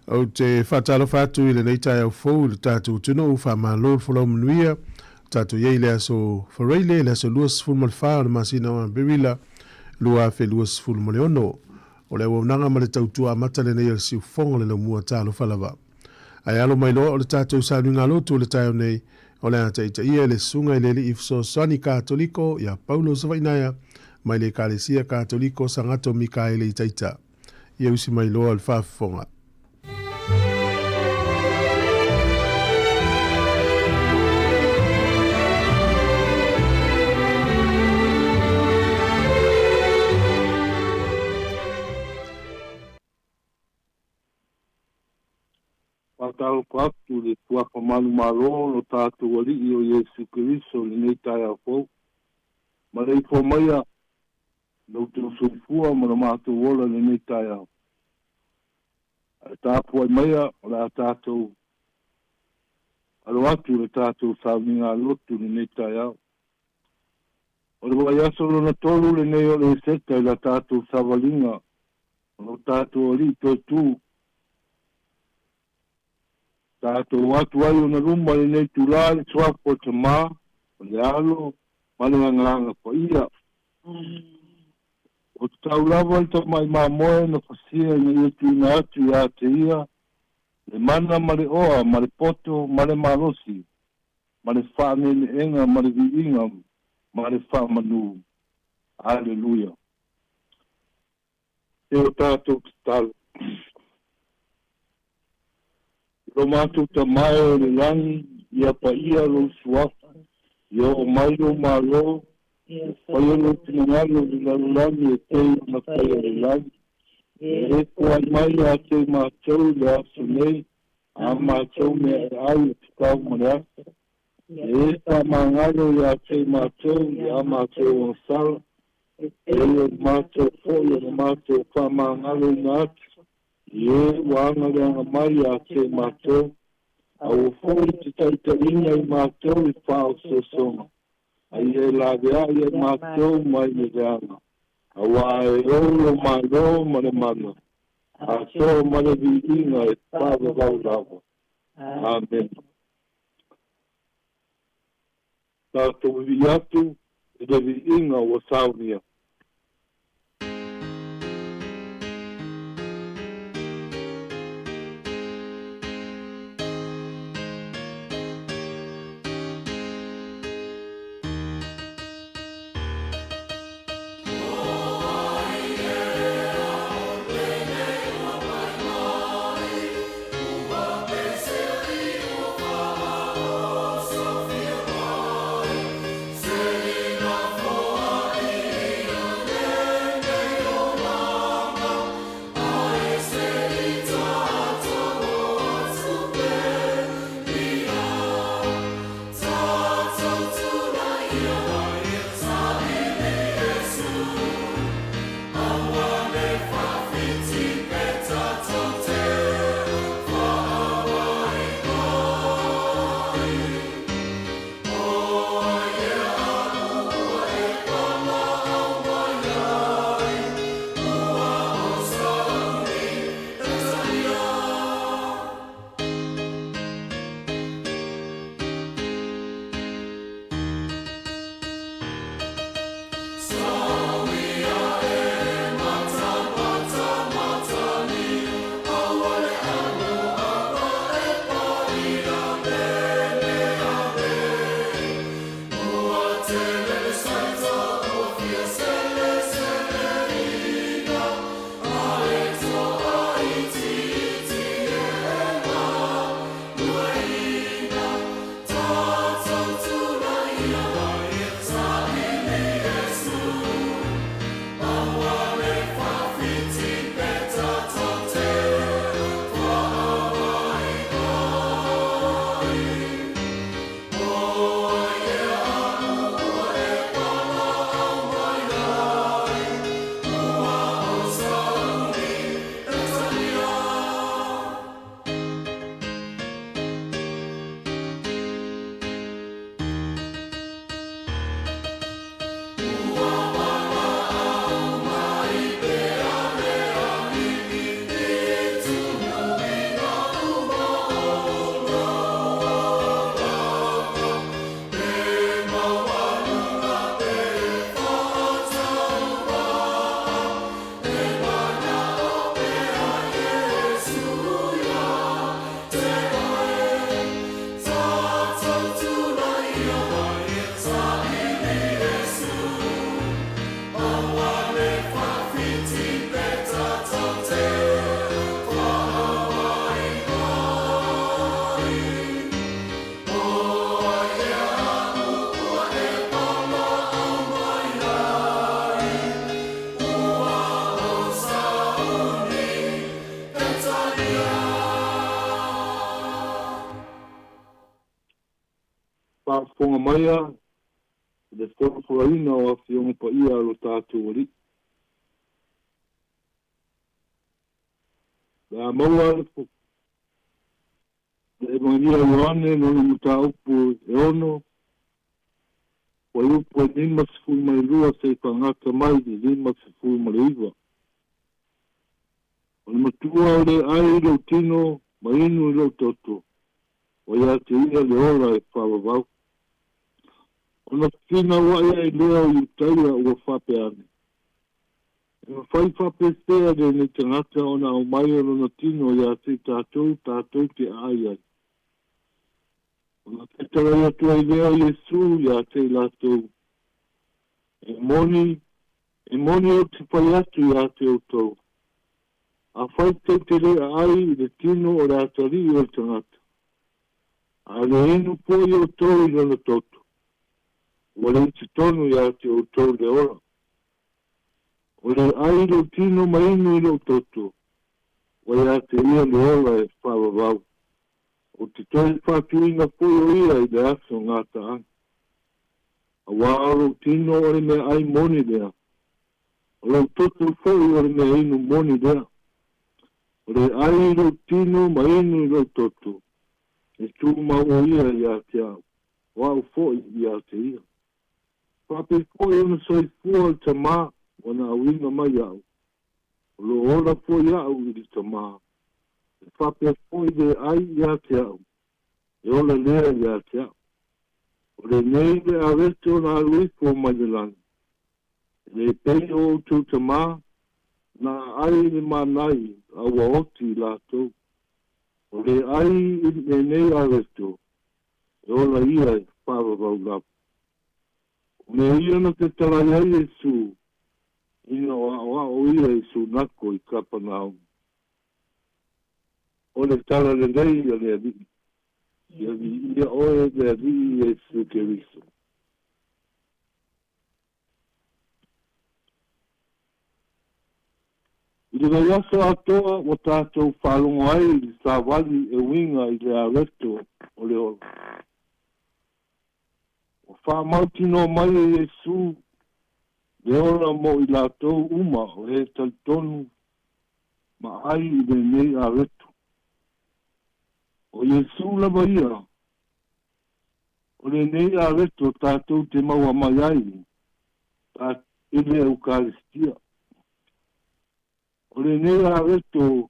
Ou te faatalofa atu i lenei taeao fou i le tatou atunuu, faamalo le folau manuia. Tatou i ai i le aso Faraile, le aso 24 o le masina o Aperila 2026. O le auaunaga ma le tautua amata lenei a le Siufofoga o le Laumua talofa lava. Ae alo mai loa o le tatou sauniga lotu o le taeao nei, o le a taitaia e le Susuga i le Alii Fesoasoani Katoliko ia Paulo Savainaea mai le Ekalesia Katoliko Sagato Mikaele i Taita. Ia usi mai loa le faafofoga. Faatalofa atu i le Suafa manumalo o lo tatou Alii o Iesu Keriso i lenei taeao fou. Maleifua maia lo outou soifua ma lo matou ola i lenei taeao. Ae tapuai maia o le a tatou alo atu i le tatou sauniga lotu i lenei taeao. O le vaiaso lona tolu lenei o le Eseta i la tatou savaliga o lo tatou Alii Toetū. Tatou atu ai ona luma i lenei itulā i le Suafa o le Tamā, o le Alo, ma le Agaga Paia. Ua tatau lava i le tamai mamoe ona fasia ina ia tuuina atu ia te ia le mana ma le oa ma le poto ma le malosi ma le faaneeneega ma le viiga ma le faamanu. Aleluia. E o tatou tatalo. I lo matou Tama e o le lagi, ia paia lou suafa, ia oo mai lou Malo, ia faia lou finagalo i le lalolagi e pei ona faia i le lagi. Ia e poai mai ia te matou i le aso nei, a matou mea e ai e tatau ma le aso. Ia e faamagalo ia te matou i a matou agasala, e pei o le matou foi o le matou faamagaloina atu i e ua agaleaga mai ia te matou, aua foi te taitaiina i matou i faaosoosoga, a ia e laveai ai matou mai le leaga, auā e ou lo Malo ma le mana, atoa ma le viiga e faavavau lava. Amene. Tatou vivii atu i le viiga ua saunia. maea i le folafolaina o Afioga Paia a lo tatou Alii. O le a maua le Evagelia a Ioane lona mataupu e 6, fuaiupu e 52 seia faagata mai i le 59. O le matua o le ai i lou tino ma inu i lou toto, ua ia te ia le ola e faavavau. Ona fefinauai ai lea o Iutaia ua faapea ane, E mafai faapefea lenei tagata ona aumai o lona tino ia te i tatou tatou te aai ai? Ona tatalai atu ai lea o Iesu ia te i latou, E moni, e moni ou te fai atu ia te outou, afai tou te le aai i le tino o le atalii o le tagata, a le inu foi outou i lona toto, ua le i totonu ia te outou le ola. O le ai i lou tino ma inu i lou toto, ua ia te ia le ola e faavavau. Ou te toe faatuina foi o ia i le aso gataaga. Auā o lou tino o le meaai moni lea, o lou toto foi o le mea inu moni lea. O le ai i lou tino ma inu i lou toto, e tumau o ia ia te au, o au foi ia te ia. Faapea foi ona soifua le Tamā ua na auina mai au, o lo o ola foi au i le Tamā, e faapea foi le ai ia te au, e ola lea ia te au. O lenei le areto na alu ifo mai le lagi, e le pei o outou tamā, na aai i le manai a ua oti i latou. O le ai i lenei areto, e ola ia e faavavau lava. O mea ia na tatalai ai Iesu ina o aʻoaʻo ia i Sunako i Kapanauma. O le Tala Lelei a le Alii, ia viia oe le Alii Iesu Keriso. I le vaiaso atoa ua tatou faalogo ai i le savali e uiga i le areto o le ola. Ua faamautinoa mai e Iesu le ola mo i latou uma o e talitonu ma ai i lenei areto. O Iesu lava ia, o lenei areto tatou te maua mai ai i le Eukaristia. O lenei areto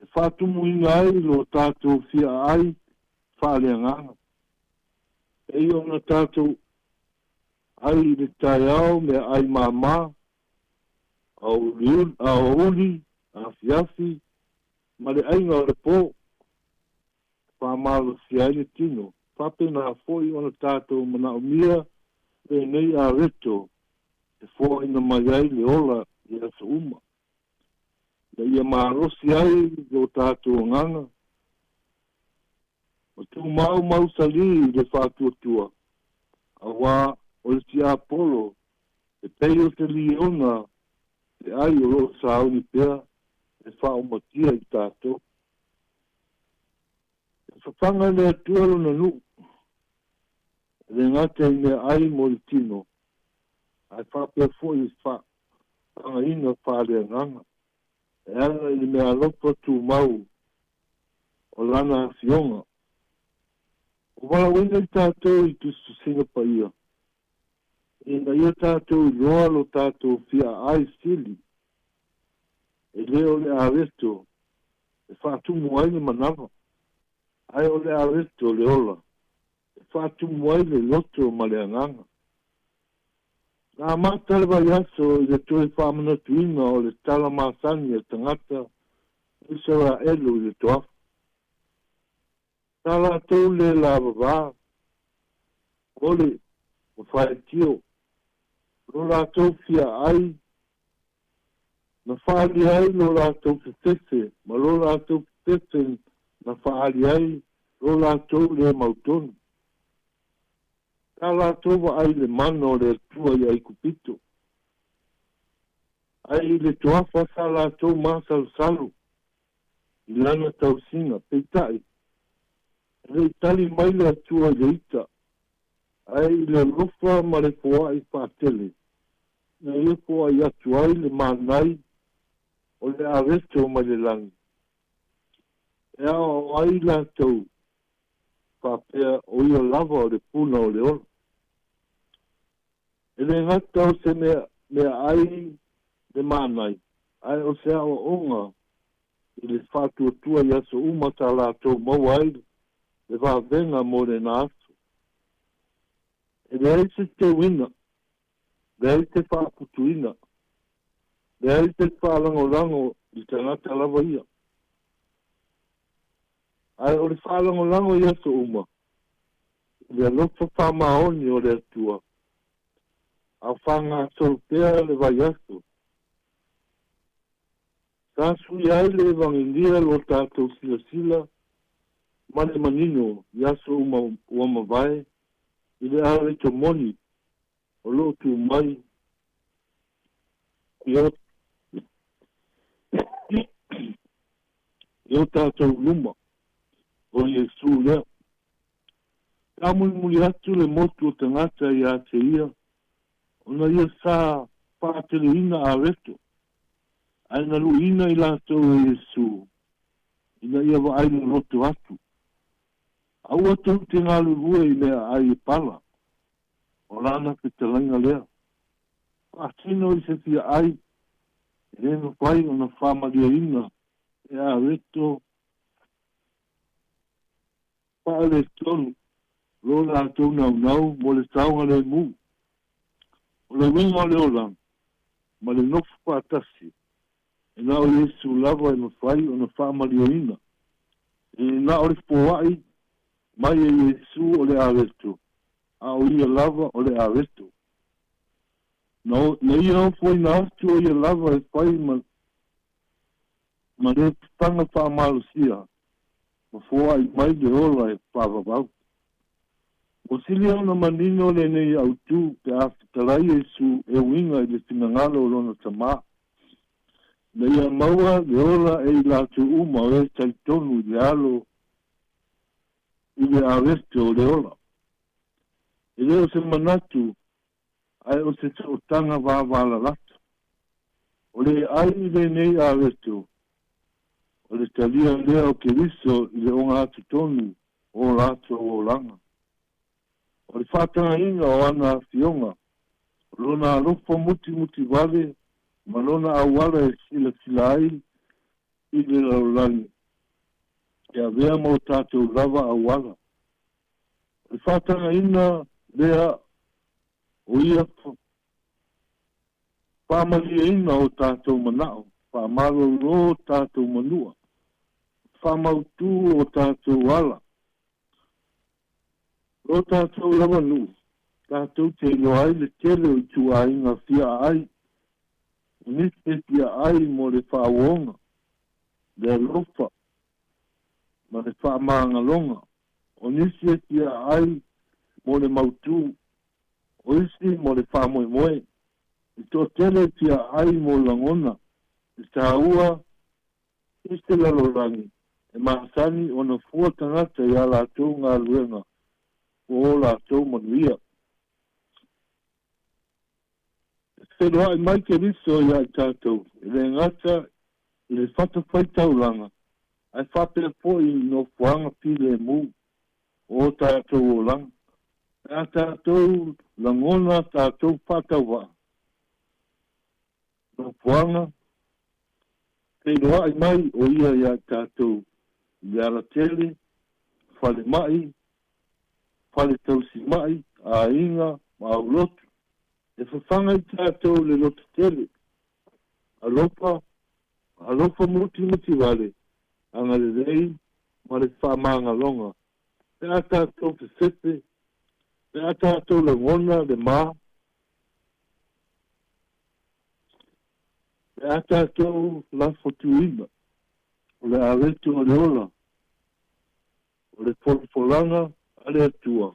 e faatumuina ai lo tatou fiaai faaleagaga, pei ona tatou ai i le taeao meaai māmā, aoauli, afiafi, ma le aiga o le po, e faamalosia ai le tino. Faapena foi ona tatou manaomia lenei areto e foaina mai ai le ola i aso uma, ina ia malosi ai lo tatou agaga, ma tumau mausali i le faatuatua, auā o le tiapolo e pei o se liona te ai o lo o sauni pea e faaomatia i tatou. E fafaga e le Atua lona nuu, e le gata i meaai mo le tino, ae faapea foi i faafagaina faaleagaga, e ala i le meaalofa tumau o Lana Afioga. Ua valaauina i tatou i tusitusiga paia, ina ia tatou iloa lo tatou fiaaai sili, e le o le areto e faatumu ai le manava, ae o le areto le ola e faatumu ai le loto ma le agaga. Na amata le vaiaso i le toe faamanatuina o le tala masani a tagata o Isaraelu i le toafa. Sa latou le lavavā, ole, ma faitio, lo latou fiaai, na faaali ai lo latou fefefe ma lo latou fefefe na faaali ai lo latou le mautonu. Sa latou vaai i le mana o le Atua i Aikupito, ae i le toafa sa latou masalosalo i lana tausiga. Peitai, e le i tali mai le Atua i le ita. Ae i le alofa ma le foai faatele, na ia foai atu ai le manai o le aveto mai le lagi, e aoao ai latou faapea o ia lava o le puna o le ola. E le gata o se mea meaai le manai, ae o se aoaoga i le faatuatua i aso uma sa latou maua ai le vavega mo lena aso. E leai se teuina, leai se faaputuina, leai se faalagolago i tagata lava ia. Ae o le faalagolago i aso uma, i le alofa faamaoni o le Atua, a o faagasolo pea le vaiaso. Sa suia ai le Evagelia lo tatou silasila ma le manino i aso uma ua mavae i le aveto moni o lo o tu mai i o tatou luma, o Iesu lea. Taamulimuli atu le motu o tagata ia te ia, ona ia sa faateleina aveto, ae na luiina i latou e Iesu, ina ia vaai loloto atu. Aua tou te galulue i meaai e pala, o lana fetalaiga lea. Faatino i se fia ai, e le mafai ona faamalieina e aveto faaletonu lo latou naunau mo le saogalemu. O le uiga o le olaga ma le nofo faatasi, e na o Iesu lava e mafai ona faamalieina. E na o le foai mai e Iesu o le aveto, a o ia lava o le aveto. Na ia ofoina atu o ia lava e fai ma le faga faamalosia, ma foai mai le ola e faavavau. Ua silia ona manino lenei autū pe a fetalai Iesu e uiga i le finagalo o lona Tamā, ina ia maua le ola e i latou uma o e talitonu i le alo i le aveto o le ola. E le o se manatu, ae o se sootaga vavalalata. O le ai i lenei aveto, o le talia lea o Keriso i le ogatotonu o latou olaga. O le faatagaina o ana afioga, o lona alofa mutimutivale ma lona auala e silasila ai i le lalolagi, e avea ma o tatou lava auala. O le faatagaina lea o ia faamalieina o tatou manao, faamalolo o tatou manua, faamautu o tatou ala. Lo tatou lava nuu, tatou te iloa ai le tele o ituaiga fiaai, o nisi e fiaai mo le faauoga, le alofa ma le faamagaloga, o nisi e fiaai mo le mautū, o isi mo le faamoemoe, e toatele e fiaai mo lagona, e taua i se lalolagi, e masani ona fua tagata ia latou galuega po o latou manuia. E feloai mai Keriso ia i tatou, e le gata i le fatafaitaulaga, ae faapea foi i nofoaga filemu o tatou olaga. Pe a tatou lagona tatou faatauvaa, nofoaga, feiloai mai o ia ia i tatou i le alatele, falemai, fale tausimai, aiga ma aulotu. E fafaga i tatou le lototele, alofa, alofa mutimutivale, agalelei ma le faamagaloga. Pe a tatou fefefe, pe a tatou lagona le ma, pe a tatou lafotuina, o le aveto o le ola, o le folafolaga a le Atua.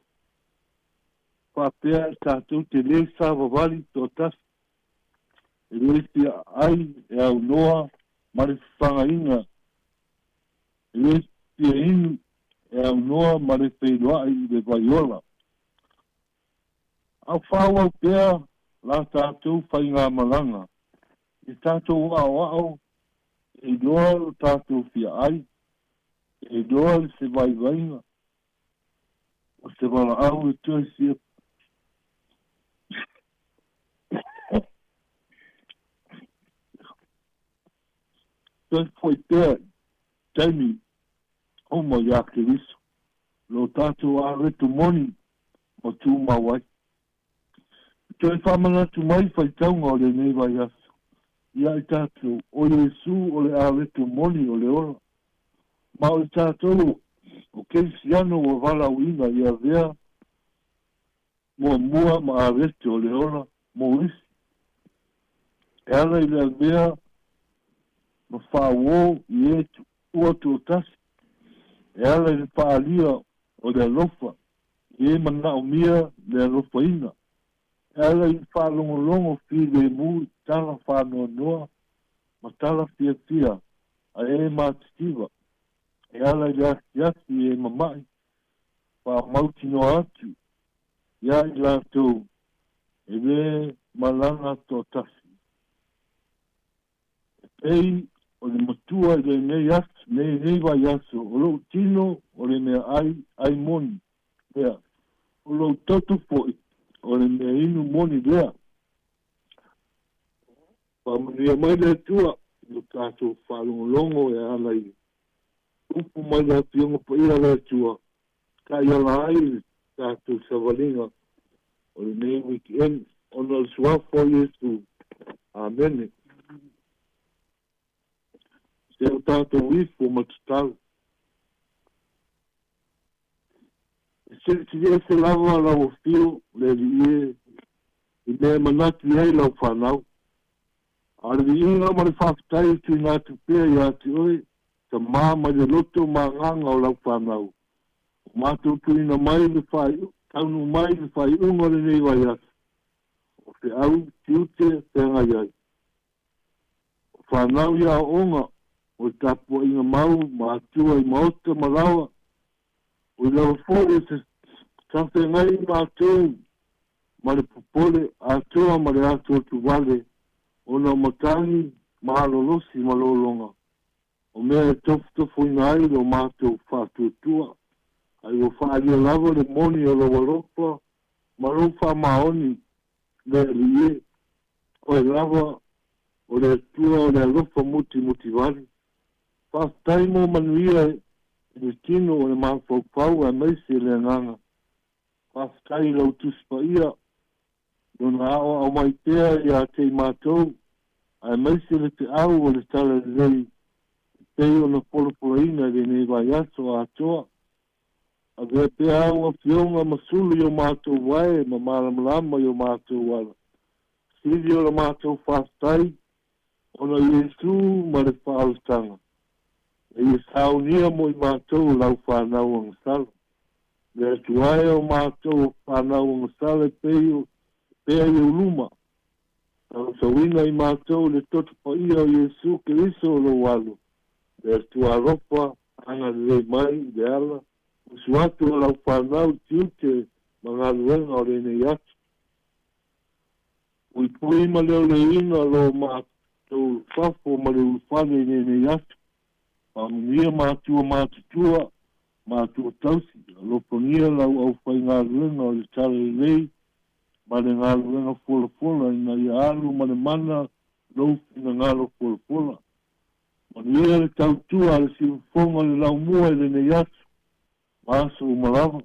Faapea e tatou te le savavali toatasi, e le fia ai e aunoa ma le fafagaina, e le fia inu e aunoa ma le feiloai i le vaiola. A o faaauau pea la tatou faigamalaga i tatou aoao e iloa lo tatou fia ai, e iloa i se vaivaiga o se valaau e toe fia toe foi pea i taimi uma iā Keriso, lo tatou aloeto moni ma tumau ai. E toe faamanatu mai faitauga o lenei vaiaso ia i tatou, o Iesu o le aloeto moni o le ola, ma o i tatou o Kerisiano ua valaauina ia avea muamua ma aloeto o le ola mo isi, e ala i le avea ma faauō i e tuua toatasi, e ala i le faaalia o le alofa i e manaomia le alofaina, e ala i le faalogologo filemu i tala faanoanoa ma tala fiafia a e matitiva, e ala i le asiasi i e mama'i, faamautinoa atu iā i latou e lē malaga toatasi. E pei o le matua i lenei aso, lenei vaiaso, o lou tino o le mea ai, ai moni lea. O lou toto foi o le mea inu moni lea. Faamanuia mai le Atua i lo tatou faalogologo e ala i upu mai le Afioga Paia a le Atua, taiala ai le tatou savaliga o lenei weekend ona o le Suafa o Iesu. Amene. Se o tatou ifo ma tatalo. E silisili ese lava lau afio, le Alii e, i mea e manatu i ai lau fanau. A o le viiga ma le faafetai e tuuina atu pea ia te oe, Tama mai le loto ma agaga o lau fanau. Ua matou tuuina mai le faaiu, taunuu mai le faaiuga o lenei vaiaso, o feau tiute feagai ai. O fanau i aoaoga, o le tapuaiga mau ma atua i maota ma laoa, o i lava foi o se tafeagai matou ma le popole atoa ma le atoatuvale ona o matagi malolosi ma lologa o mea e tofutofuina ai lo matou faatuatua, ae ua faaalia lava le moni o lou alofa ma lou faamaoni le Alii e, Oe lava o le Atua o le alofa mutimutivale. Faafetai mo manuia i le tino o le mafaufau aemaise le agaga. Faafetai i lau Tusi Paia, Lona aoao mai pea ia te i matou, aemaise le feau o le Talalelei e pei ona polapolaina i lenei vaiaso atoa. Avea pea au afioga ma sulu i o matou wae ma malamalama i o matou ala. Sili o la matou faafetai ona o Iesu ma le faaolataga e ia saunia mo i matou o lau fanau agasala. Le Atua e o matou o fanau agasala e pei o pea i ou luma. Tausauina i matou le toto paia o Iesu Keriso o lou Alo, le Atua alofa, agalelei mai i le ala usu atu o lau fanau i tiute ma galuega o lenei aso. Puipui ma leoleoina lo matou fafo ma le ulufale i lenei aso. Faamanuia matua matutua, matua tausi, alofagia lau aufaigaluega o le Talalelei ma le galuega folafola ina ia alu ma le mana lou finagalo folafola. Manuia le tautua a le siufofoga o le laumua i lenei aso ma aso uma lava.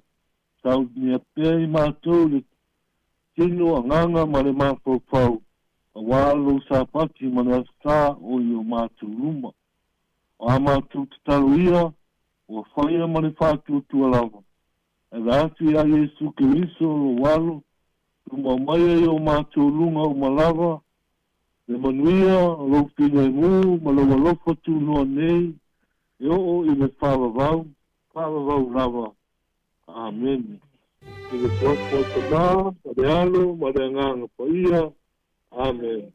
Saunia pea i matou le tino, agaga ma le mafaufau aua lou Sapati ma le Aso Sa o i o matou luma. O a matou tatalo ia, ua faia ma le faatuatua lava. Ave atu iā Iesu Keriso lou Alo, tumau maia i o matou luga uma lava, le manuia o lou filemu ma lou alofa tunoa nei, e oo i le faavavau, faavavau lava. Amene. I le Suafa o le Tama, ma le Alo, ma le Agaga Paia. Amene.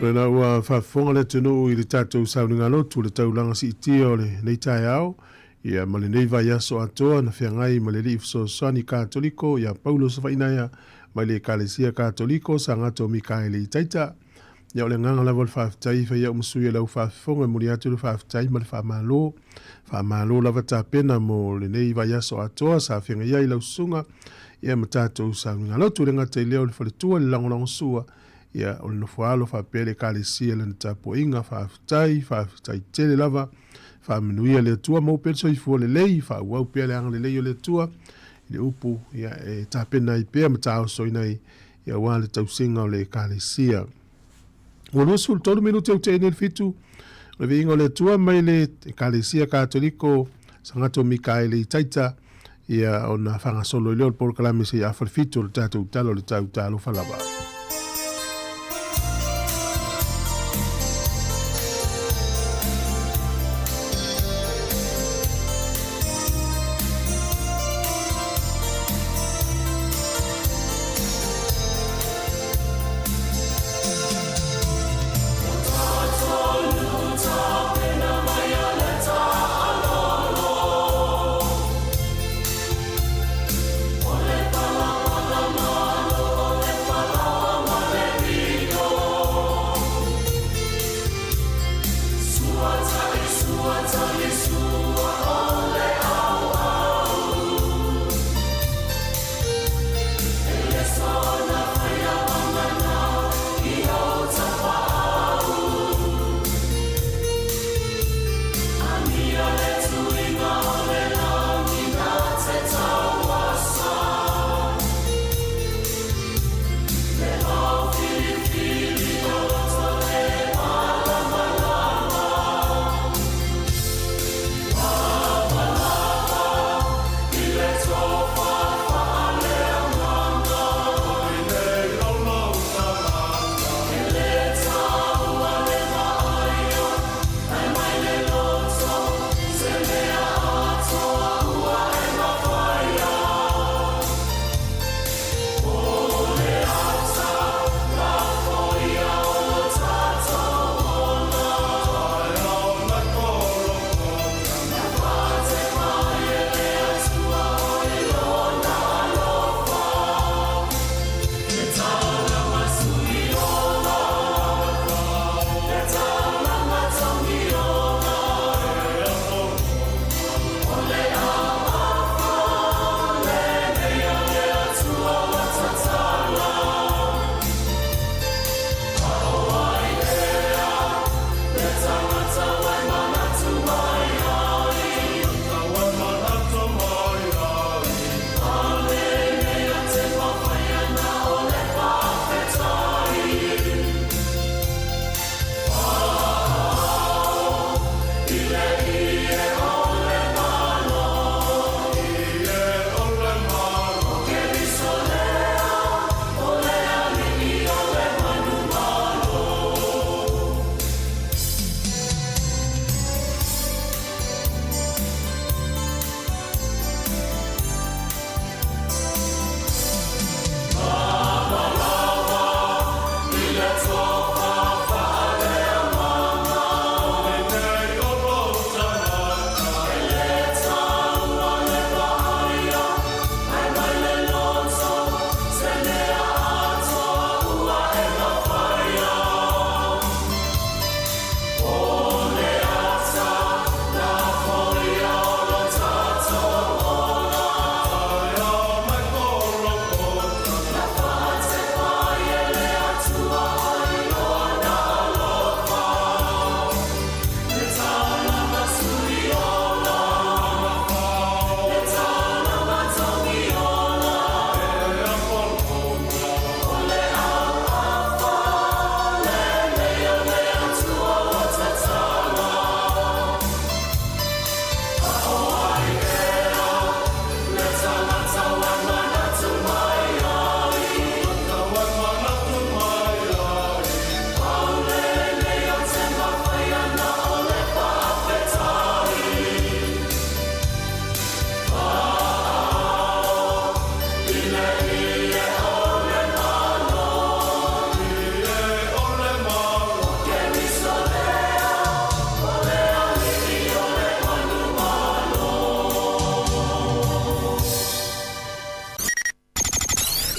Lena ua faafofoga le atunuu i le tatou sauniga lotu le taulaga siitia o lenei taeao, ia ma lenei vaiaso atoa na feagai ma le Alii Fesoasoani Katoliko ia Paulo Safainaea mai le Ekalesia Katoliko Sagato Mikaele i Taita. Ia o le agaga lava o le faafetai e fai au ma sui o lau faafofoga e momoli atu le faafetai ma le faamalo. Faamalo lava tapena mo lenei vaiaso atoa sa feagai ai lau susuga ia ma tatou sauniga lotu. E le gata i lea o le faletua i le lagolagosua ia o le nofoaalo faapea le Ekalesia i lana tapuaiga. Faafetai, faafetai tele lava. Faamanuia le Atua, maua pea le soifua lelei, faaauau pea le agalelei o le Atua i le upu ia e tapena ai pea ma taosoina ai ia aua le tausiga o le Ekalesia. Ua 23 minute ua tea nei le fitu o le viiga o le Atua mai le Ekalesia Katoliko Sagato Mikaele i Taita ia ona faagasolo ai lea o le polokalame seia afa le fitu o le tatou tala o le tau. Talofa lava.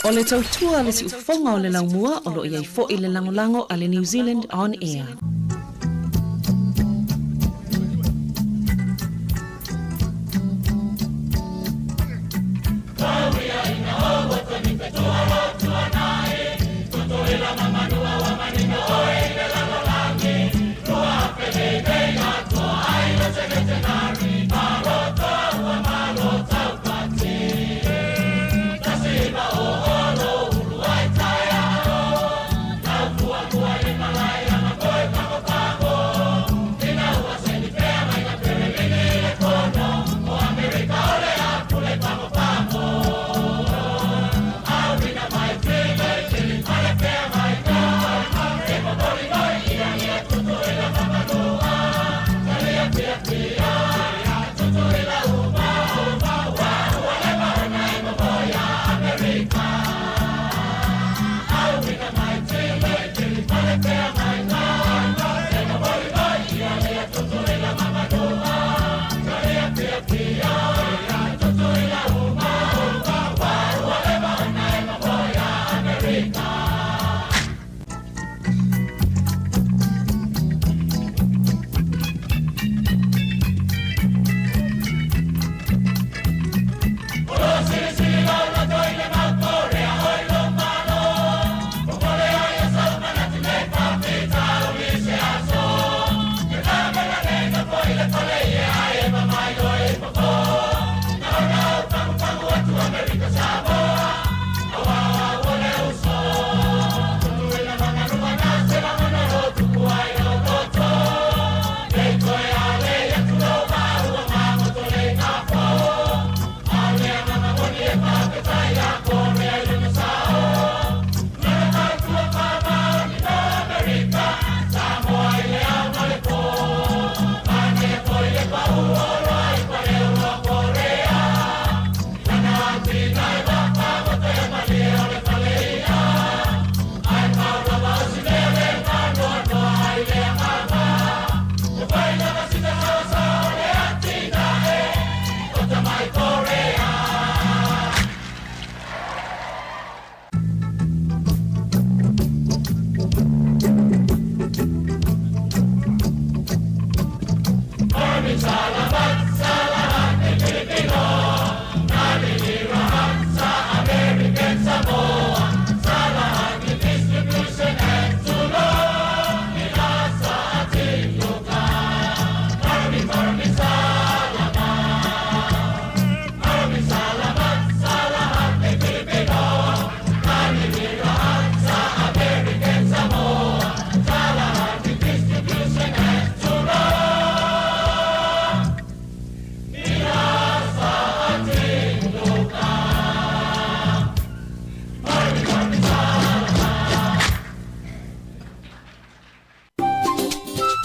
O le tautua a le siufofoga o le laumua o lo o i ai foi le lagolago a le New Zealand On Air.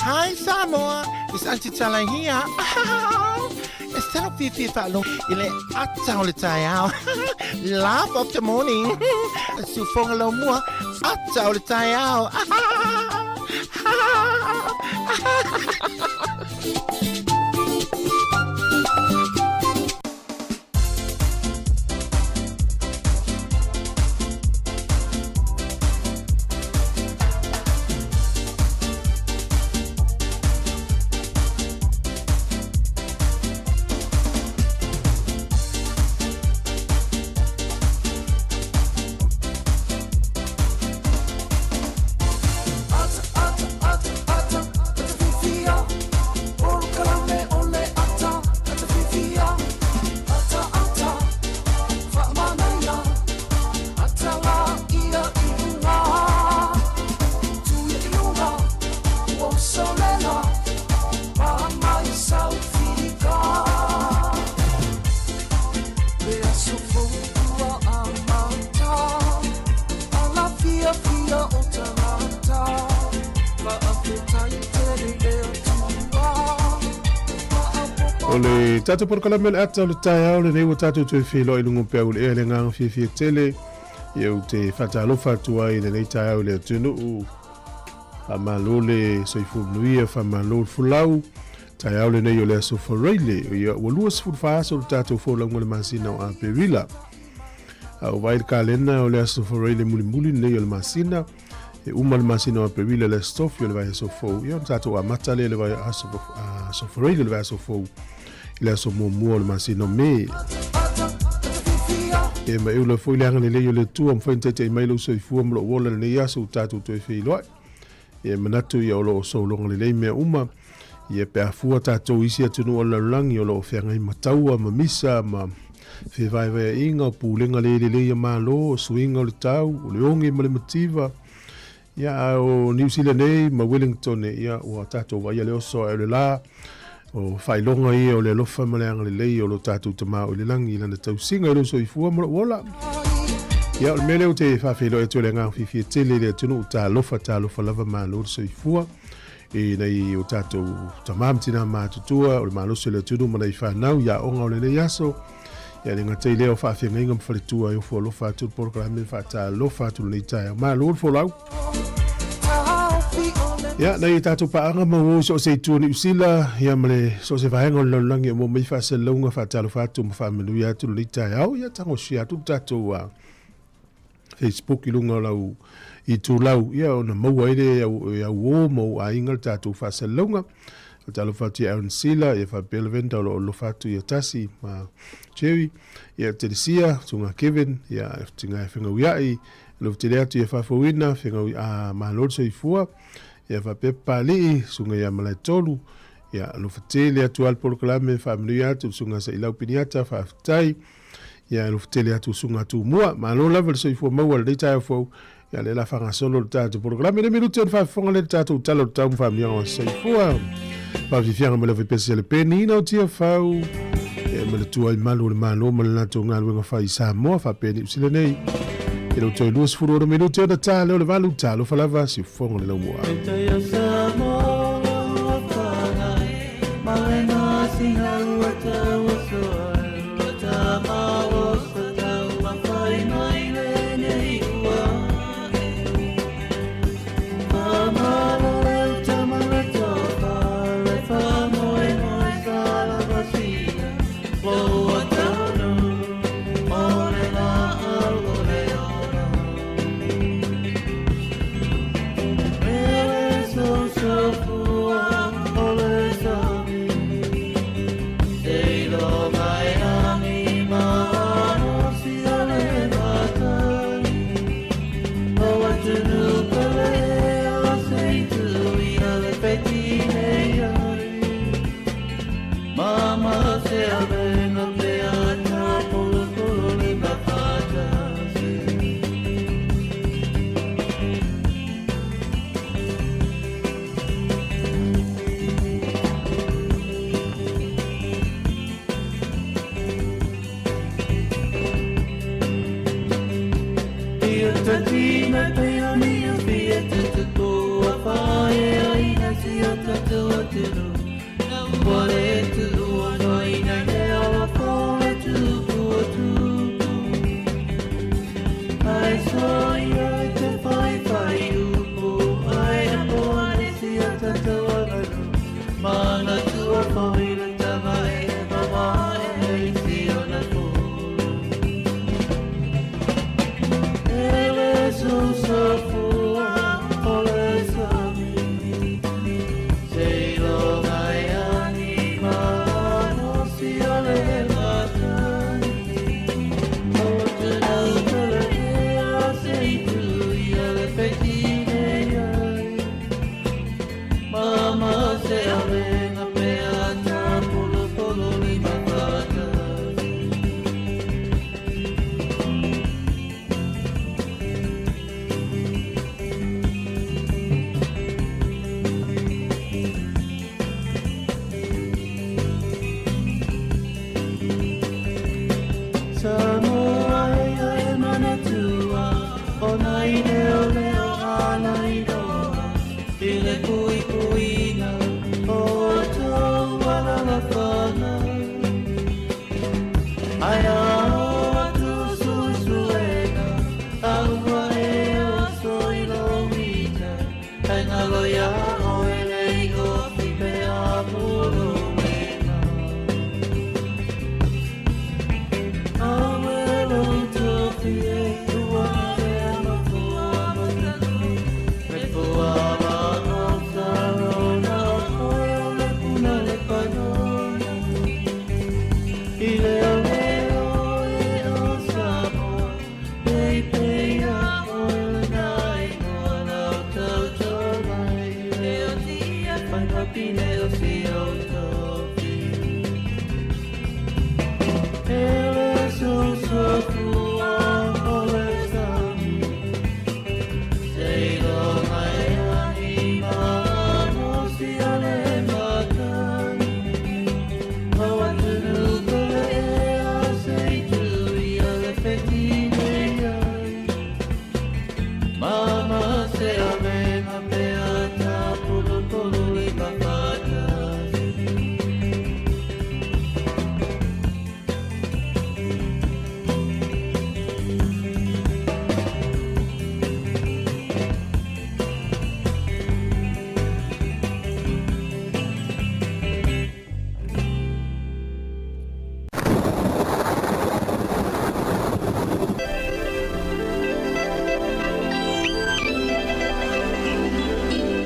Hi Samoa, it's Auntie Tala here. E tino fiafia faalogo i le ata o le taeao. Laugh of the morning. Siufoga laumua, ata o le taeao. O le tatou polokalame o le ata o le taeao lenei ua tatou toe feiloai i luga o peau le ea le agaga fiafia tele ia ou te faatalofa atu ai i lenei taeao i le atunuu. Faamalo le soifua manuia, faamalo le folau. Taeao lenei o le aso Faraile, ia ua 24 aso le tatou folauga le masina o Aperila. A ou vaai i le kalena o le Aso Faraile mulimuli lenei o le masina, e uma le masina o Aperila i le Aso Tofi o le vaiaso fou, ia ona tatou amata lea i le vaiaso Aso Faraile o le vaiaso fou i le aso muamua o le masina o Me. E ma e ula foi le agalelei o le Atua mafai ona taitai mai lou soifua ma lou ola i lenei aso ua tatou toe feiloai. E manatu ia o lo o sologa lelei mea uma, ia pe a fua tatou i isi atunuu o le lalolagi o lo o feagai ma taua ma misa ma fevaevaeaiga o pulega le lelei a Malo, o suiga o le tau, o le oge ma le mativa. Ia a o Niu Sila nei ma Wellington ia ua tatou vaaia le oso ae o le la, o faailoga ia o le alofa ma le agalelei o lo tatou Tama o i le lagi i lana tausiga i lou soifua ma lou ola. Ia, o le mea lea ou te faafeiloai atu ai le agaga fiafia tele i le atunuu, talofa, talofa lava, malo le soifua i nai o tatou tama ma tina matutua o le malosi o le atunuu ma nai fanau i aoga o lenei aso. Ia, le gata i lea o faafeagaiga ma faletua e ofo alofa atu le polokalame faatalofa atu lenei taeao. Malo le folau. Ia, nai o tatou paaga ma uo i so o se itu o Niu Sila, ia ma le so o se vaega o le lalolagi o maua mai faasalalauga faatalofa atu ma faamanuia atu lenei taeao. Ia, tagosia atu le tatou Facebook i luga o lau itulau, ia ona maua ai lea e au uo ma ou aiga le tatou faasalalauga. Faatalofa atu i Aaron Sila, ia faapea Lavenda o lo o alofa atu ia Tasi ma Jerry, ia Telesia, Susuga Kevin, ia Tinga e Fegauiai, alofa tele atu ia Faafouina, Fegaui a Malo le soifua, ia faapea Papalii, Susuga ia Malaetolu, ia alofa tele atu lava le polokalame, faamanuia atu le Susuga Sailau Piniata, faafetai. Ia alofa tele atu Susuga Tumua, malo lava le soifua maua i lenei taeao fou. Ia lea la faagasolo le tatou polokalame le minute o le faafofoga lea le tatou tala o le tau ma faamanuiaga o soifua. Faafiafiaga ma le aufaipiasi a le Penina o Tiafau. Ia ma le tua i malu o le Malo ma le latou galuega fai i Samoa faapea Niu Sila nei. I lou toe 26 minute ona ta lea o le 8, talofa lava siufofoga le laumua.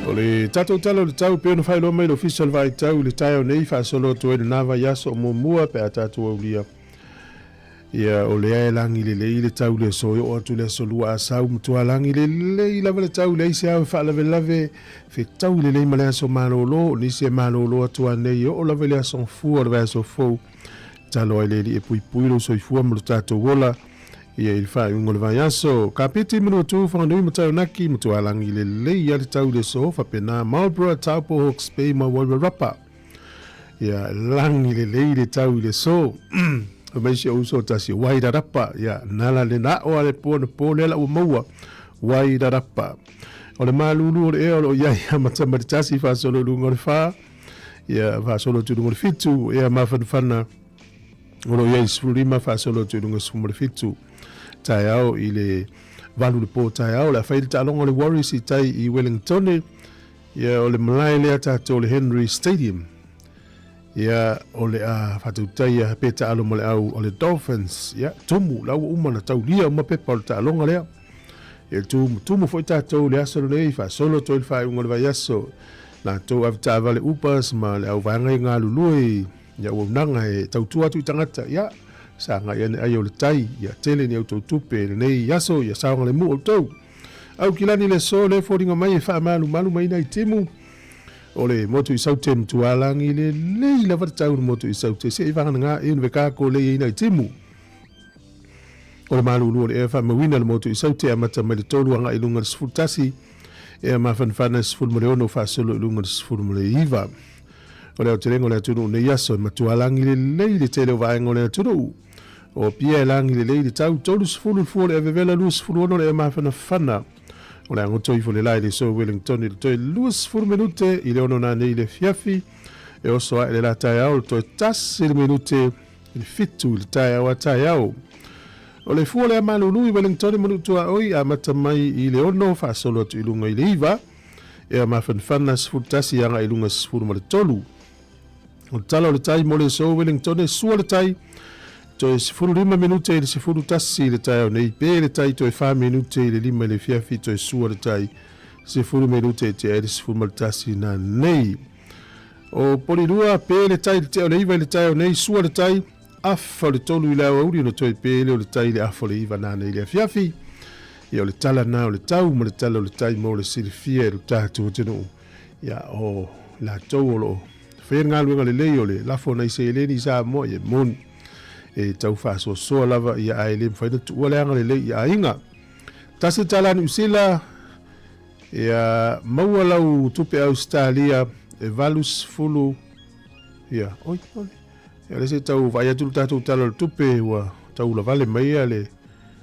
O le tatou tala o le tau pei ona faailoa mai le Ofisa o le Vaai Tau i le taeao nei faasolo atu ai lena vaiaso o muamua pe a tatou aulia. Ia, o lea e lagi lelei le tau i le aso e oo atu i le aso lua Asau, matua lagi lelei lava le tau, leai se ao e faalavelave, fetaui lelei ma le aso malolo, o nisi e malolo atu anei e oo lava i le aso Gafua o le vaiaso fou. Tatalo ai le Alii e puipui lou soifua ma lo tatou ola, ia i le faaiuga o le vaiaso. Kapiti, Manuatu, Whanganui ma Taranaki, matua lagi lelei lava le tau i le aso, faapena Marlborough, Taupo, Hawke's Bay ma Wairarapa. Ia, lagi lelei le tau i le aso. Fai mai si ou uso tasi, Wairarapa, ia, nala le na'o a le po na po lea la ua maua, Wairarapa. O le malulu o le ea o lo o i ai amata mai le 1 faasolo i luga o le 4, ia, faasolo atu i luga o le 7, ia, mafanafana o lo o i ai le 15 faasolo atu i luga o le 17. Taeao i le 8 le po taeao, o le a fai le taaloga o le Warriors i tai i Wellingtone, Ia, o le malae lea tatou o le Henry Stadium. Ia, o le a faatautaia pe taalo ma le au o le Dolphins. Ia, tumu, la ua uma na taulia uma pepa o le taaloga lea. Ia, tumu, tumu foi tatou le aso lenei, faasolo atu ai le faaiuga o le vaiaso. Latou avetaavale Ubers ma le au vaega i galulue i auaunaga e tautua atu i tagata. Ia, sagai ane ai o le tai, ia tele ni outou tupe lenei aso, ia saogalemu outou. Aukilani le aso le foliga mai e faamalumalu mai nai timu o le motu i Saute Mtualagi lelei lava le tau le motu i Saute se i vaganaga e une kako le i nai timu. O le malulu o le ea faamauina le motu i Saute amata mai le 3 agai i luga le 11 ea mafanafana 16 faasolo i luga le 19. O le aotelega o le atunuu nei aso e matualagi lelei le tele o vaega o le atunuu. O Apia e lagi lelei le tau 30 le fua o le avevela 26 le ea mafanafana. O le agoto ifo le la i le so Wellington i le toe 20 minute i le ono nanei i le afiafi. E oso ae le la taeao le toe 1 le minute i le 7 i le taeao a taeao. O le fua o le amalulu i Wellington i Manutuaoi amata mai i le 6 faasolo atu i luga i le 9. Ea mafanafana 11 agai i luga 13. O le tala o le tai mo le aso Wellington e sua le tai toe 15 minute i le 11 i le taeao nei pe le tai toe 4 minute i le 5 i le afiafi toe sua le tai 10 minute i te ai le 11 na nei. O Polirua pe le tai i le tea o le 9 i le taeao nei sua le tai afa o le 3 i le aoauli ona toe pe le o le tai i le afa o le 9 na nei i le afiafi. Ia o le tala na o le tau ma le tala o le tai mo le silafia e lo tatou atunuu. Ia o latou o lo o faia le galuega lelei o le lafo nai seleni i Samoa, ia e moni e tau faasoasoa lava, ia ae le mafai ona tuua le agalelei i aiga. Tasi tala Niu Sila, ia maua lau tupe Ausetalia e 80, ia, oi, oi, ia lea se tau vaai atu le tatou tala o le tupe, ua tau lavale mai le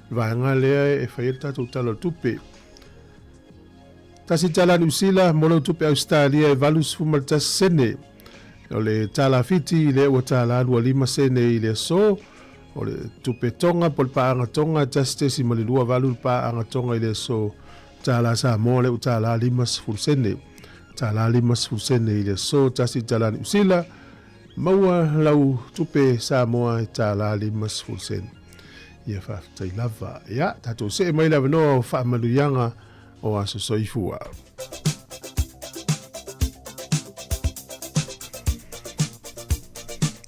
vaega lea e faia le tatou tala o le tupe. Tasi tala Niu Sila mo lau tupe Ausetalia e 81 sene. O le tala Fiti lea ua tala 25 sene i le aso. O le tupe Tonga po o le paaga Tonga e 1.28 le paaga Tonga i le aso. Tala Samoa lea ua tala 50 sene. Tala 50 sene i le aso. Tasi tala Niu Sila maua lau tupe Samoa e tala 50 sene. Ia faafetai lava. Ia, tatou see mai le avanoa o faamanuiaga o aso soifua.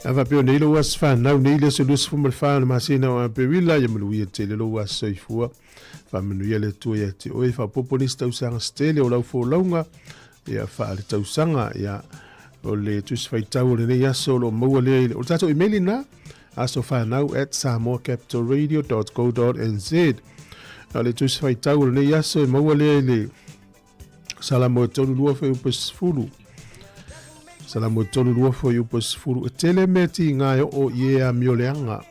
A faapea nei lou aso fanau nei le aso 24 o le masina o Aperila, ia manuia tele lou aso soifua. Faamanuia le Atua ia te oe, faaopoopo nisi tausaga se tele o lau folauga, ia faale tausaga, ia O le tusi faitau o lenei aso o lo o maua lea i le, o le tatou email lena, asofanau@samoacapitalradio.co.nz. O le tusi faitau o lenei aso e maua lea i le Salamo e 32 fuaiupu 10. Salamo e 32 fuaiupu 10. E tele mea tiga e oo i e amioleaga,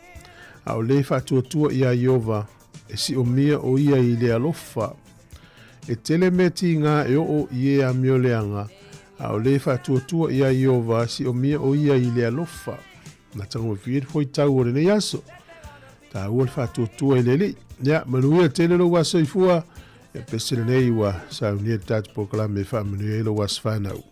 a o le faatuatua iā Ieova, e siomia o ia i le alofa. E tele mea tiga e oo i e amioleaga, a o le faatuatua iā Ieova, e siomia o ia i le alofa. Na tagofie le foitau o lenei aso. Taua le faatuatua i le Alii. Ia, manuia tele lou aso soifua. Ia pese lenei ua saunia le tatou polokalame e faamanuia ai lou aso fanau.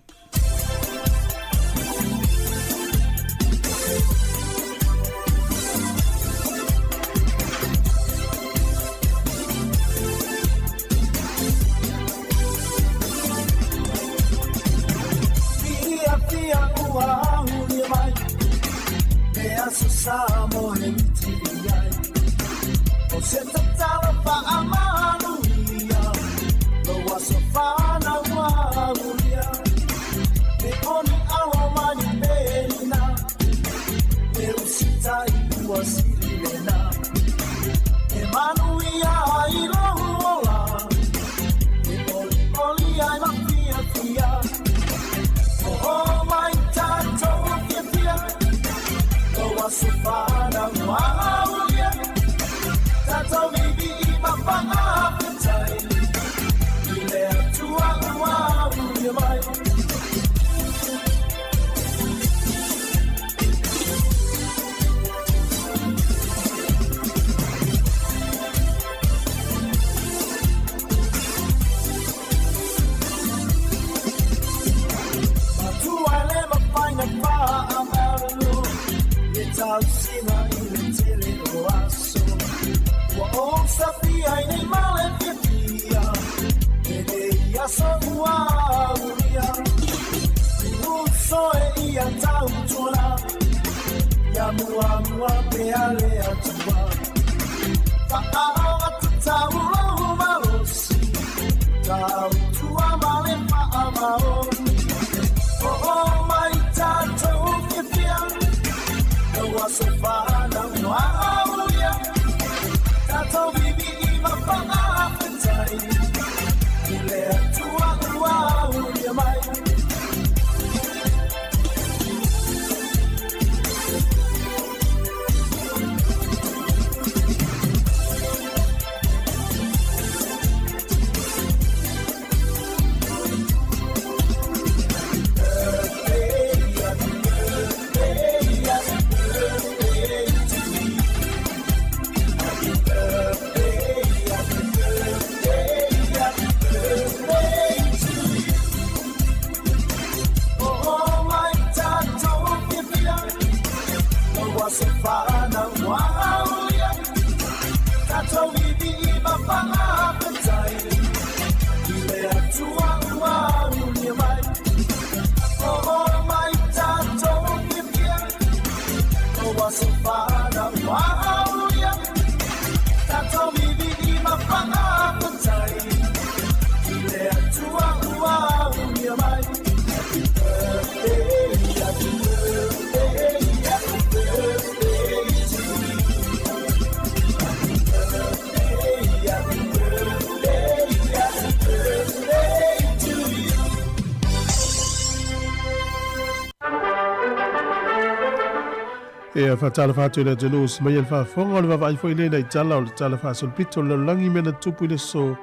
Ia faatalofa atu i le atunuu se mai e le faafofoga o le vaavaai foi lea i tala o le tala faasolopito o le lalolagi mea na tupu i le aso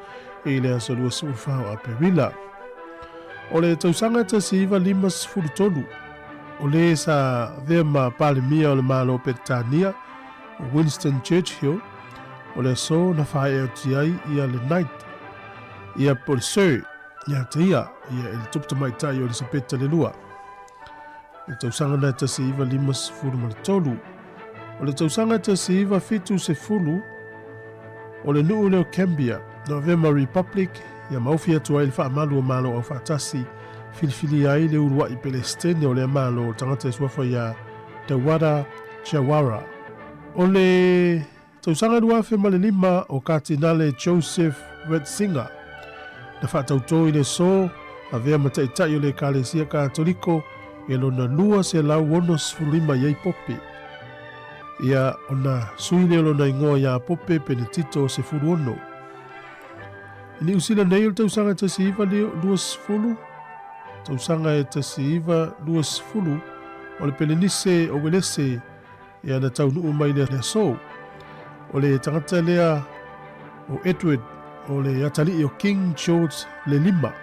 i le aso 24 o Aperila. O le tausaga 1953, o le sa avea ma Palemia o le Malo o Peretania, o Winston Churchill, o le aso na faaee atu ai ia le Knight, ia po o le Sir, ia te ia, ia i le tupu tamaitai o Elisapeta le Lua. I le tausaga na 1953, o le tausaga 1970, o le nuu lea o Cambia, na avea ma Republic, ia ma ofi atu ai le faamalu o Malo Aufaatasi, filifilia ai le uluai Pelesitene o lea Malo o le tagata e suafa iā Dawada Jawara. O le tausaga 2005 o Katinale Joseph Ratzinger, na faatautō i le aso, avea ma taitai o le Ekalesia Katoliko e lona 265 i ai Pope. Ia, ona sui lea o lona igoa ia Pope Penetito 16. I Niu Sila nei o le tausaga e 1920, tausaga e 1920, o le Pelenise o Uelese ia na taunuu mai le aso. O le tagata lea o Edward o le atalii o King George le lima.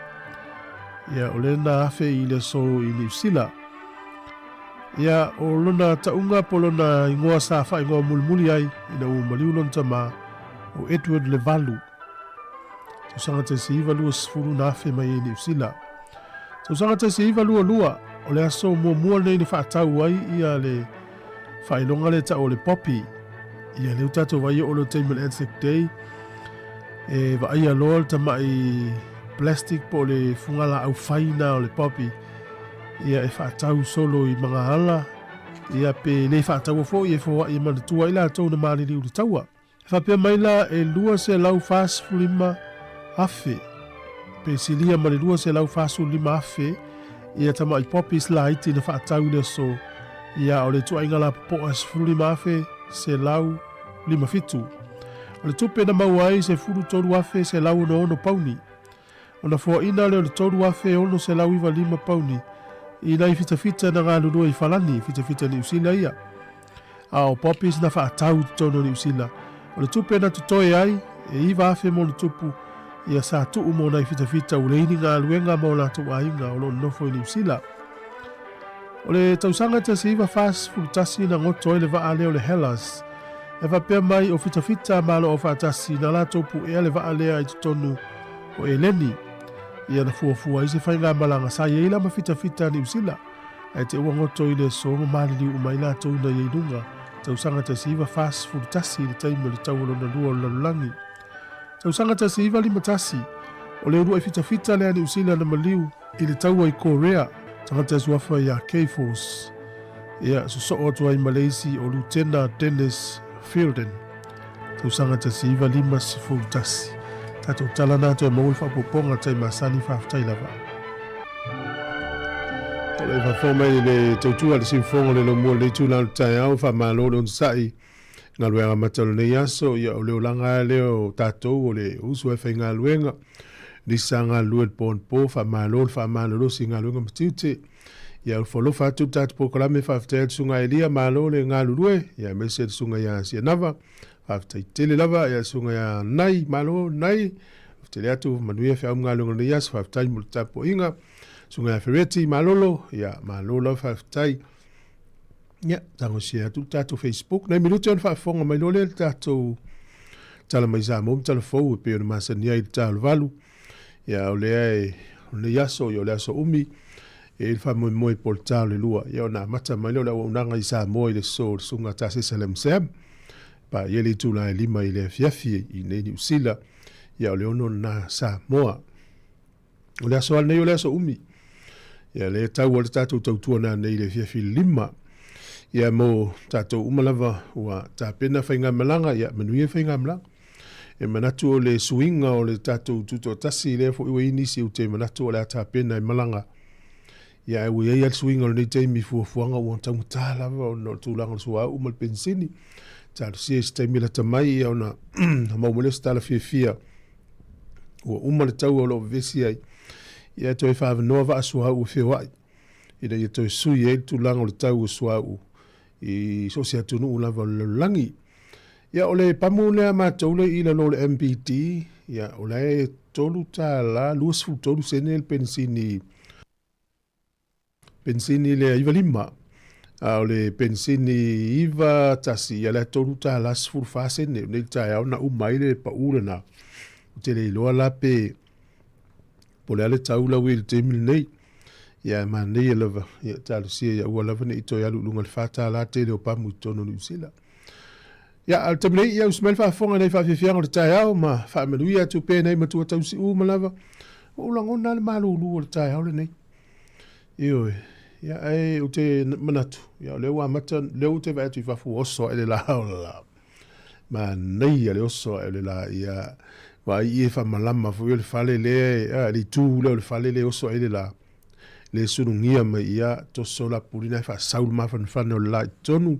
Ia o lea na afe i le aso i Niu Sila. Ia o lona tauga po lona igoa sa faaigoa mulimuli ai ina ua maliu lona tama o Edward le Valu. Tausaga 1920 na afe mai ai i Niu Sila. Tausaga 1922, o le aso muamua lenei na faatau ai ia le faailoga lea tau o le poppy. Ia lea ua tatou vaai o le taimi o le Anzac Day, e vaaia loa le tamai plastic po o le fugalaau fai na o le poppy, ia e faatau solo i magaala, ia pe le faataua foi e foai e manatua ai latou na maliliu i le taua. E faapea mai la e 245 afe pe silia ma le 245 afe ia tamai poppies laiti na faatau i le aso, ia o le ituaiga lapopoa e 15 afe 157. O le tupe na maua ai 13 afe 166 pauni. Ona foaina lea o le 3,695 pauni i nai fitafita na galulue i Falani, fitafita Niu Sila ia. A o poppies na faatau i totonu o Niu Sila. O le tupe na totoe ai, e 9,000 mo le tupu, ia sa tuu mo nai fitafita ua leai ni galuega ma o latou aiga o lo o nonofo i Niu Sila. O le tausaga 1941 na goto ai le vaa lea o le Hellas. E faapea mai o fitafita a Malo Aufaatasi na latou puea le vaa lea i totonu o Eleni. Ia na fuafua ai se faigamalaga sa i ai la ma fitafita a Niu Sila, ae te ua goto i le aso ma maliliu uma ai latou na i ai luga, tausaga 1941 i le taimi o le Taua Lona Lua o le Lalolagi. Tausaga 1951, o le uluai fitafita lea a Niu Sila na maliu i le taua i Korea, tagata e suafa ia K-Force. Ia, sosoo atu ai ma le isi o Lutena Dennis Fielden. Tausaga 1951. Tatou tala na toe maua le faaopoopoga tai masani faafetai lava. O le faafofoga mai le tautua le siufofoga o le laumua lenei itula o le taeao, faamalo le onosai galuega amata o lenei aso. Ia o le olaga lava lea o tatou o le uso e faigaluega. Nisi sa galulue i le po anapo, faamalo le faamalolosi i galuega ma tiute. Ia alofa atu le tatou polokalame, faafetai atu Susuga Elia, malo le galulue, ia aemaise le Susuga ia Sianava, faafetai tele lava, ia Susuga ia Nai, malo Nai, tele atu manuia feau ma galuega o lenei aso, faafetai mo le tapuaiga, Susuga ia Fereti, malolo, ia malo lava faafetai. Ia, tagosia atu le tatou Facebook, nai minute ona faafofoga mai loa lea le tatou tala mai Samoa ma tala fou e pei ona masani ai i le ta o le 8. Ia, o lea e, o lenei aso, ia o le aso umi, e i le faamoemoe po o le ta o le 2. Ia, ona amata mai lea o le auaunaga i Samoa i le so o le Susuga Tasesa Lemsam, paia le itula e 5 i le afiafi i nei Niu Sila, ia o le 6 lena Samoa. O le aso lava lenei o le aso umi. Ia lea e tau ai le tatou tautua nanei i le afiafi 5. Ia mo tatou uma lava ua tapena faigamalaga, ia manuia faigamalaga. E manatu o le suiga o le tatou tutoatasi lea foi ua i ai nisi ou te manatu o le a tapena e malaga. Ia ae ua i ai lava le suiga o lenei taimi i fuafuaga ua taugata lava ona o le tulaga o le suauu ma le penisini. Talosia i se taimi lata mai ia ona maua mai lea o se tala fiafia ua uma le taua o lo o vevesi ai. Ia toe faavanoa vaa suauu e feoai ina ia toe sui ai le tulaga o le tau o suauu i so o se atunuu lava o le lalolagi. Ia, o le pamu lea a matou lea i lalo o le MBD, ia, o la e $3 23 sene le penisini, penisini lea 95, a o le penisini 91, ia, la e $3 14 sene. O nei le taeao na uma ai le pau lena. Ou te le iloa la pe po o le a le tau la ua i le taimi lenei. Ia, e manaia lava, ia, talosia ia aua lava ne i toe alu i luga i le $4 tele o pamu i totonu o Niu Sila. Ia, a o le taimi nei, ia usi mai le faafofoga i nai faafiafiaga o le taeao ma faamanuia atu pea i nai matua tausi uma lava. Ua ou lagona lava le malulu o le taeao lenei. Ioe, ia, ae ou te manatu, ia, o lea ua amata, lea ou te vaai atu i fafo ua oso ae le la o le la. Manaia le oso ae o le la, ia, vaai i e faamalama foi o le fale lea, le itu lea o le fale lea e oso ae le la. le sulugia mai ia toso la pulina e faasau le mafanafana o le la i totonu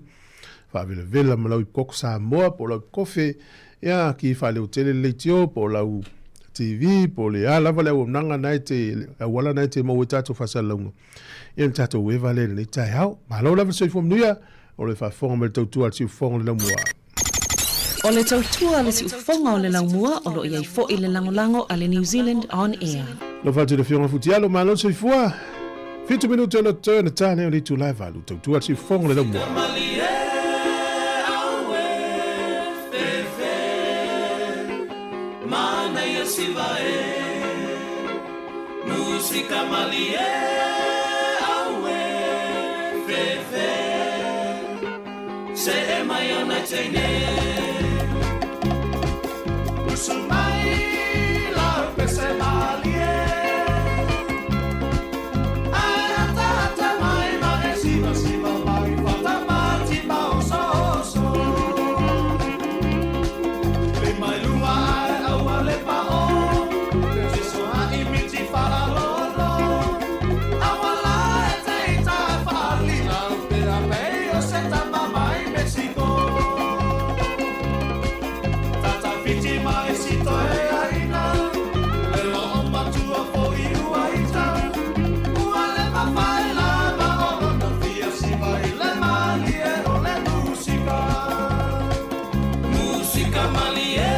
faavelavela ma lau ipukoko Samoa po o lau ipukofe ia ki faaleotele le leitio po o lau TV po o le a lava le auaunaga na e te auala na e te maua ai tatou faasalalauga ia le tatou eva lea i lenei taeao. Malo lava le soifua manuia o le faafofoga mai le tautua a le siufofoga o le laumua. O le tautua a le siufofoga o le laumua o lo o i ai foi le lagolago a le New Zealand On Air. Alofa atu i le Afioga Futialo, malo le soifua. Fitu minute o le totoe ona ta lea o le itula e valu. Tautua a le siufofoga o le laumua. Musika malie aue fefe Se e mai ona teine Usu mai lau pese malie Ai ata ata mai ma e siva siva mai Fata mati ma oso oso Pe mai lua ai aua le pa o Te soa i miti whaalolo Aua la e te ita whaalila Pe a pei o se tama mai Mexico Tata whiti mai si toe aina Le o o matua fo i ua ita Ua le mawhai la ma o lona fia siva i le malie o le musika Musika malie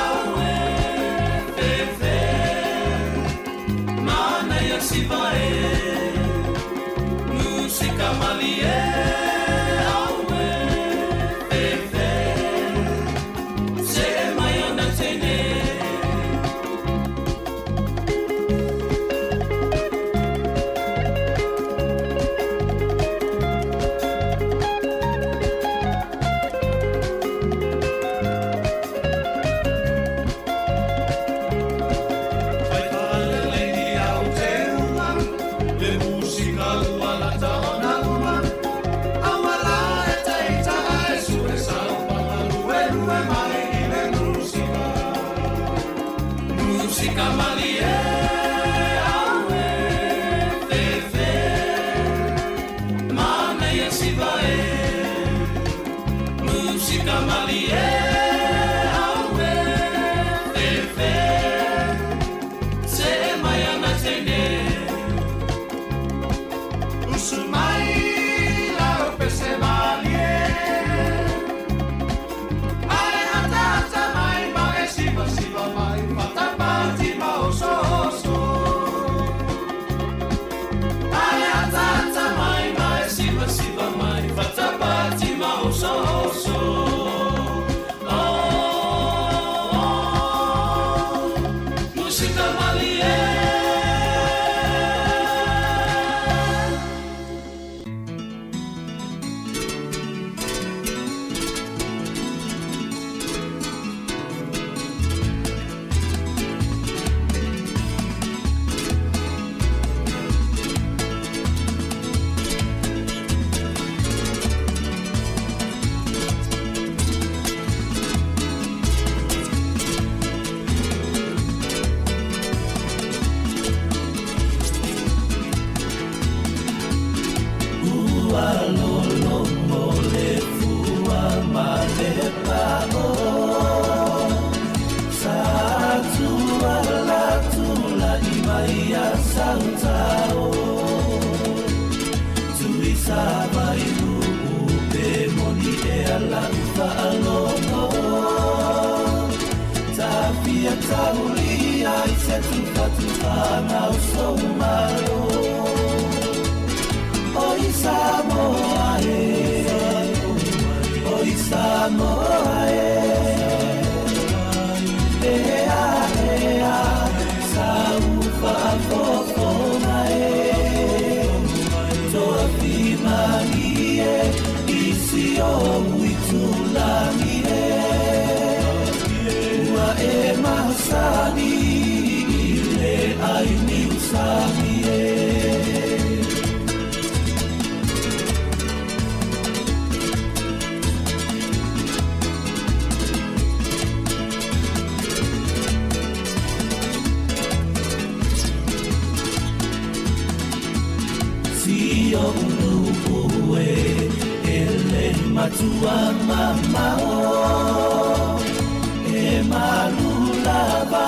aue fefe Manaia siva e Musika malie aue fefe Se mai ona teine. Fai faalelei ni au te uma, le musika ua lata ona uma. Aua la e teita ae sue sau pagaluelue mai i le musika. Musika malie aue fefe Manaia siva e Musika malie aue fefe Se mai ana teine Usu mai lau pese malie Ai ata ata mai ma e siva siva mai Fata pati ma oso oso Ai ata ata mai ma e siva siva mai Fata pati ma oso oso Oh, oh, musika malie. si o'u nu'u e E le matua mamao E malu lava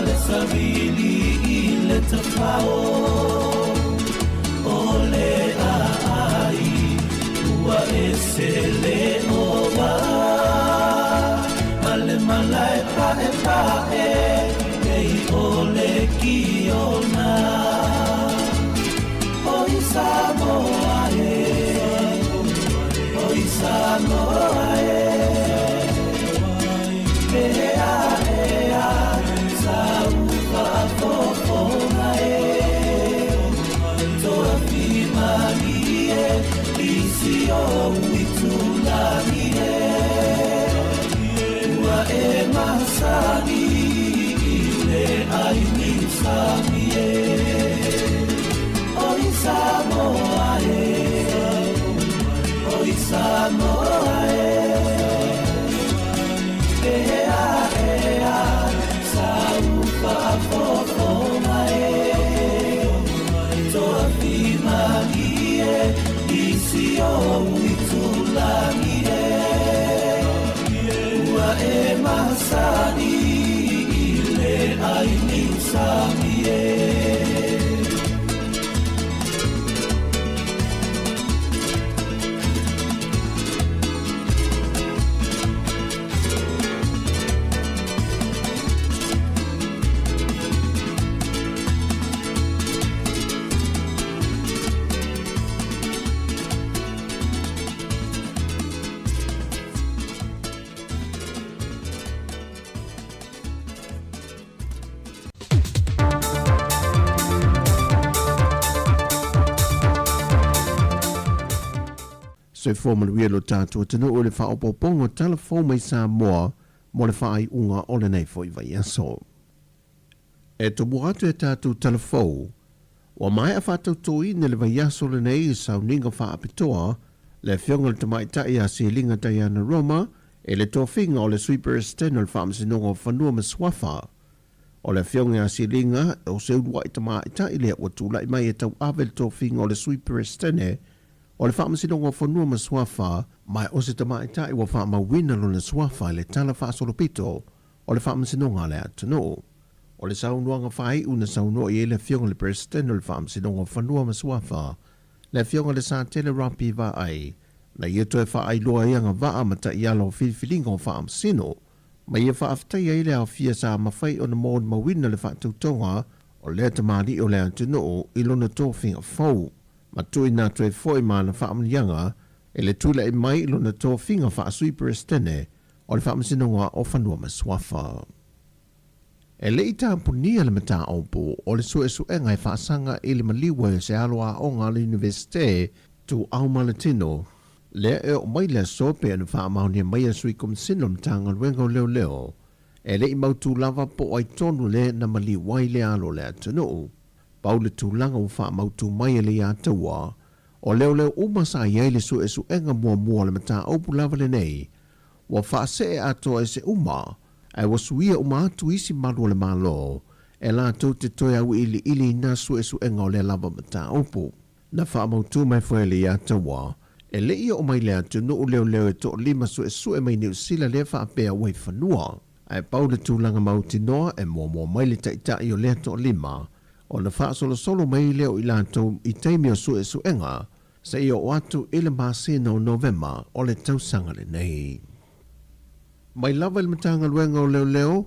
le savili i le tafao O le a'ai ua ese le ova Ma le malae pa'epa'e pei o le kiona Oi Samoa e Oi Samoa e Ea ea sa faafofoga e Toafimalie i si ou itulagi e Ua e masani i le ai niusami e Oi Samoa e Oi Samoa e Ea ea sa faafofoga e Toafimalie i si ou itulagi e Ua e masani i le ai niusami e. Soifua manuia lo tatou atunuu i le faaopoopoga o tala fou mai Samoa mo le faaiuga o lenei foi vaiaso. E tomua atu e tatou tala fou, ua maea faatautoina i le vaiaso lenei i sauniga faapitoa le Afioga i le Tamaitai ia Seliga Diana Roma i le tofiga o le Sui Peresetene o le Faamasinoga o Fanua ma Suafa. O le Afioga ia Seliga o se uluai tamaitai lea ua tulai mai e tauave le tofiga o le Sui Peresetene o le Faamasinoga o Fanua ma Suafa, ma o se tamaitai ua faamauina lona suafa i le Tala Faasolopito o le Faamasinoga a le atunuu. O le saunoaga faaiu na saunoa i ai le Afioga i le Peresetene o le Faamasinoga o Fanua ma Suafa, le Afioga i le Satele Rapi Vaai, na ia toe faailoa ai agavaa ma taiala o filifiliga o Faamasino, ma ia faafetaia ai le aofia sa mafai ona molimauina le faatautoga o lea tamalii o le atunuu i lona tofiga fou, ma tuuina atu ai foi ma ana faamanuiaga i le tulai mai i lona tofiga faa-Sui Peresetene o le Faamasinoga o Fanua ma Suafa. E le i tapunia le mataupu o le suesuega e faasaga i le maliu ai o se alo aoga a le Iunivesite Ituau ma le Tino, lea e oo mai le aso pei ona faamaonia mai e le Sui Komisina o le Matagaluega o Leoleo, e le i mautū lava po o ai tonu le na maliu ai le alo o le atunuu. Pau le tulaga ua faamautū mai e le iātaua, o leoleo uma sa i ai le suesuega muamua o le mataupu lava lenei, ua faasee atoa i se uma, ae ua suia uma atu isi malu o le Malo e latou te toe auiliili i nā suesuega o lea lava mataupu. Na faamautū mai foi e le iātaua, e le i oo mai le atunuu leoleo e toalima suesue mai Niu Sila lea faapea ua i fanua. Ae pau le tulaga mautinoa e muamua mai le taitai o lea toalima, ona faasolosolo mai lea o i latou i taimi o suesuega seia oo atu i le masina o Novema o le tausaga lenei. Mai lava i le Matagaluega o Leoleo,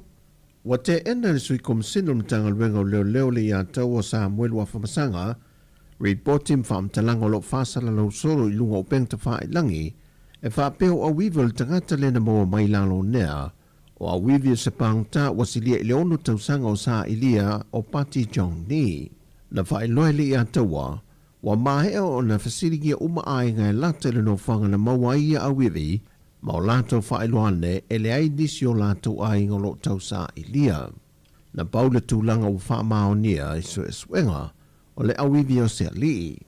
ua teena e le Sui Komisina o le Matagaluega o Leoleo le iātau o Samuelu Afamasaga ripoti ma faamatalaga o lo o faasalalau solo i luga o upega tafailagi e faapea o auivi o le tagata lea na maua mai i lalo o nea o auivi o se pagota ua silia i le ono tausaga o sailia o Pati Jong Ni. Na faailoa e le iātaua Ua maea ona fesiligia uma aiga e lata i le nofoaga na maua ai ia auivi, ma o latou faailoa ane e leai nisi o latou aiga o lo o tausailia. Na pau le tulaga ua faamaonia i suesuega o le auivi o se alii.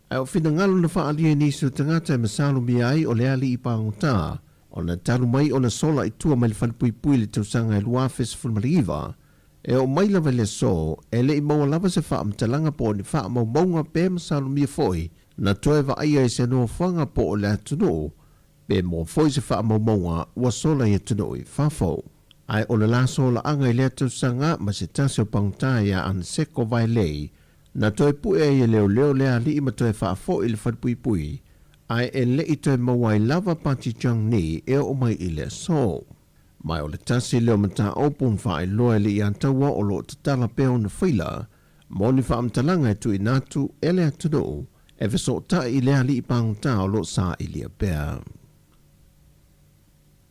Ae o finagalo na faaalia i nisi o tagata e masalomia ai o le alii pagota, ona talu mai ona sola i tua mai le falepuipui i le tausaga e 2019. E oo mai lava i le aso, e le i maua lava se faamatalaga po o ni faamaumauga pe masalomia foi na toe vaaia i se nofoaga po o le atunuu pe maua foi se faamaumauga ua sola i atunuu i fafo. Ae o le la solaaga i lea tausaga ma se tasi o pagota ia Aneseko Vaelei na toe pue ai e leoleo le alii ma toe faafoi i le falepuipui, ae e le i toe maua ai lava Pati Jung Ni e oo mai i le aso. Ma o le tasi lea o mataupu na faailoa e le ia taua o lo o tatala pea ona faila mo ni faamatalaga e tuuina atu e le atunuu e fesootai i le alii pagota o lo o sailia pea.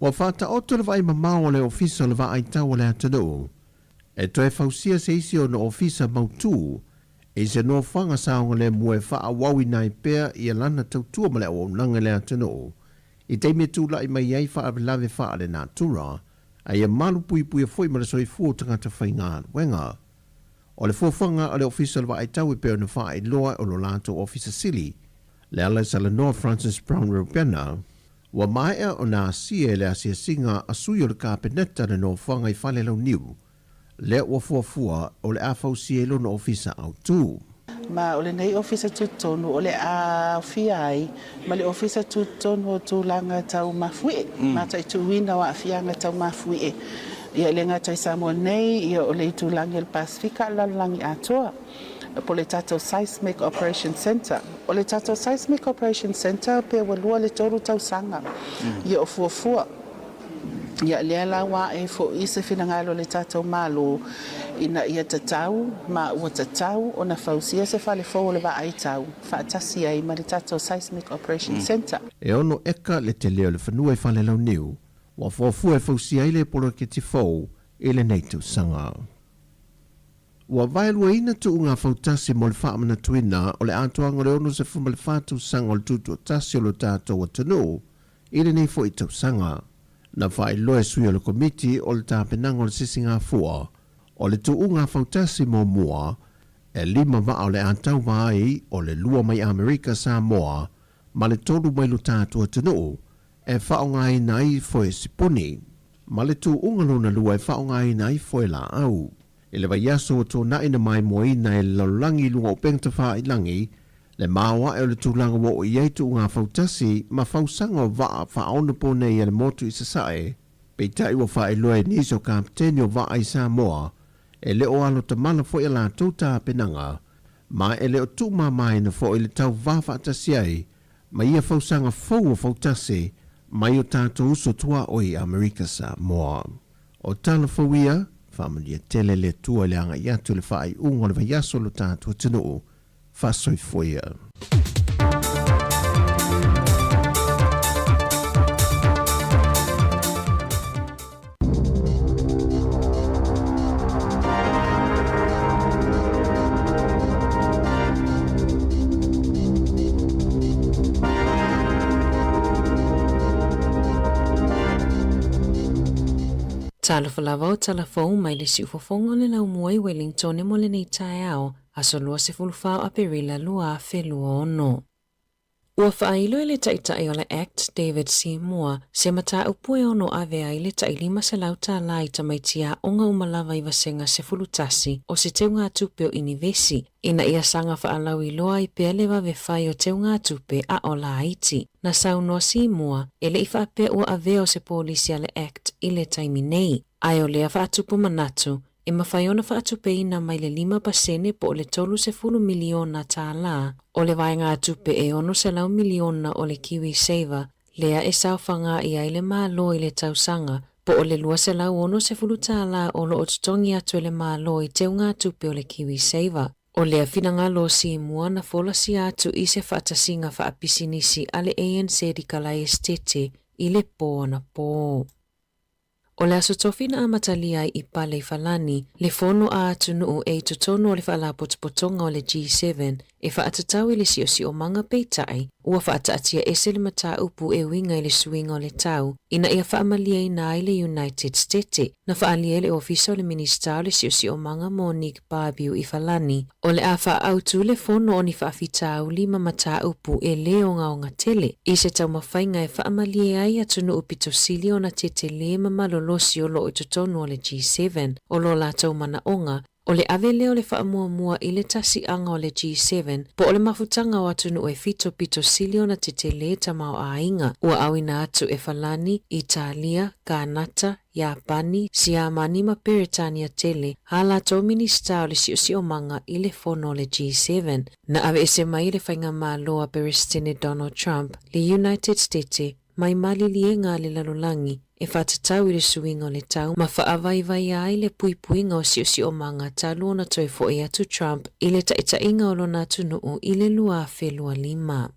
Ua faataoto le vaai mamao a le Ofisa o le Vaai Tau a le Atunuu e toe fausia se isi ona ofisa mautū i se nofoaga saogalemu e faaauauina ai pea ia lana tautua ma le auaunaga i le atunuu i taimi e tulai mai ai faalavelave faalenatura, a ia malupuipuia foi ma le soifua o tagata faigaluega. O le fuafuaga a le Ofisa o le Vaai Tau e pei ona faailoa e o lo latou Ofisa Sili, le ala i Salanoa Francis Brown Reubena, ua maea ona asia e le asiasiga a sui o le Kapeneta le nofoaga i Falelauniu, lea ua fuafua o le a fausia i lona ofisa autū. Ma o lenei Ofisa Tutotonu o le a aofia ai ma le Ofisa Tutotonu o Tulaga Tau Mafuie, mataituina o aafiaga tau mafuie, ia e le gata i Samoa nei, ia o le itulagi o le Pasefika a le lalolagi atoa, po o le tatou Seismic Operation Centre. O le tatou Seismic Operation Centre pe ua lua le tolu tausaga ia o fuafua. Ia, lea la ua ae foi se finagalo o le tatou Malo ina ia tatau ma ua tatau ona fausia se fale fou o le vaai tau faatasi ai ma le tatou Seismic Operation Centre. E ono eka le tele o le fanua i Falelauniu, ua fuafua e fausia ai le poloketi fou i lenei tausaga. Ua vaeluaina tuuga fautasi mo le faamanatuina o le atoaga o le 64 tausaga o le tutoatasi o lo tatou atunuu I lenei foi tausaga, na faailoa e sui o le Komiti o le Tapenaga o le Sisigafua o le Tuuga Fautasi muamua e lima vaa o le a tauva ai o le lua mai Amerika Samoa ma le tolu mai lo tatou atunuu e faaaogaina ai foe sipuni, ma le tuuga lona lua e faaaogaina ai foe laau. I le vaiaso ua tuanai na maimoaina e le lalolagi i luga o upega tafailangi le maoae o le tulaga ua oo i ai tuuga fautasi ma fausaga o vaa faaonaponei a le motu i Sasae, peitai ua faailoa e nisi o kapeteni o vaa i Samoa e le o alo tamala foi a latou tapenaga ma e le o tuumamaina foi le tauva faatasi ai ma ia fausaga fou o fautasi mai o tatou uso tuaoi i Amerika Samoa. O tala fou ia, faamanuia tele le Atua i le agai atu i le faaiuga o le vaiaso o lo tatou atunuu. Faasoifua ia. Talofa lava o tala fou mai le siufofoga o le laumua i Wellingtone mo lenei taeao, aso 24 o Aperila 2026. Ua faailo e le Taitai o le Act, David C. Moore, se mataupu e ono ave ai le tai $500 tālā i tamaiti aoga uma lava i vasega 11 o se teugatupe o Inivesi, ina ia saga faalauiloa ai pea le vave fai o teugatupe a o laiti. Na saunoa C. Moore, e le i faapea ua avea o se polisi a le Act i le taimi nei, ae o lea faatupu manatu, E mafai ona faatupeina mai le 5% po o le $30 miliona o le vaegatupe e $600 miliona o le KiwiSaver lea e saofaga'i ai le Malo i le tausaga, po o le $260 o lo o totogi atu e le Malo i teugatupe o le KiwiSaver. O lea finagalo o Simua na folasia atu i se faatasiga faapisinisi a le ANZ i Kalaesetete i le pō anapō. O le Aso Tofi na amatalia ai i Pale i Falani le fono a atunuu e i totonu o le Faalapotopotoga o le G7. e faatatau i le siosiomaga peitai ua faataatia ese le mataupu e uiga i le suiga o le tau ina ia faamalieina ai le United Stete. Na faaalia e le Ofisa o le Minisita o le Siosiomaga Monique Barbiu i Falani, o le a faaautu le fono o ni faafitauli ma mataupu e lē ogaoga tele i se taumafaiga e faamalie ai atunuu pito sili ona tetelē ma malolosi o loo i totonu o le G7. O lo latou manaoga, o le ave lea o le faamuamua i le tasi'aga o le G7 po o le mafutaga o atunuu e fito pito sili ona tetelē tamaoaiga ua auina atu e Falani, Italia, Kanata, Iapani, Siamani ma Peretania tele a latou Minisita o le Siosiomaga i le fono o le G7. Na aveese mai e le Faigamalo a Peresetene Donald Trump le United Stete mai maliliega a le lalolagi e faatatau i le suiga o le tau ma faavaivaia ai le puipuiga o siosiomaga talu ona toe fo'i atu Trump i le taitaiga o lona atunuu i le 2025.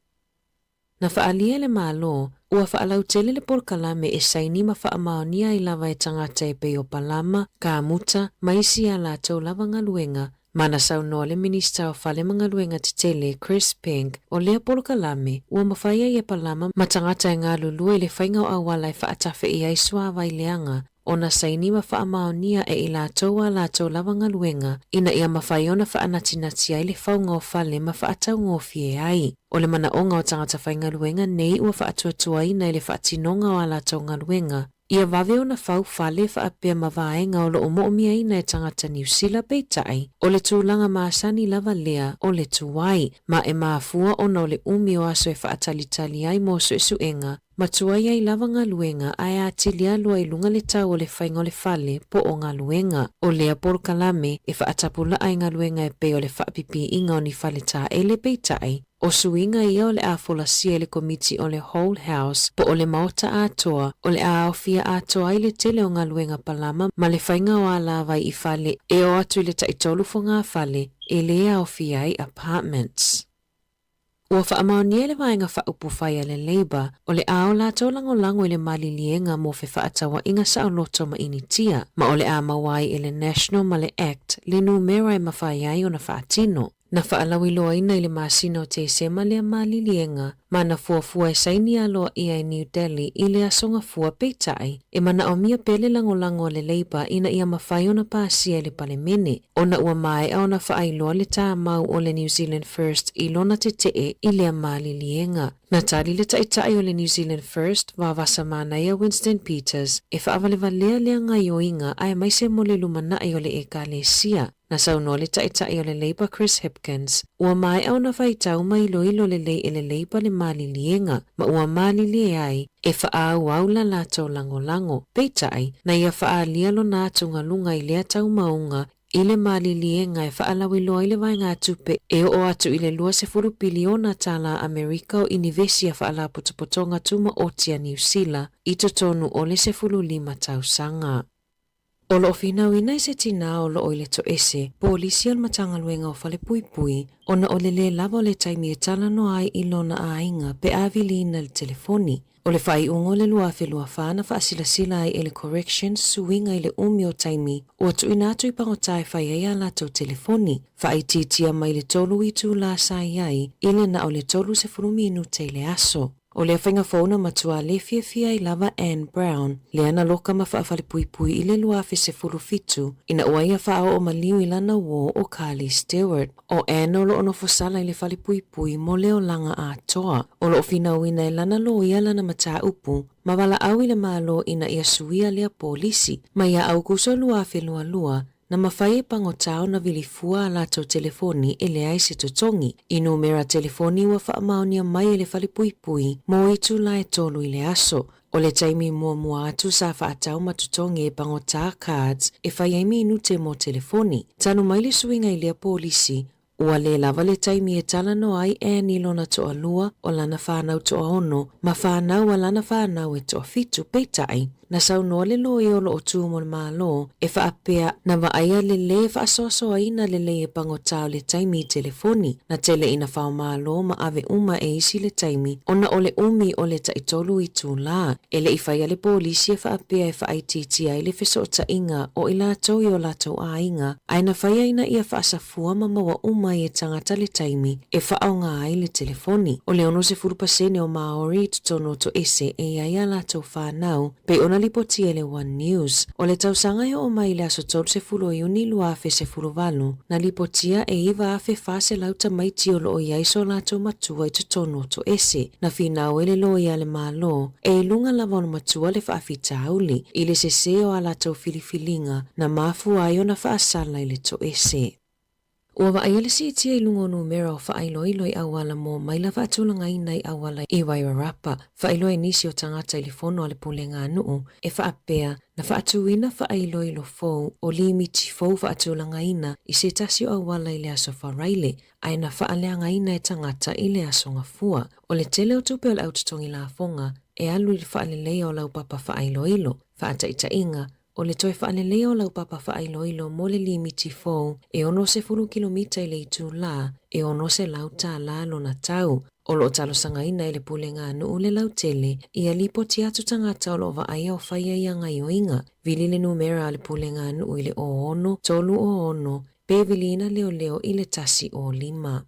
Na faaalia e le Malo, ua faalautele le polokalame e saini ma faamaonia ai lava e tagata e pei o Palama, Kamuta, ma isi a latou lava galuega, ma na saunoa le Minisita o Fale ma Galuega Tetele, Chris Peng, o lea polokalame, ua mafai ai e Palama ma tagata e galulue i le faiga o auala e faatafe'i ai suavai leaga, ona saini ma faamaonia e i latou a latou lava galuega ina ia mafai ona faanatinati ai le fauga o fale ma faataugofie ai. O le manaoga o tagata faigaluega nei ua faatuatuaina i le faatinoga o a latou galuega, ia vave ona fau fale faapea ma vaega o lo o moomiaina e tagata Niu Sila peitai, o le tulaga masani lava lea o le tuai, ma e mafua ona o le umi o aso e faatalitali ai mo suesuega ma tuai ai lava galuega ae atili alu ai i luga le tau o le faiga o le fale po o galuega. O lea polokalame e faatapulaa i galuega e pei o le faapipiiga o ni fale taele peitai, o suiga ia o le a folasia i le komiti o le Whole House po o le Maota atoa o le a aofia atoa ai le tele o galuega palama ma le faiga o alavai i fale e oo atu i le taitolu fogafale e lē aofia ai apartments. Ua faamaonia e le Vaega Faaupufai a le Labour o le a o latou lagolago i le maliliega mo fefaatauaiga saoloto ma Initia, ma o le a maua ai e le National ma le Act le numera e mafai ai ona faatino. Na faalauiloaina i le masina o Tesema lea maliliega ma na fuafua e saini aloaia e New Delhi i le Aso Gafua peitai, e manaomia pea le lagolago a le Labour ina ia mafai ona pasia i le Palemene. Ona ua maea ona faailoa le tāmau o le New Zealand First i lona tetee i lea maliliega. Na tali le taitai o le New Zealand First, Vavasa Manaia Winston Peters, e faavalevalea lea gaioiga aemaise mo le lumanai o le Ekalesia. Na saunoa le taitai o le Labour Chris Hipkins, ua maea ona faitau ma iloilo lelei e le Labour le maliliega ma ua malilie ai e faaauau la latou lagolago. Peitai, na ia faaalia lona atugaluga i lea taumauga i le maliliega e faalauiloa ai le vaegatupe e oo atu i le 20 piliona tālā Amerika o Inivesi a Faalapotopotoga Tumaoti a Niu Sila i totonu o le 15 tausaga. O lo o finauina i se tinā o lo o i le toese, polisi a le Matagaluega o Falepuipui, ona o le lē lava o le taimi e talanoa ai i lona aiga pe a viliina i le telefoni. O le faaiuga o le 2024 na faasilasila ai e le Corrections suiga i le umi o taimi ua tuuina atu i pagota e fai ai a latou telefoni, faaitiitia mai le tolu itulā sa i ai i le na o le 30 minute i le aso. O lea faiga fou na matua lē fiafia ai lava Ann Brown, lea na loka ma faafalepuipui i le 2017 ina ua ia faaoo maliu i lana uō o Carly Stewart. O Ann o lo o nofo sala i le falepuipui mo le olaga atoa. O lo o finauina e lana loia lana mataupu ma valaau i le Malo ina ia suia lea polisi. Mai ia Aukuso 2022, Na mafai e pagota ona vili fua a latou telefoni e leai se totogi. I numera telefoni ua faamaonia mai e le falepuipui mo itula e tolu i le aso. O le taimi muamua atu sa faatau ma totogi e pagota cards e fai ai minute mo telefoni. Talu mai le suiga i lea polisi, Ua lē lava le taimi e talanoa ai Ann i lona toalua o lana whānau toaono ma whānau a lana whānau e toafitu, peitai, Na saunoa le loia o lo o tu mo le Malo e faapea na vaaia le lē faasoasoaina lelei e pagota o le taimi i telefoni. Na tele ina faomalo ma ave uma e isi le taimi ona o le umi o le taitolu itulā. E le i faia le polisi e faapea e faaitiitia ai le fesootaiga o i latou i o latou aiga, ae na faia ina ia faasafua ma maua uma ai e tagata le taimi e faaaoga ai le telefoni. O le 60% o Māori i totonu o toese e i ai a latou whānau, pei ona lipotia e le One News. O le tausaga e oo mai i le aso 30 o Iuni 2018, na lipotia e 9,400 tamaiti o lo o i ai so latou matua i totonu o toese. Na finau e le loia a le Malo, e i luga lava o le matua le faafitauli, i le sesē o a latou filifiliga na mafua ai ona faasala i le toese. Ua vaaia le siitia i luga o numera o faailoilo i auala mo maila faatulagaina i auala i Wairarapa, faailoa e nisi o tagata i le fono a le Pulega a Nuu e faapea na faatuina faailoilo fou o limiti fou faatulagaina i se tasi o auala i le aso Faraile ae na faaleagaina e tagata i le aso Gafua. O le tele o tupe o le au totogi lafoga e alu i le faaleleia o laupapa faailoilo, faataitaiga, O le toe faaleleia o laupapa faailoilo mo le limiti fou e 60 kilomita i le itulā, e $600 lona tau. O lo o talosagaina e le Pulega a Nuu le lautele ia lipoti atu tagata o lo o vaaia o faia ia gaioiga. Vili le numera a le Pulega a Nuu i le 06 306 pe viliina leoleo i le 105.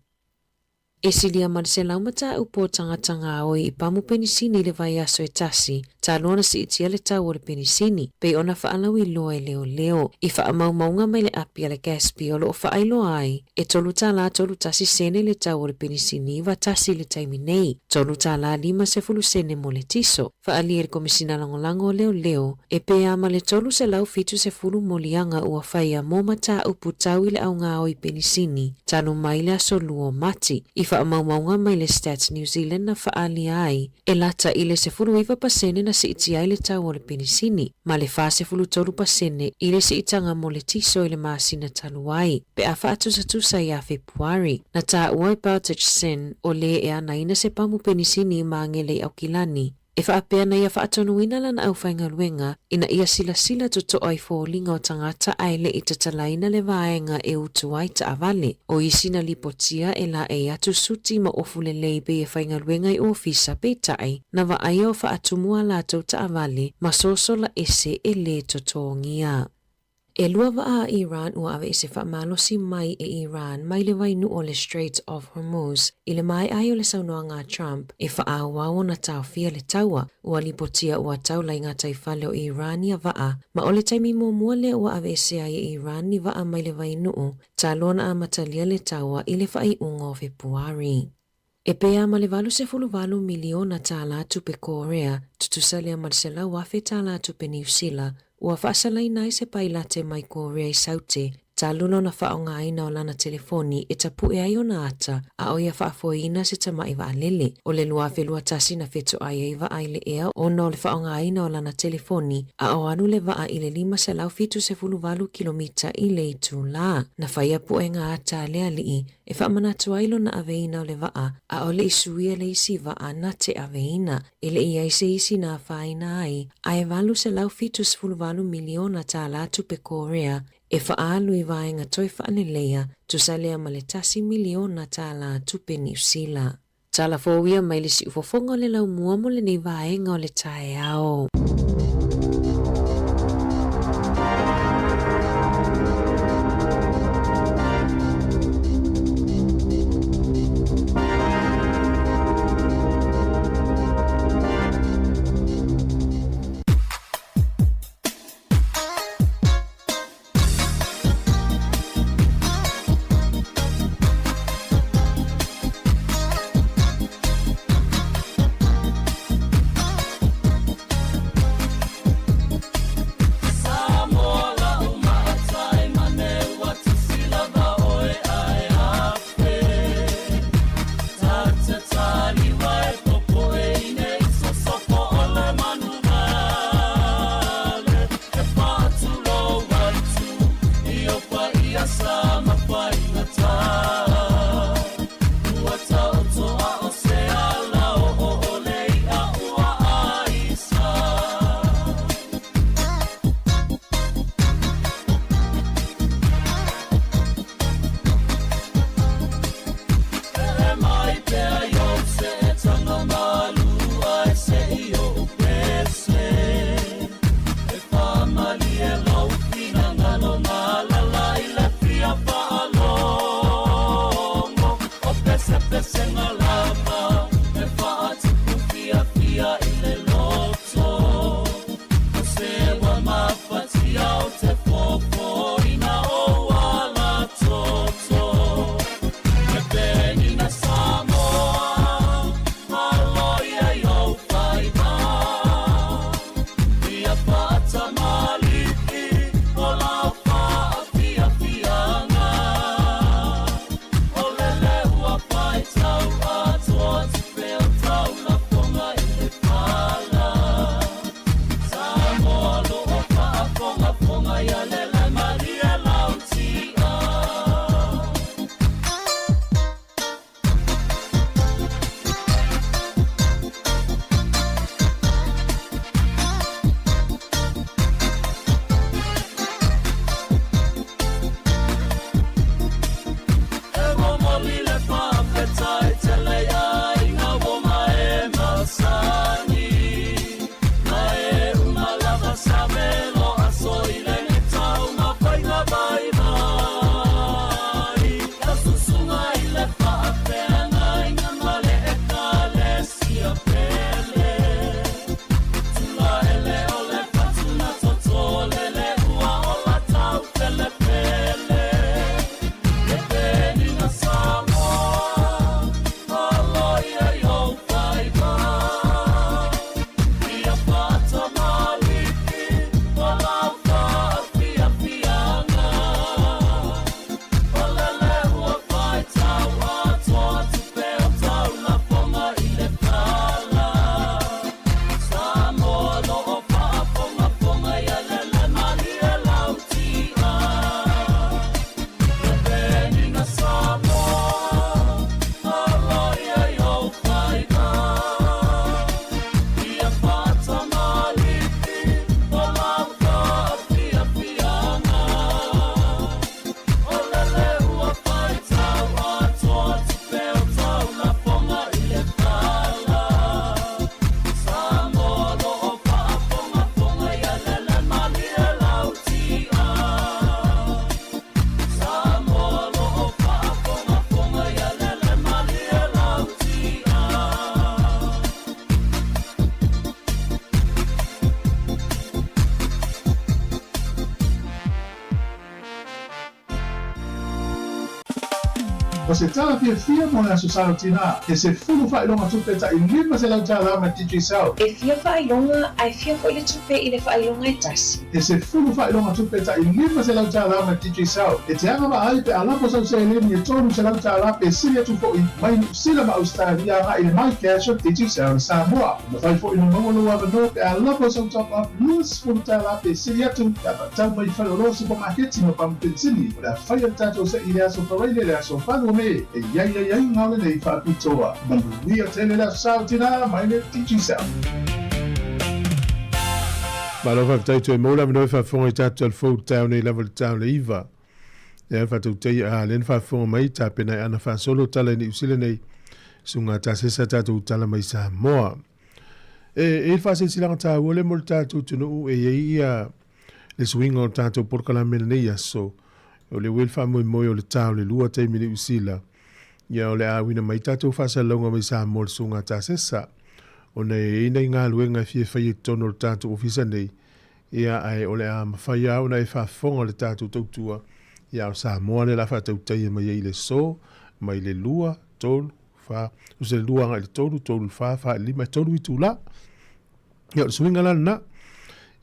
E silia ma le selau mataupu o tagata gaoi i pamu penisini i le vaiaso e tasi, talu ona siitia le tau o le penisini, pei ona faalauiloa e leoleo. I faamaumauga mai le api a le Gaspy o lo o faailoa ai, e $3.31 sene le tau o le penisini 91 i le taimi nei, $3.50 sene mo le tiso. Faaalia e le Komesina Lagolago o Leoleo, e pē ma le 370 moliaga ua faia mo mataupu tau i le augaoi penisini talu mai le aso 2 o Mati. I faamaumauga mai le Stats New Zealand na faaalia ai, e lata i le 19% na siitia ai le tau o le penisini, ma le 43% i le siitaga mo le tiso i le masina talu ai, pe a faatusatusa ia Fepuari. Na taua e Baltic Sin o lē e anaina se pamu penisini i Magele i Aukilani, e faapea na ia faatonuina lana aufaigaluega ina ia silasila totoa i foliga o tagata ae le i tatalaina le vaega e utu ai taavale. O isi na lipotia e laei atu suti ma ofu lelei pei e faigaluega i ofisa peitai na vaaia o faatumu a latou taavale ma sosola ese e lē totogia. E lua vaa a Iran ua aveese faamalosi mai e Iran mai le vainuu o le Strait of Hormuz i le maea ai o le saunoaga a Trump e faaauau ona taofia le taua. Ua lipotia ua taula i gataifale o Iran ia vaa, ma o le taimi muamua lea ua aveesea ai e Iran ni vaa mai le vainuu talu ona amatalia le taua i le faaiuga o Fepuari. E pē a ma le $88 miliona tupe Korea, tutusa lea ma le $100,000 tupe Niu Sila, ua faasalaina ai se pailate mai Korea i Saute, talu lona faaaogaina o lana telefoni e tapue ai ona ata a o ia faafoeina se tama'i vaalele. O le 2021 na fetoai ai vaa i le ea ona o le faaaogaina o lana telefoni a o alu le vaa i le 578 kilomita i le itulā. Na faia puega ata a le alii e faamanatu ai lona aveina o le vaa, ʻaʻole i suia le isi vaa na te aveina, e le i ai se isi na afaina ai, a e $878 miliona tupe Korea e faaalu i vaega toe faaleleia, tusa lea ma le $1 miliona tupe Niu Sila. Tala fou ia mai le siufofoga o le laumua mo lenei vaega o le taeao. se tala fiafia mo le Aso Sa o Tinā, he 10 faailoga tupe taʻi $500 mai Digicel. E fia faailoga ae fia foi le tupe i le faailoga e tasi. He 10 faailoga tupe taʻi $500 mai Digicel. E te agavaa ai pe a lafo sau seleni e $300 pe sili atu foi mai Niu Sila ma Ausetalia agai i le MyCash o Digicel i Samoa. E mafai foi ona maua lou avanoa pe a lafo sau top-up $20 pe sili atu pe a faatau mai i faleoloa supamaketi ma pamu penisini. O le a faia le tatou seʻi i le aso Faraile le aso 8 o Me e i ai aiaiga o lenei faapitoa. Manuia tele le Aso Sa o Tinā mai le Digicel. Malo faafetai toe maua le avanoa e faafofoga i tatou tala fou i le taeao nei lava i le taeao le 9. Lea faatautai a lea na faafofoga mai tapena ai ana faasolo tala i Niu Sila nei suga tasesa tatou tala mai Samoa. E, e i le faasilasilaga taua lea mo le tatou atunuu e i ai ia le suiga o le tatou polokalame lenei aso. O le ua i le faamoemoe o le ta o le 2 taimi Niu Sila. Ia o le a auina mai tatou faasalalauga mai Samoa le suga tasesa. Ona e i ai nai galuega e fia faia i totonu o le tatou ofisa nei, Ia, ae o le a mafai lava ona e faafofoga le tatou tautua, ia, o Samoa lea o le a faatautaia mai ai i le aso, mai le 2, 3, 4, tusa le 2 agai i le 3, 3 i le 4, 4 i le 5, e 3 itula. Ia, o le suiga la lena.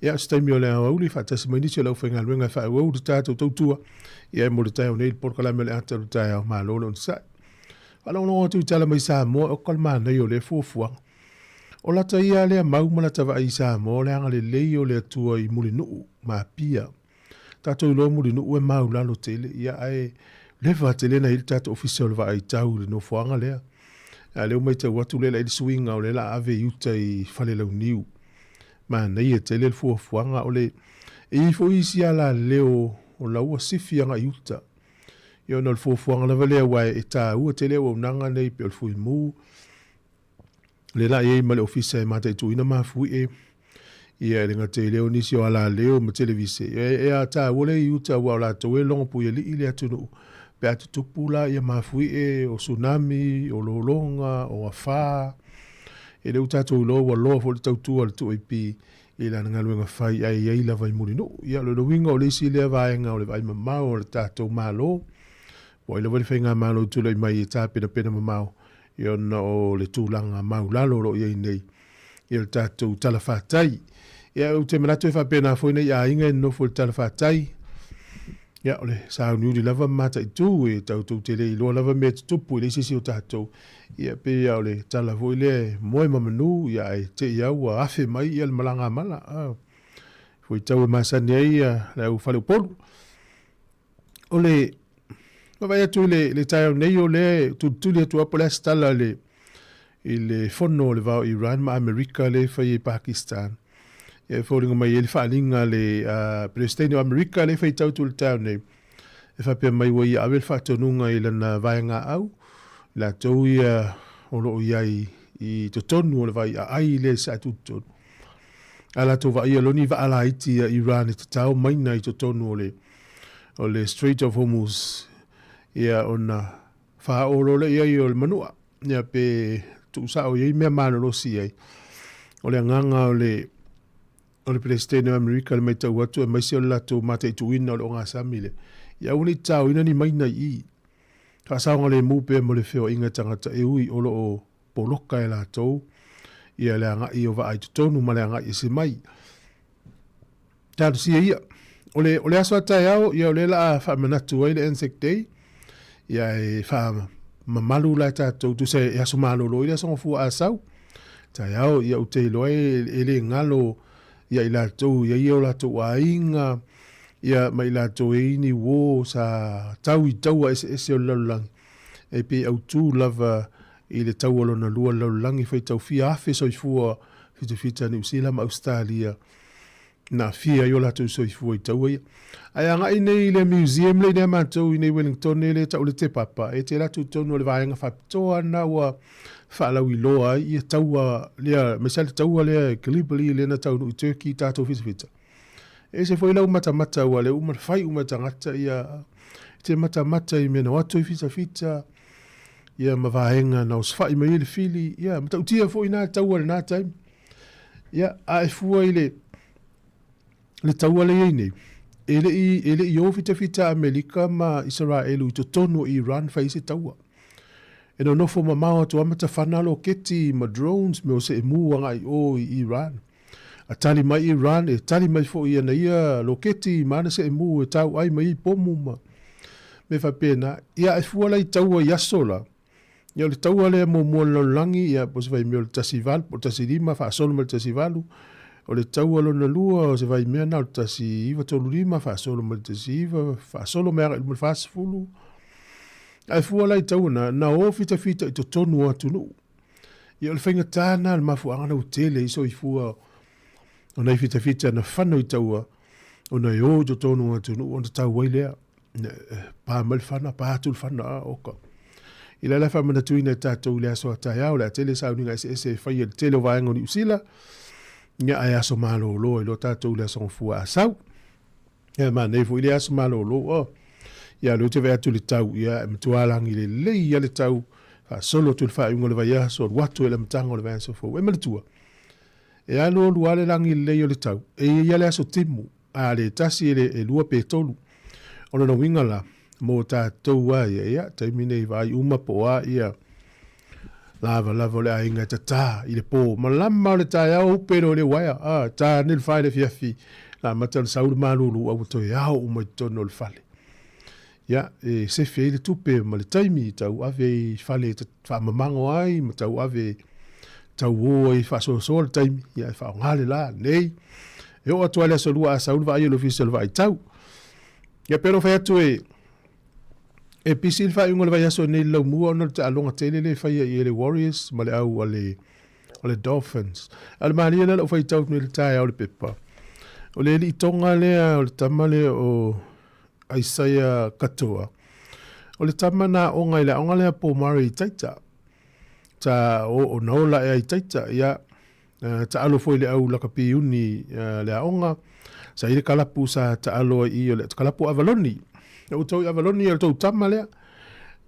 Ia, o se taimi o le aoauli, faatasi mai nisi o le aufaigaluega e faaauau le tatou tautua, ia, e mo le taeao nei, le polokalame o le ata o le taeao, malo le onosai. Faalogologo atu i tala mai Samoa, oka le manaia o lea fuafuaga. O lata ia lea mau ma lata vaai i Samoa o le agalelei o le Atua i Mulinuu ma Apia. Tatou iloa Mulinuu e maulalo tele, ia ae leva tele na i ai le tatou ofisa o le vaai tau i le nofoaga lea. A lea ua maitau atu lea la i le suiga o lea la ave i uta i Falelauniu. Manaia tele le fuafuaga o le e i ai foi isi alaleo o la ua sifi agai i uta. Ia ona o le fuafuaga lava lea aua e taua tele auaunaga nei pei o le Fuimu, lea la i ai ma le ofisa e mataituina mafuie ia e le gata i lea o nisi o alaleo ma televise ia e a taua lea i uta aua o latou e logo puialii le atunuu pe a tutupu la ia mafuie o tsunami o lologa o afa e le ua tatou iloa ua loa foi le tautua a le 2AP i lana galuega fai ae i ai lava i Mulinuu. Ia o le uiga o le isi lea vaega o le vaai mamao o le tatou Malo, po o ai lava le faigamalo e tulai mai e tapenapena mamao Ia ona o le tulaga maulalo o lo o i ai nei i le tatou talafatai. Ia ou te manatu e faapena foi nei aiga e nonofo i le talafatai. Ia o le sauniuni lava ma mataitu e tatou te le iloa lava mea e tutupu i le isi isi o tatou. Ia pei lava o le tala foi lea e moe ma manu ia ae te i lava ua afe mai ia le malaga a mala. Ah, fuaitau e masani ai ia le au faleupolu. O le vaavaai atu i le, le taeao nei o lea e tulituli atu lava po o le a se tala i le, i le fono o le va o Iran ma Amerika lea e fai e Pakistan. Ia e foliga mai ai le faaaliga a le uh, Peresetene o Amerika lea e faitau atu i le taeao nei. E faapea mai ua ia ave le faatonuga i lana vaegaau, i latou ia o lo o i ai i totonu o le vai aai lea i Saatututonu. A latou vaaia loa ni vaa laiti a Iran e tatao maina i totonu o le o le Strait of Hormuz, ia ona faaoo loa lea i ai o le manua, ia pe tuusao i ai mea malolosi i ai. O le agaga o le o le Peresetene o Amerika le matau atu aemaise o le latou mataituina o le ogasami lea, ia aua ne i tataoina ni maina i i. Faasaogalemu pea mo le feoaiga tagata e ui o lo o poloka e latou ia le agai o vaa i totonu ma le agai ese mai. Talosia ia. O le, o le aso a taeao, ia o lea la a faamanatu ai le Anzac Day, ia e faamamalu la e tatou, tusa e aso malolo i le aso gafua a sau. Taeao, ia ou te iloa e, e le galo ia i latou, ia ia o latou aiga, ia ma i latou e i ni uō sa tau i taua eseese o le lalolagi. E pei autū lava i le taua lona lua le lalolagi faitau fia afe soifua fitafita Niu Sila ma Ausetalia na aafia ai o latou soifua i taua ia. Ae agai nei i le museum lea i nea matou i nei Wellingtone lea e tau le Te Papa, e te alu atu i totonu o le vaega faapitoa lena ua faalauiloa ai ia taua lea, aemaise lava le taua lea e Gallipoli lea na taunuu i Turkey i tatou fitafita. E ese foi lau matamata aua o lea ua uma ona fai uma e tagata ia te matamata i mea na o atu ai fitafita, ia ma vaega na osofai mai ai le fili, ia matautia foi na taua i lena taimi. Ia, a e fua i le, le taua lea e i ai nei, e le i, e le i o fitafita Amerika ma Isaraelu i totonu o Iran fai ai se taua. E nonofo mamao atu lava ma tafana loketi ma drones me o seemu agai i o i Iran. A tali mai Iran, e tali mai foi i ana ia loketi ma ana seemu e tau ai ma ia pomu ma mea faapena. Ia, e fua la i taua i aso la, Ia o le taua lea muamua o le lalolagi, ia po o se vaimea o le 18 po o le 15 faasolo mai le 18. O le taua lona lua o se vaimea na o le 1935 faasolo mai le 19 faasolo mai agai i luma i le 40. Ae fua la i taua na, na o fitafita i totonu o atunuu. Ia o le faigata na o le mafuaaga na ua tele ai soifua o nai fitafita na fano i taua ona e o i totonu o atunuu ona tau ai lea. Pa mai le fana, pa atu le fana, a oka. I la la faamanatuina e tatou i le aso a taeao, o le a tele sauniga eseese e faia i le tele o vaega o Niu Sila, ia ae aso malolo ai loa tatou i le aso Gafua a sau. Ia manaia foi le aso malolo, oh. Ia lea ou te vaai atu i le tau, ia e matua lagi lelei lava le tau, faasolo atu i le faaiuga o le vaiaso, alu atu ai i le amataga o le vaiaso fou. E manatua, e alualu lava le lagi lelei o le tau, e i ai lava le aso timu, a le tasi e le elua pe tolu. O lona uiga la, mo tatou a ia, ia, taimi nei vaai uma po o a ia lavalava o le aiga e tatā i le pō. Malama o le taeao upe loa i le uaea, a, tā ane le fa i le afiafi, na amata ona sau le malulu a ua toe ao uma i totonu o le fale. Ia, e sefe ai le tupe ma le taimi e tau ave i fale e faamamago ai ma tau ave tau o ai faasoasoa le taimi, ia e faaaoga le la nei. E oo atu lava i le aso lua a sau le vaai o le ofisa o le vaaitau. Ia pei ona fai atu e e pisi le faaiuga o le vaiaso nei i le laumua ona o le taaloga tele lea e faia i le Warriors ma le au a le o le Dolphins. A o le malie lea lau faitau atu nei i le taeao i le pepa. O le alii Tonga lea, o le tama lea o Isaia Katoa. O le tama na aoga i le aoga lea po Murray i Taita. Ta o, o na ola ea i Taita, ia, taalo foi i le au lakapi uni le aoga. Sa i le kalapu sa taalo ai i o le kalapu Avaloni. Na outou i Avaloni o le tou tama lea.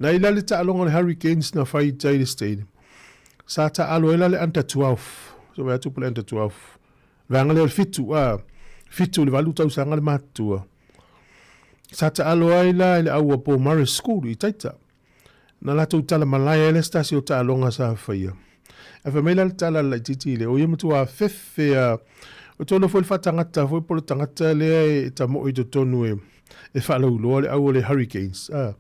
Na i la le taaloga o le Hurricanes na fai i tai le stadium. Sa taalo ai la le under 12. So vai atu po le under 12. Vaega lea o le fitu, a, fitu i le valu tausaga le matutua. Sa taalo ai la i le au a Paul Murray School i Taita. Na latou tala malae ai le se tasi o taaloga sa faia. Ae fai mai la le tala a le laitiiti lea, o ia matua fefe a, o tonu foi le faatagata foi po o le tagata lea e tamoe i totonu e, e faalauiloa le au o le Hurricanes, a,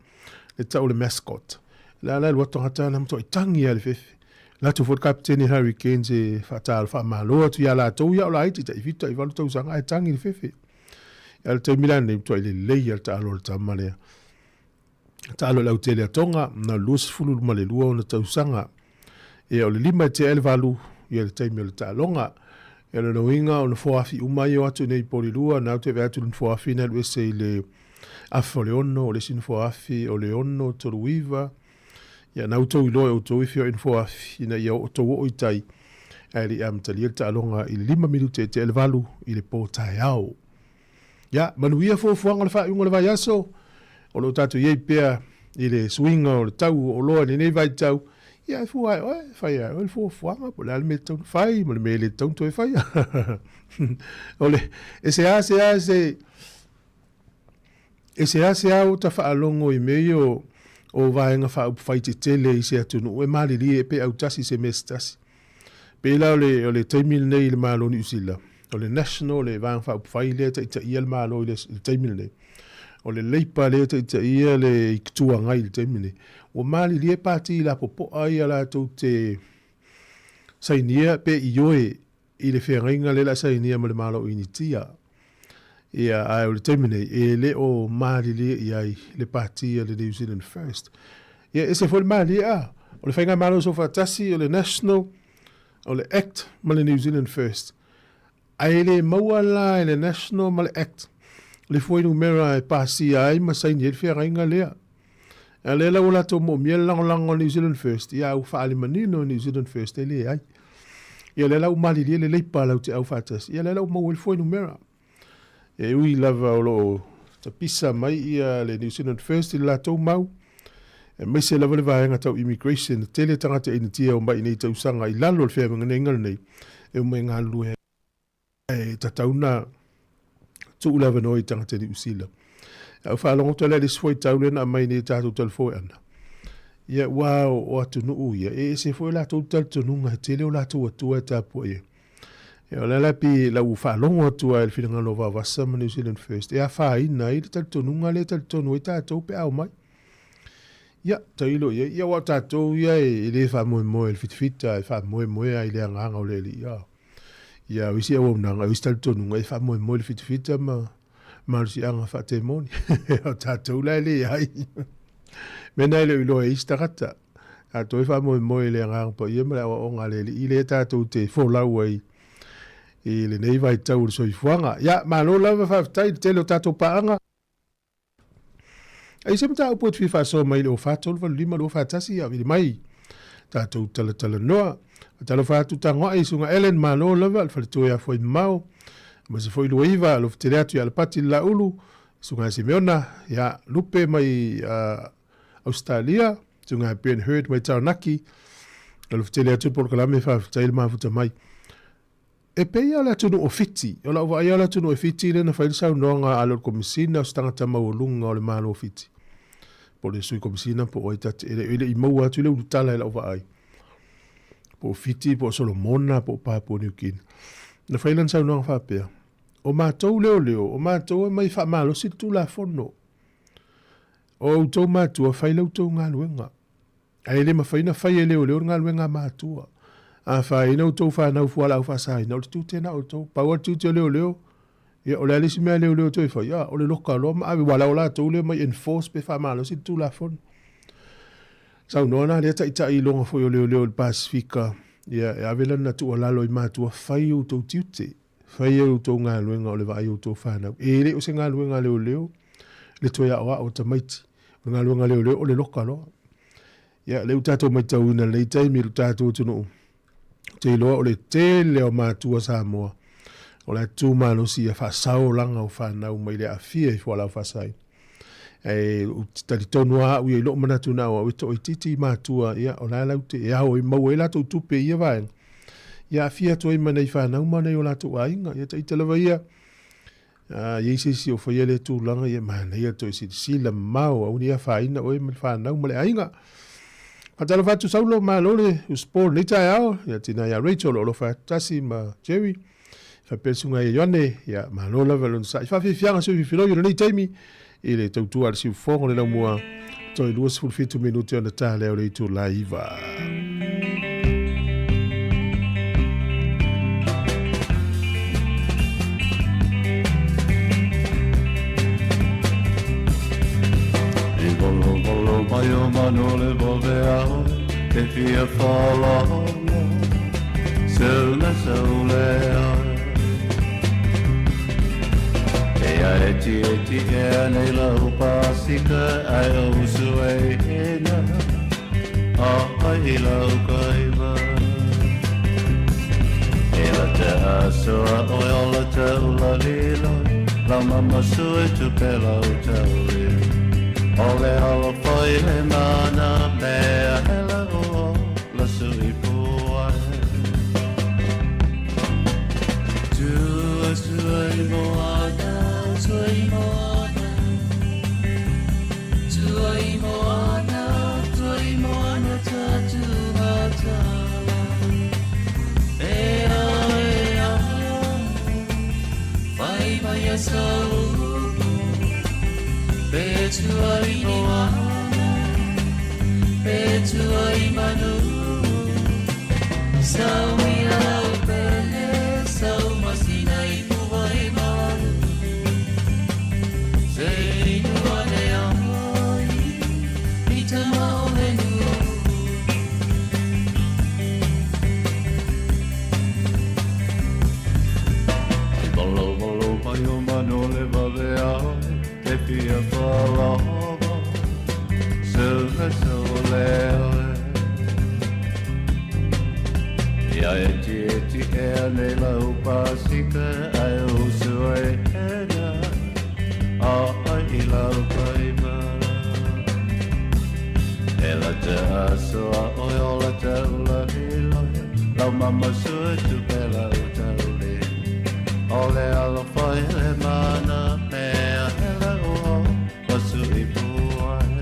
le tau o le mascot. Le a la e alu atu tagata na matuai tangi lava i le fefe. Latou foi le kapeteni Hurricanes e faatalo faamalo atu ia latou ia o laiti tai fitu tai valu tausaga ae tangi le fefe. Ia le taimi la nei matuai lelei lava le taalo a le tama lea. Taalo i le autele a Tonga na 22 ona tausaga. Ia o le lima e tea ai le valu ia le taimi o le taaloga. Ia o lona uiga o nofoa afi uma ia o atu nei i Polilua na ou te vaai atu i le nofoa afi na alu ese i le afa o le ono, o le isi nofoa afi o le ono tolu iva. Ia na outou iloa e outou e feoai nofoa afi ina ia outou oo i tai ae le i amatalia le taaloga i le lima minute e tea le valu i le po taeao. Ia, manuia fuafuaga o le faaiuga o le vaiaso, o lo o tatou i ai pea i le suiga o le tau o oloa i lenei vaitau, ia e fua e oe, e fai e oe le fuafuaga, po o le a le mea e tatau ona fai ma le mea e le tatau ona toe faia. O le, e seasea se, E seasea ota faalogo i mea ia o vaega faaupufai tetele i se atunuu e malilie pe autasi se mea se tasi. Pei la o le, o le taimi lenei i le Malo o Niu Sila, o le National, le vaega faaupufai lea e taitaia le Malo i le, i le taimi lenei, o le Labour lea e taitaia le Itu Agai i le taimi lenei, ua malilie pati lapopoa ia latou te sainia pe ioe i le feagaiga lea o le a sainia ma le Malo o Initia. Ia, ae o le taimi nei, e le o malilie i ai le pati a le New Zealand First. Ia, ese foi le malie a. O le Faigamalo Soofaatasi, o le National, o le Act ma le New Zealand First. Ae le maua la e le National ma le Act le fuainumera e pasia ai ma saini ai le feagaiga lea. A lea la ua latou moomia le lagolago a New Zealand First, ia ua faaali manino e New Zealand First e leai. Ia lea la ua malilie le Leipa lau te au faatasi, ia lea la ua maua ai le fuainumera. E ui lava o lo o tapisa mai ia le New Zealand First i le latou mau, aemaise lava le vaega tau immigration, e tele tagata Initia o mai i nei tausaga i lalo o le feagaiga lenei e omai e galulue ai. E tatau na tuu le avanoa i tagata Niu Sila. A ua faalogo atu lea i le isi fuaitau lea na aumai nei e tatou talifoe ana. Ia, aua o atunuu ia, e ese foi o latou talitonuga, e tele o latou atua e tapuai ai. Ia, o le ala pei la ua faalogo atu lava i le finagalo o Vaovasa ma New Zealand First, e afaina ai le talitonuga lea e talitonu ai tatou pe a omai. Ia, tailo i ai. Ia, aua o tatou ia e le faamoemoe i le fitafita, e faamoemoe lava i le agaga o le Alii. Ia, o isi auaunaga, o isi talitonuga, e faamoemoe i le fitafita ma malosiaga faatemoni. O tatou la e leai. Mea na e le o iloa e isi tagata. Tatou e faamoemoe i le Agaga Paia ma le aoaoga a le Alii lea tatou te folau ai i lenei vaitau o le soifuaga. Ia, malo lava faafetai i le tele o tatou paaga. A i se mataupu e te fia faasoa mai i le 04 385 241, ia vili mai tatou talatalanoa. Talofa atu Tagoai i Susuga Ellen, malo lava le faletua ia Fuaimamao, aemaise foi Luaiva, alofa tele atu ia Alapati le Laulu, Susuga Simeona, ia Lupe mai Ausetalia, Susuga Ben Hurd mai Taranaki, alofa tele atu le polokalame, faafetai le mafuta mai. E pei lava o le atunuu o Fiti, o lau vaai lava o le atunuu o Fiti lea na fai le saunoaga a le Komesina o se tagata maualuga o le Malo o Fiti, po o le Sui Komesina po o ai ta te, e le i maua atu le ulutala i lau vaai, po o Fiti po o Solomona po o Papua Niu Kini. Na fai lana saunoaga faapea, o matou leoleo, o matou e omai e faamalosi le Tulafono. O outou matua, fai la outou galuega. Ae le mafai ona fai e leoleo le galuega a matua. A afaina outou fanau fualaau faasaina, o le tiute lena o outou. Pau lava le tiute o leoleo, ia o le a le isi mea a leoleo e toe fai? A, o le loka loa ma ave, aua o latou lea e omai e enforce pe faamalosi le Tulafono. Saunoa la lea taitai iloga foi o leoleo i le Pasefika, ia e ave lana tuualalo i matua, fai outou tiute. Fai e outou galuega o le vaai o outou fanau. E le o se galuega a leoleo le toe aoao o tamaiti. O le galuega a leoleo o le loka loa. Ia, lea ua tatou matauina i lenei taimi i lo tatou atunuu, ou te iloa o le tele o matua Samoa o le a tu malosi ia faasao olaga o fanau mai le aafia i fualaau faasaina. Ae ou te talitonu lava au ia i lou manatu na o au e toaitiiti matua, ia, o la e laute e ao e maua ai latou tupe i ia vaega, ia aafia atu ai ma nai fanau ma nai o latou aiga. Ia taita lava ia, a i ai se isi o faia lea tulaga, ia manaia toe silasila mamao, aua ne i afaina oe ma le fanau ma le aiga. Faatalofa atu Saulo, malo le usupo i lenei taeao, ia tina ia Rachel o lo o alofa atu tasi ma Jerry. Faapea le susuga ia Ioane, ia malo lava le onosai. Faafiafiaga sui fifiloi o lenei taimi i le tautua a le siufofoga o le laumua, toe 27 minute ona ta lea o le itula 9. I volovolo mai o manu le vave ao Te fia whalalo Soon as lea E a eti eti ea nei lau pasika Ai o usu e hena A ai lau kaiva E la te asoa oe o la te ula lilo Lau mama sui tu pe lau tauli O le alo fai he mana mea he lau o la sui puai Tua tua i moana, tua i moana Tua i moana, tua i moana ta tu matala E a e a, whai mai a saupu Pe tua i moana, pe tua i manu Sau ia lau pele, sau masina i puai malu Se inu ane ai, i tama o le nu I volovolo mai o manu le vave ai, te fia whalava, se so lea. Ia eti eti ea nei lau pasika, ai usu e hena, a ai i lau kaiva. E la te asoa oe o la te ula lilo, lau mama sue tu pe lau tauli. O le alofa i le mana mea he lau o, o sui puai.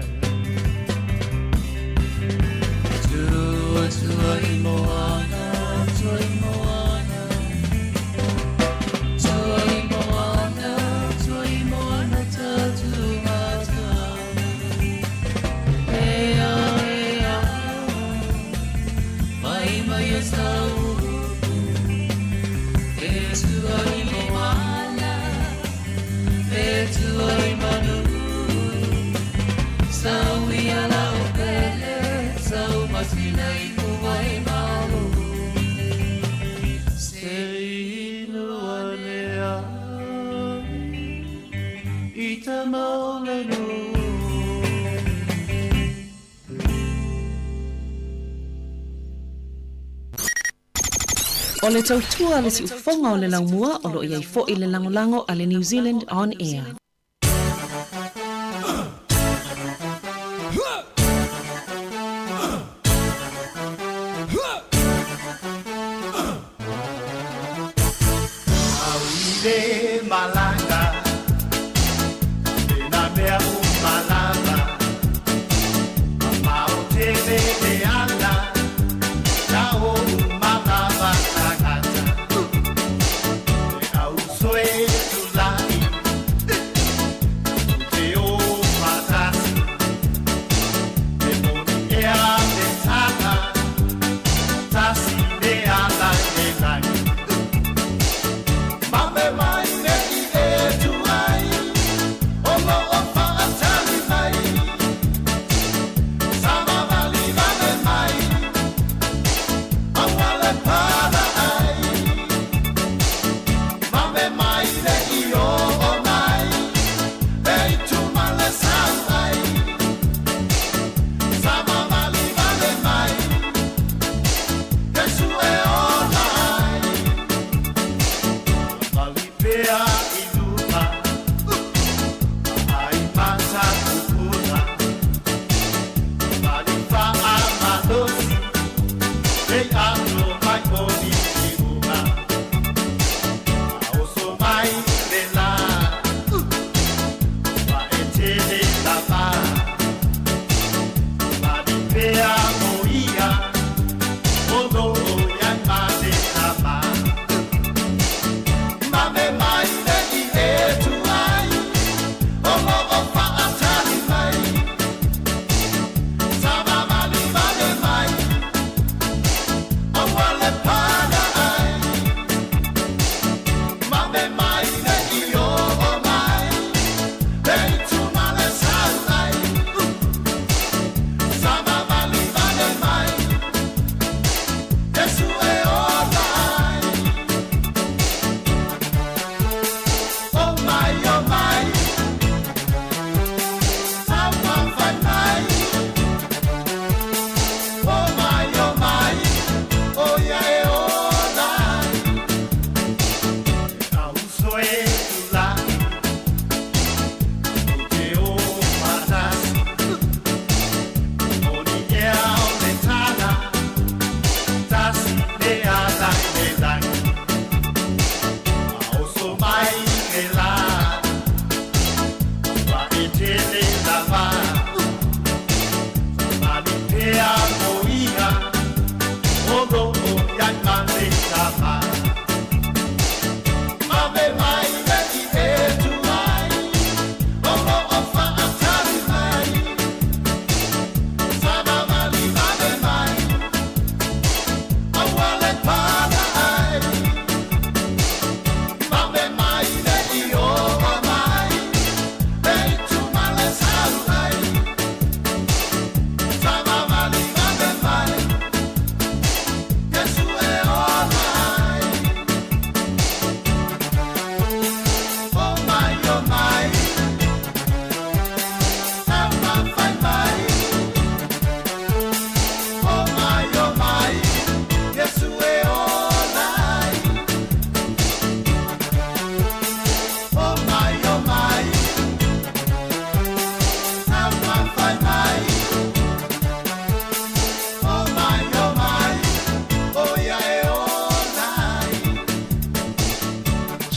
O le tautua a le siufofoga o le laumua o lo o i ai foi le lagolago a le New Zealand On Air.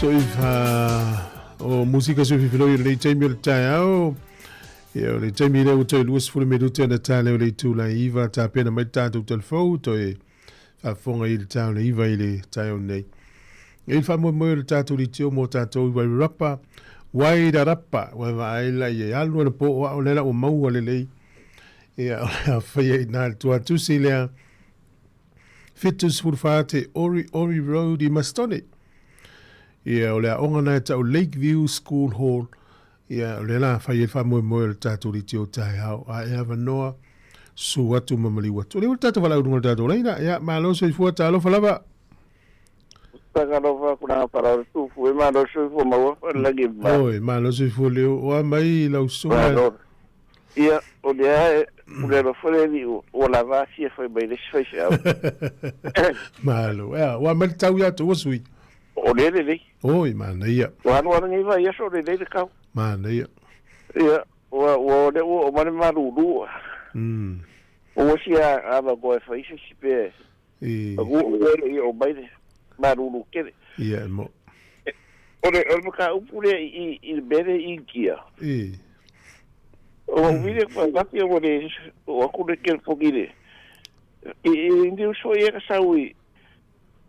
So if o musika se fifiloi i lenei taimi o le taeao Ia, o le taimi lea ua toe 20 minute ona ta lea o le itula e 9, tapena mai le tatou talafou, toe faafofoga i le ta o le 9 i le taeao nei. E i le faamoemoe o le tatou litio mo tatou i Wairarapa, Wairarapa, ua vaai la i e alu ana po o ao lea la ua maua lelei. Ia, o le a faia i nā le tuatusi lea, 74 te Ori Ori Road i Mastone. Ia, o le aoga na e tau Lakeview School Hall. Ia, o lea la fai ai le faamoemoe o le tatou litio taeao. A e avanoa, susu atu ma maliu atu. O lea ua le tatou valaau i luga o le tatou laina. Ia, malo soifua, talofa lava. Talofa atu na para o tufu e malo soifua maua fa lagi ma. Oi, malo soifua leo. O a mai lau susuga. Ia, o lea e o le alofa le alii ua lava asia fai mai le isi faifeau. Malo. Ea, ua mai le tau ia tou sui. O lea lelei. Oi, manaia. Ua alu ala nei vai aso lelei le tau. Manaia. Ia, ua ua o lea ua oo mai le malulu. Ua sia avanoa e fai se isi pe. I. Ua ua le i oo mai le malulu tele. Ia, e mo. O le o le mataupu lea i i le mea lea i India. I. O ua uvile faatasi ua le oo atu le telefoni i le i i news foi ia na sau i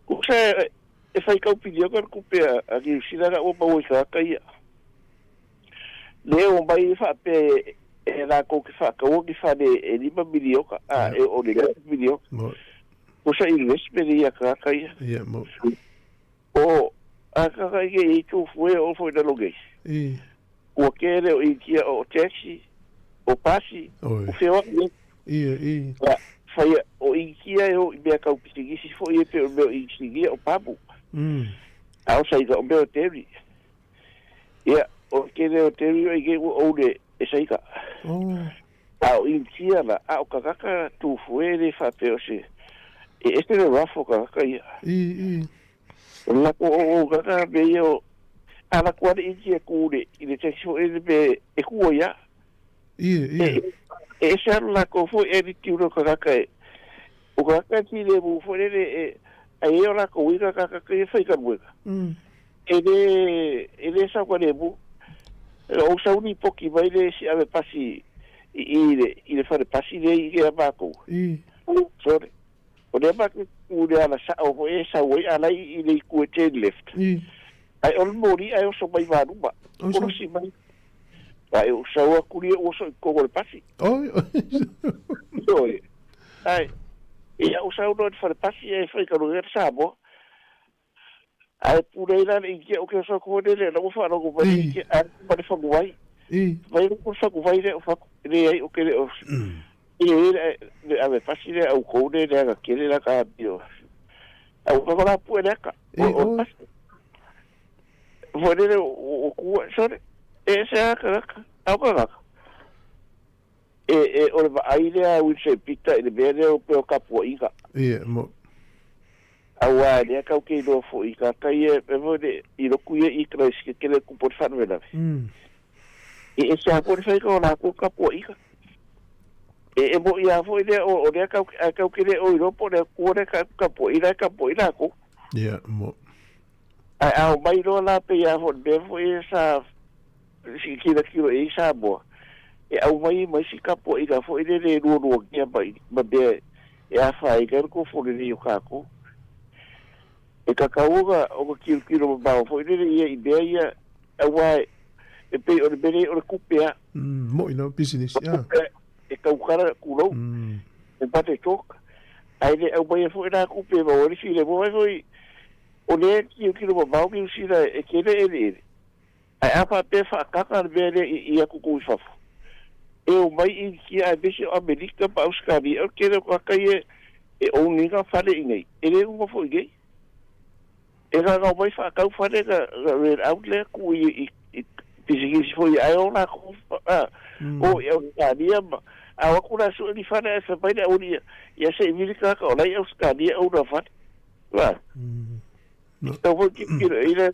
tusa e fai tau piliona le tupe a Niu Sila la ua maua i tagata ia. Lea ua mai faapea e latou te faataua ni fale e 5 miliona a e oo i le 6 miliona. Tusa investment ia a tagata ia. Ia mo. O a kaka i ke i tu fue o foi na longe. I. Ua kele o India o taxi, o pasi, o feoai e. Ia, i. A, faia, o India e o i mea kau pisinisi foi e pe o mea o inisinia o pamu. A o saika o mea o teri. Ia, o kele o teri o i ke ua oule e saika. Oh. A o India la, a o kakaka tu fue le faapea o se, e ese le rough o kakaka ia. I, i. O le lako o o kaka me ia o, a lako ale India ku le, i le taxi foi le me e ku o ia. I, i. E, e ese alu lako foi e attitude o kakaka e, o kakaka ti le mu foi le e, a e o lako i kakaka ke e whai kanuega. E le, e le sau ka lemu. O ou sau lipoki mai le isi ave pasi i i le, i le fale pasi lea i ea matou. I. Sole. O lea matou te tu i le ala sao foi e sau ai a la i i le itu e turn left. I. Ae o le moli ae oso mai maluma. Oso. Kolosi mai. Ae ou sau atu lia ua oso i totonu o le pasi. Oi, oi. Ioe. Ae, ia ou sau loa i le fale pasi ae fai ka loea le Samoa. Ae pule ai la le India o ke oso atu foi lele la ua faalogo mai le India ae ma le faguvai. Mai le faguvai lea o fatu leai o ke le o i le le ave pasi le au kou le le aga kele la ka amio. Au ka la pue le aka. O o pasi. Foi lele o kua sore. E se aka aka. Au ka aka. E e o le vaai lea a Wilson Peter i le mea lea o pei o tapuaiga. Ia, mo. Aua e lea kau ke iloa foi i kaka ia e foi le i loku ia i Christ ke kele kupu o le faalavelave. E ese a foi le faiga o lakou tapuaiga. E e moʻi a foi lea o o lea kau ae kau ke le o iloa po o le Atua lea ka tapuai la e tapuai lakou. Ia, mo. Ae a omai loa la pei a foi le mea foi ia sa silasila i ai Samoa, e aumai ai ma isi tapuaiga foi lele e lualuagia mai ma mea e afaina ai le tofo lelei o tatou. E tatau ona ona tilotilo mamao foi lele ia i mea ia aua e pei o le mea lea o le tupe lava. Moʻi lava pisinisi, O le tupe e tautala tulou, e budget talk, ae le aumaia foi la tupe e maua ai le filemu. Aua foi o lea e tilotilo mamao Niu Sila e tele eleele. Ae a faapea e faataga le mea lea i atu i fafo, e omai Initia aemaise o Amerika ma Ausetalia, o le tele o tagata ia e own ina fale i inei, e le uma foi i inei. E na ona omai faatau fale na rent out lea tuu i pisinisi foi ia, ae o latou o i Ausetalia ma a o atu la sue ni fale ae fai mai le aualii ia se i vili tagata o la e i Ausetalia e own fale. Ua. Tau foi tilotilo i le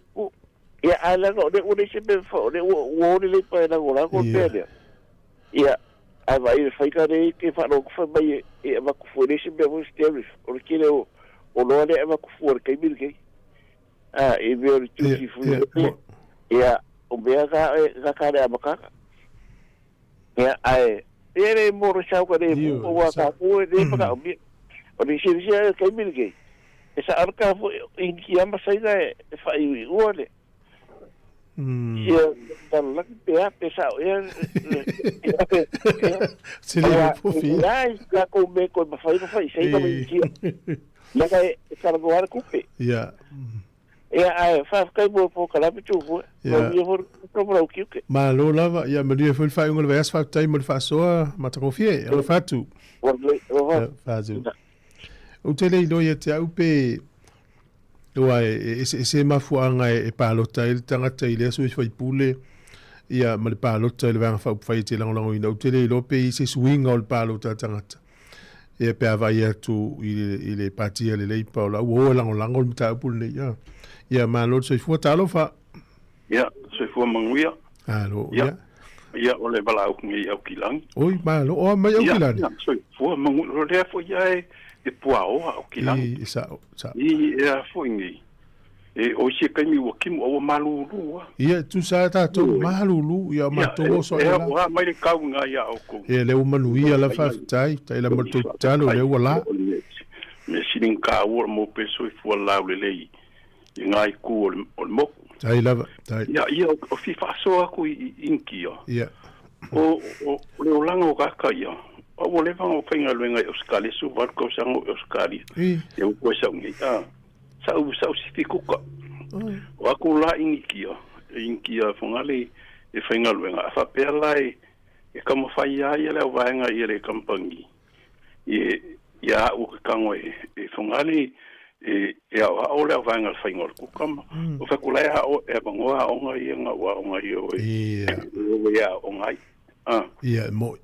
Ia, ae leaga o lea ua leai se mea e fai, o lea ua ua o lelei pa e lagolago le mea lea. Ia, ae vaai i le faiga lea e te faalogo fai mai e, e avatu fua, e leai se mea foi se tariff. O le tele o oloa lea e avatu fua i le taimi lenei. A, i mea o le duty free. Ia, o mea na, na ta le amataga. Ia, ae, e le mo le sau ka le mu, o wa ka ku e le maka o mi. O le sili sia e kaimi le kei. E sa ala ka fo i ki ama saina e whai ui ua le. Ia, tala laki pe a pe sa o ia. Se le mo pofi. Ia, i ka kou me koe mawhai mawhai, sei ka mai kia. Naka e karagoa le kupe. Ia. Ia, ae, faafetai mo le polokalame Tupua. Ia. Manuia foi le mo lau tiute. Malo lava, ia manuia foi le faaiuga o le vaiaso, faafetai mo le faasoa matagofie. Alofa atu. Ua lelei, alofa Ia, atu. faatu. Ou te le iloa ia te au pe aua e e eseese mafuaaga e palota ai le tagata i lea sui faipule ia ma le palota i le Vaega Faaupufai e te lagolagoina. Ou te le iloa pe i ai se suiga o le palota a tagata. Ia pe a vaai atu i le, i le pati a le Leipa o la ua o e lagolago le mataupu lenei. Ia, ia malo le soifua, talofa. Ia, soifua manuia. Alo, Ia, ia. ia o le valaau nei Aukilani. Oi, malo, o mai Aukilani. Ia, ia, soifua manuia. O lea foi ia e, e puaoa Aukilani. I, e sao, sao. I, e a foi nei. E, o isi kaimi ua kimu a ua malūlū a. Ia, e tusa a tātou, malūlū, ia o mātou o soa e la. Ia, mai le kau ngā ia o kou. Ia, le ua manuia la faafetai, tai la mo le tou tatalo, lea ua la. Me sili ka ua mo pe soifua lau lelei i ngā iku o le, o le moku. Tai lava, tai. Ia, ia, o fi faasoa aku i Inkia. Ia. O, o, o le olaga o kaka ia, a ua leva ona faigaluega i Ausetalia, 18 tausaga o i Ausetalia. Ia ua toe sau nei, a. Sa'u sa'u sifi kuka. O aku la Inikia, Inikia Fogale e faigaluega, a faapea la e e taumafai lava ia le auvaega ia le kamupani i ia a'u ke tago e e Fogale e e aoao le auvaega i le faiga o le kuka ma o fai atu la e ao e avanoa aoga ia na ua aoga ai oe e aoga ai. A. Ia, e mo'i.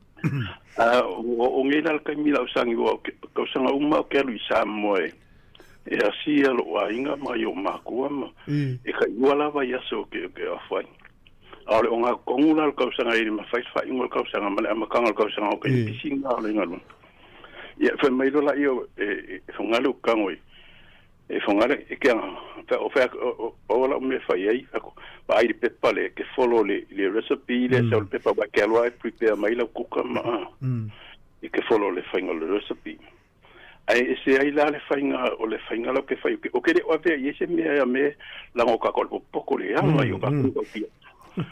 A, o, o nei la le taimi lau sagi ua tausaga uma ou te alu i Samoa e, e asi ia lo'u aiga ma i o'u makua ma e tailua lava i aso o ke, o ke ofu ai. A o le ogatotonu la o le tausaga e le mafai le faaiuga o le tausaga ma le amataga o le tausaga o taimi pisi na o le galuega. Ia, fai mai loa laia e, e, e Fogaale ou te tago i, E Fogale, e ke aga, o fea, o, o lau mea fai ai, ako, vaai le pepa le, ke follow le, le recipe le, mm. le pepa wa ke aloa e prepare mai lau kuka ma, mm. i ke follow le whainga le recipe. Ai e se ai la le whainga, o le whainga lau ke whai, o ke le o avea i e se mea ia me, lango ka ko le popoko le anga i o ka kuka pia.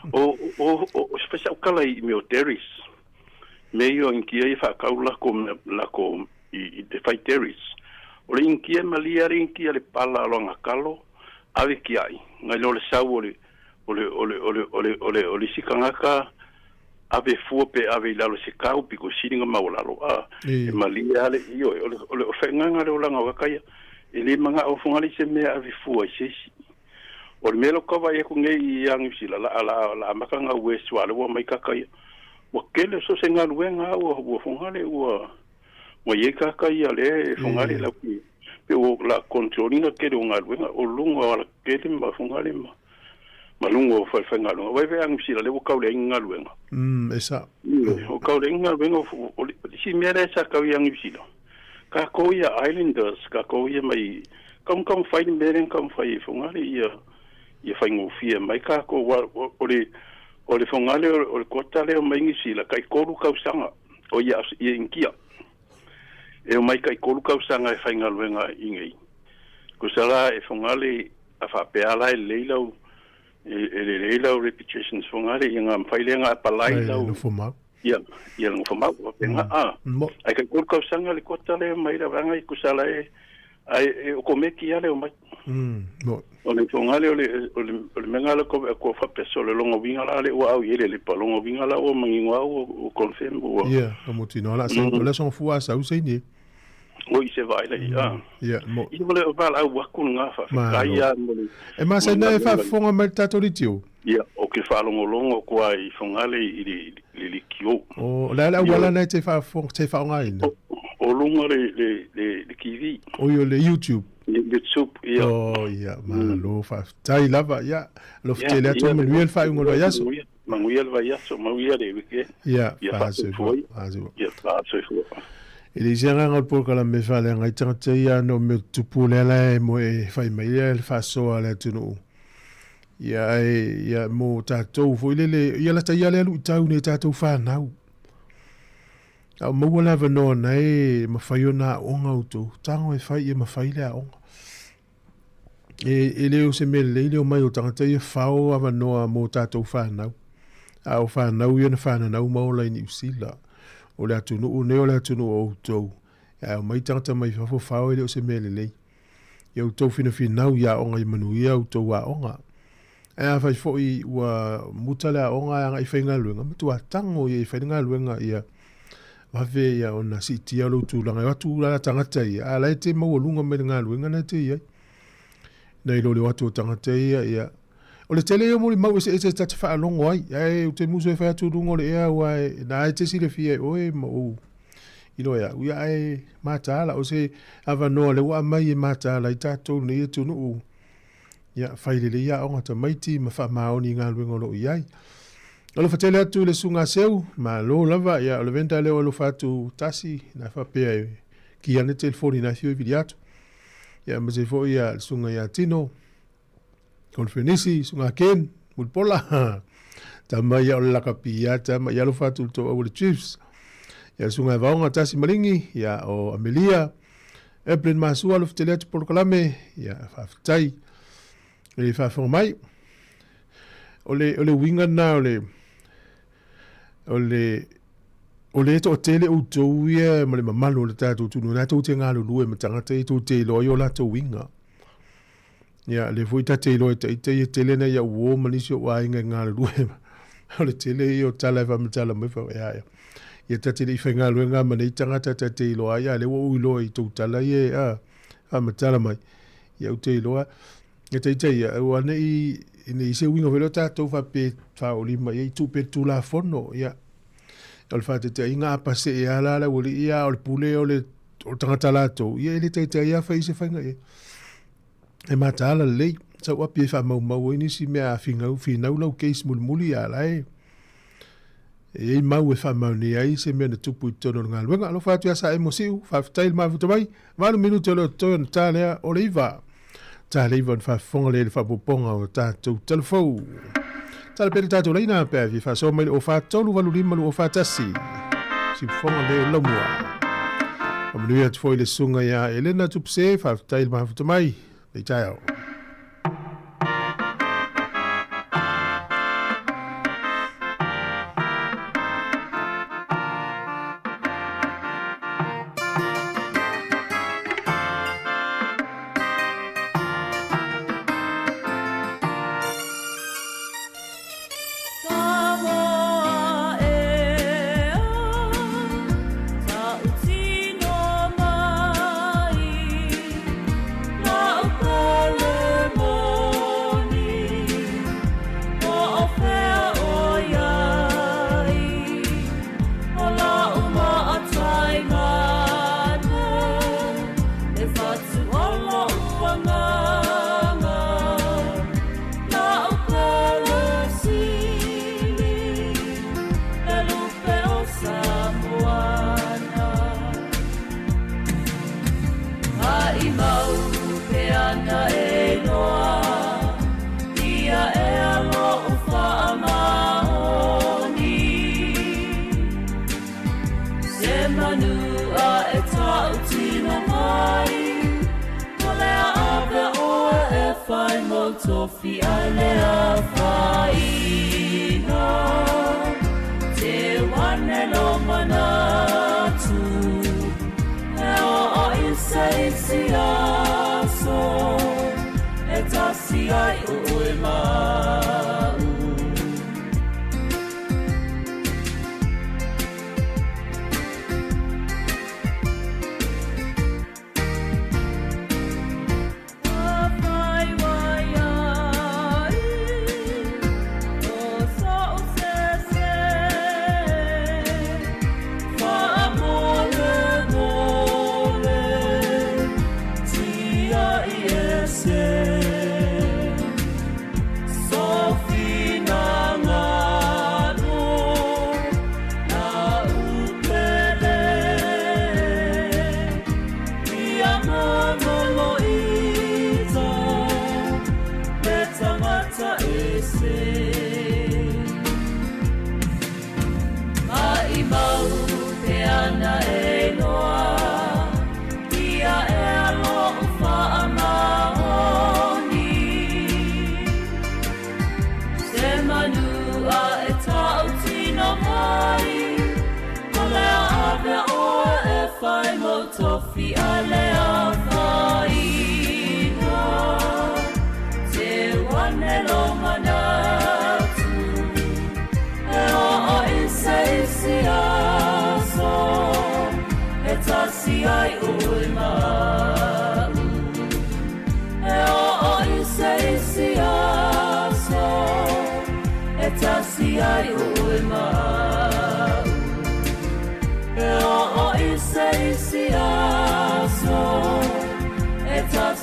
O, o, o, o, se whaisa ukala i meo dairies. Me io inkia i whakau lako, lako i, i te whai dairies. O le inkia malia le inkia le pala o langa kalo, ave ki ai. Ngai lo le sau o le, o le, o le, o le, o le, o le, o le isi kangaka, ave fua pe ave i lalo se kau piko silinga maualalo a e malia le io o le o le whainganga le olanga o kakaia e le manga o fongali se mea ave fua i se isi. O le mea lo kava i aku nei i a Niu Sila la la la amaka ngau e sua le ua mai kakaia. Ua kele so se galuega ua ua fongale ua ua iai kakaia le e fongale lau ki pe ua la control ina kele o galuega o luga o ala kele ma fongale ma ma luga o faifaigaluega. Wai vea Niu Sila le ua kau leai ni galuega. E sa. Ua kau leai ni galuega o le isi mea lea sa kau ia Niu Sila. Kākou ia Islanders, kākou ia mai kaumakauma fai le mea lea na taumafai e Fogale ia ia faigofie mai kākou aua o le o le Fogale o le kota lea mai Niu Sila tai 3 tausaga o ia ia Initia e omai tai 3 tausaga e faigaluega i inei. Tusa la e Fogale a faapea la e lelei lau e lelei lau reputations Fogale ia na mafai lea na apalai lau nofo mau. Ia, ia le nofo mau, faapena, a. Ai kai 3 tausaga le kota lea mai le vaega i Kusala e, ai e o kometi lava le omai. O le Fogale o le, o le, o le mea lena le ko, ko faapea so le lona uiga la le ua au i ai le lepa, lona uiga la ua manino lava ua, ua confirm ua. Ia, ka motino la sa, o le aso fua a sau saini e. Oi se vaai lei, a. Ia, mo. Ia, o le valaau atu lena, faafetai lava mo le. E masani e faafofoga mai le tatou litio. Ia, o ke faalogologo atu lava i Fogale i le, le litio. O le a le auala lena e te faafofoga, te faaaogaina? O luga le, le, le, le TV. Oi, o le YouTube. Le YouTube, ia. O, ia, malo, faafetai lava, ia. Alofa tele atu, manuia le faaiuga o le vaiaso. Manuia le vaiaso, manuia le weekend. Ia, Ia faasoifua, faasoifua. faasoifua. Ia faasoifua. E leai se agaga o le polokalame e faaleaga ai tagata ia ona o mea tutupu lea la e moe e fai mai ai le faasoa a le atunuu. Ia ae ia mo tatou foi lele, ia lata ia lea luitau nei tatou fanau. A ua maua le avanoa na e mafai ona aoga outou, tago e fai ia mafai le aoga. E, e le o se mea lelei le omai o tagata ia fao avanoa mo tatou fanau. A o fanau ia na fananau ma ola i Niu Sila. O le atunuu nei o le atunuu o outou. Ae omai tagata mai fafo fao e le o se mea lelei. Ia outou finafinau i aoga ia manuia outou aoga. Ae afai foi ua muta le aoga ae agai e faigaluega, matua tago ia e fai le galuega ia vave ia ona siitia lou tulaga. E o atu la tagata ia, a la e te maualuga mai le galuega na e te i ai. Nai lo le o atu o tagata ia, ia. O le tele ia o molimau eseese ta te faalogo ai, ae ou te musu e fai atu i luga o le ea aua e, na e te silafia e oe ma ou iloa e au, ia ae mataala. O se avanoa lea ua aumai e mataala ai tatou lenei atunuu. Ia, fai lelei aoga tamaiti ma faamaoni i galuega o lo o i ai. Alofa tele atu i le susuga a Seu, malo lava, ia o le vendor lea o alofa atu tasi, na faapea e ki ane telefoni na afio e vili atu. Ia, aemaise foi ia le susuga ia Tino, Konfenisi, susuga Ken, Mulipola, tama ia o le lakapi ia tama, ia alofa atu i le tou au le Chiefs. Ia le susuga ia Vaoga Tasi Malingi, ia o Amelia, Evelyn Masua, alofa tele atu polokalame, ia faafetai i le faafofoga mai. O le, o le uiga lena o le, o le, o le toatele outou ia ma le mamalu o le tatou atunuu, na tou te galulue ma tagata ia tou te iloa ai o latou uiga. Ia, lea foi ta te iloa e ita ia tele nai au uo ma nisi o ou aiga e galulue. O le tele ia o tala e faamatala mai fa ia ia. Ia ta te le i faigaluega ma nei tagata ta te iloa ai, a lea ua ou iloa i tou tala ia e a faamatala mai. Ia ou te iloa e ita ia aua ne i ne i se uiga foi lea o tatou faapea e faaolima ia i tuu pea le Tulafono. Ia, o le faataitaiga a pasee lava la le aualii ia a o le pule o le o le tagata latou, ia e le taitai lava fai se faiga i ai. E mataala lelei, sau api e faamaumau ai nisi mea a finau, finau lau case mulimuli a la e e i ai mau e faamaonia ai se mea na tupu i totonu o le galuega. Alofa atu ia Saemo Siu, faafetai le mafuta mai, 8 minute o lo o totoe ona ta lea o le 9. Ta le 9 ona faafofoga lea i le faaopoopoga o tatou talafou. Tala pea le tatou laina pe a fia faasoa mai le 043 85 241. Siufofoga le o Laumua. Faamanuia atu foi le susuga ia Elena Tupuse, faafetai le mafuta mai. Nei taeao.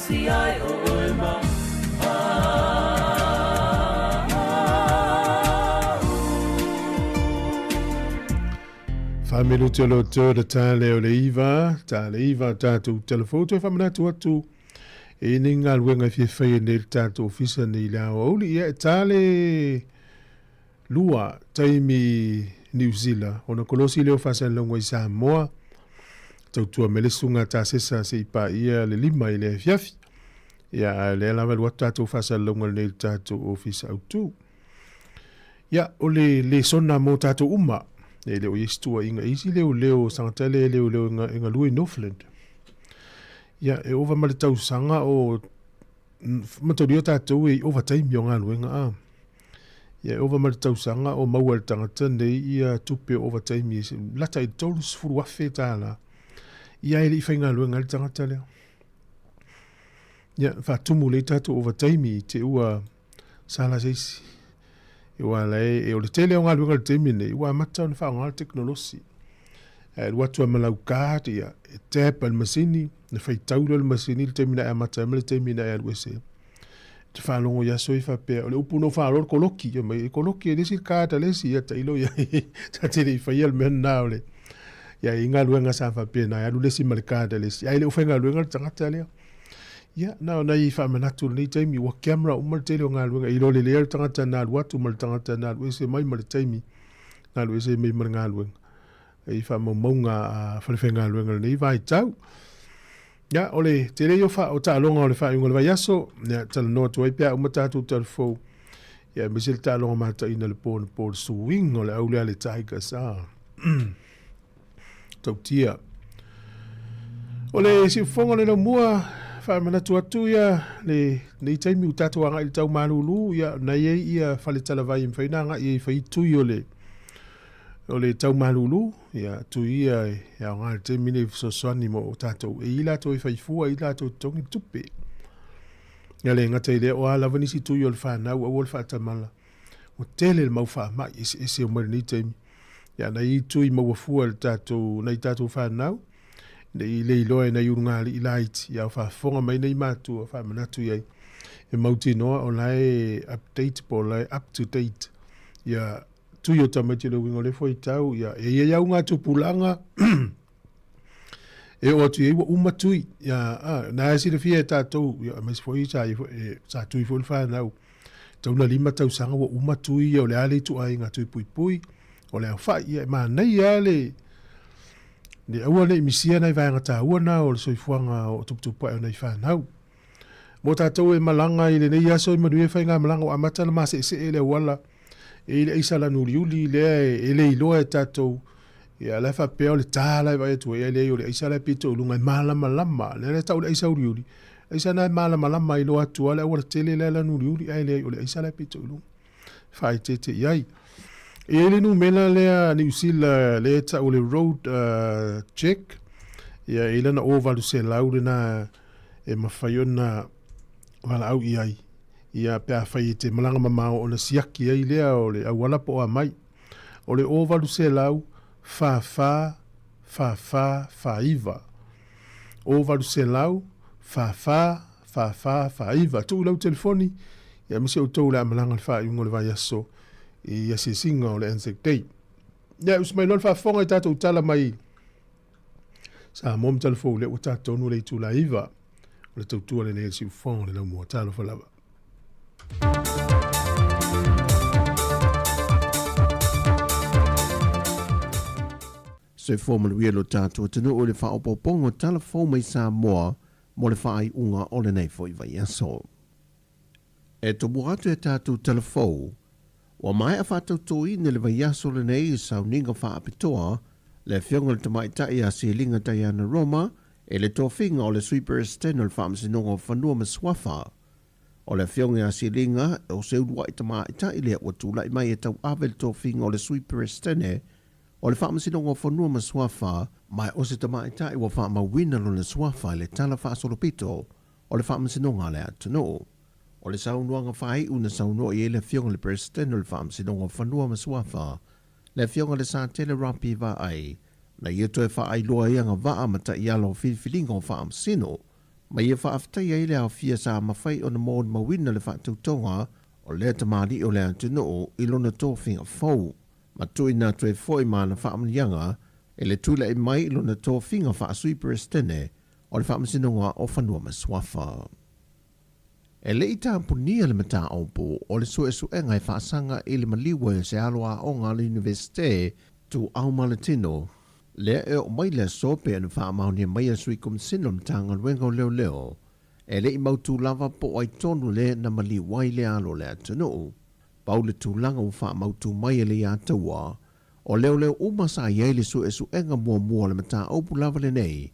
faatasi ai ʻoe ma aʻu. Faamiluti o loto le tale o le iva, tale iva tatou telefou toe faamanatu atu e nei galuega e fia faia nei le tatou ofisa nei le aoauli ia e tale lua taimi Niu Sila ona kolosi lea o faasalalauga i Samoa tautua mai le susuga Tasesa se i paia le lima i le afiafi. Ia, a o lea lava e alu atu tatou faasalalauga lenei i le tatou ofisa autu. Ia, o le lesona mo tatou uma, e le o i ai se tuuaiga i isi leoleo tagata lea e leoleo e galue i Northland. Ia, e ova ma le tausaga o mataulia tatou e i ovataimi o galuega a. Ia e ova ma le tausaga o maua e le tagata nei ia tupe o ovataimi lata i le $30,000. Ia e le i faigaluega ai le tagata lea. Ia faatumu lelei tatou ovataimi i te ua sala se isi. Aua la e, e o le tele o galuega i le taimi lenei, ua amata ona faaaoga le tekonolosi. Ae alu atu lava ma lau card, ia, e tap e le masini, ona faitau lea o le masini i le taimi na e amata ai ma le taimi na e alu ese ai. Ou te faalogo i aso ia faapea, o le upu na ou faalogo o le koloki, fai mai, e koloki e le isi le card a le isi, ia tailo i ai, ta te le i faia le mea lena o le, ia, i galuega sa faapena, e alu le isi ma le card a le isi, ae le o faigaluega le tagata lea. Ia, na o nai faamanatu o lenei taimi, ua camera uma le tele o galuega, e iloa lelei lava le tagata na alu atu ma le tagata na alu ese mai ma le taimi na alu ese mai ma le galuega. I faamaumauga a falefaigaluega i lenei vaitau. Ia, o le tele ia o, fa, o taaloga o le faaiuga o le vaiaso, ia, talanoa atu ai pe a uma tatou talafou, ia, aemaise le taaloga mataina i le po anapo, le suiga o le au lea a le Tigers, a. Tautia. O le siufofoga o le laumua, faamanatu atu ia le nei taimi ua tatou agai i le tau malulu, ia na i ai ia fale talavai e mafai ona agai ai e fai tui o le o le tau malulu, ia tui ia e aoga i le taimi nei fesoasoani mo tatou e i latou e fai fua, e i latou e totogi le tupe. Ia le gata i lea, o a lava nisi tui o le fanau, aua le faatamala. Ua tele le mau faamai eseese o mai lenei taimi. Ia nai tui maua fua le tatou, nai tatou fanau, nei le iloa e nai ulugalii laiti, ia o faafofoga mai nei matua faamanatu i ai. E mautinoa o la e update po o la e up to date ia tui o tamaiti o le uiga o le fuaitau, ia e i ai au ngā tupulaga e oo atu i ai ua uma tui. Ia, a, na e silafia e tātou, ia, aemaise foi sa, e, sa tui foi le whanau. Tau na lima tausaga ua uma tui ia o le a le ituaiga tui puipui, o le aofai, ia e manaia lava le, le aua ne i misia nai vaega taua na o le soifuaga o tuputupuae o nai fanau. Mo tātou e malaga i lenei aso i manuia faigamalaga ua amata ona maseesee le auala e i le aisa lanu uliuli lea e le iloa e tātou ia la e faapea o le tā la e vaai atu ai, ae leai o le aisa la e pito i luga e malamalama. Lea la e tau le aisa uliuli, aisa na e malamalama iloa atu lava le auala tele lea lanu uliuli, ae leai o le aisa la e pito i luga. Faaeteete i ai. E i ai le numera lea Niu Sila lea e tau o le road check, ia e i lana 0800 lena e mafai ona valaau i ai, ia pe afai e te malaga mamao ona siaki ai lea o le auala po o a mai. O le 0800 44 44 49. 0800 44 44 49. Tuu i lau telefoni, ia aemaise outou o le a malaga i le faaiuga o le vaiaso i asiasiga o le Anzac Day. Ia, usu mai loa le faafofoga i tatou tala mai Samoa ma Talafou lea ua ta tonu le itula 9 o le tautua lenei a le siufofoga o le laumua. Talofa lava. Soifua manuia lo tatou atunuu i le faaopoopoga o tala fou mai Samoa mo le faaiuga o lenei foi vaiaso. E tomua atu e tatou tala fou, ua maea faatautoina i le vaiaso lenei i sauniga faapitoa le Afioga i le Tamaitai ia Seliga Diana Roma i le tofiga o le Sui Peresetene o le Faamasinoga o Fanua ma Suafa. O le Afioga ia Seliga, o se uluai tamaitai lea ua tulai mai e tauave le tofiga o le Sui Peresetene o le Faamasinoga o Fanua ma Suafa, ma o se tamaitai ua faamauina lona suafa i le Tala Faasolopito o le Faamasinoga a le atunuu. O le saunoaga faaiu na saunoa i ai le Afioga i le Peresetene o le Faamasinoga o Fanua ma Suafa, le Afioga i le Satele Rapi Vaai, na ia toe faailoa ai agavaa ma taiala o filifiliga o Faamasino. Ma ia faafetaia ai le aofia sa mafai ona molimauina le faatautoga o lea tamalii o le atunuu i lona tofiga fou, ma tuuina atu ai foi ma ana faamanuiaga i le tulai mai i lona tofiga faa-Sui Peresetene o le Faamasinoga o Fanua ma Suafa. E le i tapunia le mataupu o le suesuega e faasaga i le maliu e se alo aoga a le Iunivesite Ituau ma le Tino, lea e oo mai le aso pei ona faamaonia mai e le Sui Komisina o le Matagaluega o Leoleo, e le i mautū lava po o ai tonu le na maliu ai le alo o le atunuu. Pau le tulaga ua faamautū mai e le iā taua, o leoleo uma sa i ai le suesuega muamua o le mataupu lava lenei,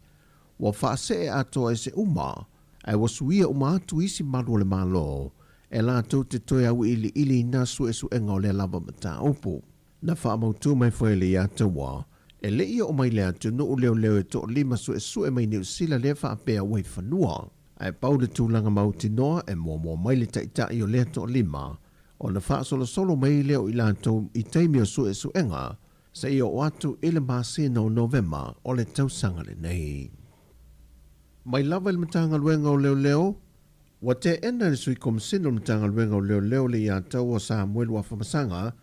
ua faasee atoa ese uma, ae ua suia uma atu isi malu o le Malo e latou te toe auiliili i nā suesuega o lea lava mataupu. Na faamautū mai foi e le iā taua, e le i oo mai le atunuu leoleo e toalima suesue mai Niu Sila lea faapea ua i fanua. Ae pau le tulaga mautinoa e muamua mai le taitai o lea toalima ona faasolosolo mai lea o i latou i taimi o suesuega seia oo atu i le masina o Novema o le tausaga lenei. Mai lava i le Matagaluega o Leoleo, ua teena e le Sui Komisina o le Matagaluega o Leoleo le iā taua Samuelu Afamasaga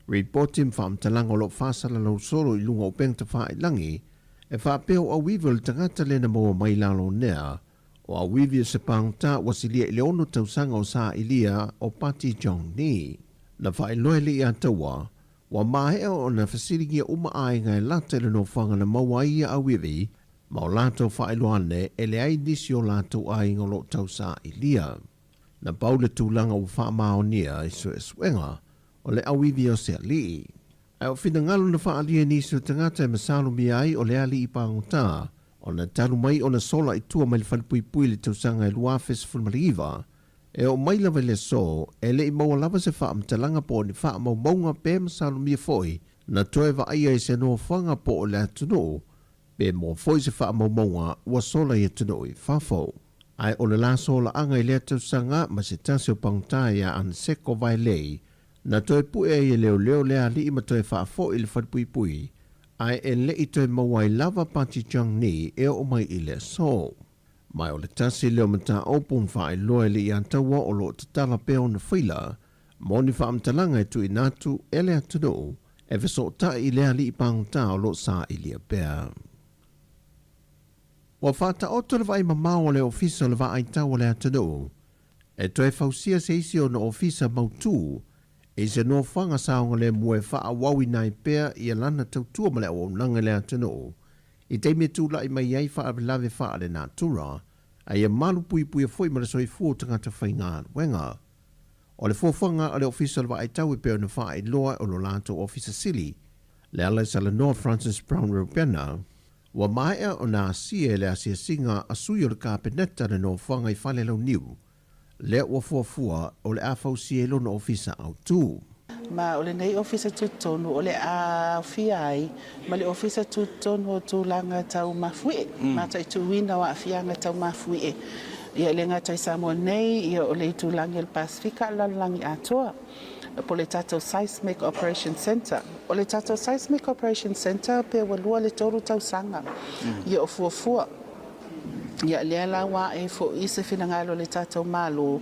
ripoti ma faamatalaga o lo o faasalalau solo i luga o upega tafailagi e faapea o auivi o le tagata lea na maua mai i lalo o nea o auivi o se pagota ua silia i le 6 tausaga o sailia o Pati Jong Ni. Na faailoa e le iā taua Ua maea ona fesiligia uma aiga e lata i le nofoaga na maua ai ia auivi, ma o latou faailoa ane e leai nisi o latou aiga o lo o tausailia. Na pau le tulaga ua faamaonia i suesuega o le auivi o se alii. Ae o finagalo na faaalia e nisi o tagata e masalomia ai o le alii pagota, ona talu mai ona sola i tua mai le falepuipui i le tausaga e 2019, E oo mai lava i le aso, e le i maua lava se faamatalaga po o ni faamaumauga pe masalomia foi na toe vaaia i se nofoaga po o le atunuu, pe maua foi se faamaumauga ua sola i atunuu i fafo. Ae o le la solaaga i lea tausaga ma se tasi o pagota ia Aneseko Vaelei, na toe pue ai e leoleo le alii ma toe faafoi i le falepuipui, ae e le i toe maua ai lava Pati Jong Ni e oo mai i le aso. Ma o le tasi lea o mataupu na faailoa e le iā taua o lo o tatala pea ona faila mo ni faamatalaga e tuuina atu e le atunuu e fesootai i le alii pagota o lo o sailia pea. Ua faataoto le vaai mamao a le Ofisa o le Vaai Tau a le Atunuu e toe fausia se isi ona ofisa mautū i se nofoaga saogalemu e faaauauina ai pea ia lana tautua ma le auaunaga i le atunuu i taimi e tulai mai ai faalavelave faalenatura, a ia malupuipuia foi ma le soifua o tagata faigaluega. O le fuafuaga a le Ofisa o le Vaai Tau e pei ona faailoa e lo latou Ofisa Sili, le ala i Salanoa Francis Brown Reubena, ua maea ona asia e le asiasiga a sui o le Kapeneta le nofoaga i Falelauniu, lea ua fuafua o le a fausia ai lona ofisa autu. Ma o lenei ofisa tutotonu o le a aofia ai ma le ofisa tutotonu o tulaga tau mafuie, mataituina o aafiaga tau mafuie, ia e le gata i Samoa nei, ia o le itulagi o le Pasefika a le lalolagi atoa, po o le tatou Seismic Operation Centre. O le tatou Seismic Operation Centre pe ua 2 le 3 tausaga ia o fuafua. Ia, lea la ua ae foi se finagalo o le tatou Malo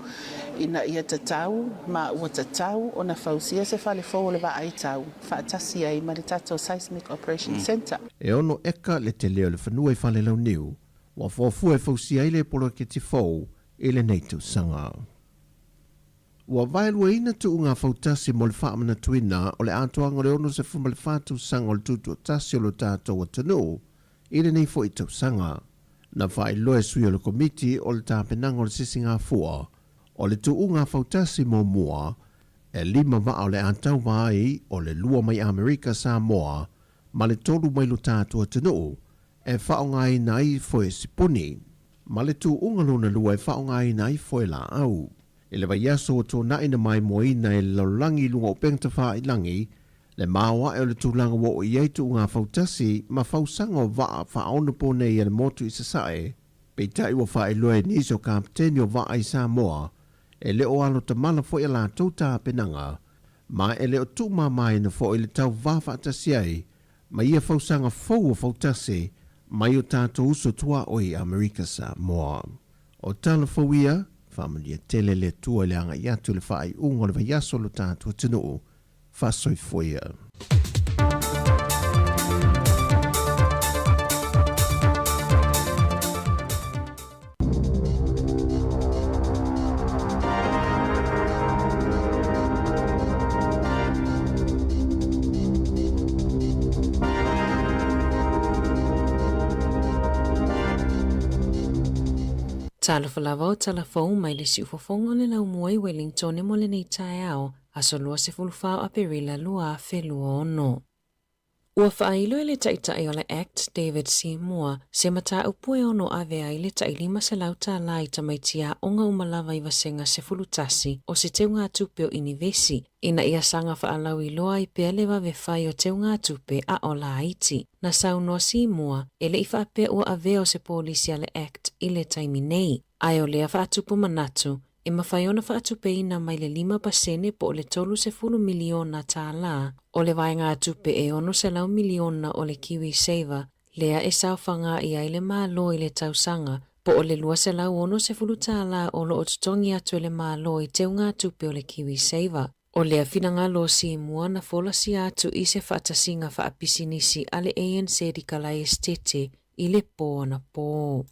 ina ia tatau ma ua tatau ona fausia se fale fou o le vaai tau faatasi ai ma le tatou Seismic Operation Centre. E ono eka le tele o le fanua i Falelauniu ua fuafua e fausia ai le poloketi fou i lenei tausaga. Ua vaeluaina tuuga fautasi mo le faamanatuina o le atoaga o le 64 tausaga o le tutoatasi o lo tatou atunuu I lenei foi tausaga, na faailoa e sui o le Komiti o le tapenaga o le Sisigafua o le tuuga fautasi muamua e lima vaa o le a tauva ai o le lua mai Amerika Samoa ma le tolu mai lo tatou atunuu e faaaogaina ai foe sipuni ma le tuuga lona lua e faaaogaina ai foe laau. I le vaiaso ua tuanai na maimoaina e le lalolagi i luga o upega tafailagi le maoae o le tulaga ua oo i ai tuuga fautasi ma fausaga o vaa faaonaponei a le motu i Sasae, peitai ua faailoa e nisi o kapeteni o vaa i Samoa e le o alo tamala foi a latou tapenaga ma e le o tuumamaina foi le tauva faatasi ai ma ia fausaga fou o fautasi mai o tatou uso tuaoi i Amerika Samoa. O tala fou ia, faamanuia tele le Atua i le agai atu i le faaiuga o le vaiaso o lo tatou atunuu. Faasoifua ia. Talofa lava o tala fou mai le siufofoga o le laumua i Wellingtone mo lenei taeao, aso 24 o Aperila 2026. Ua faailo e le Taitai o le act, David Seymour, se mataupu e ono ave ai le tai $500 tala i tamaiti aoga uma lava i vasega 11 o se teugatupe o inivesi, ina ia saga faalauiloa ai pea le vave fai o teugatupe a o laiti. Na saunoa Seymour, e le i faapea ua avea o se polisi a le act i le taimi nei, ae o lea faatupu manatu, E mafai ona faatupeina mai le 5% po o le $30 miliona o le vaegatupe e $600 miliona o le KiwiSaver lea e saofaga i ai le Malo i le tausaga, po o le $260 o lo o totogi atu e le Malo i teugatupe o le KiwiSaver. O lea finagalo o Simua na folasia atu i se faatasiga faapisinisi a le ANZ i Kalaesetete i le po anapō.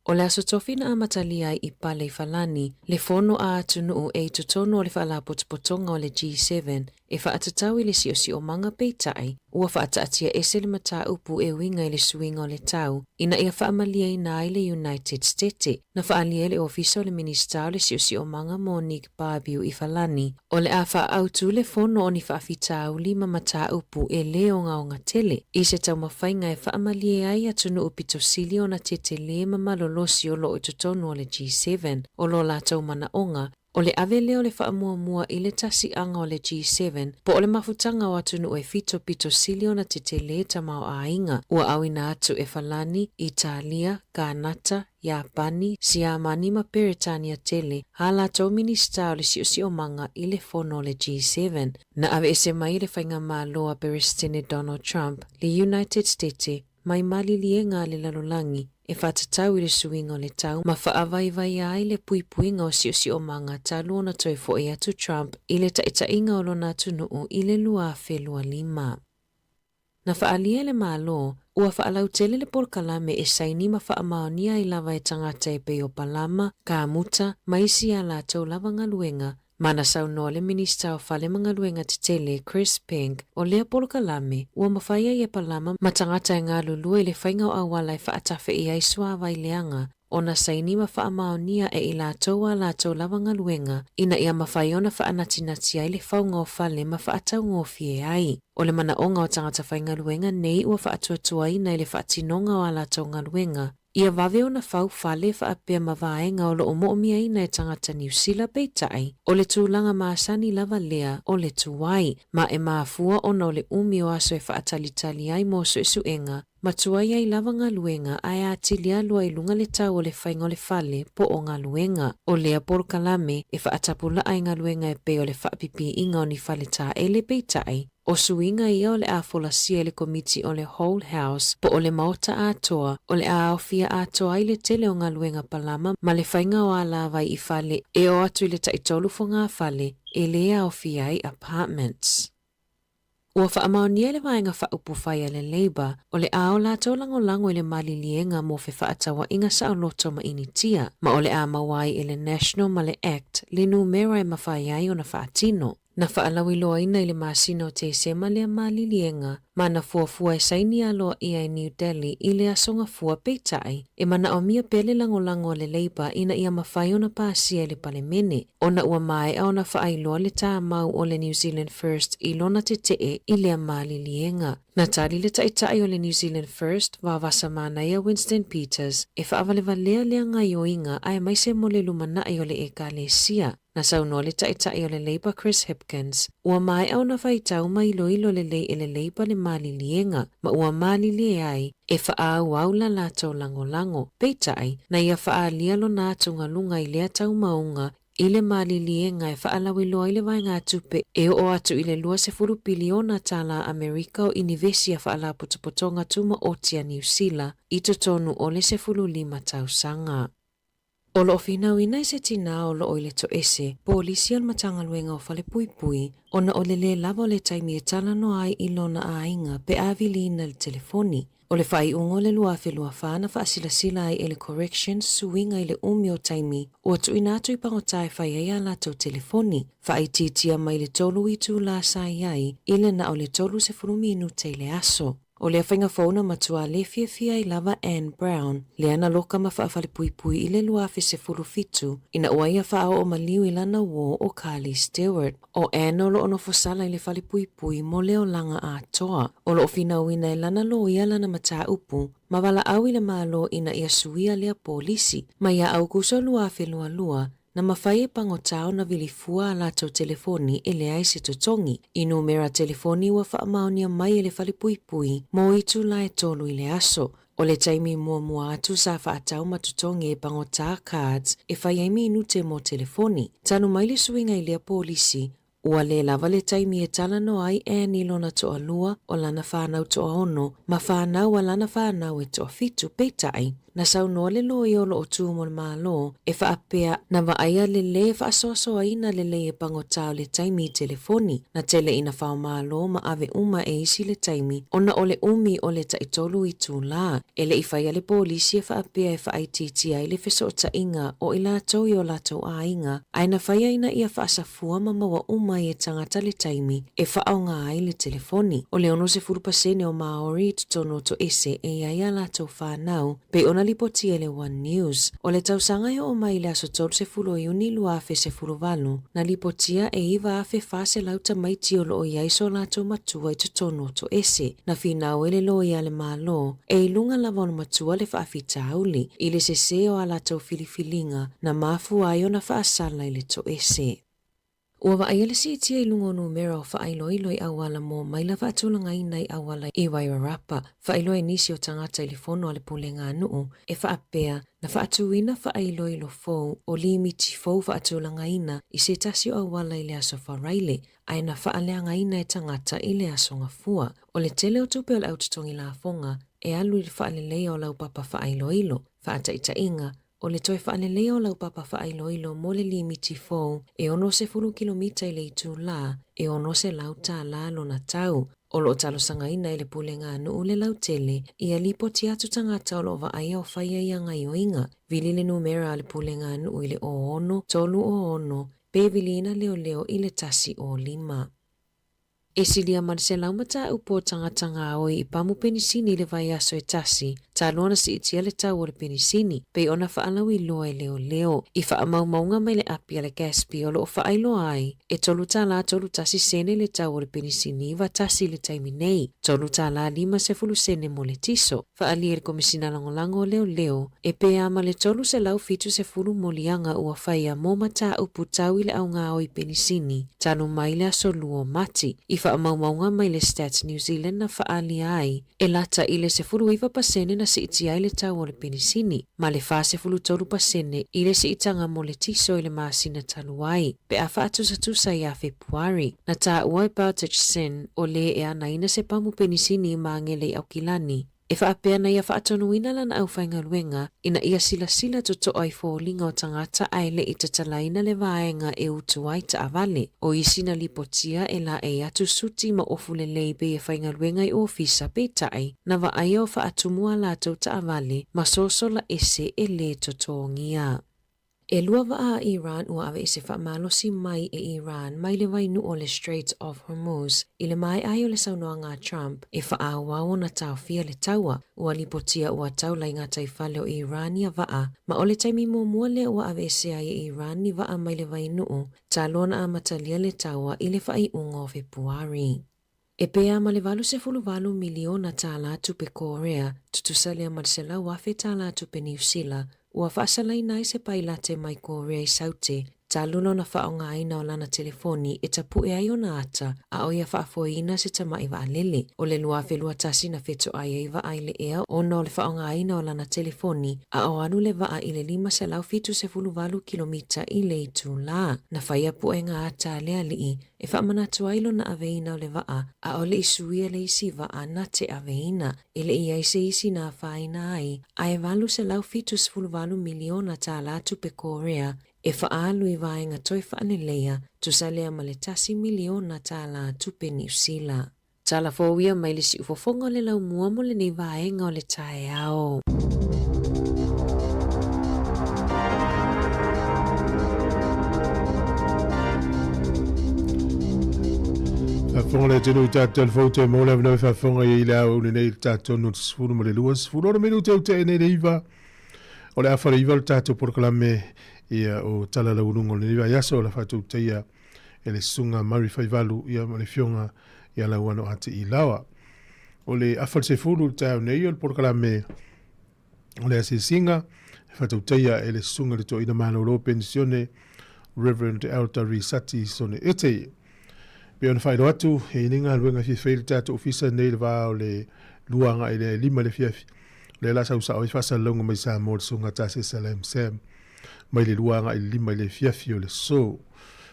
O le Aso Tofi na amatalia ai i Pale i Falani le fono a atunuu e i totonu o le Faalapotopotoga o le G7 e faatatau i le siosiomaga peitai ua faataatia ese le mataupu e uiga i le suiga o le tau ina ia faamalieina ai le United Stete na faaalia e le Ofisa o le Minisita o le Siosiomaga Monique Barbiu i Falani O le a faaautu le fono o ni faafitauli ma mataupu e lē ogaoga tele, i se taumafaiga e faamalie ai atunuu pito sili ona tetelē ma malolosi o loo i totonu o le G7. O lo latou manaoga, o le ave lea o le faamuamua i le tasiʻaga o le G7 po o le mafutaga o atunuu e fito pito sili ona tetelē tamaoaiga ua auina atu e Falani, Italia, Kanata, Iapani, Siamani ma Peretania tele ā latou Minisita o le Siosiomaga i le fono o le G7. Na aveese mai e le Faigamalo a Peresetene Donald Trump le United Stete mai maliliega a le lalolagi e faatatau i le suiga o le tau ma faavaivaia ai le puipuiga o siosiomaga talu ona toe foʻi atu Trump i le taitaiga o lona atunuu i le 2025. Na faaalia e le Malo, ua faalautele le polokalame e saini ma faamaonia ai lava e tagata e pei o Palama, Kamuta, ma isi a latou lava galuega, ma na saunoa le Minisita o Fale ma Galuega Tetele, Chris Penk, o lea polokalame, ua mafai ai e Palama ma tagata e galulue i le faiga o auala e faatafeʻi ai suavai leaga, ona saini ma faamaonia e i latou a latou lava galuega ina ia mafai ona faanatinati ai le fauga o fale ma faataugofie ai. O le manaoga o tagata faigaluega nei ua faatuatuaina i le faatinoga o a latou galuega, ia vave ona fau fale faapea ma vaega o lo o moomiaina e tagata Niu Sila peitai, o le tulaga masani lava lea o le tuai, ma e mafua ona o le umi o aso e faatalitali ai mo suesuega Ma tuai ai lava galuega ae atili alu ai i luga le tau o le faiga o le fale po o galuega. O lea polokalame e faatapulaa i galuega e pei o le faapipiiga o ni fale taele peitai, o suiga ia o le a folasia e le komiti o le Whole House po o le Maota atoa o le a aofia atoa ai le tele o galuega palama ma le faiga o alavai i fale e oo atu i le taitolu fogafale e lē aofia ai apartments. Ua faamaonia e le Vaega Faaupufai a le Labour o le a o latou lagolago i le maliliega mo fefaatauaiga saoloto ma Initia, ma o le a maua ai e le National ma le Act le numera e mafai ai ona faatino. Na faalauiloaina i le masina o Tesema lea maliliega ma na fuafua e saini aloaia i New Delhi i le Aso Gafua peitai, e manaomia pea le lagolago a le Labour ina ia mafai ona pasia i le Palemene. Ona ua maea ona faailoa le tāmau o le New Zealand First i lona tetee i lea maliliega. Na tali le taitai o le New Zealand First, Vavasa Manaia Winston Peters, e faavalevalea lea gaioiga aemaise mo le lumanai o le Ekalesia. Na saunoa le taitai o le Labour Chris Hipkins, ua maea ona faitau ma iloilo lelei e le Labour le maliliega, ma ua malilie ai e faaauau la latou lagolago. Peitai, na ia faaalia lona atugaluga i lea taumauga i le maliliega e faalauiloa ai le vaegatupe e oo atu i le $20 piliona tālā Amerika o Inivesi a Faalapotopotoga Tumaoti a Niu Sila i totonu o le 15 tausaga. O lo o finauina i se tinā o lo o i le toese, polisi a le Matagaluega o Falepuipui, ona o le lē lava o le taimi e talanoa ai i lona aiga pe a viliina i le telefoni. O le faaiuga o le 2024 na faasilasila ai e le Corrections suiga i le umi o taimi ua tuuina atu i pagota e fai ai a latou telefoni, faaitiitia mai le tolu itulā sa i ai i le na o le 30 minute i le aso. O lea faiga fou na matua le fiafia ai lava Anne Brown, lea na loka ma faafalepuipui i le 2017 ina ua ia faaoo maliu i lana uō o Carly Stewart. ʻO Anne o lo o nofosala i le falepuipui mo le olaga atoa. O lo o finauina e lana loia lana mataupu ma valaau i le Malo ina ia suia lea polisi. Mai ia Aukuso 2022, Na mafai e pagota ona vili fua a latou telefoni e leai se totogi. I numera telefoni ua faamaonia mai e le falepuipui mo itula e tolu i le aso. O le taimi muamua atu sa faatau ma totogi e pagota cards e fai ai minute mo telefoni. Talu mai le suiga i lea polisi, Ua lē lava le taimi e talanoa ai Ann i lona toalua o lana whānau toaono ma whānau a lana whānau e toafitu, peitai, na saunoa le loia o loo tū mo le Malo e faapea na vaaia le lē faasoasoaina lelei e pagotā o le taimi i telefoni, na tele ina faomalo ma ave uma e isi le taimi ona o le umi o le taitolu itulā. E le i faia le polisi e faapea e faaitiitia ai le fesootaiga o i latou i o latou aiga, ae na faia ina ia faasafua ma maua uma ai e tagata le taimi e faaaoga ai le telefoni. O le 60% o Māori i totonu o toese e i ai a latou whānau, pei ona lipotia e le One News. O le tausaga e oo mai i le aso 30 o Iuni 2018, na lipotia e 9,400 tamaiti o loo i ai so latou matua i totonu o toese. Na finau e le loia a le Malo, e i luga lava o le matua le faafitauli, i le sesē o a latou filifiliga na mafua ai ona faasala i le toese. Ua vaaia le siitia i luga o numera o faailoilo i auala mo maila faatulagaina i auala i Wairarapa, faailoa e nisi o tagata i le fono a le Pulega a Nuu e faapea na faatuina faailoilo fou o limiti fou faatulagaina i se tasi o auala i le aso Faraile ae na faaleagaina e tagata i le aso Gafua. O le tele o tupe o le au totogi lafoga e alu i le faaleleia o laupapa faailoilo, faataitaiga, o le toe faaleleia o laupapa faailoilo mo le limiti fou e 60 kilomita i le itulā, e $600 lona tau. O lo o talosagaina e le Pulega a Nuu le lautele ia lipoti atu tagata o lo o vaaia o faia ia gaioiga. Vili le numera a le Pulega a Nuu i le 06 306 pe viliina leoleo i le 105. E silia ma le selau mataupu o tagata gaoi i pamu penisini i le vaiaso e tasi, talu ona siitia le tau o le penisini, pei ona faalauiloa e leoleo. I faamaumauga mai le api a le Gaspy o lo o faailoa ai, e $3 31 sene le tau o le penisini 91 i le taimi nei, $3 50 sene mo le tiso. Faaalia e le Komesina Lagolago o Leoleo, e pe a ma le 370 moliaga ua faia mo mataupu tau i le augaoi penisini talu mai le aso lua o Mati. I faamaumauga mai le Stats New Zealand na faaalia ai, e lata i le 19% na siitia ai le tau o le penisini, ma le 43% i le siitaga mo le tiso i le masina talu ai, pe a faatusatusa ia Fepuari. Na taua e Baltic Sin o lē e anaina se pamu penisini i Māngere i Aukilani, e faapea na ia faatonuina lana aufaigaluega ina ia silasila totoa i foliga o tagata ae le i tatalaina le vaega e utu ai taavale. O isi na lipotia e laei atu suti ma ofu lelei pei e faigaluega i ofisa peitai na vaaia o faatumu a latou taavale ma sosola ese e lē totogia. E lua vaa a Iran ua aveese faamalosi mai e Iran mai le vainuu o le Straits of Hormuz i le maea ai o le saunoaga a Trump e faaauau ona taofia le taua. Ua lipotia ua taula i gataifale o Iran ia vaa, ma o le taimi muamua lea ua aveese ai e Iran ni vaa mai le vainuu talu ona amatalia le taua i le faaiuga o Fepuari. E pe a ma le $88 miliona tupe Korea, tutusa lea ma le $100,000 tupe Niu Sila, ua faasalaina ai se pailate mai Korea i Saute. Talu lona faaaogaina o lana telefoni e tapuʻe ai ona ata a ʻo ia faafoeina se tamaʻi vaalele. O le 2021 na fetoʻai ai vaa i le ea ona o le faaaogaina o lana telefoni a o alu le vaa i le 578 kilomita i le itulā. Na faia puega ata a le alii e faamanatu ai lona aveina o le vaa ʻaʻole i suia le isi vaa na te aveina. E le i ai se isi na afaina ai, a e 878 miliona tālā tupe Korea e faaalu i vaega toe faaleleia, tusa lea ma le tasi miliona tālā tupe Niu Sila. Tala fou ia mai le siufofoga o le laumua mo lenei vaega o le taeao. Faafofoga le atunuu i tatou telefoni toe maua le avanoa e faafofoga i ai le ao lenei i le tatou no te 10 ma le 26 minute ua tea nei le 9 o le afa le 9 o le tatou polokalame ia o Tala Laualuga o lenei vaiaso o la faatautaia e le Susuga Murray Faivalu ia ma le Afioga ia Lauano Ati Ilaoa. O le afa le 10 le taeao nei o le polokalame o le asiasiga e faatautaia e le Susuga le Toeaina Malolo Penisione Reverend Elder Risati Sone Ete. Pei ona faailoa atu, e i ai nei galuega e fia fai i le tatou ofisa nei i le va o le 2 agai i le 5 i le afiafi. O lea o le a sau sao ai faasalalauga mai Samoa le Susuga Tase Salam Sam mai le 2 agai i le 5 i le afiafi o le aso.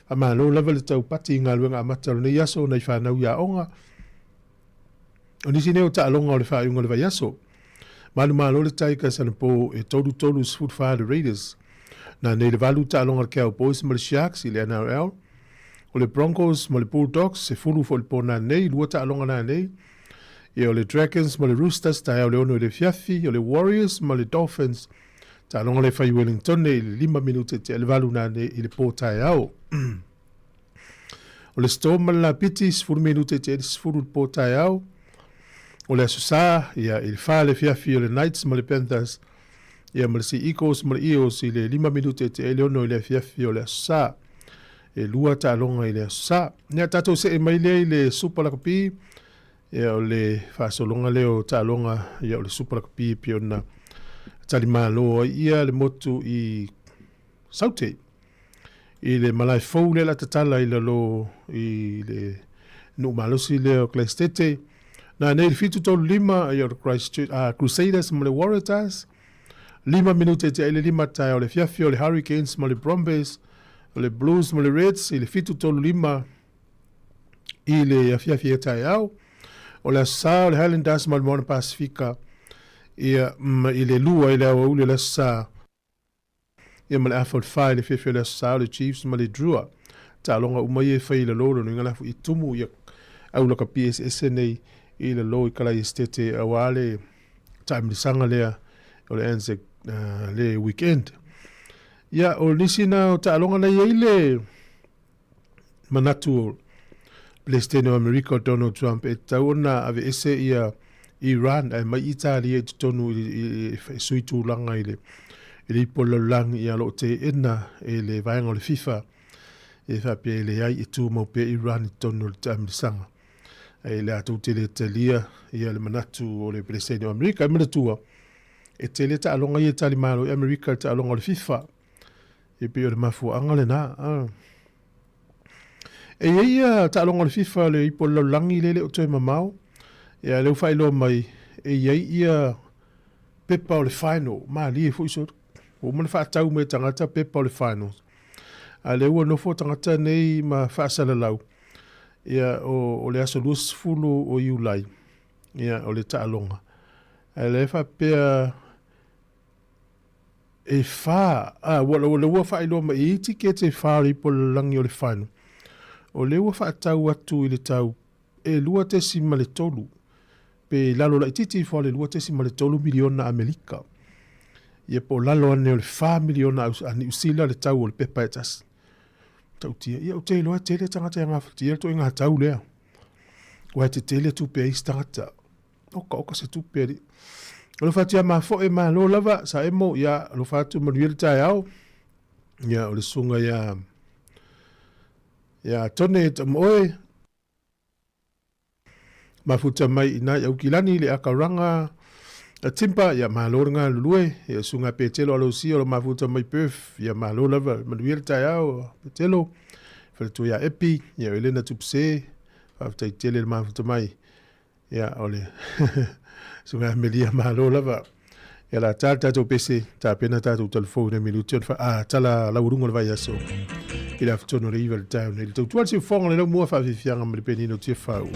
Faamalo lava le taupati i galuega amata o lenei aso nai fanau i aoga. O nisi nei o taaloga o le faaiuga o le vaiaso. Manumalo le Tigers anapo e 3 3 14 le Raiders. Na nei le 8 taaloga a le Cowboys ma le Sharks i le NRL. O le Broncos ma le Bulldogs, 10 foi le po nanei, lua taaloga nanei. Ia o le Dragons ma le Roosters, taeao le 6 i le afiafi. O le Warriors ma le Dolphins, taaloga le fai Wellington i le 5 minute tea le 8 nanei i le po taeao. O le Storm ma le Lapiti, 10 minute tea le 10 i le po taeao. O le Aso Sa, ia, i le 4 le afiafi o le Knights ma le Panthers, ia ma le Sea Eagles ma le Eels i le 5 minute tea le 6 i le afiafi o le Aso Sa. E lua taaloga i le Aso Sa. Ia, tatou see mai lea i le Super Lakapi, ia, o le faasologa lea o taaloga, ia, o le Super Lakapi e pei ona talimalo ai ia le motu i Saute. I le malae fou lea la tatala i lalo i le nuu malosi lea o Glaestete. Na nei le 7:35 ia o le Christchurch, Crusaders ma le Waratahs. 5 minute te ai le 5 taeao o le afiafi o le Hurricanes ma le Brumbies, o le Blues ma le Reds i le 7:35 i le afiafi e taeao. O le Aso Sa o le Highlanders ma le Moana Pasifika ia ma i le 2 i le aoauli o le Aso Sa. Ia ma le afa o le fa i le fiafia o le Aso Sa o le Chiefs ma le Drua. Taaloga uma ia e fai i lalo lona uiga la foi e tumu ia au lakapi eseese nei i lalo i Kalai Esitete aua le taamilosaga lea o le Anzac le weekend. Ia o nisi na o taaloga na i ai le manatu o Peresetene o Amerika o Donald Trump e tatau ona aveese ia Iran ae mai Italia i totonu i e sui tulaga i le i le ipu o le lalolagi ia o lo o teena e le vaega o le FIFA e faapea e leai e tumau pea Iran i totonu o le taamilosaga. Ae le a tou te le talia ia le manatu o le Peresetene o Amerika. E manatua e tele taaloga ia e talimalo i Amerika i le taaloga o le FIFA. E pei o le mafuaaga lena. E i ai ia taaloga o le FIFA le ipu o le lalolagi lea e le o toe mamao. Ia lea ua faailoa mai e i ai ia pepa o le final. Malie foi so ua uma ona faatau mai e tagata pepa o le final. A lea ua nofo tagata nei ma faasalalau ia o le aso 20 o Iulai ia o le taaloga. Ae lea e faapea E whā, ā, ua, ua, ua faailoa mai e i tikete e whā o le ipu o le lalolagi o le final. O lea ua faatau atu i le tau e 2.3, pe i lalo laitiiti ifo lava le 2.3 miliona Amerika. Ia po o lalo ane o le 4 miliona a Niu Sila le tau o le pepa e tasi. Matautia, ia ou te iloa e tele tagata e gafatia le ituaiga tau lea. Aua e tetele tupe a isi tagata. Oka oka se tupe alii. Alofa atu ia mafoe malo lava sa emo ia alofa atu manuia le taeao. Ia o le susuga ia ia Tone Tamoe mafuta mai i nai Aukilani le Akaranga. Timpa, ia malo le galulue, ia susuga Petelo Alosia o lo mafuta mai Perth, ia malo lava, manuia le taeao Petelo, faletua ia Epi, ia Elena Tupse, faafetai tele le mafuta mai. Ia o le susuga Amelia malo lava. Ia la tā le tātou pese, tapena tātou talafou i minuti o le fa, a, tala laualuga o le vaiaso. I le afitonu o le iva le taeao nei. Le tautua le siufofoga le laumua faafiafiaga ma le penina o Tiafau.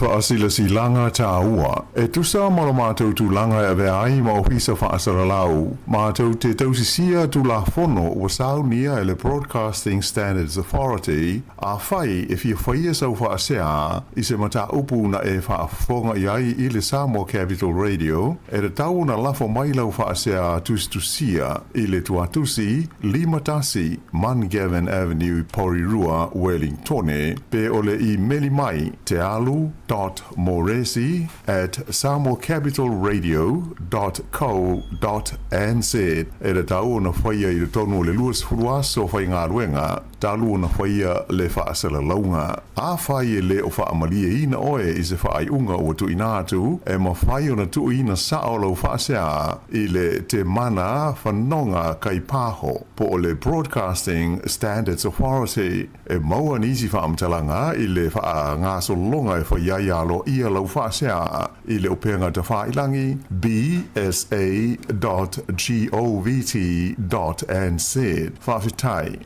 Faasilasilaga tāua. E tusa ma lo matou tulaga e avea ai ma Ofisa Faasalalau, matou te tausisia Tulafono ua saunia e le Broadcasting Standards Authority, Afai e fia faia sau faasea i se mataupu na e faafofoga i ai i le Samoa Capital Radio, e tatau ona lafo mai lau faasea tusitusia i le tuatusi 51 Mungavin Avenue, Porirua, Wellingtone, pe o le imeli mai tealu dot moresi at samoacapitalradio dot co dot nz. E tatau ona faia i totonu o le 20 aso faigaluega talu ona faia le faasalalauga. Afai e le o faamalieina oe i se faaiuga ua tuuina atu, e mafai ona tuuina sao lau faasea i le Temana Fanoga Kaipaho po o le Broadcasting Standards Authority. E maua nisi faamatalaga i le faagasologa e fai ai aloaia lau faasea i le upega tafailagi bsa dot govt dot nz. Faafetai.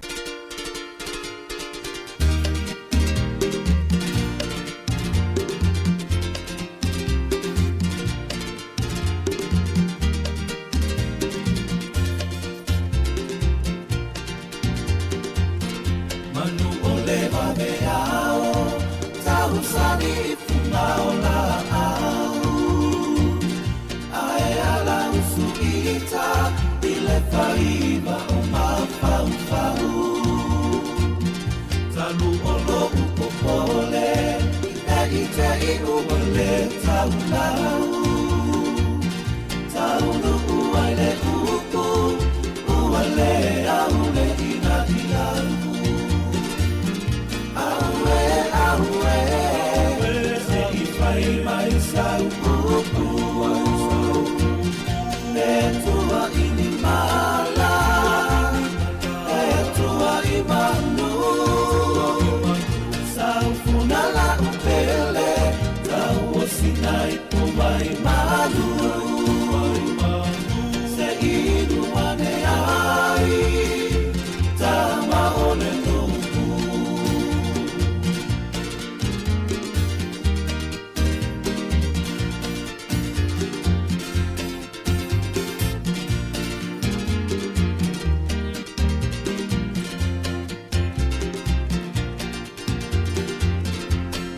Manu o le vaveao, tausani i fuga o laau. Ae ala usu ita i le faiva o mafaufau. Talu o lo'u popole, e ite i ua le taulau. Taunuu ai le upu, ua le au le ina au. Aue, aue, se i fai mai sau upu. E tua i ni mala, e tua i manu. Sau funa la upele, tau o sinai po mai malu. Se inu ane ai, tama o le nuku.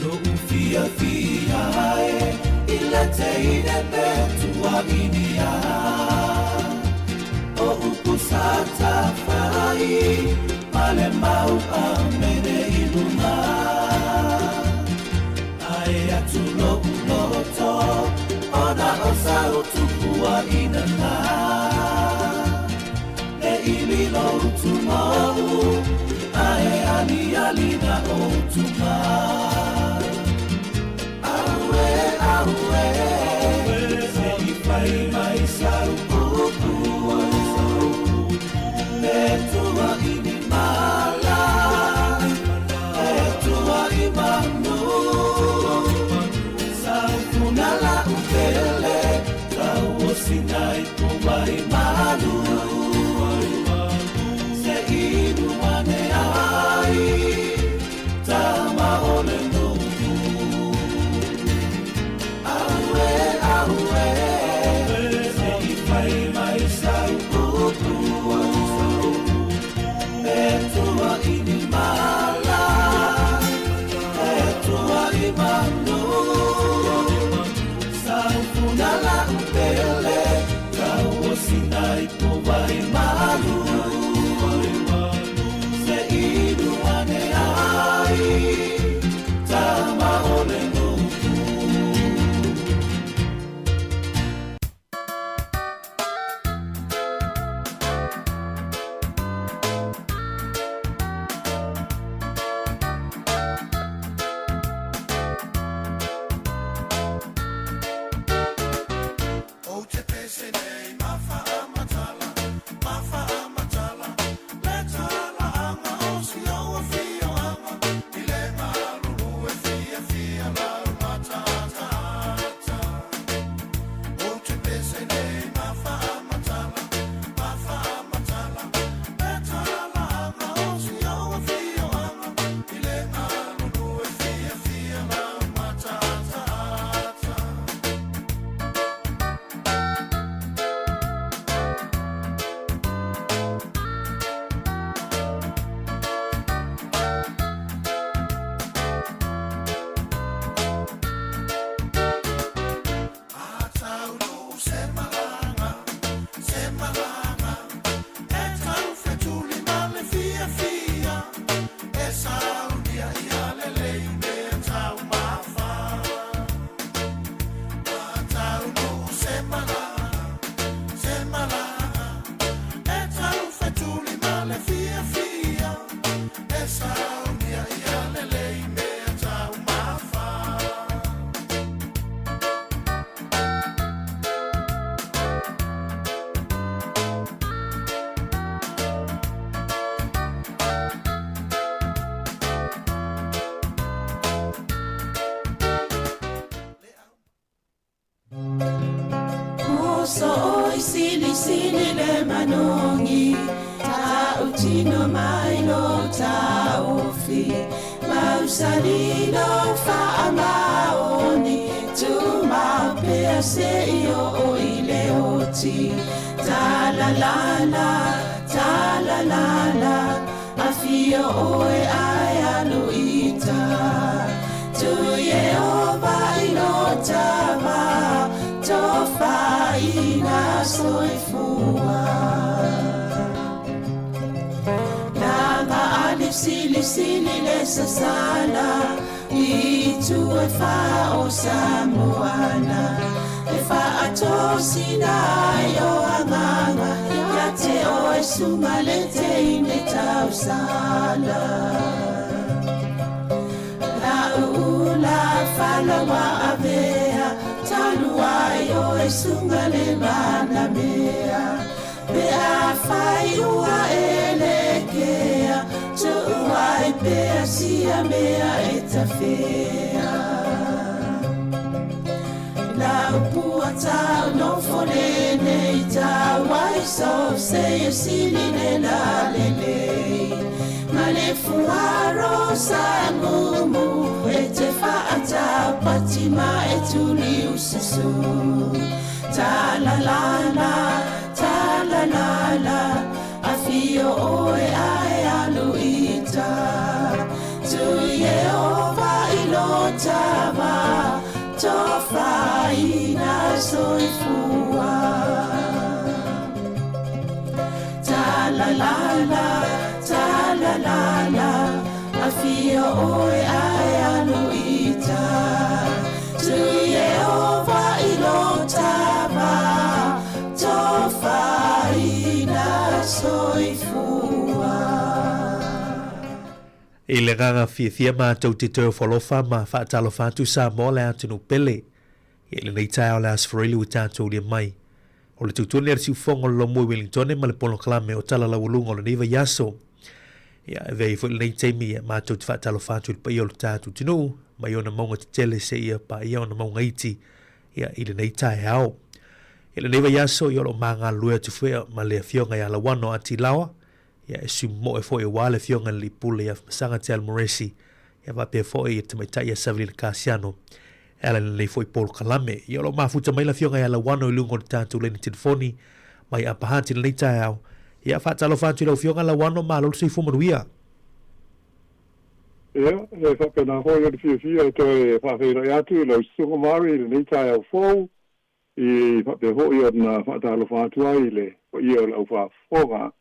Lo'u fia fia e i le teine pe tuaginia. O upu sa tafai, ma le mau a mene i luga. Ae atu lo'u loto, ona o sau tupua ina na. E ili lo utu mau, ae ali ali na o tuma. Aue, aue, se i fai mai sau upu. E tua i ni mala, e tua i manu. Sau funa la upele, tau o sinai po mai malu. Se inu ane ai, tama saunia ia lelei mea taumafa. Uso oi sili sili le manogi Tautino mai lo taofi Mausali lo faamaoni Tumau pea se i oo i le oti Talalala, talalala Afio oe ae alu ita Tu Ieova i lo tama Tofaina soifua Langa ali sili sili le sasala I tu e fa o Samoana E faatosina ai o agaga Ia te oe suga le teine tausala La'u ula fala ua avea Talu ai oe suga le manamea Pe afai ua e lekea Tuu ai pea sia mea e tafea Lau pua tau nofo lenei tau ai so se e sili le la lelei Ma le fuaro sa mumu e te whaatau pati ma e tuli ususu Ta la la la, ta la la la Afio oe ae alu ita Tu Ieova i lo tama Tofaina soifua Ta la la la, ta la la la Afio oe ae alu ita Tu Ieova i lo tama Tofaina soifua. I le agaga fiafia matou te toe ofo-alofa ma faatalofa atu Samoa le atunuu pele. Ia i lenei taeao o le Aso Faraile ua tatou aulia mai. O le tautuana a le siufofoga o le Lomua i Wellingtone ma le polokalame o Tala Laualuga o lenei vaiaso. Ia, e avea ai foi lenei taimi ia matou te faatalofa atu i le paia o le tatou atunuu mai ona mauga tetele seia paia ona mauga iti ia i lenei taeao. I lenei vaiaso ia o lo o ma galulue atu foi ma le afioga ia Lauano Atilaoa, ia e sui momoe foi aua le afioga i le Alii Pule ia Masaga Te Almoresi, ia faapea foi i le tamaitai ia Savelina Kasiano e ala i lenei foi polokalame. Ia o lo o mafuta mai le afioga ia Lauano i luga o le tatou laina telefoni mai Upper Hutt i lenei taeao. Ia faatalofa atu i lau afioga Lauano, malo le soifua manuia. Ia, e faapena foi ona fiafia e toe faafeiloai atu i lau Susuga Mary i lenei taeao fou, i faapea foi ona faatalofa atu ai i le paia o le aufaafofoga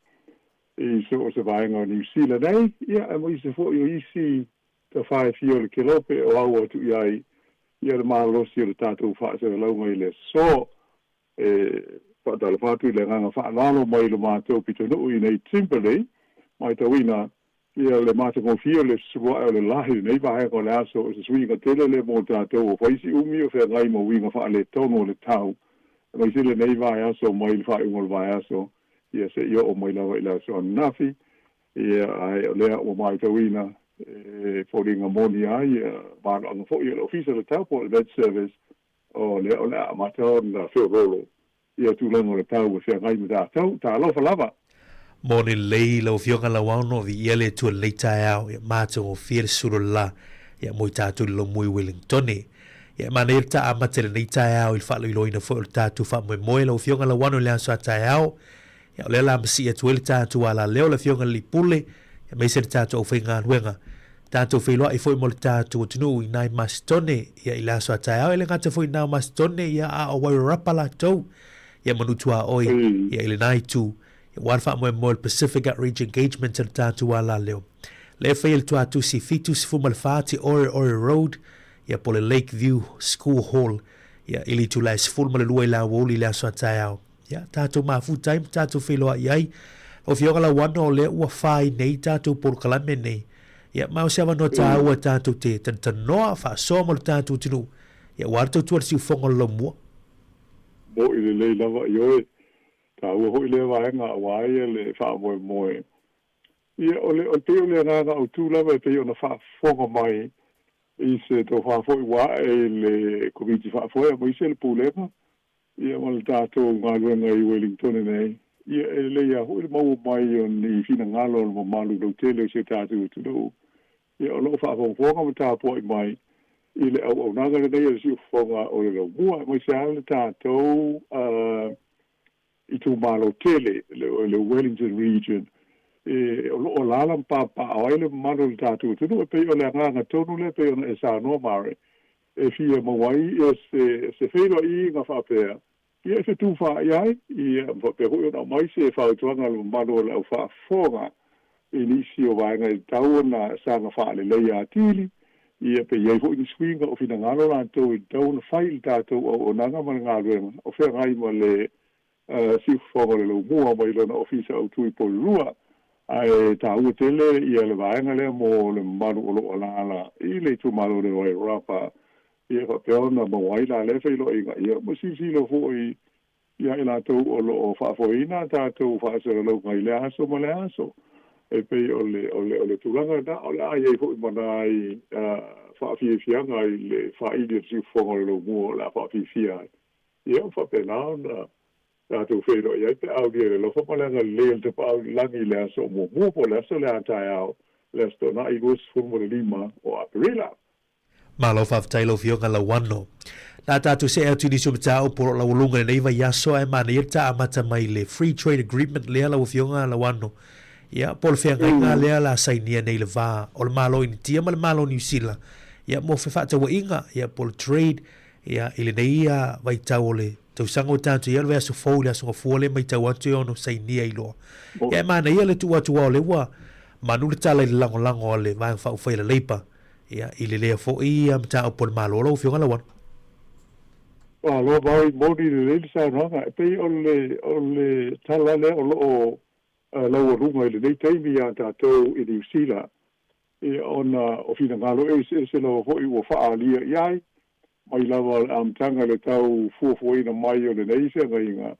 i so o se vaega o Niu Sila nei, ia, aemaise foi o isi tafa e fia o le kelope o au atu i ai ia le malosi o le tatou faasalalauga i le aso. E faatalofa atu i le agaga faaaloalo mai lo matou pitonuu i nei Timberley, matauina ia le matagofie o le suluae o le lahi i lenei vaega o le aso, o se suiga tele lea mo tatou o fai si umi o feagai ma uiga faaletonu o le tau, aemaise lenei vaiaso mai le faaiuga o le vaiaso ia seia oo mai lava i le aso ananafi. Ia, ae o lea ua matauina e foliga moni ai ia valoaga foi a le Ofisa o le Tau po o le Met Service, o lea o le a amata ona feoloolo ia tulaga o le tau e feagai ma tatou. Talofa lava! Moni lelei lau Afioga Lauaono, viia le Atua i lenei taeao, ia matagofie le sulu o le la, ia mo i tatou i le lomui Wellingtone. Ia e manaia le ta amata i lenei taeao i le faaloiloina foi o le tatou faamoemoe lau Afioga Lauano i le aso a taeao, ia o lea la masii atu ai le tatou alaleo le Afioga i le Alii Pule, aemaise le tatou aufaigaluega. Tatou feiloai foi mo le tatou atunuu i nai Masitone, ia i le aso a taeao, e le gata foi i nā o Masitone, ia a o Wairarapa latou, ia manu tuaoi, ia i lena itu, ia ua le faamoemoe o le Pacific Outreach Engagement a le tatou alaleo. Lea e faia i le tuatusi 74 Te Ore Ore Road, ia po o le Lake View School Hall, ia i le itula e 12 i le aoauli i le aso a taeao. Ia, tatou mafuta ai ma tatou feiloai ai. Lau Afioga Lauano, o lea ua fai nei tatou polokalame nei, ia, ma o se avanoa tāua tatou te tanatanoa, faasoa ma lo tatou atunuu, ia, aua le tautua i le siufofoga o le laumua. Moʻi lelei lava, ioe, taua foi lea vaega aua ia le faamoemoe. Ia, o le, o le pei o le agaga autu lava e pei ona faafofoga mai i se tofa foi ua ae i le Komiti Faafoe aemaise le Pulega ia ma le tatou galuega i Welingtone nei, ia e lelei lava foi le maua mai o ni finagalo o le mamalu lautele o si o tatou atunuu, ia o lo o faafogafoga ma tapuai mai i le auaunaga lenei a le Siufofoga o le Laumua, aemaise lava le tatou itumalo tele, le Wellington Region, e, o lo o alaala ma papaaao ai le mamalu o le tatou atunuu. E pei o le agaga tonu lea e pei ona e saunoa, Mare, e fia maua ai ia se, se feiloaiga faapea, ia e fetufaai ai, ia ma faapea foi ona aumai se fautuaga a le mamalu o le au faafofoga i nisi o vaega e tatau ona saga faaleleia atili, ia pe i ai foi ni suiga o finagalo latou e tatau ona fai i le tatou auaunaga ma le galuega o feagai ma le siufofoga o le laumua mai lona ofisa autu i Porirua. Ae taua tele ia le vaega lea mo le mamalu o lo o alaala i le itumalo o le Wairarapa, ia faapea ona maua ai la lea feiloaiga, ia ma silasila foi ia i latou o lo o faafoeina a tatou faasalalauga i lea aso ma lea aso. E pei o le, o le, o le tulaga lena, o le a i ai foi ma nai faafiafiaga i le faili o le siufofoga o le laumua o le a faafiafia ai. Ia, ua faapena ona tatou feiloai ai pe a aulia i le alofa ma le agalelei o le Tapaau i le Lagi i le aso muamua po o le aso lea a taeao, le Aso Toonai 25 o Aperila. Malo faafetai lau Afioga Lauano. Na tatou see atu i nisi o mataupu o lo o laualuga i lenei vaiaso ae manaia le ta amata mai le Free Trade Agreement lea lau Afioga Lauano. Ia, po o le feagaiga lea la sainia nei le va o le Malo o Initia ma le Malo o Niu Sila, ia mo fefaatauaiga, ia po o le trade, ia i lenei vaitau o le tausaga ua tatou i ai o le vaiaso fou i le Aso Gafua lea e matau atu e ono sainia ai loa. Ia e manaia le tuu atu aua o lea ua manu le tala i le lagolago a le Vaega Faaupufai a le Labour ia i le lea foi mataupu a le Malo lau Afioga Lauano. Malo Mary, moni lelei le saunoaga. E pei o le, o le tala lea o lo o laualuga i lenei taimi ia tatou i Niu Sila, ia ona o finagalo eseese lava foi ua faaalia i ai, mai lava o le amataga i le tau fuafuaina mai o lenei feagaiga,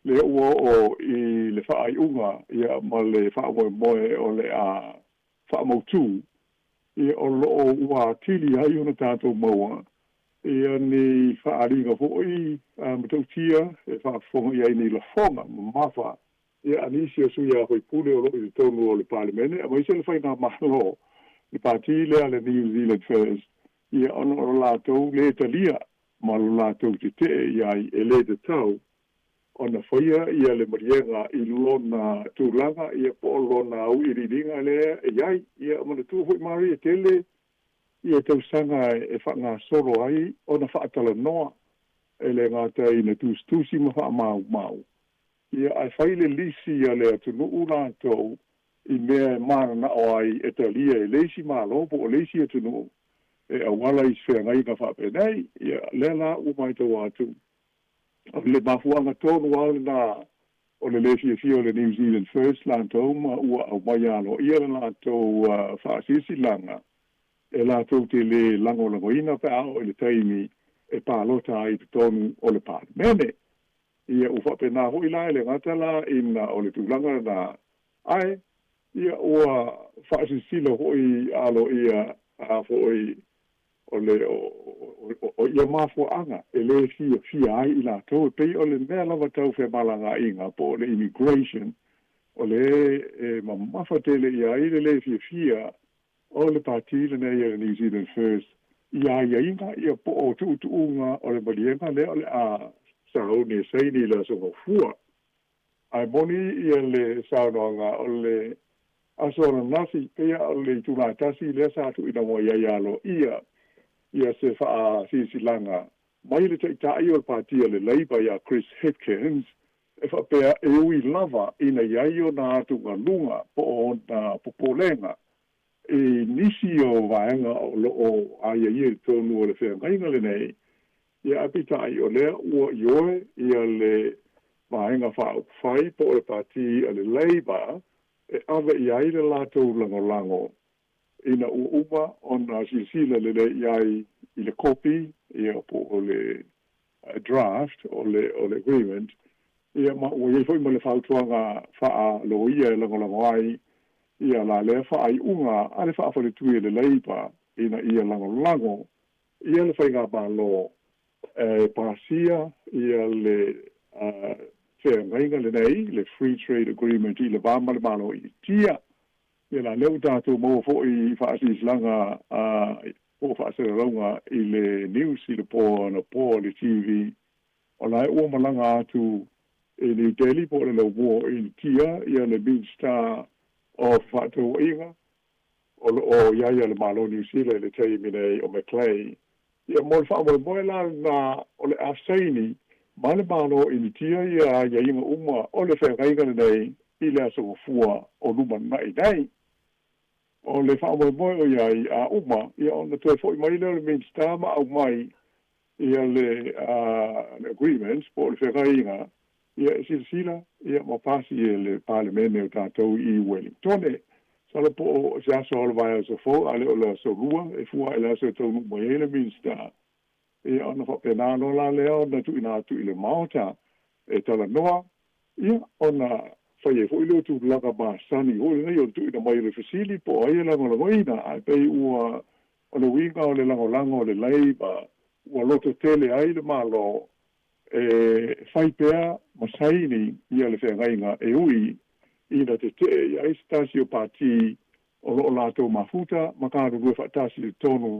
lea ua oo i le faaiuga ia ma le faamoemoe o le a faamautu, ia o lo o ua atili ai ona tatou maua ia ni faaaliga foi matautia e faafofoga i ai ni lafoga mamafa ia a nisi o sui usufono o lo o i totonu o le Palemene aemaise le faigamalo, le pati lea le New Zealand First, ia ona o lo latou lē talia ma lo latou tetee i ai e lē tatau ona faia ia le maliega i lona tulaga ia po o lona auiliiliga lea e i ai. Ia manatua foi Marie e tele ia tausaga e faagasolo ai ona faatalanoa e le gata ina tusitusi ma faamaumau ia ae fai le lisi a le atunuu latou i mea e mananao ai e talia e le isi Malo po o le isi atunuu e auala i se feagaiga faapenei. Ia lea la ua matau atu O le mafuaaga tonu lava lena o le lē fiafia o le New Zealand First latou ma ua aumai aloaia le latou faasilasilaga e latou te lē lagolagoina pe a oo i le taimi e palota ai i totonu o le Palemene. Ia ua faapena foi la e le gata la ina o le tulaga lena ae ia ua faasilasila foi aloaia a foi O le, o ia mafuaaga e lē fiafia ai i latou, e pei o le mea lava tau femalagaaiga po o le immigration, o le e mamafa tele i ai le lē fiafia o le pati lenei a le New Zealand First i aiaiga ia po o tuutuuga o le maliega lea o le a sauni e saini i le Aso Gafua. Ae moni ia le saunoaga o le aso ananafi, pei o le itula tasi lea sa tuuina mai ai aloaia ia se faasilasilaga mai le Taitai o le Pati a le Labour ia Chris Hipkins e faapea e ui lava ina i ai ona atugaluga po o ona popolega i nisi o vaega o lo o aiaia i totonu o le feagaiga lenei, ia ae peitai o lea ua ioe ia le. Vaega Faaupufai po o le Pati a le Labour e ave i ai le latou lagolago ina ua uma ona silasila lelei i ai i le kopi ia po o le draft o le o le agreement ia ma ua i ai foi ma le fautuaga faa-loia e lagolago ai ia la lea faaiuga a le faafaletui e le Labour ina ia lagolago ia le Faigamalo e pasia ia le feagaiga lenei, le Free Trade Agreement i le va ma le Malo Initia. Ia la lea ua tatou maua foi i faasilasilaga po o faasalalauga i le news i le po anapo i le TV, o la e ua malaga atu i New Delhi po o le laumua o Initia ia le Minista o Fefaatauaiga o lo o i ai a le Malo o Niu Sila i le taimi nei o McLeay. Ia mo le faamoemoe la lena o le a saini ma le Malo o Initia ia aiaiga uma o le feagaiga lenei i le Aso Gafua o lumanai nei. O le faamoemoe o i ai a uma, ia ona toe foi mai lea o le Minisita ma aumai ia le agreement po o le feagaiga ia e silasila ia ma pasi e le Palemene o tatou i Uelintone. Masalo po o se aso o le vaiaso fou a le o le aso Lua e fua i le aso e taunuu mai ai le Minisita, ia ona faapena loa la lea ona tuuina atu i le Maota e talanoa, ia ona fai ai foi lea o tulaga masani foi lenei o le tuuina mai o le fesili po o ai e lagolagoina, ae pei ua o le uiga o le lagolago o le Labour ua lototele ai le Malo e fai pea ma saini ia le feagaiga e ui ina tetee i ai se tasi o pati o lo o latou mafuta ma galulue faatasi i totonu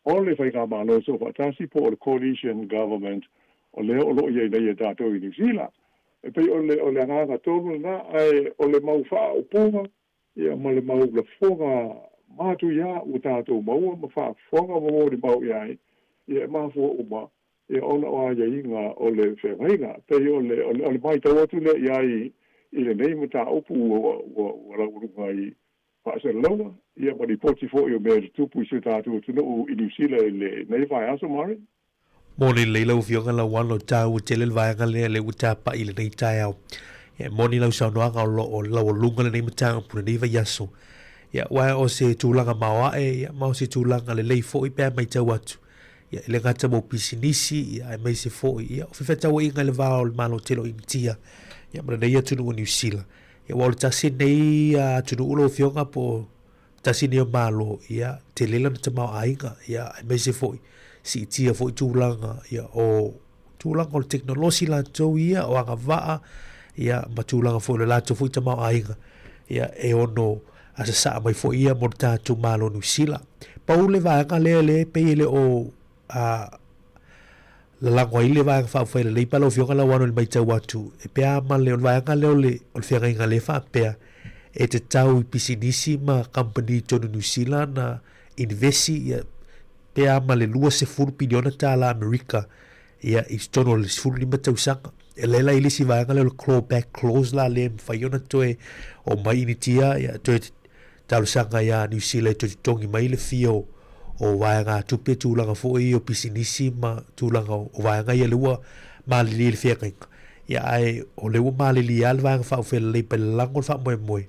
o le Faigamalo Soofaatasi po o le Coalition Government o lea o lo o i ai nei e tatou i Niu Sila. E pei o le o le agaga tonu lena, ae o le mau faaupuga ia ma le mau lafoga matuia ua tatou maua ma faafofoga ma molimau i ai, ia e mafua uma ia ona o aiaiga o le feagaiga. Pei o le, o le, o le matau atu lea i ai i lenei mataupu ua, ua, ua laualuga i faasalalauga, ia ma lipoti foi o mea e tutupu i si o tatou atunuu i Niu Sila i lenei vaiaso, Murray. Moni lelei lau Afioga Lauano, taua tele le vaega lea lea ua tapai i lenei taeao. Ia, e moni lau saunoaga o lo o laualuga lenei mataupu lenei vaiaso. Ia, aua o se tulaga maoae, ia, ma o se tulaga lelei foi pe a matau atu. Ia, e le gata mo pisinisi, ia, aemaise foi, ia, o fefaatauaiga i le va o le Malo tele o Initia, ia, ma lenei atunuu o Niu Sila. Ia, aua o le tasi lenei atunuu lau Afioga po o tasi lenei o Malo, ia, tele lana tamaoaiga, ia, aemaise foi, siitia foi tulaga, ia, o tulaga o le tekonolosi latou ia, o agavaa, ia, ma tulaga foi o le latou foi tamaoaiga, ia, e ono a sasaa mai foi ia mo le tatou Malo o Niu Sila. Pau le vaega lea lea e pei e le o a, lalago ai le Vaega Faaupufai a le Leipa lau Afioga Lauano i le matau atu, e pei lava ma le, o le vaega lea o le, o le feagaiga lea e faapea e tatau i pisinisi ma kamupani i totonu o Niu Sila na inivesi ia pei lava ma le $20 piliona tala Amerika ia i totonu o le 15 tausaga. E lea la i le isi vaega lea o le clawback clause la lea e mafai ona toe omai Initia ia toe talosaga iā Niu Sila e toe totogi mai le fia o, o vaegatupe, tulaga foi o pisinisi ma tulaga o, o vaega ia lea ua malilie i le feagaiga. Ia ae o lea ua malilie lava le Vaega Faaupufai a le Leipa i le lalago o le faamoemoe.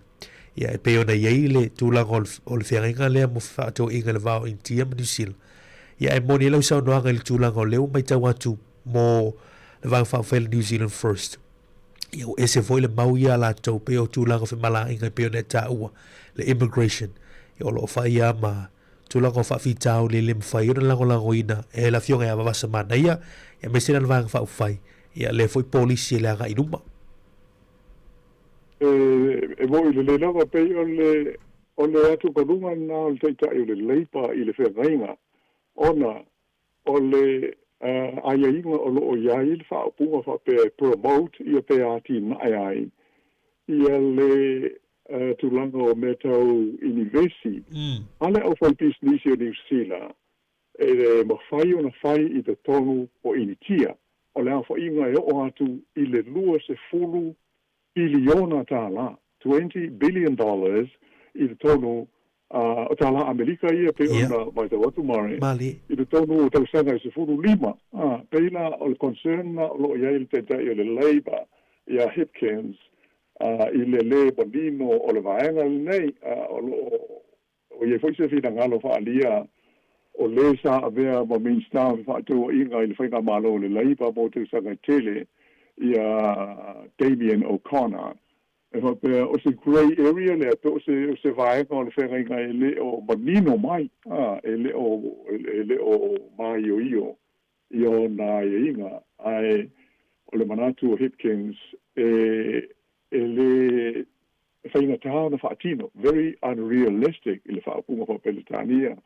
Ia e pei ona i ai le tulaga o le, o le feagaiga lea mo fefaatauaiga i le va o Initia ma Niu Sila. Ia ae moni ai lau saunoaga i le tulaga o lea ua matau atu mo le Vaega Faaupufai a le New Zealand First. Ia ua ese foi le mau ia a latou pei o tulaga o femalagaaiga e pei ona e taua, le immigration. Ia o lo o fai lava ma tulaga o faafitauli e le mafai ona lagolagoina e le Afioga ia Vavasa Manaia, ia aemaise lana Vaega Faaupufai, ia lea foi polisi e le agai i luma. E moni lelei lava, pei o le o le atugaluga lena o le Taitai o le Leipa i le feagaiga, ona o le aiaiga o lo o i ai le faaupuga faapea e promote ia pe atinae ai ia le tulaga o mea tau inivesi a le aufaipisinisi o Niu Sila e mafai ona fai i totonu o Initia. O le aofaiga e oo atu i le 20 piliona tālā, $20 billion, i totonu o tālā Amerika ia pei ona matau atu Murray, i totonu o tausaga e 15. Pei la o le concern lena o lo o i ai le Taitai o le Labour. Ia Hipkins i le lē manino o le vaega lenei, o lo o i ai foi se finagalo faaalia o lē sa avea ma Minisita o Fefaatauaiga i le Faigamalo o le Labour mo tausaga e tele, ia Damien O'Connor, e faapea o se grey area lea, pe o se o se vaega o le feagaiga e le o manino mai, e le o e le o maioio i ona aiaiga, ae o le manatu o Hipkins e e lē faigata ona faatino, very unrealistic i le faaupuga faa-Peretania,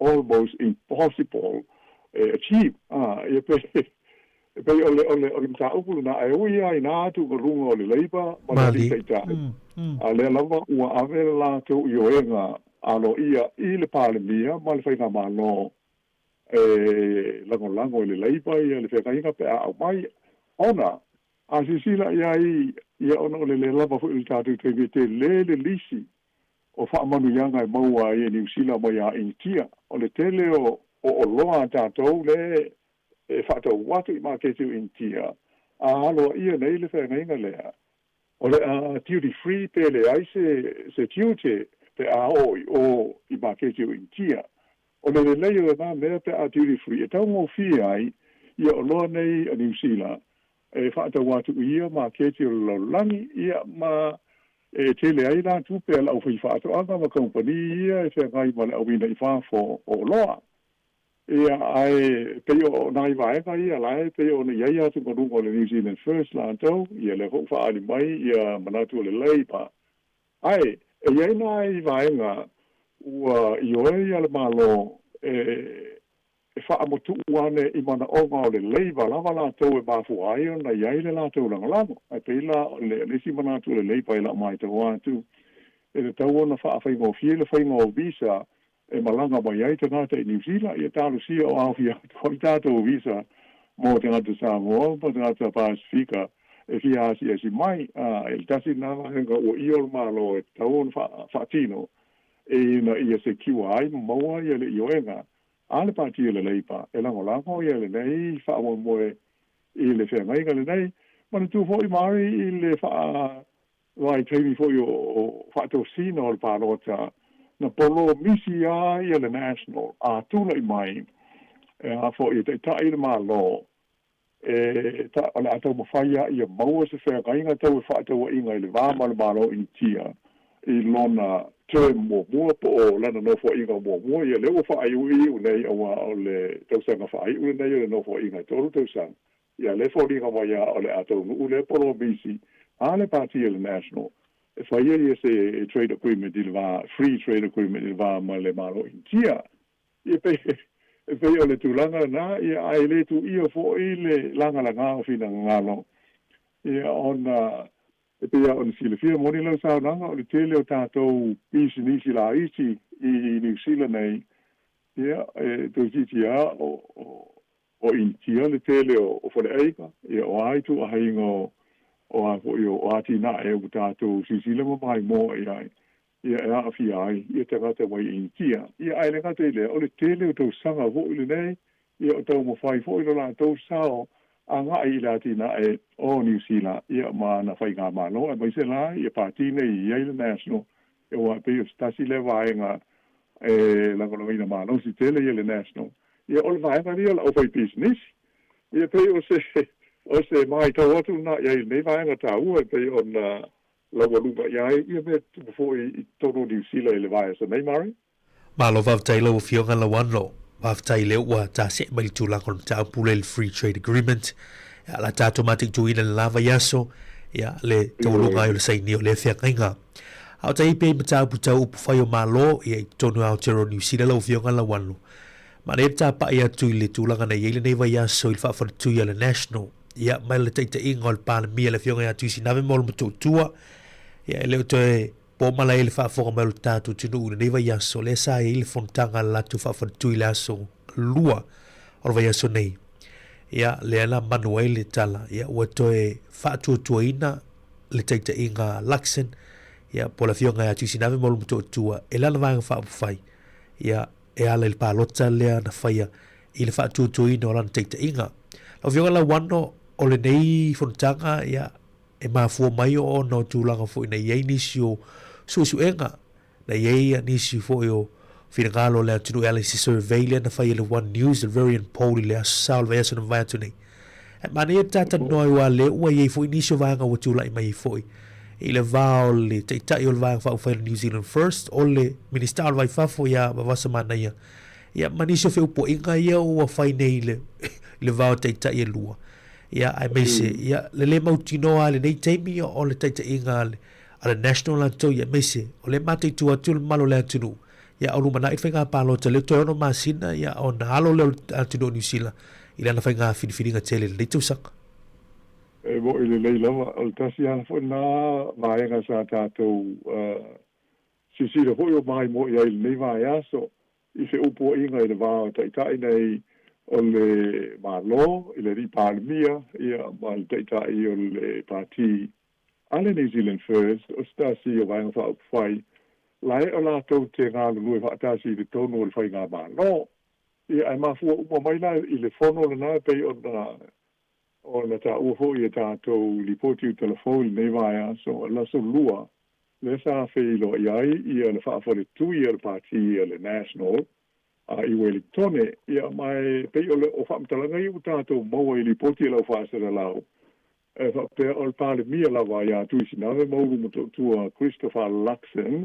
almost impossible e achieve, a, ia pe e pei o le o le o le mataupu lena, ae ui lava i nā atugaluga o le Labour ma le Alii Taitai, a o lea lava ua ave le latou ioega aloaia i le Palemia ma le Faigamalo e lagolago i le Labour ia le feagaiga pe a aumai, ona a silasila i ai ia ona o le le lava foi o le tatou taimi e tele le lisi o faamanuiaga e maua ai e Niu Sila mai a Initia. O le tele o oloa a tatou le e faatau atu i maketi o Initia, a aloaia nei le feagaiga lea, O le a duty free pe leai se se tiute pe a oo i o i maketi o Initia. O le lelei o lena mea pe a duty free e taugofie ai ia oloa nei a Niu Sila e faatau atu i ia maketi o le lalolagi ia ma e tele ai la tupe a le aufaifaatoaga ma kamupani ia e feagai ma le auina i fafo o oloa. Ia, ae pei o nai vaega ia la e pei ona i ai atugaluga o le New Zealand First latou, ia lea foi ua faaali mai ia manatu o le Labour. Ae, e i ai nai vaega ua ioe ia le Malo e e faamotu'u ane i manaoga o le Labour lava latou e mafua ai ona i ai le latou lagolago. Ae pei la o le isi manatu o le Labour i la'u matau atu, e tatau ona faafaigofie le faiga o visa e malaga mai ai tagata i Niu Sila, ia talosia o aofia atu ai tatou visa mo tagata Samoa ma tagata Pasifika e fia asiasi mai. A, e le tasi lena vaega ua ia o le Malo e tatau ona faatino ina ia secure ai ma maua ia le ioega a le Pati o le Labour e lagolago ia lenei faamoemoe i le feagaiga lenei. Manatua foi Mari i le faa vaitaimi foi o faatosina o le palota, na polomisi a ia le National a tulai mai e a foi e taitai le Malo e ta, o le a taumafai a ia maua se feagaiga tau e faatauaiga i le va ma le Malo Initia i lona term muamua po o lana nofoaiga muamua. Ia lea ua faaiuiu nei auā o le tausaga faaiu lenei o le nofoaiga e tolu tausaga. Ia lea e foliga mai a o le a taunuu lea polomisi a le Pati o le National e fai ai ia se trade agreement i le va, free trade agreement i le va ma le Malo Initia. Ia pei e pei o le tulaga lena, ia ae le tuuia foi le lagalagā o finagalo, ia ona e pei lava ona silafia moni lau saunoaga o le tele o tatou pisinisi laiti i Niu Sila nei, ia e toeitiiti lava o o Initia le tele o faleaiga, ia o a ituaiga o o a foi o atinae ua tatou silasila ma maimoa i ai, ia e aafia ai ia tagata mai Initia. Ia ae le gata i lea, o le tele o tausaga foi lenei, ia o taumafai foi lo latou sao agai i le atinae o Niu Sila, ia ma ana faigamalo, aemaise la ia pati nei i ai le National, aua e pei o se tasi lea vaega e lagolagoina malosi tele ia le National. Ia o le vaega lea o le aufaipisinisi. Ia pei o se o se matau atu lena i ai i lenei vaega taua e pei ona laualuga i ai ia mea tutupu foi i totonu o Niu Sila i le vaiaso nei, Murray. Malo faafetai lau Afioga Lauano. Faafetai lea ua tasee mai le tulaga o le mataupu lea i le Free Trade Agreement. Ia, la tatou mataituina i le la vaiaso, ia, le taualuga ai o le sainia o lea feagaiga. A o tahi pea i mataupu tau upufai o Malo, ia, i totonu o Aotearoa Niu Sila lau Afioga Lauano. Manaia le tapa'i atu i le tulaga na i ai lenei vaiaso i le faafaletui a le National, ia, mai le taitaiga o le Palemia le Afioga ia Tuisinave ma Olomotootua, ia, e le o toe po malae i le faafofoga mai o le tatou atunuu i lenei vaiaso, lea sa i ai le fonotaga a le latou faafaletui i le aso Lua o le vaiaso nei. Ia, lea na manu ai le tala, ia, ua toe faatuatuaina le taitaiga a Luxon, ia, po o le Afioga ia Tuisinave ma Olomotootua e lana Vaega Faaupufai, ia, e ala i le palota lea na faia i le faatuatuaina o lana taitaiga. Lau Afioga Lauano, o lenei fonotaga, ia, E mafua mai ona o tulaga foi na i ai nisi o suesuega, na i ai nisi foi o finagalo o le atunuu e ala i se survey lea na fai e le One News, le Verian Poll i le Aso Sa o le vaiaso na mavae atu nei. Ae manaia le ta talanoa ai aua lea ua i ai foi nisi o vaega ua tulai mai ai foi i le va o le Taitai o le Vaega Faaupufai o le New Zealand First, o le Minisita o le Va i Fafo ia Vavasa Manaia, ia ma nisi o feupuaiga ia ua fai nei i le, i le va o Taitai e lua. Ia, aemaise, ia, le le mautinoa i lenei taimi o le taitaiga a le, a le National latou, ia, aemaise, o lea e mataitu atu le mamalu o le atunuu, ia, o lumanai le faiga palota, lea toe 6 masina, ia, ona alo lea o le atunuu o Niu Sila i lana faiga filifiliga tele i lenei tausaga. E moʻi lelei lava, o le tasi lava foi lena vaega sa tatou silasila foi o maimoa i ai i lenei vaiaso i feupuaiga i le va o Taitai nei o le Malo i le Alii Palemia ia ma le Taitai o le Pati a le New Zealand First, o se tasi o Vaega Faaupufai lae o latou te galulue faatasi i totonu o le Faigamalo. Ia ae mafua uma mai la i le fono lena e pei ona ona taua foi e tatou lipoti o telefou i lenei vaiaso, o le aso Lua lea sa feiloai ai ia le faafaletui a le Pati a le National i Uelintone. Ia ma e pei o le o faamatalaga ia ua tatou maua i lipoti a lau faasalalau, e faapea o le Palemia lava ia Tuisinave Maulu Motootua Christopher Luxon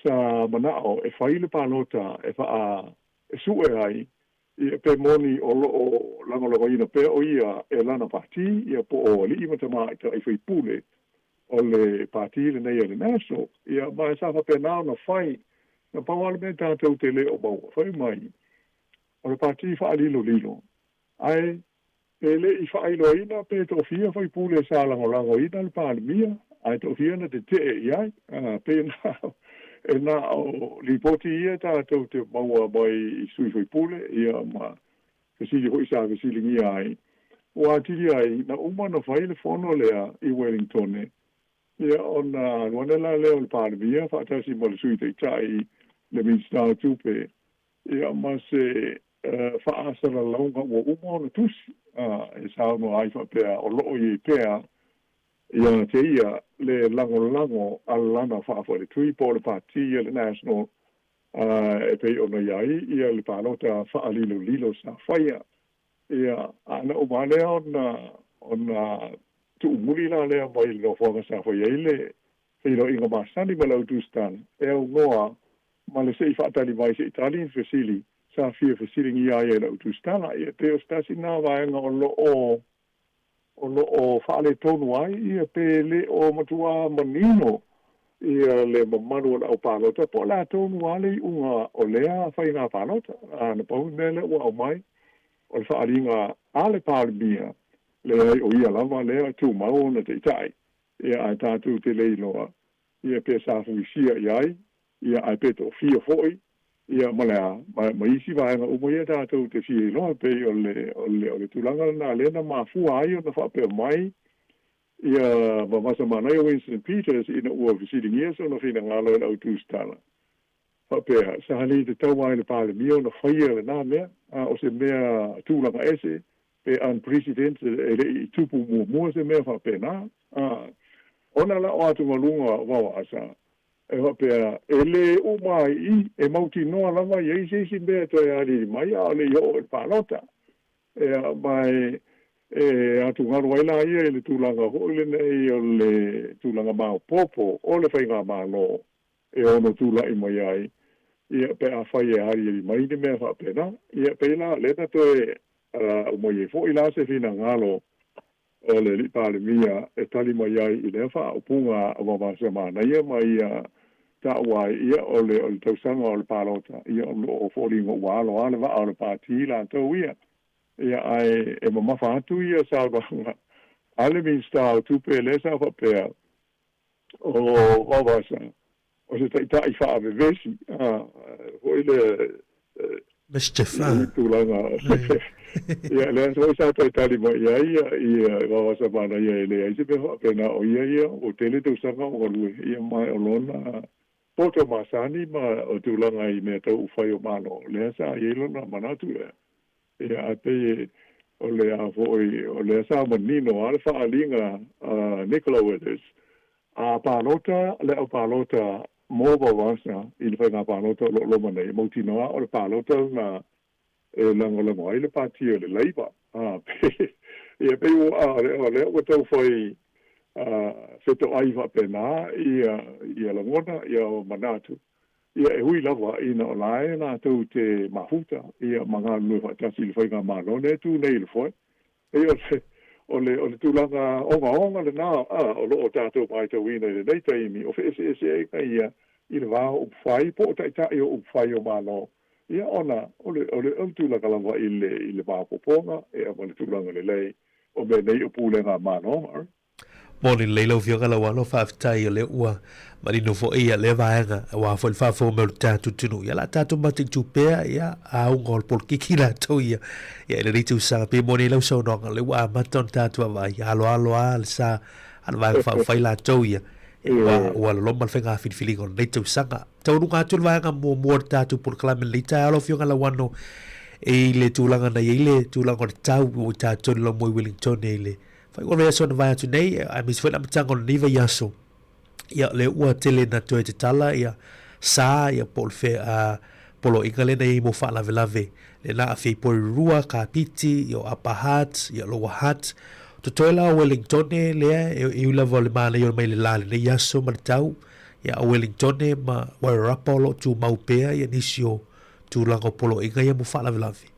sa manao e fai le palota e faa e sue ai Ia, pe moni o lo o lagolagoina pea o ia e lana pati, ia po o alii ma tamaitai faipule o le pati lenei a le National, ia, ma e sa faapena ona fai. Na pau lava le mea tatou te le o maua, fai mai, o le pati faalilolilo, ae E le i faailoaina pe toafia faipule sa lagolagoina le Palemia, ae toafia na tetee i ai. Pei e na o lipoti ia tatou te maua mai i sui faipule ia ma fesili foi sa fesiligia ai. Ua atili ai na uma ona fai le fono lea i Wellingtone, ia ona alu ane la lea o le Palemia faatasi ma le Sui Taitai, le Minisita o Tupe, Ia, ma se faasalalauga ua uma ona tusi e saunoa ai faapea o lo o i ai pea ia te ia le lagolago a lana faafaletui po o le Pati a le National e pei ona i ai ia le palota faalilolilo sa faia. Ia, a na uma lea ona ona tuumuli la lea mai le nofoaga sa fai ai le feiloaiga masani ma le au tusitala e aunoa ma le se i faatali mai se i tali ni fesili sa fia fesiligia ai e lau tusitala. Ia, pei o se tasi lena vaega o lo o o lo o faaletonu ai, ia, pe le o matuā manino ia le mamalu o le au palota po o le a tonu lava le iuga o lea faiga palota. A na pau le mea lea ua aumai, o le faaaliga a le Palemia, leai o ia lava lea e tumau ona taitai, ia, ae tatou te le iloa ia pe sa fuisia i ai, ia ae pe toafia foi, ia ma le a, ma, ma isi vaega uma ia tatou te fia iloa, pei o le, o le, o le tulaga lena lea na mafua ai ona faapea mai ia Vavasa Manaia Winston Peters ina ua fesiligia sona finagalo e le au tusitala, faapea, sa le tatau lava i le Palemia ona faia lena mea, a o se mea tulaga ese, pe unprecedented, e le i tupu muamua se mea faapena. A, ona la o atugaluga o Vavasa, e faapea, e le uma ai i i, e mautinoa lava i ai se isi mea e toe aliali mai a o le i oo i le palota. Ea, ma e, e atugalu ai la ia i le tulaga foi lenei o le tulaga maopoopo o le faigamalo e ono tulai mai ai, ia, pe afai e aliali mai ni mea faapena. Ia, pei la o lea na toe aumai ai foi la se finagalo o le Alii Palemia e tali mai ai i lea faaupuga a Vavasa Manaia ma ia taua ai, ia, o le, o le tausaga o le palota, ia, o lo o foliga ua alo lava le vaa o le Pati latou ia. Ia, ae e mamafa atu ia saunoaga a le Minisita o Tupe lea sa faapea, o Vavasa, o se taitai faavevesi, a, foi lea, Mischief, i tulaga, ia, lea foi sa toe tali mai i ai ia, ia Vavasa Manaia e leai se mea faapena, o ia ia, ua tele tausaga o galue, ia, ma o lona poto masani ma o tulaga i mea tau ufai o Malo, lea sa i ai lona manatu lea. Ia, ae pei e, O le a foi, o lea sa manino lava le faaaliga a Nicola Withers, a palota le au palota mo Vaovasa i le faiga palota o lo o loma nei, e mautinoa o le palota lena e lagolago ai le pati o le Labour. A, pe, ia pei ua, o lea ua tau fai fetoai faapena ia, ia lagona, ia manatu. Ia e ui lava ina o la e latou te mafuta ia ma galulue faatasi i le faigamalo lea e tu nei i le foe. Pei o le, o le, o le tulaga ogaoga lena a o lo o tatou matauina i lenei taimi, o feeseeseaiga ia i le va o upufai po o taitai o upufai o Malo, ia ona o le, o le, o le tulaga lava i le, i le maopoopoga ia ma le tulaga lelei o mea nei o pulega a Malo. Mari. Moni lelei lau Afioga Lauano, faafetai o lea ua manino foi ia lea vaega aua foi le faafofoga mai o le tatou atunuu. Ia o le a tatou mataitu pea ia auga o le polokiki latou ia ia i lenei tausaga. Pei e moni ai lau saunoaga, o lea ua amata ona tatou vaavaai, aloalo lava le sa a le vaega faaupufai latou ia, ua ua loloma le faiga filifiliga o lenei tausaga. Taualuga atu le vaega muamua o le tatou polokalame i lenei taeao lau Afioga Lauano i le tulaga na i ai le tulaga o le tau ua i tatou i le laumua i Wellington i le Faaiuga o le vaiaso na vae atu nei, aemaise foi le amataga o lenei vaiaso, ia o lea ua tele ina toe tatala ia sa ia po o le fe, uh, poloaiga lea na i ai mo faalavelave, lea na aafia ai Porirua, Kapiti, ia o Upper Hutt, ia Lower Hutt. Totoe la o Wellingtone lea e, e ui lava o le manaia o le mai le la lenei aso ma le tau, ia o Wellingtone ma Wairarapa o lo o tumau pea ia nisi o tulaga o poloaiga ia mo faalavelave.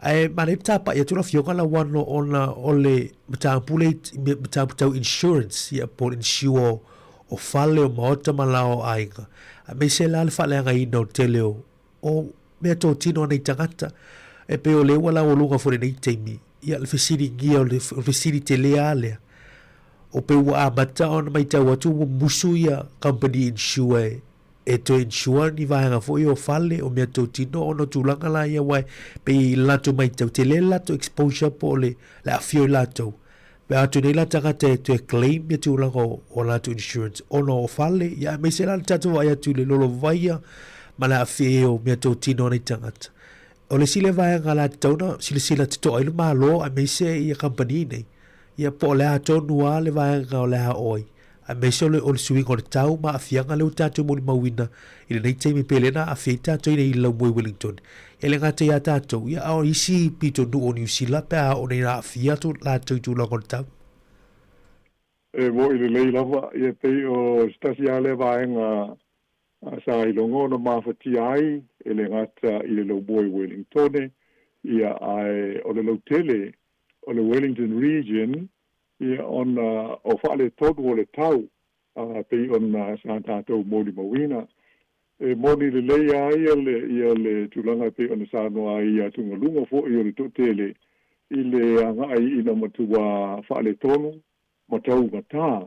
Ae manaia le tapa'i atu lau Afioga Lauano ona o le mataupu lea i mataupu tau insurance ia po o le insure o fale, o maota ma laoa o aiga, aemaise la le faaleagaina o le tele o o meatotino a nei tagata. E pei o lea ua laualuga foi i lenei taimi ia le fesiligia o le fesili tele lava lea, o pei ua amata ona matau atu ua musu ia company insure e toe insure ni vaega foi o fale, o meatotino ona o tulaga la ia aua e pei i le latou matau, tele le latou exposure po o le aafia o i latou. Pe a atu nei la tagata e toe claim ia tulaga o, o latou insurance ona o fale, ia aemaise la le tatou vaai atu i le lolovaia ma le aafia o meatotino a nei tagata. O le isi lea vaega la tatau ona silasila totoa ai le Malo aemaise ia kamupani nei, ia po o le a tonu lava le vaega o le a oo ai, aemaise o le, o le suiga o le tau ma aafiaga lea ua tatou molimauina i lenei taimi pei lea na aafia ai tatou i le laumua i Wellington. E le gata ia tatou, ia a o isi pitonuu o Niu Sila pe a oo nei ina aafia atu latou i tulaga o le tau. E moni lelei lava, ia pei o se tasi lava lea vaega Sa iloga ona mafatia ai e le gata i le laumua i Wellingtone, ia, ae o le lautele o le Wellington Region, ia, ona o faaletonu o le tau, a pei ona sa tatou molimauina. E moni lelei lava ia le, ia le tulaga e pei ona saunoa ai i atugaluga foi o le toatele i le agai ina matua faaletonu ma taugata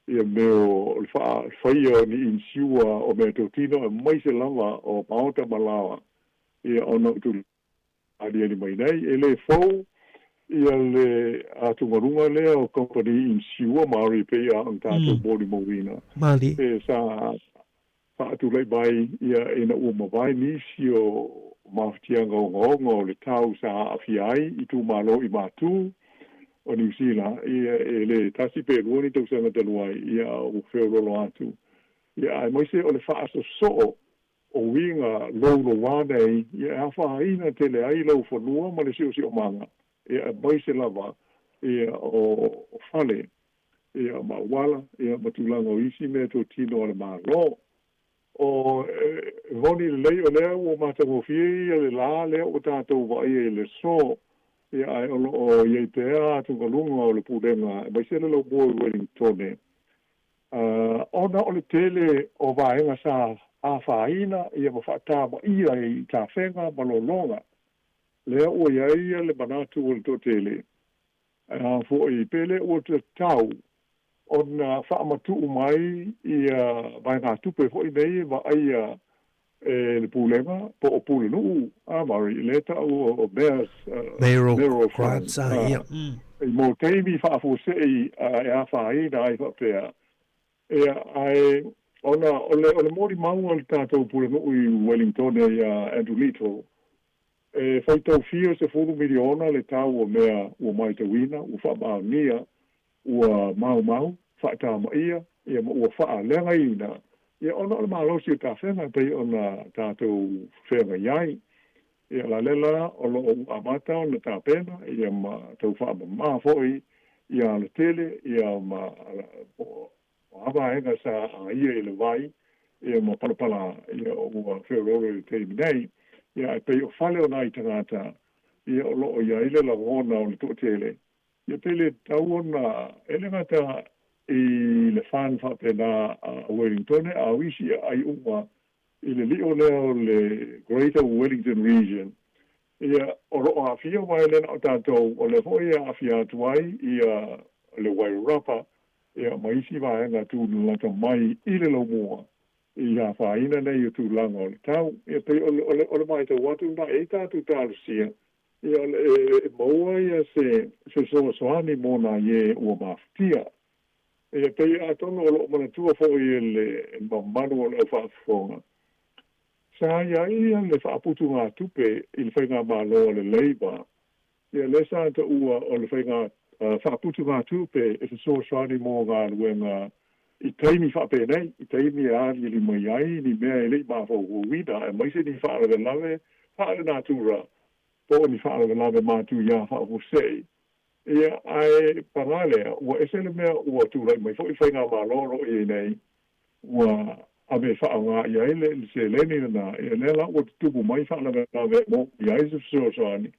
ia mea o le faafaia o ni inisiua o meatotino aemaise lava o maota ma laoa ia ona o tulaga aliali mai nei. E le fou ia le atugaluga lea o kamupani inisiua Maori pei a ona tatou molimauina e sa faatulai mai ia ina ua mavae nisi o mafatiaga ogaoga o le tau sa aafia ai itumalo i Matu o Niu Sila, ia e le tasi pe lua ni tausaga talu ai, ia ua feoloolo atu. Ia aemaise o le faasosoo o uiga louloua nei, ia e afaina tele ai lou fanua ma le siosiomaga, ia aemaise lava ia o fale ia ma auala, ia ma tulaga o isi mea totino a le Malo. O, e moni lelei o lea ua matagofie ia le la lea ua tatou vaaia i le aso, ia ae o lo o i ai pea atugaluga o le Pulega aemaise le laumua i Wellingtone, ona o le tele o vaega sa afaina ia ma faatamaia i tafega ma lologa, lea ua i ai ia le manatu o le toatele A foi, pe le ua tatau ona faamatuu mai ia vaegatupe foi nei e vaaia e le Pulega po o Pulenuu, a Murray, lea e tau o Mayor's, Mayoral Mayoral Grants, a, ia. I mo taimi faafuasei e afaina ai faapea. Ia, ae ona o le, o le molimau a le tatou Pulenuu i Wellingtone ia Andrew Little, E faitau fia sefulu miliona le tau o mea ua maitauina, ua faamaonia, ua maumau, faatamaia, ia ma ua faaleagaina, ia ona o le malosi o tafega e pei ona tatou feagai ai. Ia la lea la o lo o ua amata ona tapena ia ma tau faamama foi ia alatele ia ma po o a vaega sa aia i le vai ia ma palapala ia ua feoloolo i le taimi nei. Ia ae pei o fale o nai tagata ia o lo o i ai le lagona o le toatele ia pe le tatau ona e le gata i le fund faapena a Wellingtone a o isi aai uma i le lio lea o le Greater Wellington Region, ia, o lo o aafia aua e le na o tatou, o lea foi e aafia atu ai ia le Wairarapa ia ma isi vaega tulalata mai i le laumua i afaina nei o tulaga o le tau. Ia pei o le, o le, o le matau atu lena e i ai tatou talosia, ia o le e maua ia se fesoasoani mo nai e ua mafatia. Ia pei atonu o lo o manatua foi e le mamalu o le au faafofoga, sa i ai ia le faaputugatupe i le faigamalo a le Labour, ia lea sa taua o le faiga faaputugatupe e fesoasoani mo galuega i taimi faapenei, i taimi e aliali mai ai ni mea e le i mafaufauina aemaise ni faalavelave faalenatura po o ni faalavelave matuia faafuasei. Ia, ae paga lea, ua ese le mea ua tulai mai foi le faigamalo o lo o i ai nei, ua ave e faaaoga i ai le seleni lena, ia lea la ua tutupu mai faalavelave e moomia ai se fesoasoani,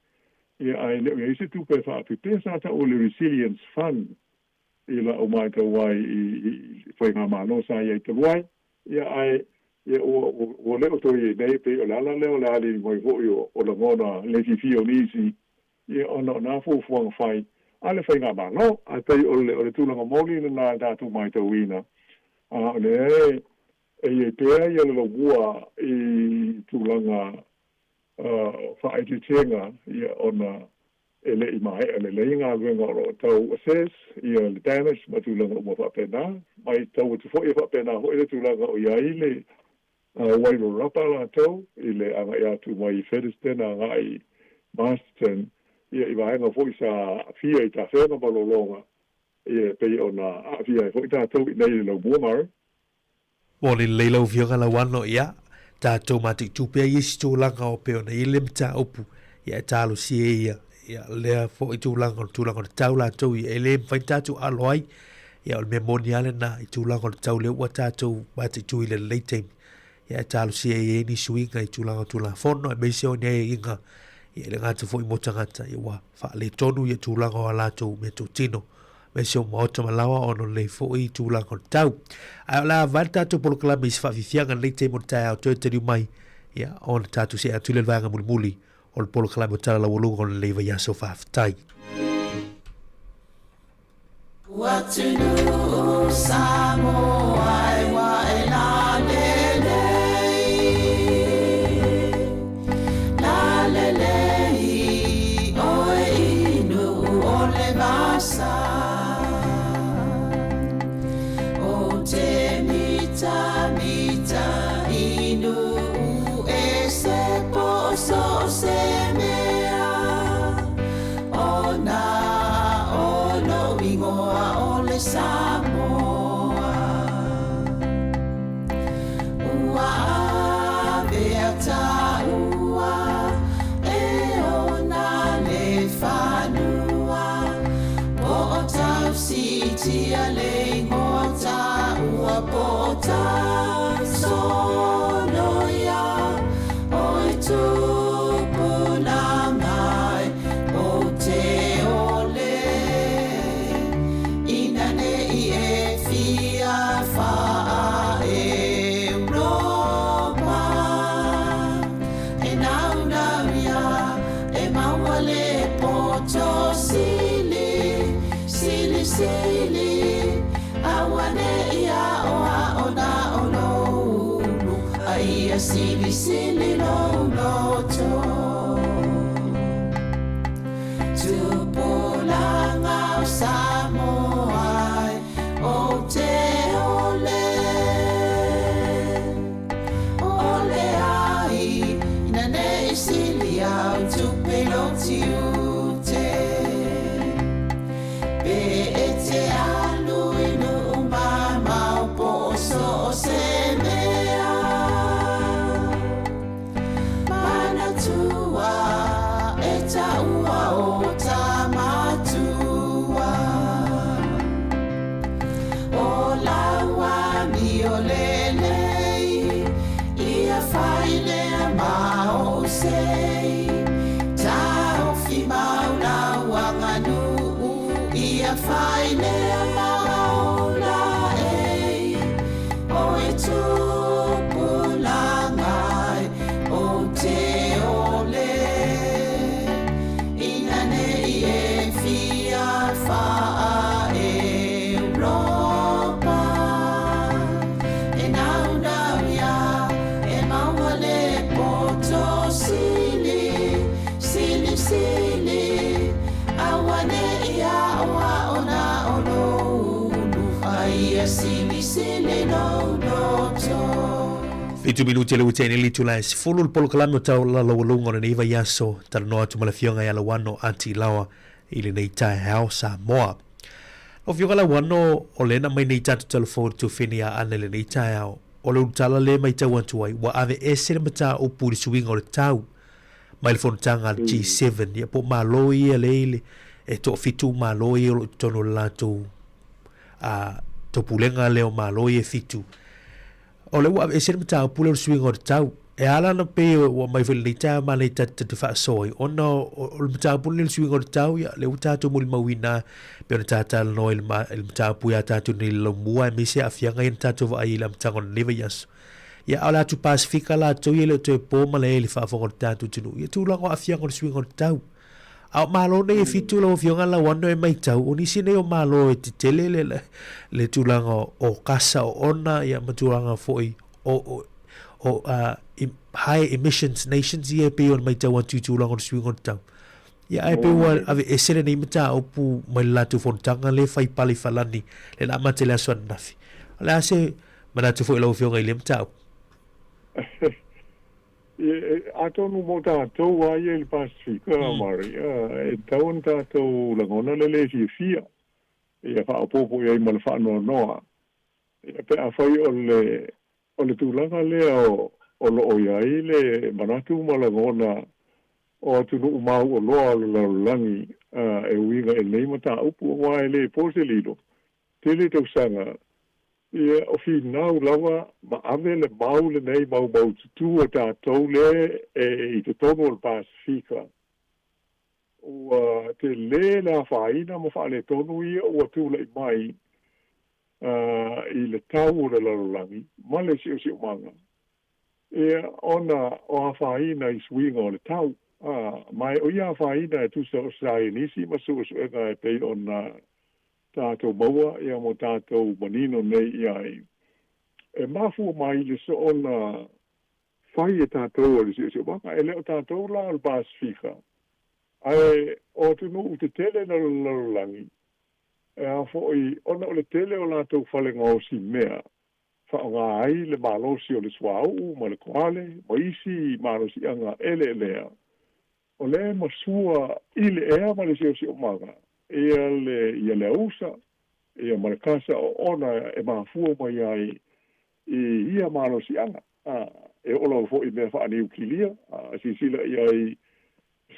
ia ae le o i ai se tupe e faapipea. Sa tau o le Resilience Fund i lau matau ai i faigamalo sa i ai talu ai, ia ae ia ua le o toe i ai nei, pei o le ala lea o le aliali mai foi o lagona le fiafia o nisi Ia, ona o nā fuafuaga fai a le Faigamalo, ae pei o le, o le tulaga moni lena e tatou maitauina, a o lea e, e i ai pea ia le laumua i tulaga uh, faaeteetega, ia, ona e le i maea lelei galuega o lo o tau assess ia le damage ma tulaga uma faapena. Maitau atu foi e faapena foi le tulaga o i ai le Wairarapa latou i le agai atu mai Featherston agai i Masterton, ia i vaega foi sa aafia i tafega ma lologa, ia e pei ona aafia ai foi tatou i inei i le laumua, Murray. Ua lelei lau Afioga Lauano, ia, tatou mataitu pea i isi tulaga o pei ona i ai le mataupu, ia e talosia ia, ia lea foi tulaga o le tulaga o le tau latou, ia e le mafai ona tatou alo ai, Ia, o le mea moni lava lena i tulaga o le tau lea ua tatou mataitu i lenei taimi. Ia, e talosia i ai ni suiga i tulaga o Tulafono, aemaise o ni aiaiga, ia, e le gata foi mo tagata, ia, ua faaletonu ia tulaga o a latou meatotino, aemaise o maota ma laoa ona o lenei foi tulaga o le tau. Ae o le a vae le tatou polokalame i se faafiafiaga i lenei taimi o le taeao toe taliu mai, ia, ona tatou see atu i le vaega mulimuli o le polokalame o Tala Laualuga o lenei vaiaso. Faafetai. Atunuu Samoa e ua e lalelei, lalelei oe i Nuu o le Vasa. O te mitamita i Nuu e se po so o se mea. Ona o lou ingoa o le Samoa. Ua avea taua e ona le fanua. Po o tausiitia le ingoa taua po o tausoloia. Oi tupuna mai o te ole ina nei e fia whaa Europa e naunau ia e maua le poto sili sili sili aua nei aoao na o lou A ia silisili lou loto. Tupulaga o Samoa e ou te ole. Ole ai ina nei sili. Ia o tupe lou tiute Pe e te alu i nuu mamao Po o so o se mea Manatua e taua o Tamatua O lau amio lelei Ia fai lea ma ou sei Taofi mau lau aganuu Ia fai lea ma ou laei Oe tupulaga e Ou te ole Ina nei e fia faa Europa E naunau ia e maua le poto sili Sili sili Auane'i aoao na o lou ulu A ia silisili lou loto. Fitu minute le ua tea nei le itula e sefulu le polokalame o Tau Laualuga o lenei vaiaso, talanoa atu ma le Afioga ia Lauano Ati Laoa i lenei taeao Samoa. Lau Afioga Lauano, o lea na aumai nei tatou talafou i le tuafene ia Ana i lenei taeao, o le ulutala lea e matau atu ai, ua aveese le mataupu i le suiga o le tau mai le fonotaga a le G7, ia po o Malo ia lea i le, e toafitu Malo ia o lo o i totonu o le latou taupulega lea o Malo ia e fitu. O lea ua aveese le mataupu lea o le suiga o le tau. E ala ona pei ua aumai foi i lenei taeao ma nei tatou te faasoa ai, ona o le mataupu lenei o le suiga o le tau, ia, lea ua tatou molimauina pei ona ta talanoa i le, i le mataupu ia tatou nei i le laumua, aemaise aafiaga ia na tatou vaai ai i le amataga o lenei vaiaso. Ia, a o le atu Pasefika latou ia e le o toe po malae i le faafofoga o le tatou atunuu, ia tulaga o aafiaga o le suiga o le tau. A o Malo nei e fitu lau Afioga Lauano e matau, o nisi nei o Malo e tetele le, le, le tulaga o kasa o ona, ia ma tulaga foi o, o, o high emissions nations ia e pei ona matau atu i tulaga o le suiga o le tau. Ia ae pei ua aveese lenei mataupu mai le latou fonotaga lea e fai pale i Falani le na amata i le aso ananafi. O le a se manatu foi lau Afioga i lea mataupu? Atonu mo tatou lava ia i le Pasifika, Mari, e tatau ona tatou lagona le lē fiafia, ia faaopoopo i ai ma le faanoanoa, pe afai o le o le tulaga lea o lo o i ai le manatu ma lagona o atunuu mauoloa o le lalolagi e uiga i lenei mataupu, aua e le po se lilo, tele tausaga Ia, o finau lava ma ave le mau lenei maumaututu o tatou lea e i totonu o le Pasefika. Ua tele le afaina ma faaletonu ia ua tulai mai i le tau o le lalolagi ma le siosiomaga, ia, ona o afaina i suiga o le tau. Ma o ia afaina e tusa o saienisi ma suesuega e pei ona tatou maua ia mo tatou manino nei i ai. E mafua mai le soona fai e tatou o le siosiomaga, e le o tatou la o le Pasefika, ae o atunuu tetele na le lalolagi, e a foi ona o le tele o latou fale gaosi mea, faaaoga ai le malosi o le suauu ma le koale ma isi malosiaga eleelea, O lea e masua i le ea ma le siosiomaga ia le ia le ausa ia ma le kasa oona e mafua mai ai i ia malosiaga. A, e oo lava foi i mea faaniukilia, a silasila i ai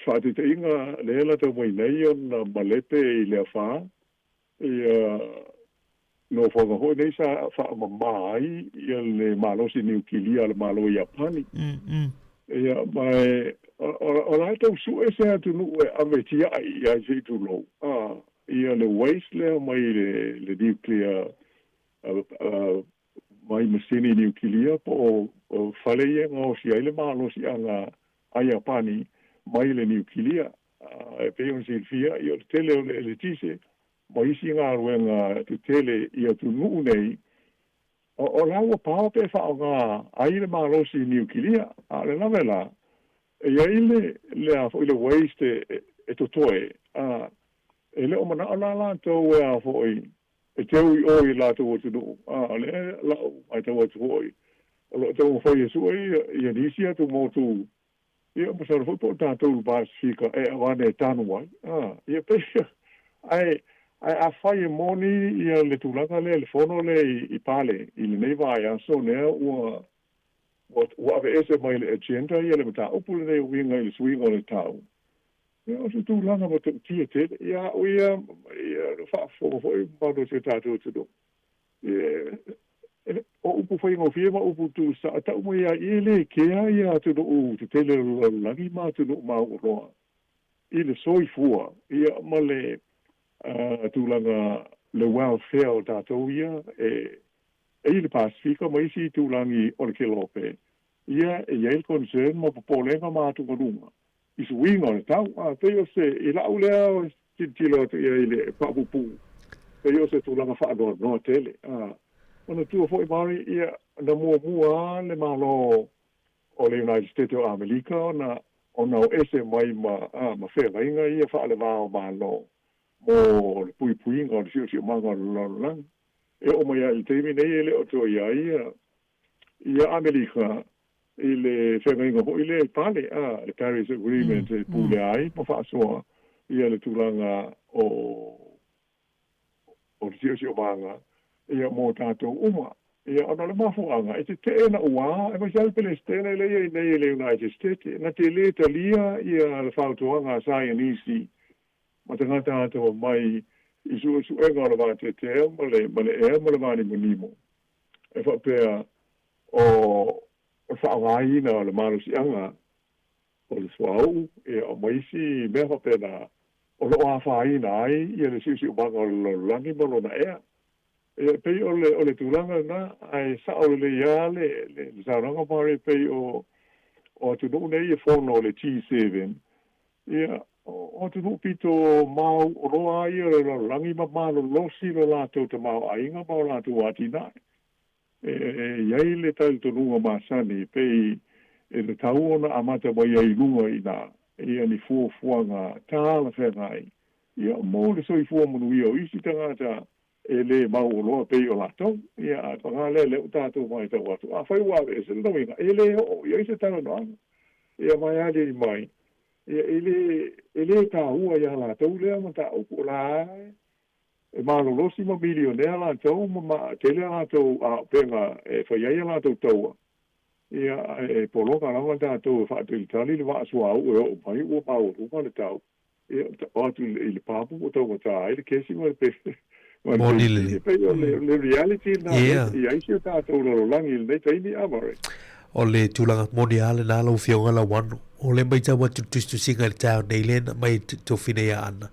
faataitaiga lea la tau mai nei ona malepe i le afa ia nofoaga foi nei sa faamama ai ia le malosi niukilia a le Malo o Iapani. Ia, ma e, o la e tau sue se atunuu e ave tiai i ai se i tulou, a, ia le waste lea mai le, le nuclear, mai masini niukilia po o fale ia e gaosi ai le malosiaga a Iapani mai le niukilia. E pei ona silafia, ia o le tele o le eletise ma isi galuega tetele i atunuu nei, o la ua pao pe faaaoga ai le malosi niukilia. A o le lave la, e i ai le, le a foi le waste e totoe, a e le o manao la latou e a foi e teu i o i latou atunuu, a o lea la'u matau atu foi, o lo o taumafai e sue ia nisi atu motu. Ia, masalo foi po o tatou i le Pasefika e avane e tanu ai. A, ia pei ae ae afai e moni ia le tulaga lea le fono lea i, i Pale i lenei vaiaso lea ua ua, ua aveese mai le agenda ia le mataupu lenei e uiga i le suiga o le tau. Ia o se tulaga matautia tele. Ia a'u ia ia faafofoga foi le mamalu o si o tatou atunuu. Ia, o upu faigofie ma upu tuusao e tau mai ai e le kea ia atunuu tetele o le lalolagi ma atunuu mauoloa i le soifua ia ma le tulaga le welfare o tatou ia e i le Pasefika ma isi itulagi o le Kelope ia e i ai le concern ma popolega ma atugaluga i suiga o le tau. A pei o se, i la'u lea tilotilo atu i ai i le faapuupuu, pei o se tulaga faanoanoa tele. A manatua foi Mari, ia, na muamua lava le Malo o le United States o Amerika ona, ona o ese mai ma, a, ma feagaiga ia faale-va o Malo mo le puipuiga o le siosiomaga o le lalolagi. E oo mai lava i le taimi nei e le o toe i ai ia, ia Amerika i le feagaiga foi lea i Pale, a, le Paris Agreement e pulea ai ma faasoa ia le tulaga o o le siosiomaga ia mo tatou uma. Ia ona o le mafuaaga e tetee naua aemaise lava le Pelesitene lea e i ai nei i le United States na te le talia ia le fautuaga a saienisi ma tagata atamamai i suesuega o le vateatea ma le ma le ea ma le vanimonimo e faapea o le faaaogaina o le malosiaga o le suauu ia ma isi mea faapena o lo o afaina ai ia le siusiumaga o le lalolagi ma lona ea. Ia e pei o le o le tulaga lena, ae sao lelei lava le le saunoaga Murray e pei o o atunuu nei e fono o le G7, ia o atunuu pito mauoloa lava ia o le lalolagi ma malolosi lo latou tamaoaiga ma o latou atinae. E i ai le talitonuga masani pei e tatau ona amata mai ai i luga i ina ia ni fuafuaga talafeagai ia mo le soifua manuia o isi tagata e le mauoloa pei o latou. Ia, ae paga lea, lea ua tatou matau atu, afai ua aveese lona uiga, e le oo i ai se talanoaga. Ia mai aliali mai, ia e le, e le taua ia latou lea mataupu, o la e E malolosi ma milionea latou ma ma tele a latou aopega e fai ai a latou taua, ia, ae poloka lava tatou e faatalitali le vaa suauu e oo mai ua maualuga le tau, ia, o atu i le pamu ua taugata ai le kesi ma le ma le Moni penisini. lelei. E pei o le le reality lena Yeah. i ai si o tatou lalolagi i lenei taimi, a Murray? O le tulaga moni lava lena lau Afioga Lauano. O le matau atu i le tusitusiga i le taeao nei lea na aumai e Tofina ia Ana.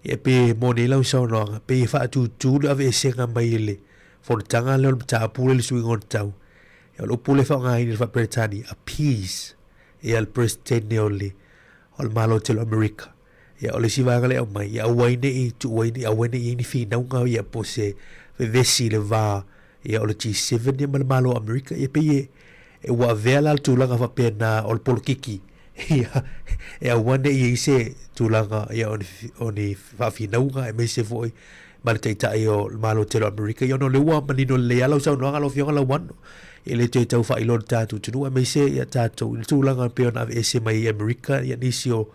Ia pei e moni ai lau saunoaga, pei e faatutū le aveesega mai e le fonotaga lea o le mataupu lea i le suiga o le tau. Ia o le upu lea e faaaogaina i le faa-Peretania, appease, ia le Peresetene o le o le Malo tele o Amerika. Ia o le isi vaega lea e aumai, ia aua ai ne i tuu ai ni, aua ne i i ai ni finauga ia po o se vevesi i le va ia o le G7 ia ma le Malo o Amerika. Ia pei e, e ua avea la le tulaga faapena o le polokiki ia e aua ne i i ai se tulaga ia o ni, o ni faafinauga aemaise foi ma le Taitai o le Malo tele o Amerika. Ia ona o lea ua manino lelei lava lau saunoaga lau Afioga Lauano, e le toe tau faailoa i le tatou atunuu aemaise ia tatou i le tulaga e pei ona aveese mai ai Amerika ia nisi o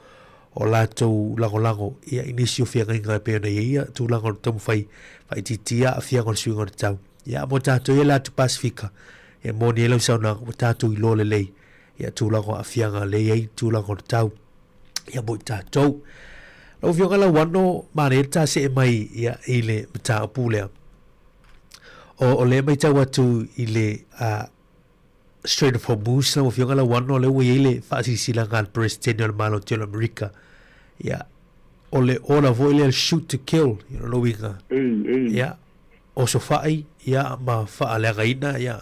o latou lagolago ia i nisi o feagaiga e pei ona i ai ia tulaga o le taumafai faaitiitia aafiaga o le suiga o le tau. Ia mo tatou ia le atu Pasefika, e moni ai lau saunoaga ua tatou iloa lelei ia tulaga o aafiaga lea i ai tulaga o le tau ia mo i tatou. Lau Afioga Lauano, manaia le ta see mai ia i le mataupu lea. O, o lea matau atu i le uh, Strait of Hormuz, lau Afioga Lauano, lea ua i ai le faasilasilaga a le Peresetene o le Malo Tele o Amerika. Ia, o le order foi lea shoot to kill, i lona uiga. Ei, ei. Ia, osofai, ia, ma faaleagaina, ia,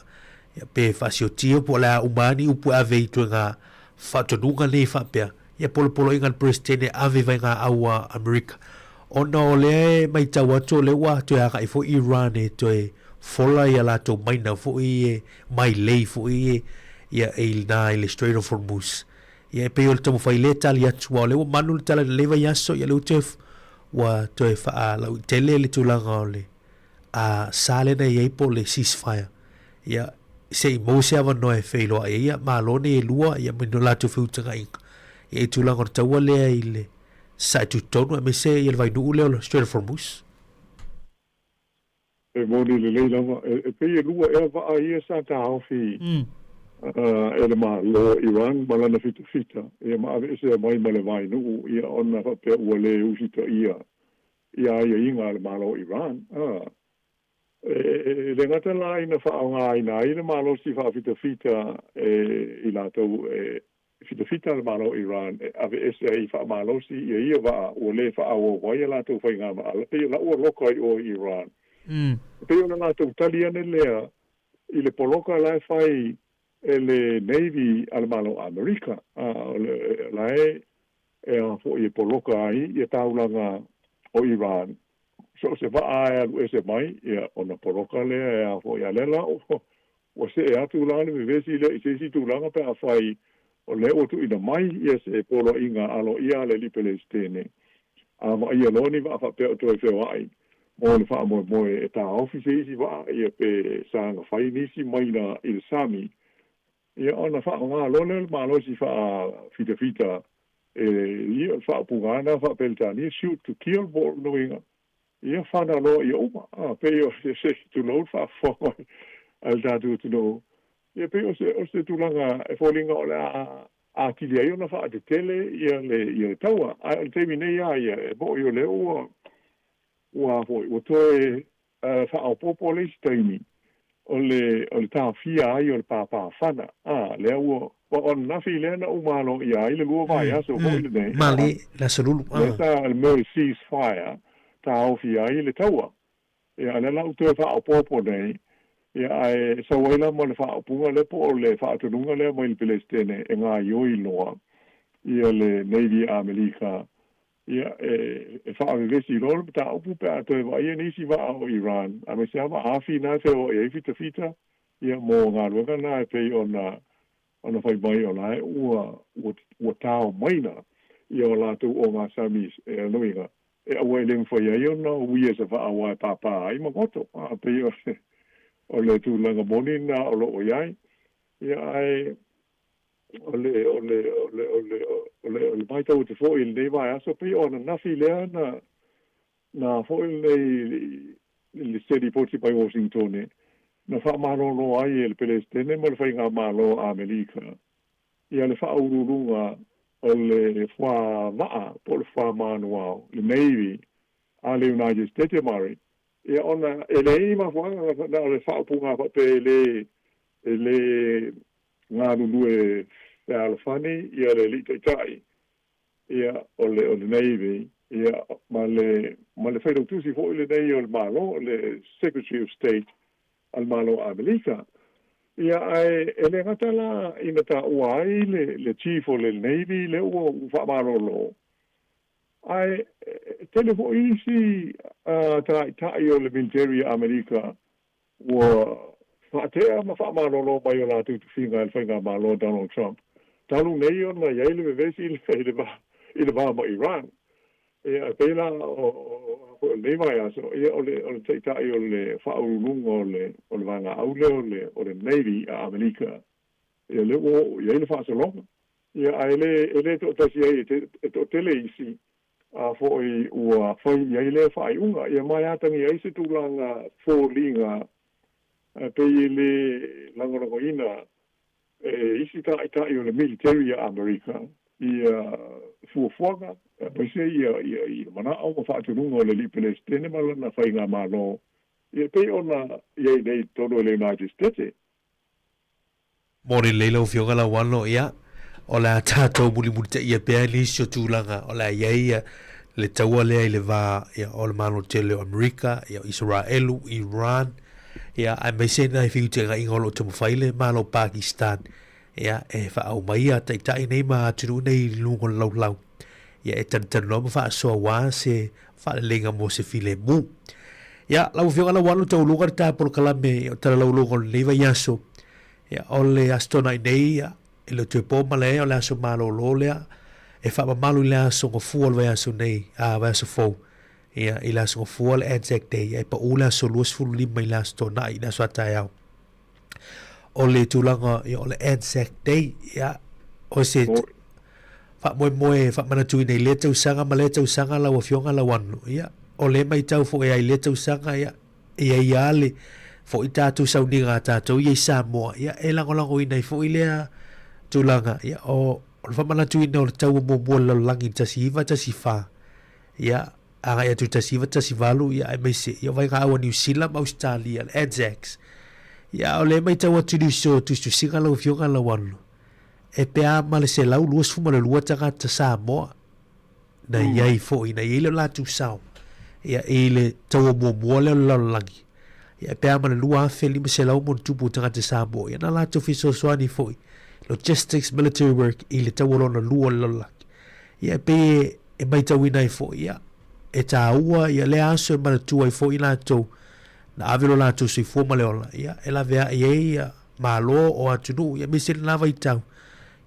ia pe faasiotia po o le a uma lava ni upu e ave i ituaiga faatonuga nei faapea, ia polopoloaiga a le Peresetene e ave i vaegaau a Amerika. Ona o lea e matau atu o lea ua toe agai foi Iran e toe fola ia latou maina foi e mailei foi e ia e i na i le Strait of Hormuz. Ia e pei o le taumafai lea e tali atu aua o lea ua manu le tala i lenei vaiaso ia lea ua toe ua toe faalauaitele le tulaga o le a sa lea na i ai po o le ceasefire. Ia. se i maua se avanoa e feiloai ai ia Malo nei e lua ia ma ni latou feutagaiga ia i tulaga o le taua lea i le sae tutotonu aemaise ia le vainuu lea o le Strait of Hormuz. E moni lelei lava. E pei e lua ea vaa ia sa taofi e le Malo o Iran ma lana fitafita ia ma aveesea mai ma le vainuu ia ona faapea ua le usitaia ia aiaiga a le Malo o Iran. E le gata la ina faaaogaina ai le malosi faafitafita e i latou e fitafita a le Malo o Iran e aveese ai faamalosi ia ia vaa ua le faaauau ai a latou faigamaala, pei o la ua loka i o i Iran. E pei o le latou tali ane lea i le poloka la e fai e le Navy a le Malo o Amerika, a o la e e a foi e poloka ai ia taulaga o Iran. So o se vaa e alu ese mai, ia ona poloka lea e a foi. A lea la ua see atu la le vevesi lea i se isi tulaga pe afai o lea ua tuuina mai ia se poloaiga aloaia a le alii Pelesitene, a vaaia loa ni vaa faapea o toe feoai mo le faamoemoe e taofi se isi vaa ia pe saga fai nisi maila i le sami, ia ona faaaoga loa lea o le malosi faafitafita e ia o le faaupuga lava lena faa-Peretania, shoot to kill po o lona uiga, ia fana loa ia uma. A, pei o se, tulou le faafofoga mai a le tatou atunuu, ia pei o se, o se tulaga e foliga o le a atili ai ona faatetele ia le, ia le taua. Ae o le taimi nei lava ia, e moni o lea ua, ua foi, ua toe faaopoopo le isi taimi o le, o le taofia ai o le pāpāfana, ā, lea ua, ua o ananafi lea na uma aloaia ai le lua vaiaso foi lenei, ā, Malie, le aso lulu, ā. Lea sa le cease fire, taofi ai le taua. Ia, a lea la ua toe faaopoopo nei, ia, ae sau ai la ma le faaupuga lea po o le faatonuga lea mai le Peresetene e gaoioi loa ia le Navy a Amerika Ia, e faavevesi loa le mataupu pe a toe vaaia nisi vaa o Iran, aemaise lava vaa-afi na e feoai ai fitafita, ia, mo galuega na e pei ona ona fai mai o la e ua ua tao maina ia o latou ogasami e lona uiga e aua e le mafai ai ona uia se vaa aua e pāpā ai ma goto. A, pei o le o le tulaga moni lena o lo o i ai. Ia, ae o le, o le, o le, o le, o le, o le matau atu foi i lenei vaiaso, pei o ananafi lea na, na foi lenei i le se lipoti mai Washingtone, na faamalolo ai e le Peresetene ma le Faigamalo a Amerika ia le faauluuluga o le fuavaa po o le fuamanuao, le Navy a le United States Mari, ia ona e leai ni mafuaaga na o le faaupuga faapea e le, e le galulue fealofani ia le Alii Taitai ia o le o le Navy ia ma le ma le Failautusi foi lenei o le Malo le Secretary of State a le Malo o Amelika. Ia ae e le gata la ina taua ai le le Chief o le Navy lea ua faamalolo ae tele foi isi taitai o le military a Amelika Ua faatea ma faamalolo mai o latou tofiga e le Faigamalo a Donald Trump talu nei ona i ai le vevesi i le va i le va ma Iran. Ia, e pei la o a foi o lenei vaiaso, ia o le o le taitai o le faauluuluga o le o le vaegaau lea o le o le Navy a Amelika, ia lea ua oo i ai le faasologa. Ia, ae le e le toatasi ai e toatele isi a foi ua fai i ai lea faaiuga, ia ma e atagia ai se tulaga foliga pei e le lagolagoina e isi taitai o le military a Amerika ia fuafuaga aemaise ia ia manao ma faatonuga o le Alii Peresetene ma lana faigamalo ia pei ona i ai nei i totonu o le United States. Moni lelei lau Afioga Lauano, ia, o le a tatou mulimulitaia pea nisi o tulaga o le a i ai ia le taua lea i le va ia, o le Malo tele o Amerika, ia, o Isaraelu, Iran, ia, aemaise nai feutagaiga o lo o taumafai le Malo o Pakistan, ia, e faaau mai ia taitai nei ma atunuu nei i luga o le laulau, ia, e talanoa ma faasoa aua se faaleleiga mo se filemu. Ia, lau Afioga Lauano, tauluga le ta polokalame o talalauluga o lenei vaiaso. Ia, o le Aso Toonai nei, ia, e le o toe po ma le o le aso malōlō lea, e faamamalu i le aso Gafua o le vaiaso nei, a, vaiaso fou. Ia, i le aso Gafua le Anzac Day, ia e paʻū le aso 25 i le Aso Toonai, i le aso a taeao. o le tulaga ia o le Anzac Day, ia, o se faamoemoe e faamanatuina i lea tausaga ma lea tausaga lau Afioga Lauano, ia, o lea e matau foi ai i lea tausaga, ia, e i ai lava le foi tatou sauniga a tatou ia i Samoa, ia, e lagolagoina ai foi lea tulaga, ia, o le faamanatuina o le taua muamua o le lalolagi i le 1914, ia, agai atu i le 1918, ia, aemaise, ia, o vaegaau a Niu Sila ma Ausetalia, le Anzacs. Ia, o lea e matau atu i nisi o tusitusiga lau Afioga Lauano, e pe a ma le 122 tagata Samoa na i ai foi, na i ai le latou sao, ia, i le taua muamua lea o le lalolagi. Ia, e pe a ma le 2,500 ma ona tupu o tagata Samoa, ia, na latou fesoasoani foi, logistics, military work, i le taua lona lua o le lalolagi. Ia, e pei e matauina ai foi, ia, e taua ia lea aso e manatua ai foi latou na ave lo latou soifua ma le ola, ia, e laveai ai ia Malo o atunuu, ia, aemaise lena vaitau,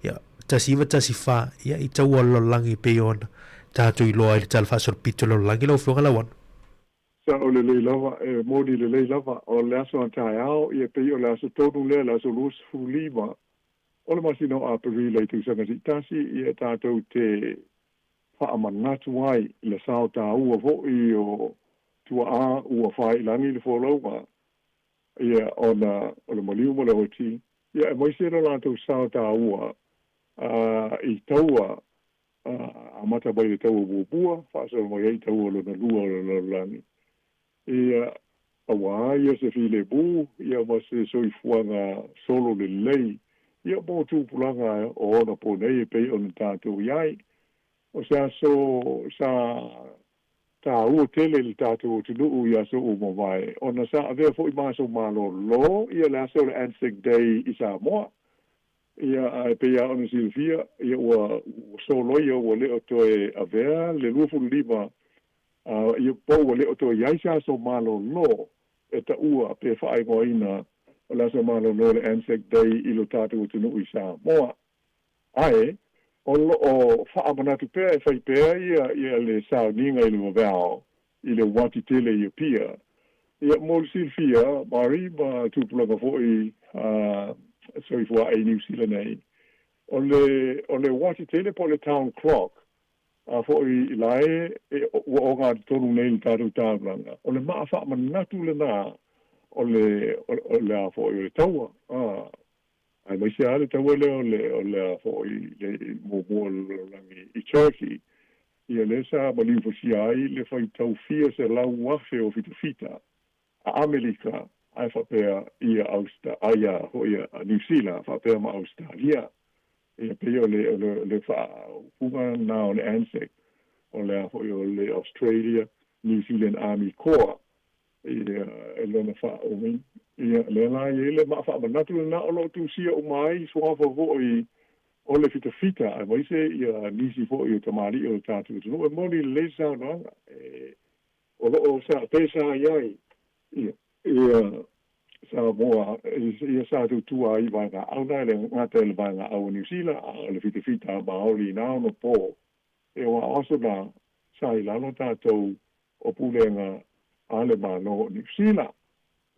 ia, 1914, ia, i taua o le lalolagi e pei ona tatou iloa ai le Tala Faasolopito o le Lalolagi lau Afioga Lauano. Sao lelei lava, e moni lelei lava, o le aso a taeao, ia, pei o le aso tonu lea, le aso 25 o le masina o Aperila i tausaga taitasi, ia, tatou te faamanatu ai i le sao taua foi o tuaa ua faailagi le folauga, ia, ona o le maliu ma le oti, ia, aemaise lo latou sao taua i taua amata mai le taua muamua, faasolo mai ai i taua lona lua o le lalolagi. Ia, auā ia se filemu, ia ma se soifuaga solo lelei, ia mo tupulaga o ona po nei e pei ona tatou i ai. O se aso sa taua tele i le tatou atunuu i aso ua mavae, ona sa avea foi ma aso malolo ia le aso o le Anzac Day i Samoa. Ia, ae pei lava ona silafia, ia ua soloia ua le o toe avea le 25, ia po ua le o toe i ai se aso malolo e taua pe faaigoaina o le aso malolo o le Anzac Day i lo tatou atunuu i Samoa. Ae, o lo o faamanatu pea e fai pea ia ia le sauniga i le vaveao i le uati tele i Apia. Ia, mo le silafia, Mari ma tupulaga foi a soifua i Niu Sila nei, o le o le uati tele po o le town clock a foi i lae e ua ogatotonu nei i le tatou taulaga, o le maa faamanatu lena o le o le a foi o le taua, a. Aemaise lava le taua lea o le o le a foi le muamua o le lalolagi i Turkey, ia lea sa maliufasia ai le faitau fia 100,000 o fitafita a Amerika ae faapea ia Austa ia foi a Niu Sila faapea ma Ausetalia. Ia pei o le o le le faaupuga lena o le ANZAC, o le a foi o le Australia New Zealand Army Corps. Ia, e lona faaumi. Ia, lea la e i ai le maa faamanatu lena o lo o tusia uma ai suafa foi o le fitafita, aemaise ia nisi foi o tamalii o le tatou atunuu. E moni lelei le saunoaga, e, o lo o sa, pe sa i ai, ia, ia Samoa, ia sa tautua ai i vaegaau na, e le gata i le vaegaau o Niu Sila, a o le fitafita a Maori i na ono po. E aua o aso na, sa i lalo tatou o pulega a le Malo o Niu Sila.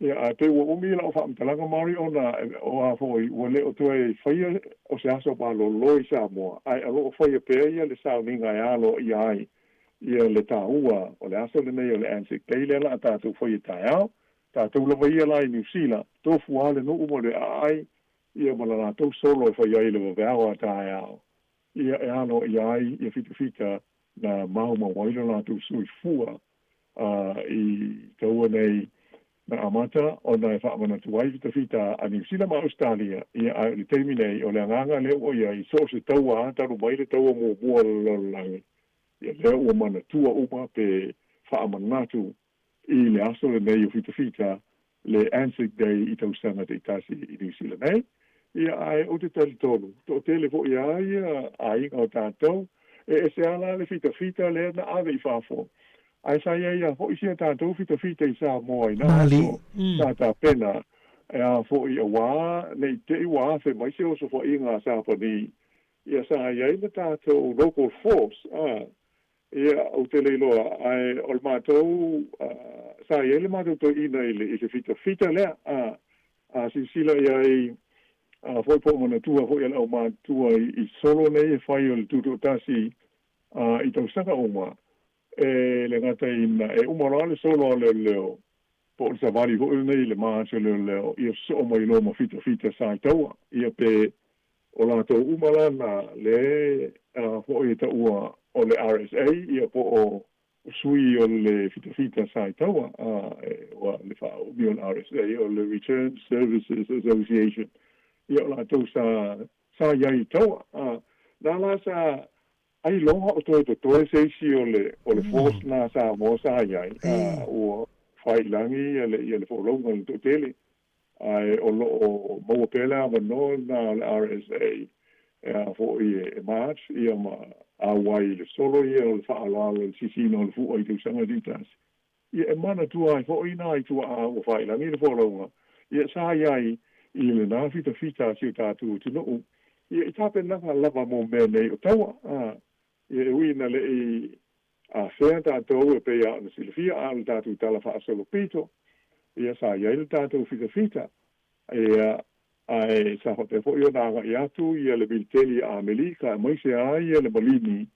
Ia, ae pei ua umi lau faamatalaga Māori ona o a foi ua le o toe faia o se aso malolo i Samoa, ae o lo o faia pea ia le sauniga e aloaia ai ia le taua o le aso lenei o le Anzac Day lea la a tatou faia taeao. Tatou lava ia la i Niu Sila, tofu lava le nuu ma le aai ia ma la latou solo e fai ai le vaveao a taeao. Ia e aloaia ai ia fitafita na maumau ai lo latou soifua i taua nei na amata ona e faamanatu ai fitafita a Niu Sila ma Ausetalia, ia ae o le taimi nei o le agaga lea ua i ai so o se taua a talu mai le taua muamua o le lalolagi, ia lea ua manatua uma pe faamanatu i le aso lenei o fitafita le Anzac Day i tausaga taitasi i Niu Sila nei. Ia, ae ou te talitonu, toatele foi a ia aiga o tatou, e ese lava la le fitafita lea na ave i fafo, ae sa i ai lava foi si a tatou fitafita i Samoa i na aso sa tapena e a foi auā ne i te i ua afe mai se osofaiga a Sapani, ia sa i ai le tatou local force, a. Ia, ou te le iloa, ae o le matou, sa i ai le matou toeaina i le, i le fitafita lea, a, a silasila i ai, A foi po o manatua foi a le aumatutua i solo nei e fai o le tutoatasi i tausaga uma, e le gata ina e uma loa le solo a leoleo po o le savali foi lenei i le march a leoleo, ia sosoo mai loa ma fitafita sa i taua, ia pe o latou uma la na le foi e taua o le RSA, ia po o sui o le fitafita sa i taua, ua le faaumi o le RSA o le Return Services Association, ia o latou sa sa i ai i taua. Na la sa ailoga o toe totoe se isi o le o le force na Samoa sa i ai, ua faailagi ia le ia le folauga i le toatele, ae o lo o maua pea le avanoa lena o le RSA e a foi e march ia ma auai i le solo ia o le faaaloalo i le sisiina o le fua i tausaga taitasi. Ia e manatua ai foi nai tuaa ua faailagi le folauga ia sa i ai i lena fitafita a si o tatou atunuu ia i tapenaga lava mo mea nei o taua. Ia e ui ina le i afea tatou e pei lava ona silafia, a o le tatou tala faasolopito, ia sa i ai le tatou fitafita, ia ae sa faapea foi ona agai atu ia le militeli a Amelika aemaise ai ia le malini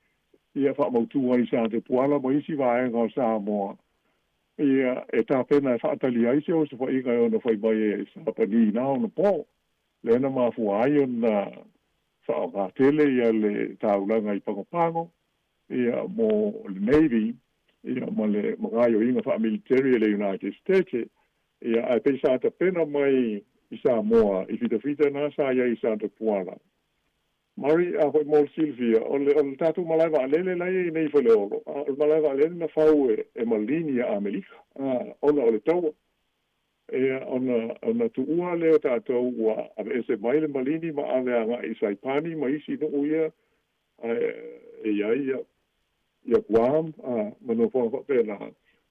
ia faamautu ai sa Tepuala ma isi vaega o Samoa, ia e tapena e faatali ai se osofaiga e ono fai mai e Sapani na ona po. Lea na mafua ai ona faaaoga tele ia le taulaga i Pagopago ia mo le Navy ia ma le ma gaoioiga faamiliteri a le United States, ia ae pei sa tapena mai i Samoa i fitafita na sa i ai i Santa Puala. Murray, a foi mo le silafia, o le o le tatou malae vaalele la e i ai nei i Faleolo, a o le malae vaalele na fau e e malini a Amerika, a ona o le taua. Ia, ona, ona tuua lea o tatou ua aveese mai le malini ma ave agai i Saipani ma isi nuu ia, ae e i ai ia, ia Guam, a, ma nofoaga faapena,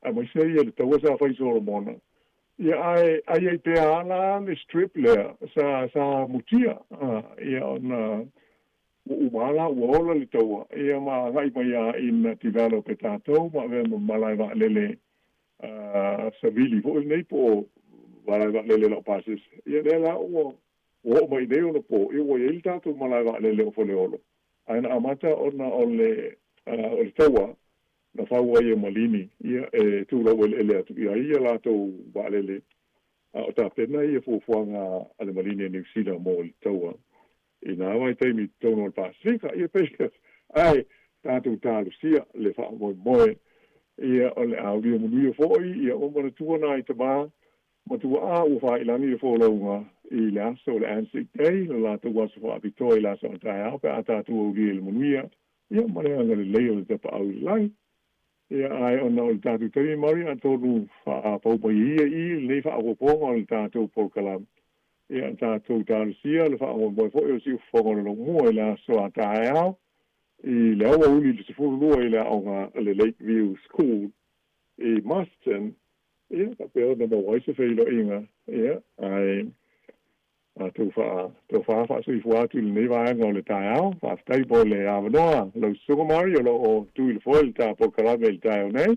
aemaise ia le taua sa fai i Solomona. Ia, ae ai ai pea lava la le strip lea sa, sa mutia, a, ia ona ua uma lava la ua ola le taua, ia ma agai mai lava ina develop e tatou ma avea ma malae vaalele savili foi lenei po o malae vaalele laupasese. Ia lea la ua ua oo mai i nei ona po, ia ua i ai le tatou malae vaalele o Faleolo, ae na amata ona o le o le taua na fau ai e Malini, ia e tulau eleele atu i ai ia latou vaalele, a o tapena ia fuafuaga a le Malini a Niu Sila mo le taua i nā vaitaimi i totonu o le Pasefika, ia pei ae tatou talosia le faamoemoe, ia o le a aulia manuia foi, ia ua manatua nai tama ma tuaa ua faailagi le folauga i le aso o le Anzac Day, le latou aso faapitoa i le aso a taeao pe a tatou aulia i le manuia, ia ma le agalelei o le Tapaau i le lagi. Ia ae ona o le tatou taimi Murray atonu faapau mai ia i lenei faaopoopoga o le tatou polokalame, ia tatou talosia le faamoemoe foi o le siufofoga o le Laumua i le aso a taeao i le aoauli i le 12 i le aoga a le Lakeview School i Masterton, ia faapea ona maua ai se feiloaiga, ia ae Matou faa-tofa faasoifua atu i lenei vaega o le taeao. Faafetai mo le avanoa lau Susuga Mari o lo o tu i le foe le ta polokalame i le taeao nei.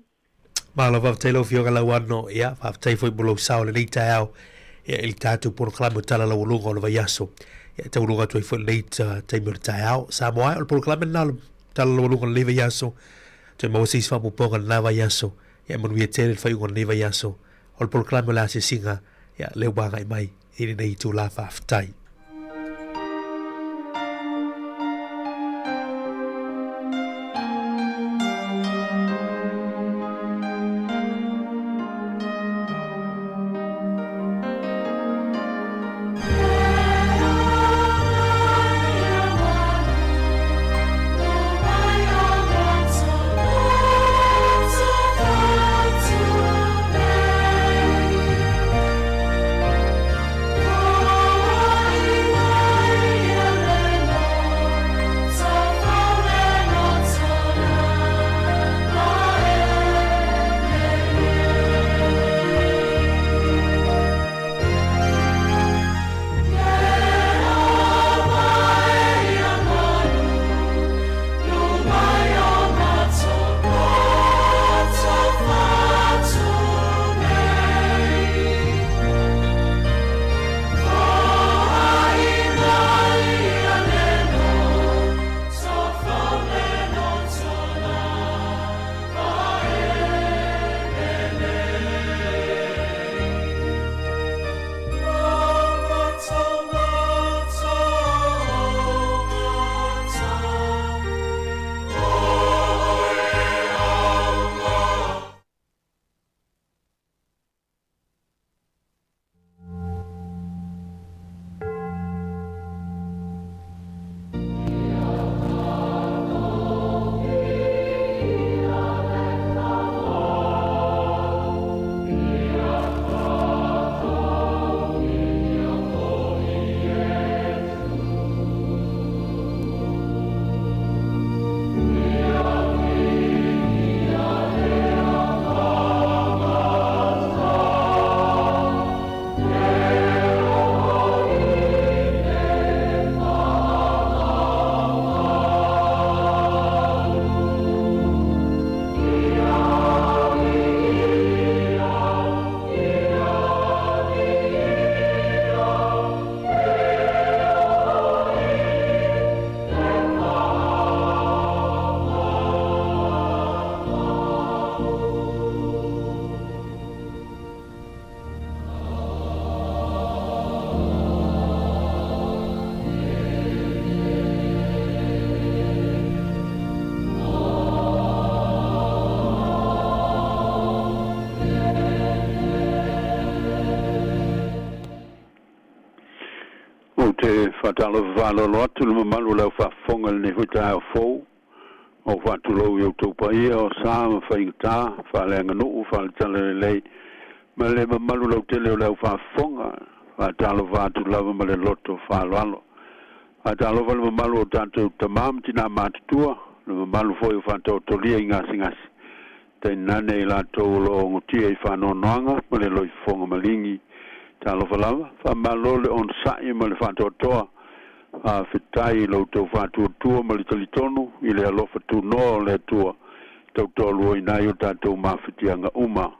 Malo faafetai lau Afioga Lauano, ia faafetai foi mo lou sao i lenei taeao ia i le tatou polokalame o Tala Laualuga o le vaiaso. Ia e tauluga atu ai foi i lenei taimi o le taeao. Samoa e, o le polokalame lena o le Tala Laualuga o lenei vaiaso. Toe maua se isi faaopoopoga i lena vaiaso. Ia manuia tele le faaiuga o lenei vaiaso. O le polokalame o le asiasiga, ia lea ua agai mai i lenei itula faafetai. Faatalofa faaaloalo atu i le mamalu o le aufaafofoga i lenei foi taeao fou. Ou faatulou i outou paia o sa ma faigata, faaleaganuu, faaletalalelei ma le mamalu lautele o le aufaafofoga. Faatalofa atu lava ma le loto faaaloalo. Faatalofa i le mamalu o tatou tama ma tina matutua, le mamalu foi o faataotolia i gasegase, tainane i latou o lo o gotia i faanoanoaga ma le loifofoga maligi. Talofa lava, faamalo le onosai ma le faatoatoa. Faafetai i lo outou faatuatua ma le talitonu i le alofa tunoa o le Atua e tautoaluaina ai o tatou mafatiaga uma.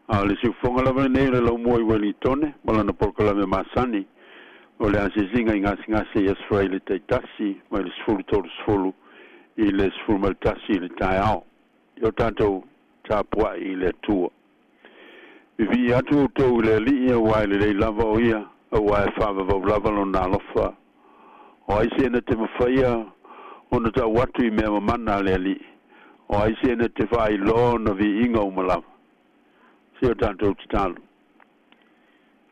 A o le siufofoga lava lenei o le Laumua i Uelintone ma lana polokalame masani o le asiasiga i gasegase i Aso Faraile taitasi mai le 10:30 i le 11 i le taeao. Ia o tatou tapuai i le Atua. Vivii atu outou i le Alii aua e lelei lava o ia, aua e faavavau lava lona alofa. O ai se na te mafaia ona tau atu i mea mamana a le Alii? O ai se na te faailoa ona viiga uma lava? Se o tatou tatalo.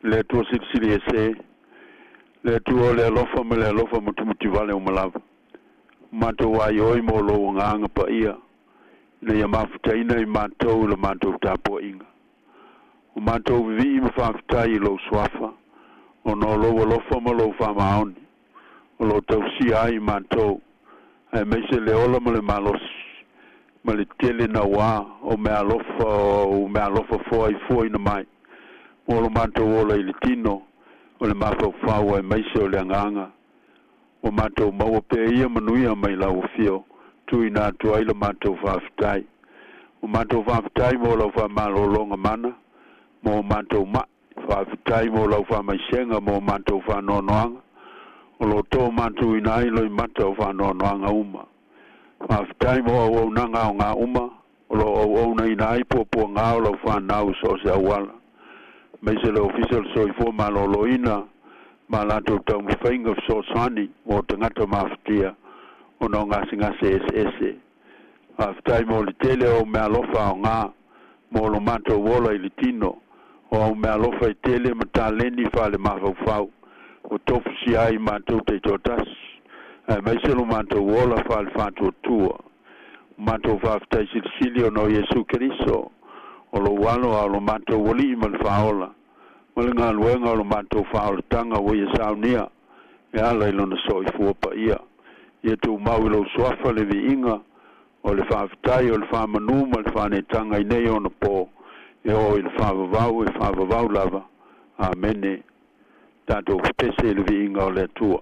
Le Atua Silisili Ese, le Atua o le alofa ma le alofa mutimutivale uma lava, ua matou aioi mo lou Agaga Paia, ina ia mafutaina i matou i la matou tapuaiga. Ua matou vivii ma faafetai i lou Suafa, ona o lou alofa ma lou faamaoni, o lo o tausia ai i matou, aemaise le ola ma le malosi, ma le tele nauā o meaalofa o meaalofa foaifuaina mai mo lo matou ola i le tino, o le mafaufau aemaise o le agaga. Ua matou maua pea ia manuia mai lau afio, tuuina atu ai la matou faafetai. Ua matou faafetai mo lau faamalologa mana mo matou ma'i, faafetai mo lau faamaisega mo matou faanoanoaga, o lo o toamatuina ai loimata o faanoanoaga uma. Faafetai mo auaunaga aoga uma o lo o auaunaina ai puapuaga o lau fanau i so o se auala, aemaise le Ofisa o le Soifua Maloloina ma a latou taumafaiga fesoasoani mo tagata mafatia ona o gasegase eseese. Faafetai mo le tele o au meaalofa aoga mo lo matou ola i le tino, o au meaalofa e tele ma taleni faalemafaufau ua tofusia ai matou taitoatasi, aemaise lo matou ola faalefaatuatua. Ua matou faafetai silisili ona o Iesu Keriso, o lou Alo a o lo matou Alii ma le Faaola, ma le galuega o lo matou faaolataga ua ia saunia e ala i lona soifua paia. Ia tumau i lou suafa le viiga o le faafetai o le faamanu ma le faanetaga i nei ona po e oo i le faavavau e faavavau lava. Amene. Tatou pepese i le viiga o le Atua.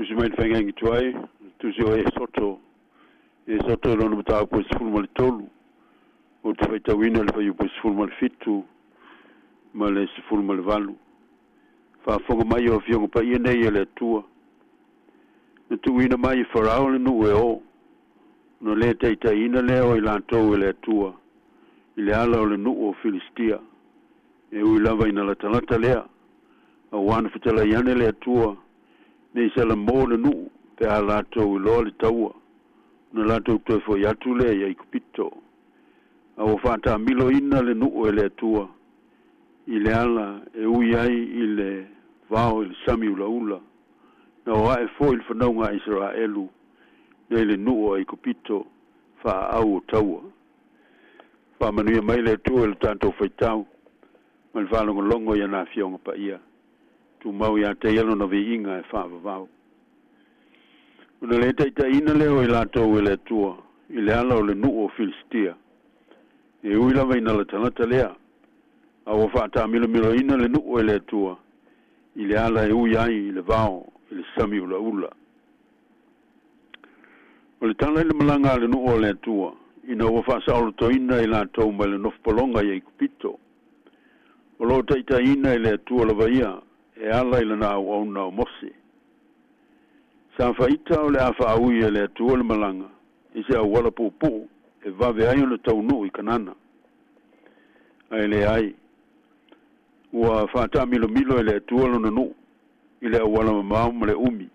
Tusi mai le Faigaigi Tuai, Tusi o Esoto, Esoto i lona mataupu e 13, ou te faitauina le fuaiupu e 17 ma le 18. Faafofoga mai o Afioga Paia nei a le Atua. Na tuuina mai e Farao le nuu e o, ona le taitaiina lea o i latou e le Atua i le ala o le nuu o Filistia, e ui lava ina latalata lea, auā na fetalai ane le Atua ne i salamo le nuu pe a latou iloa le taua, ona latou toe foi atu lea i Aikupito. A ua faataamiloina le nuu e le Atua i le ala e ui ai i le vao i le sami ulaula, na o ae foi le fanauga a Isaraelu nei le nuu o Aikupito faaau o taua. Faamanuia mai le Atua i lo tatou faitau ma le faalogologo i ana Afioga Paia. Tumau ia te Ia Lona viiga e faavavau. Ona le taitaiina lea o i latou e le Atua i le ala o le nuu o Filistia, e ui lava ina latalata lea, a ua faataamilomiloina le nuu e le Atua i le ala e ui ai i le vao i le sami ulaula. O le tala i le malaga a le nuu o le Atua, ina ua faasaolotoina i latou mai le nofopologa i Aikupito, o lo o taitaiina e le Atua lava ia e ala i lana auauna o Mose. Sa faita o le a faaui e le Atua le malaga i se auala puupuu e vave ai ona taunuu i Kanana. Ae leai, ua faataamilomilo e le Atua lona nuu i le auala mamao ma le umi.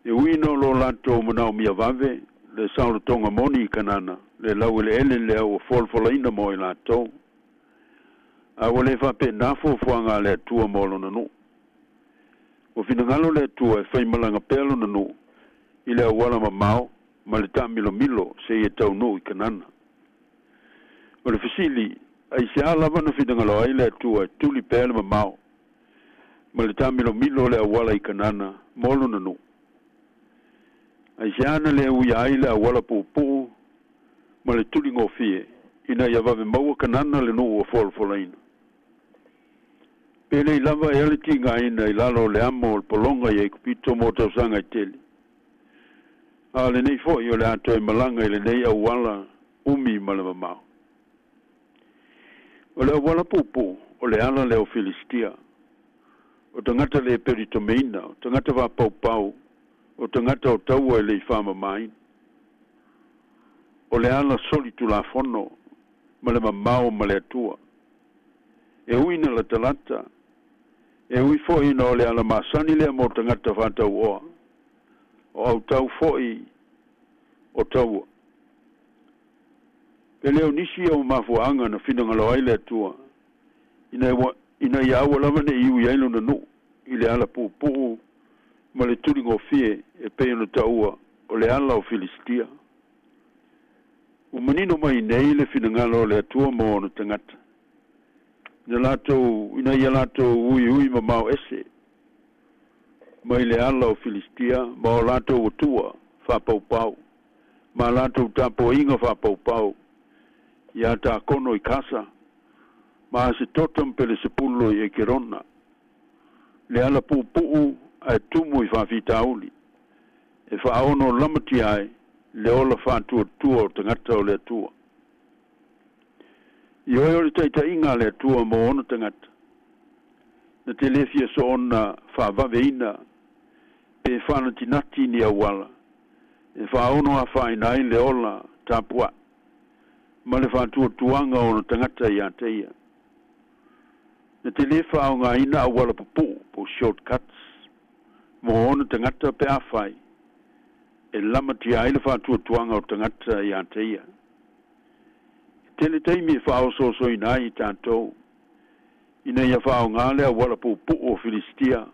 E ui ina o lo latou manaomia vave le saolotoga moni i Kanana, le laueleele lea ua folafolaina mo i latou. A ua le faapena fuafuaga a le Atua mo lona nuu. Ua finagalo le Atua e faimalaga pea lona nuu i le auala mamao ma le taamilomilo seia taunuu i Kanana. O le fesili, aisea lava na finagalo ai le Atua e tuli pea le mamao ma le taamilomilo o le auala i Kanana mo lona nuu? Aisea na le uia ai le auala puupuu ma le tuligofie ina ia vave maua Kanana le nuu ua folafolaina? Pe lei lava ea le tigaina i lalo o le amo o le pologa i Aikupito mo tausaga e tele? A o lenei foi o le a toe malaga i lenei auala umi ma le mamao. O le auala puupuu, o le ala lea o Filistia, o tagata le pelitomeina, o tagata faapaupau, o tagata o taua e le i faamamaina. O le ala solitulafono ma le mamao ma le Atua. E ui ina latalata, e ui foi ina o le ala masani lea mo tagata faatauoa, o autau foi o taua. Pe le o nisi ia o mafuaaga na finagalo ai le Atua ina ia aua lava ne i ui ai lona nuu i le ala puupuu ma le tuligofie e pei ona taua o le ala o Filistia. Ua manino mai nei le finagalo o le Atua mo ona tagata, ina latou ina ia latou uiui mamao ese mai le ala o Filistia ma o latou atua faapaupau ma a latou tapuaiga faapaupau iā Takono i Kasa ma Asetota ma Pelesepulo i Ekerona, le ala puupuu ae tumu i faafitauli e faaono lamatia ai le ola faatuatua o tagata o le Atua. Ioe o le taitaiga a le Atua mo ona tagata, na te le fia soona faavaveina pe faanatinati ni auala e faaono afaina ai le ola tapuai ma le faatuatuaga o ona tagata ia te ia. Na te le faaaogaina auala pupuu po o short cuts mo ona tagata pe afai e lamatia ai le faatuatuaga o tagata ia te ia. E tele taimi e faaosoosoina ai i tatou ina ia faaaoga le auala puupuu o Filistia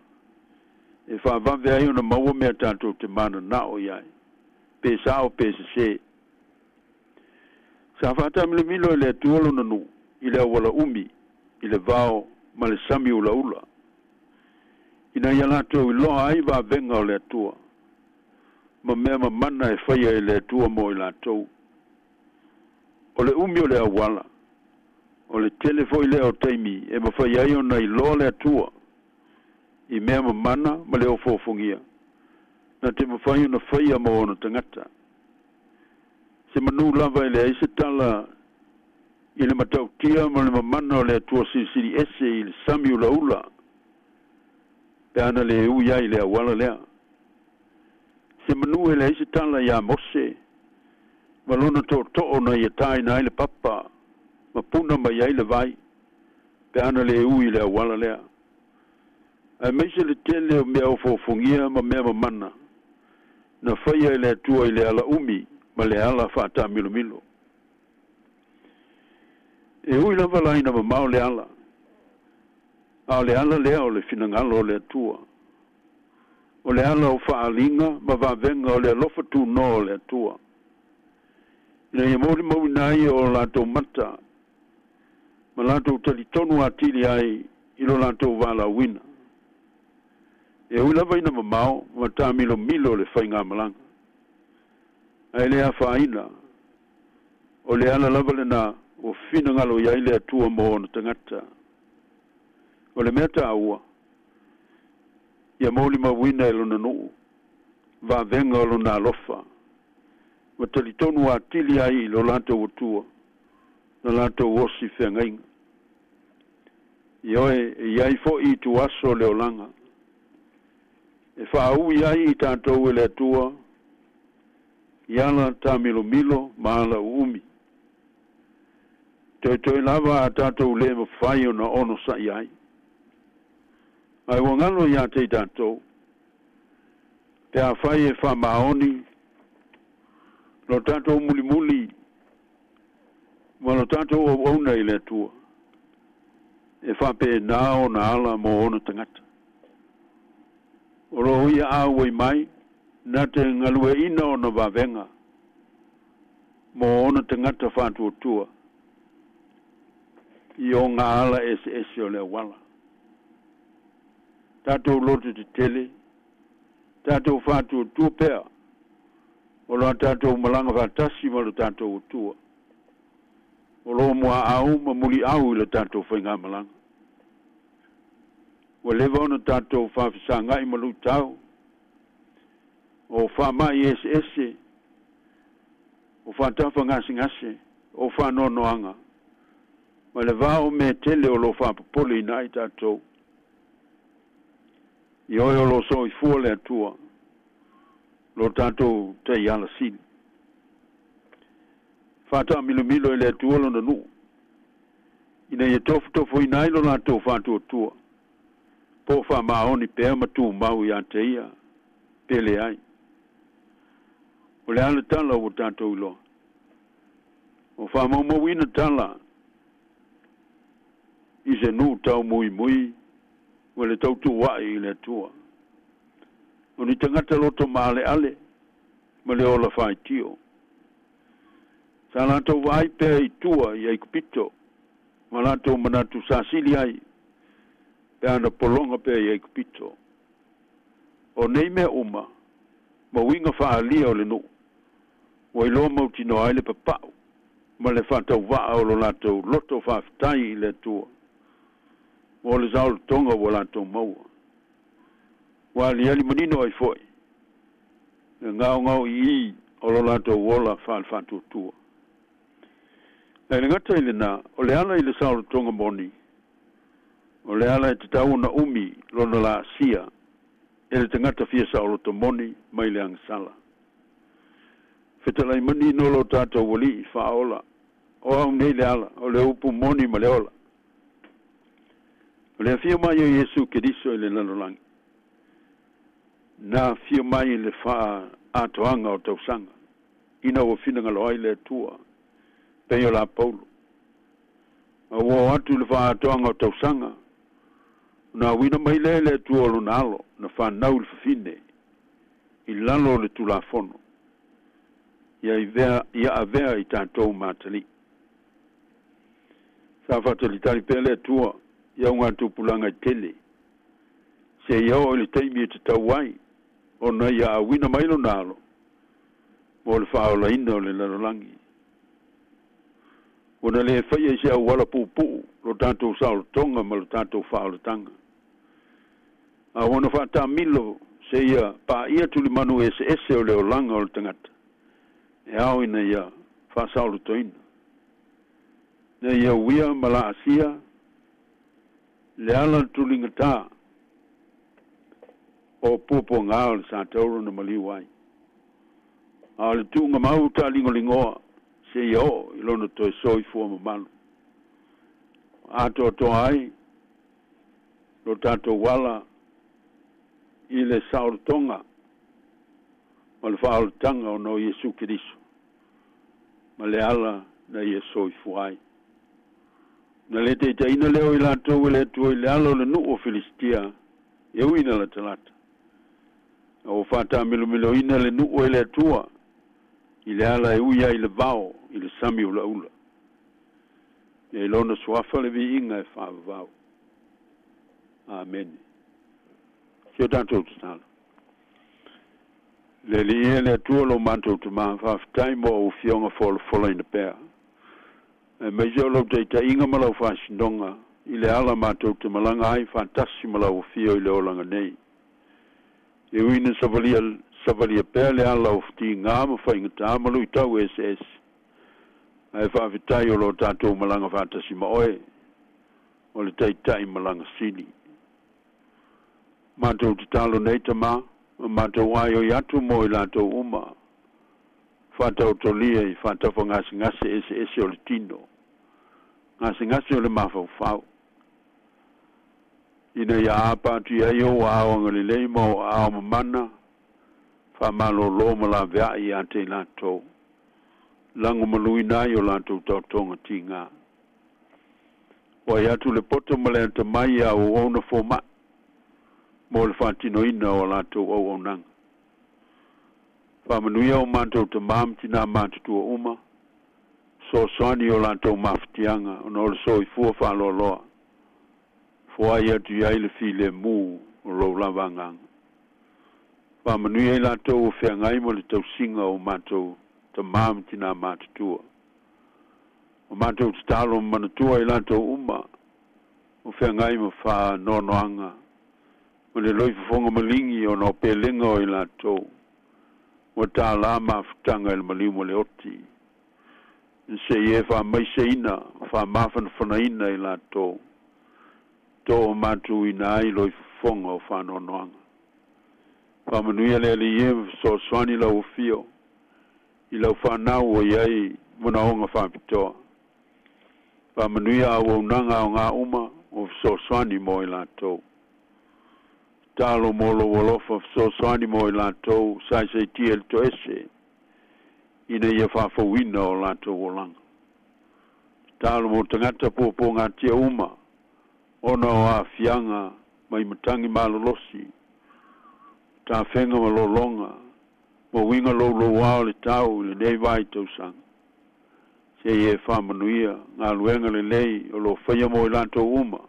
e faavave ai ona maua mea tatou te mananao i ai, pe sao pe sesē. Sa faataamilomilo e le Atua lona nuu i le auala umi, i le vao ma le sami ulaula, ina ia latou iloa ai vavega o le Atua ma mea mamana e faia e le Atua mo i latou. O le umi o le auala, o le tele foi lea o taimi e mafai ai ona iloa le Atua i mea mamana ma le ofoofogia. Na te mafai ona faia mo ona tagata. Se manu lava e leai se tala i le matautia ma le mamana o le Atua Silisili Ese i le sami ulaula pe ana le ui ai i le auala lea. Se manu e leai se tala iā Mose ma lona tootoo na ia taina ai le papa ma puna mai ai le vai pe ana le ui i le auala lea. Aemaise le tele o mea ofoofogia ma mea mamana na faia e le Atua i le ala umi ma le ala faataamilomilo. E ui lava la ina mamao le ala, a o le ala lea o le finagalo o le Atua. O le ala o faaaliga ma vavega o le alofa tunoa o le Atua, ina ia molimauina ai e o latou mata ma latou talitonu atili ai i lo latou valaauina. E ui lava ina mamao ma taamilomilo le faigamalaga, ae le afaina, o le ala lava lena ua finagalo i ai le Atua mo ona tagata. O le mea taua, ia molimauina e lona nuu vavega o lona alofa, ma talitonu atili ai i lo latou Atua na latou osi feagaiga. Ioe, e i ai foi ituaso o le olaga e faaui ai i tatou e le Atua i ala taamilomilo ma ala uumi. Toetoe lava a tatou le mafai ona onosa'i ai. Ae ua galo ia te i tatou, pe afai e faamaoni lo tatou mulimuli ma lo tatou auauna i le Atua, e faapena ona ala mo ona tagata. O lo o ia auai mai na te galueaiina ona vavega mo ona tagata faatuatua i ona ala eseese o le auala. Tatou loto tetele, tatou faatuatua pea o lo a tatou malaga faatasi ma lo tatou Atua, o lo o muaau ma muliau i lo tatou faigamalaga. Ua leva ona tatou faafesagai ma luitau, o faamai eseese, o faatafa gasegase, o faanoanoaga, ma le va o mea tele o lo o faapopoleina ai tatou. Ioe o lo o soifua le Atua, lo tatou taiala sili. Faataamilomilo e le Atua lona nuu, ina ia tofotofoina ai lo latou faatuatua, po o faamaoni pea ma tumau ia te ia, pe leai. O le a le tala ua tatou iloa? O faamaumauina tala i se nuu taumuimui ma le tautuua'i i le Atua. O ni tagata loto maaleale ma le ola faitio. Sa latou vaai pea i tua i Aikupito ma latou manatu sasili ai pe ana pologa pea i Aikupito. O nei mea uma ma uiga faaalia o le nuu ua iloa mautinoa ai le papa'u ma le faatauvaa o lo latou loto faafetai i le Atua mo le saolotoga ua latou maua. Ua aliali manino ai foi le gaogaoiī o lo latou ola faale-faatuatua. Ae le gata i lena, o le ala i le saolotoga moni, o le ala e tatau ona umi lona laasia e le tagata fia saoloto moni mai le agasala. Fetalai manino lo tatou Alii Faaola, o au nei le ala, o le upu moni ma le ola. O le afio mai o Iesu Keriso i le lalolagi, na afio mai i le faaatoaga o tausaga, ina ua finagalo ai le Atua, pei o la Paulo. A ua oo atu i le faaatoaga o tausaga, ona auina mai lea e le Atua o Lona Alo, na fanau i le fafine, i lalo o le Tulafono, ia ia avea i tatou ma atalii. Sa faatalitali pea le Atua i augatupulaga e tele, seia oo i le taimi e tatau ai ona ia auina mai Lona Alo mo le faaolaina o le lalolagi. Ua na le faia i se auala puupuu lo tatou saolotoga ma lo tatou faaolataga, a ua na faataamilo Seia paia tulimanu eseese o le olaga o le tagata, e ao ina ia faasaolotoina. Ina ia uia ma laasia le ala tuligatā o puapuagā o le satauro na maliu ai. A o le tuugamau taaligoligoa seia oo i lona toe soifua mamalu. Atoatoa ai lo tatou ala i le saolotoga ma le faaolataga ona o Iesu Keriso ma le ala na ia soifua ai. Na le taitaiina lea o i latou e le Atua i le ala o le nuu o Filisitia e ui ina latalata. A ua faatamilomiloina le nuu e le Atua i le ala e ui ai i le vao i le sami ulaula. Ia i lona suafa le viiga e faavavau. Amene. Si o tatou tatalo. Le Alii e, le Atua lo matou Tamā, faafetai mo au afioga folafolaina pea, aemaise o lau taitaiga ma lau faasinoga i le ala matou te malaga ai faatasi ma lau afio i le olaga nei. E ui ina savalia, savalia pea le ala o fatiga ma faigata ma luitau eseese, ae faafetai o lo tatou malaga faatasi ma oe, o le Taitai malaga sili. Matou tatalo nei, Tamā, ma matou aioi atu mo i latou uma faataotolia i faatafagasegase eseese o le tino, gasegase o le mafaufau, ina ia apa atu i ai ou aao agalelei ma ou aao mamana, faamalōlō ma laveai ia te i latou, lagomaluina ai o latou taotoga tigā. Waai atu le poto ma le atamai i a auauna fomai mo le faatinoina o a latou auaunaga. Faamanuia o matou tamā ma tinā matutua uma, fesoasoani i o latou mafatiaga ona o le soifua faaloaloa, foai atu i ai le filemu o lou lava agaga. Faamanuia i latou o feagai ma le tausiga o matou tamā ma tinā matutua. O matou tatalo ma manatua i latou uma o feagai ma faanoanoaga ma le loifofoga maligi ona o pelega o i latou ua tālā mafutaga i le maliu ma le oti. Se i e faamaiseina ma faamafanafanaina i latou toomatuina ai loifofoga o faanoanoaga. Faamanuia le Alii e ma fesoasoani lau afio i lau fanau ua i ai manaoga faapitoa. Faamanuia auaunaga aoga uma o fesoasoani mo i latou. Tatalo mo lou alofa fesoasoani mo i latou saisaitia i le toese ina ia faafouina o latou olaga. Tatalo mo tagata puapuagatia uma ona o aafiaga mai matagi malolosi, tafega ma lologa, ma uiga loulouā o le tau i lenei vaitausaga. Se i e faamanuia galuega lelei o lo o faia mo i latou uma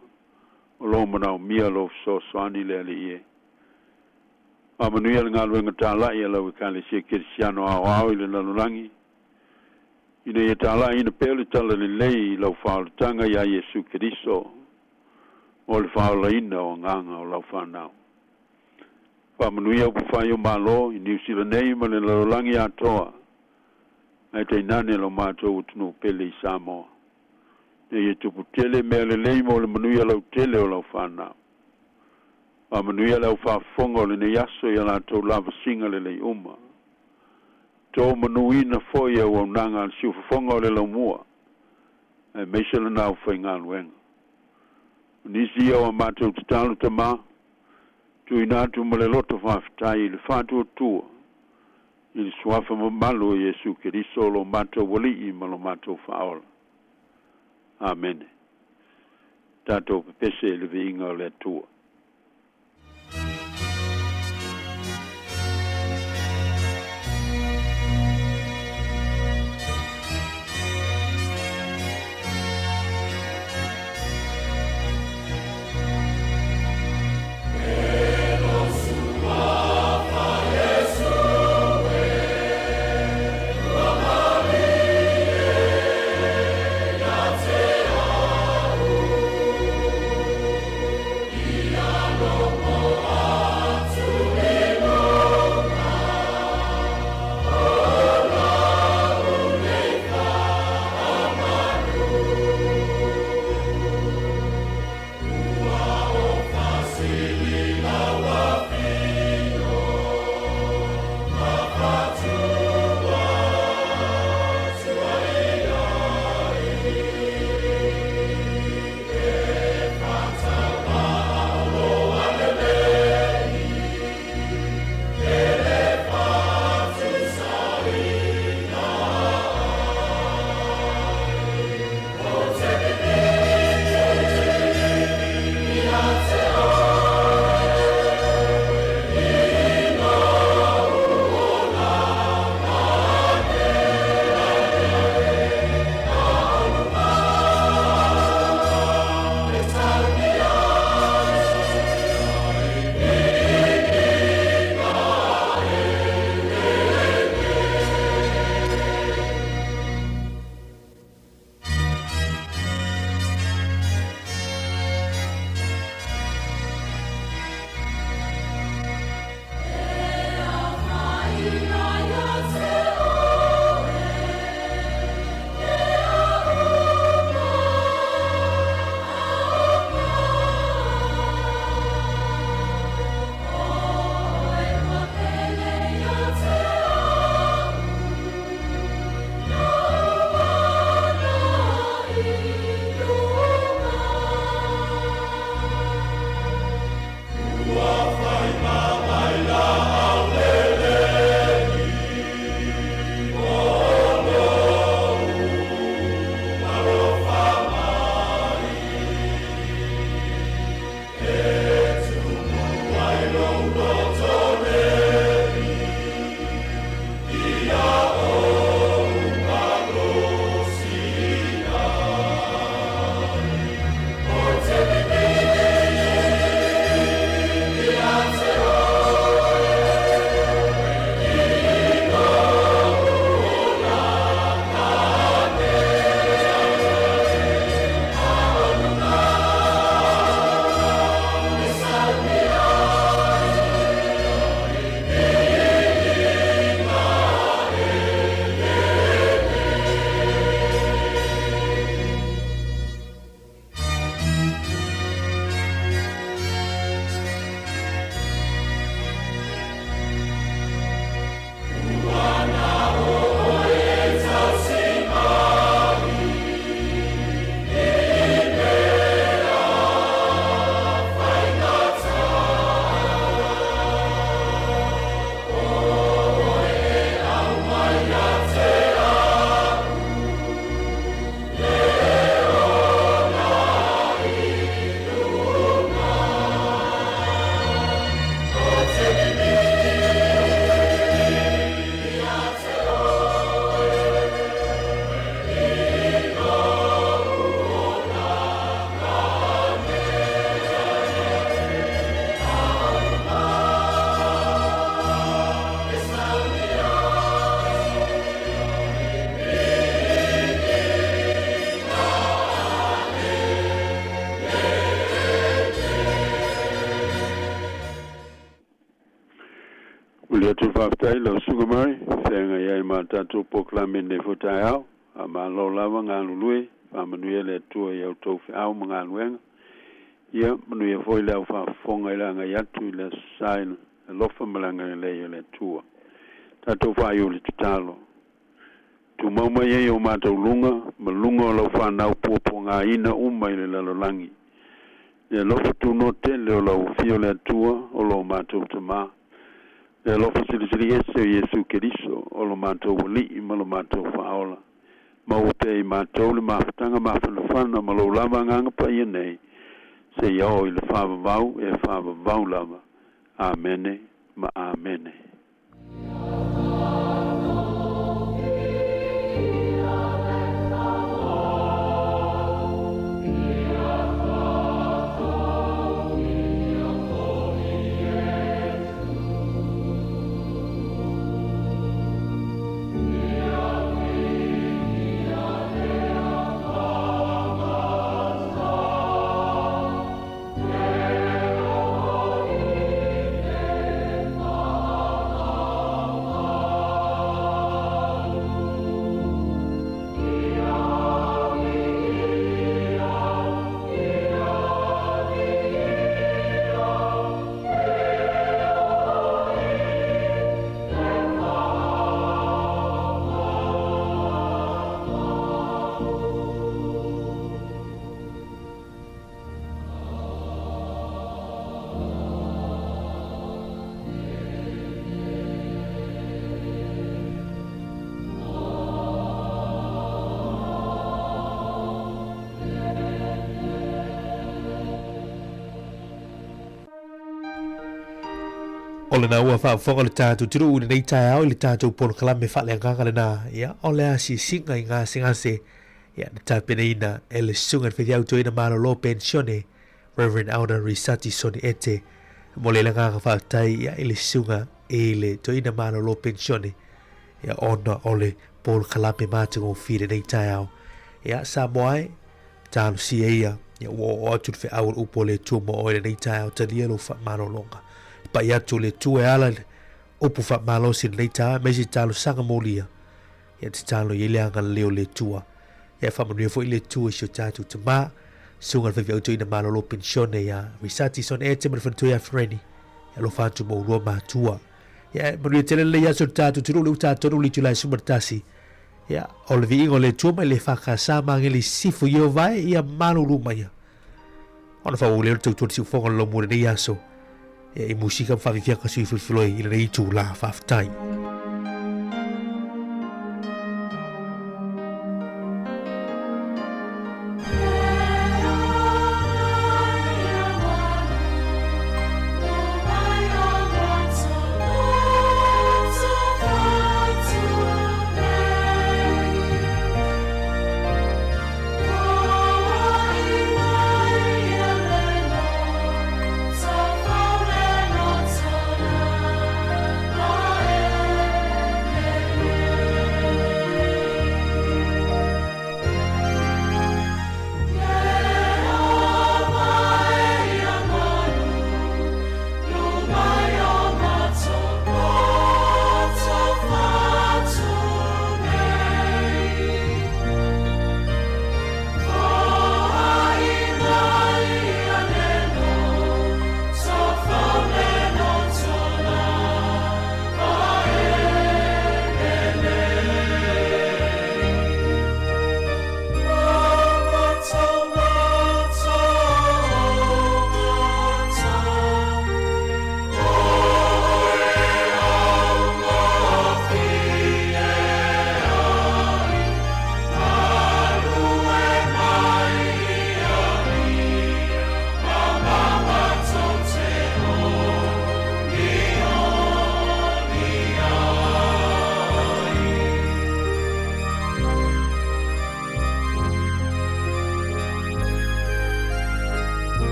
o lo o manaomia lou fesoasoani le Alii e. Faamanuia le galuega talai a lau Ekalesia Kerisiano aoao i le lalolagi, ina ia talaiina pea le talalelei i lau faaolataga iā Iesu Keriso mo le faaolaina o agaga o lau fanau. Faamanuia upufai o Malo i Niu Sila nei ma le lalolagi atoa, ae tainane lo matou atunuu pele i Samoa. Ina ia tupu tele mea lelei mo le manuia lautele o lau fanau. Faamanuia le au faafofoga o lenei aso i a latou lavasiga lelei uma. Tomanuina foi auaunaga a le siufofoga o le laumua, aemaise lana aufaigaluega. O nisi ia o a matou tatalo, Tamā, tuuina atu ma le loto faafetai i le faatuatua i le suafa mamalu o Iesu Keriso lo matou Alii ma lo matou Faaola. Amene. Tatou pepese i le viiga o le Atua. tatou polokalame i lenei foi taeao. Faamalo lava galulue, faamanuia le Atua i a outou feau ma galuega. Ia, manuia foi le au faafofoga i le agai atu i le Aso Sa i le alofa ma le agalelei o le Atua. Tatou faaiu i le tatalo. Tumau mai ai o matou luga ma luga o lau fanau puapuagaina uma i le lalolagi. Le alofa tunoa tele o lau Afio le Atua o lo matou Tama. Le alofa silisili ese o Iesu Keriso o lo matou Alii ma lo matou Faaola. Maua pea i matou le mafutaga mafanafana ma lou lava Agaga Paia nei, seia oo i le faavavau e faavavau lava. Amene ma Amene. O lena ua faafofoga le tatou atunuu i lenei taeao i le tatou polokalame faaleagaga lena, ia, o le asiasiga i gasegase, ia, na tapenaina e le Susuga i le Faifeau Toeaina Malolo Penisione, Rev. Elder Risati Soni Ete. E momoli ai le agaga faafetai, ia, i le Susuga i le Toeaina Malolo Penisione, ia, ona o le polokalame matagofie i lenei taeao. Ia, Samoa e, talosia ia, ia ua oo atu le feau o le upu a le Atua mo oe i lenei taeao, talia lou faamalologa. E pai atu le Atua e ala i le upu faamalosi i lenei taeao, aemaise talosaga molia, ia tatalo i ai le agalelei o le Atua. Ia faamanuia foi le Atua i si o tatou tama, susuga i le faifeau toeaina malolo penisione ia Risati Son Ete ma le faletua ia Freni. Ia alofa atu mo ulua matua. Ia manuia tele lenei aso i le tatou atunuu, le uta tonu le itula e 11. Ia o le viiga o le Atua mai le EFKS ma Ageli Sisifo Ieova e ia malulu mai ia. Ona faaauau lea o le tautua i le siufofoga o le lomua i lenei aso. Ia i musika ma faafiafiaga sui filifiloi i lenei itula. Faafetai.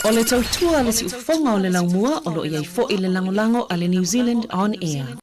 O le tautua a le siufofoga o le laumua o lo o i ai foi le lagolago a le New Zealand On Air.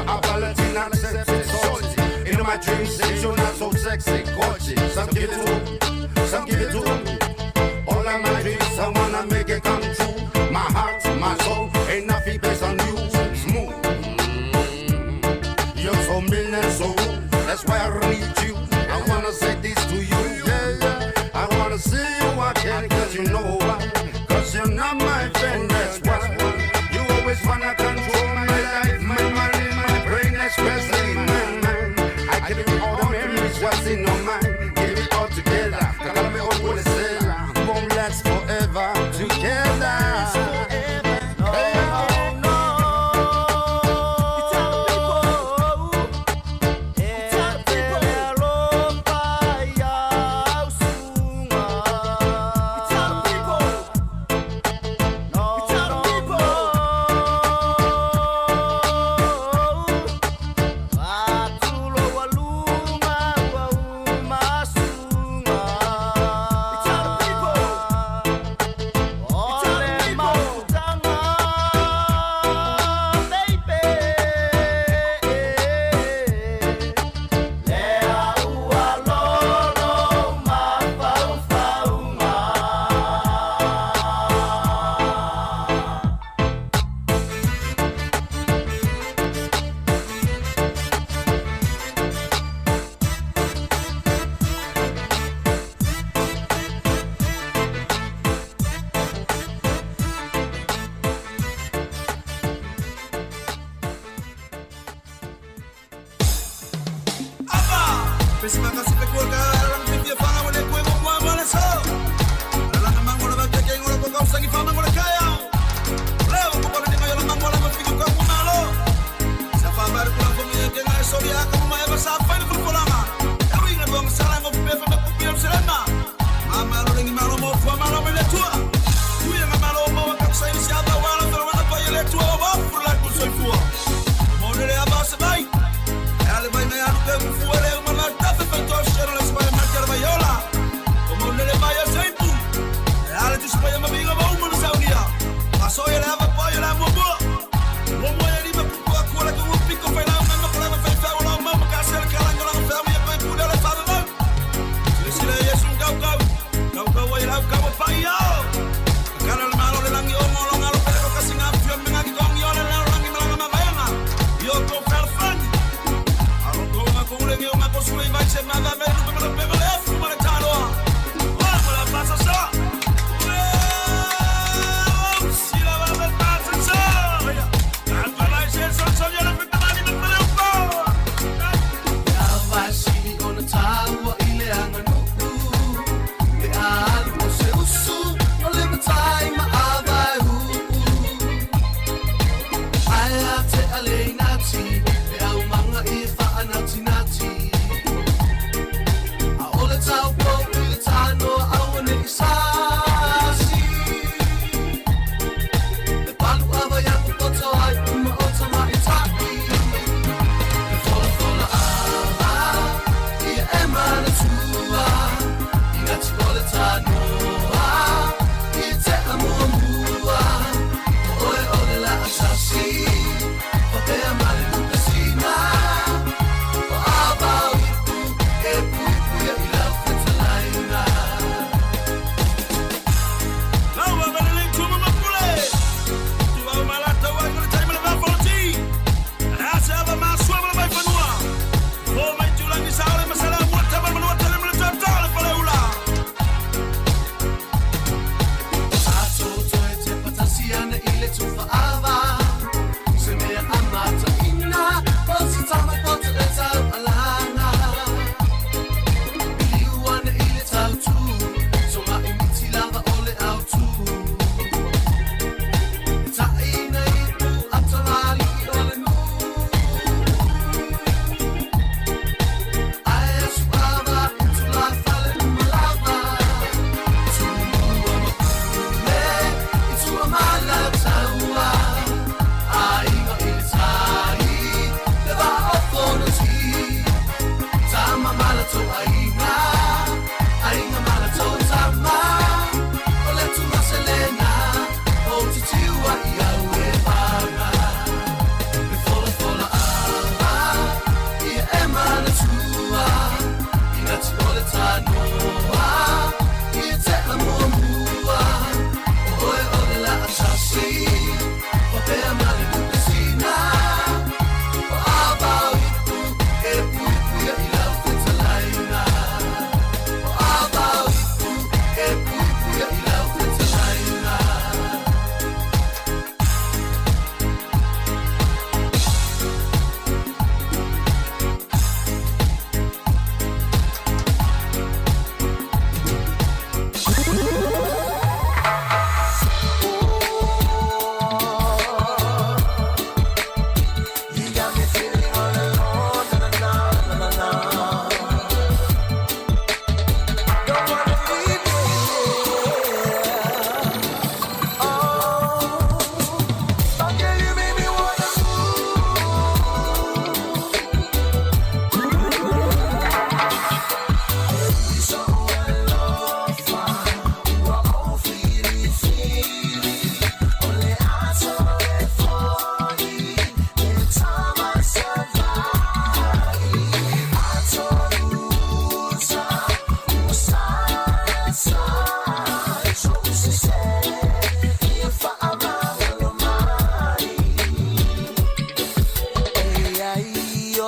Apology not accepted, salty. In my dreams, says you're not so sexy, gorgeous. Some give it to, some give it to. All of my dreams, I wanna make it come true. My heart, my soul, ain't nothing based on you. Smooth. You're so mean and so rude. That's why I need you. I wanna say this to you. Yeah, yeah. I wanna see you again, cause you know why. Cause you're not my friend, that's why. You always wanna control my life, my money, my brain, especially my mind. I give you all the memories, what's in your mind. Give it all together. Kalame okulesela. Won't last forever together. No, no.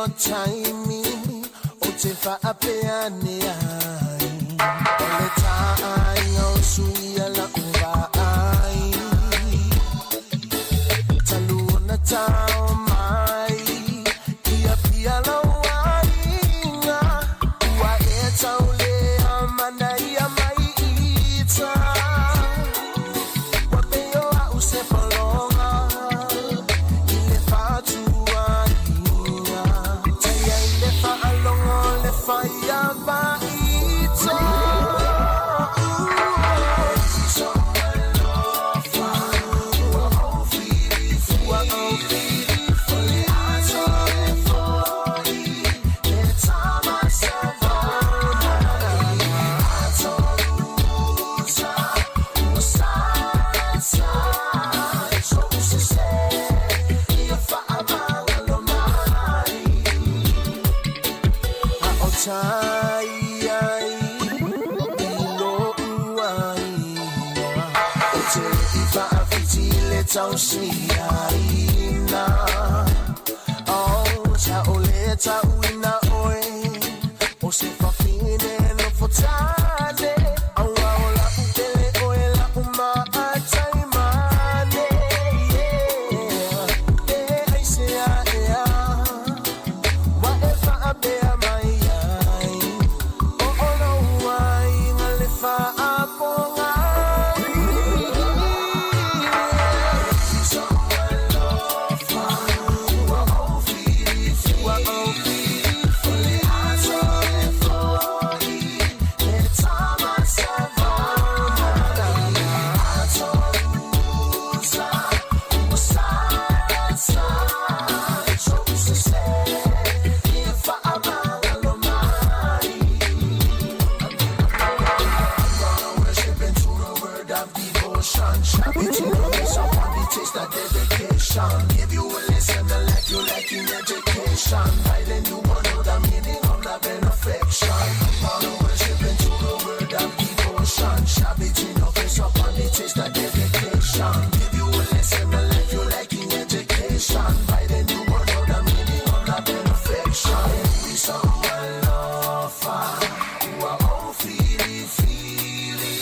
taimi Ou te faapea ane ai O le taaiga o suia la'u vaai Talu ona tao mai i Apia lou aiga Ua e tauleamanaia mai ita Ua pei o a'u se pologa i le faatuaiga Taia i le faalogo o le faia vaita Ua ou filifili ato e foi le tama Savai'i Ato uta ua sasa So'u sese ia faamagalo mai A o tai ai i lo'u aiga Ou te le i faafiti i le tausiaina Oh, sa o le tauina oe O se fafine nofo tane Aua o la'u pele oe la'u maataimane Yeah, e aisea ea Ua e faapea mai ai O o lou aiga le faapogai Ua ou filifili Ua ou filifili ato e foi le tama Savai'i Ato uta ua sasa So'u sese ia faamagalo mai Worship into the word of devotion. Shop it in the face upon the taste of dedication. Give you a lesson, a life you like in education. By then you will know the meaning of love and affection. Follow worship into the word of devotion. Shop it in the face upon the taste of dedication. Give you a lesson, a life you like in education. By then you will know the meaning of love and affection. We so alofa, ua ou filifili,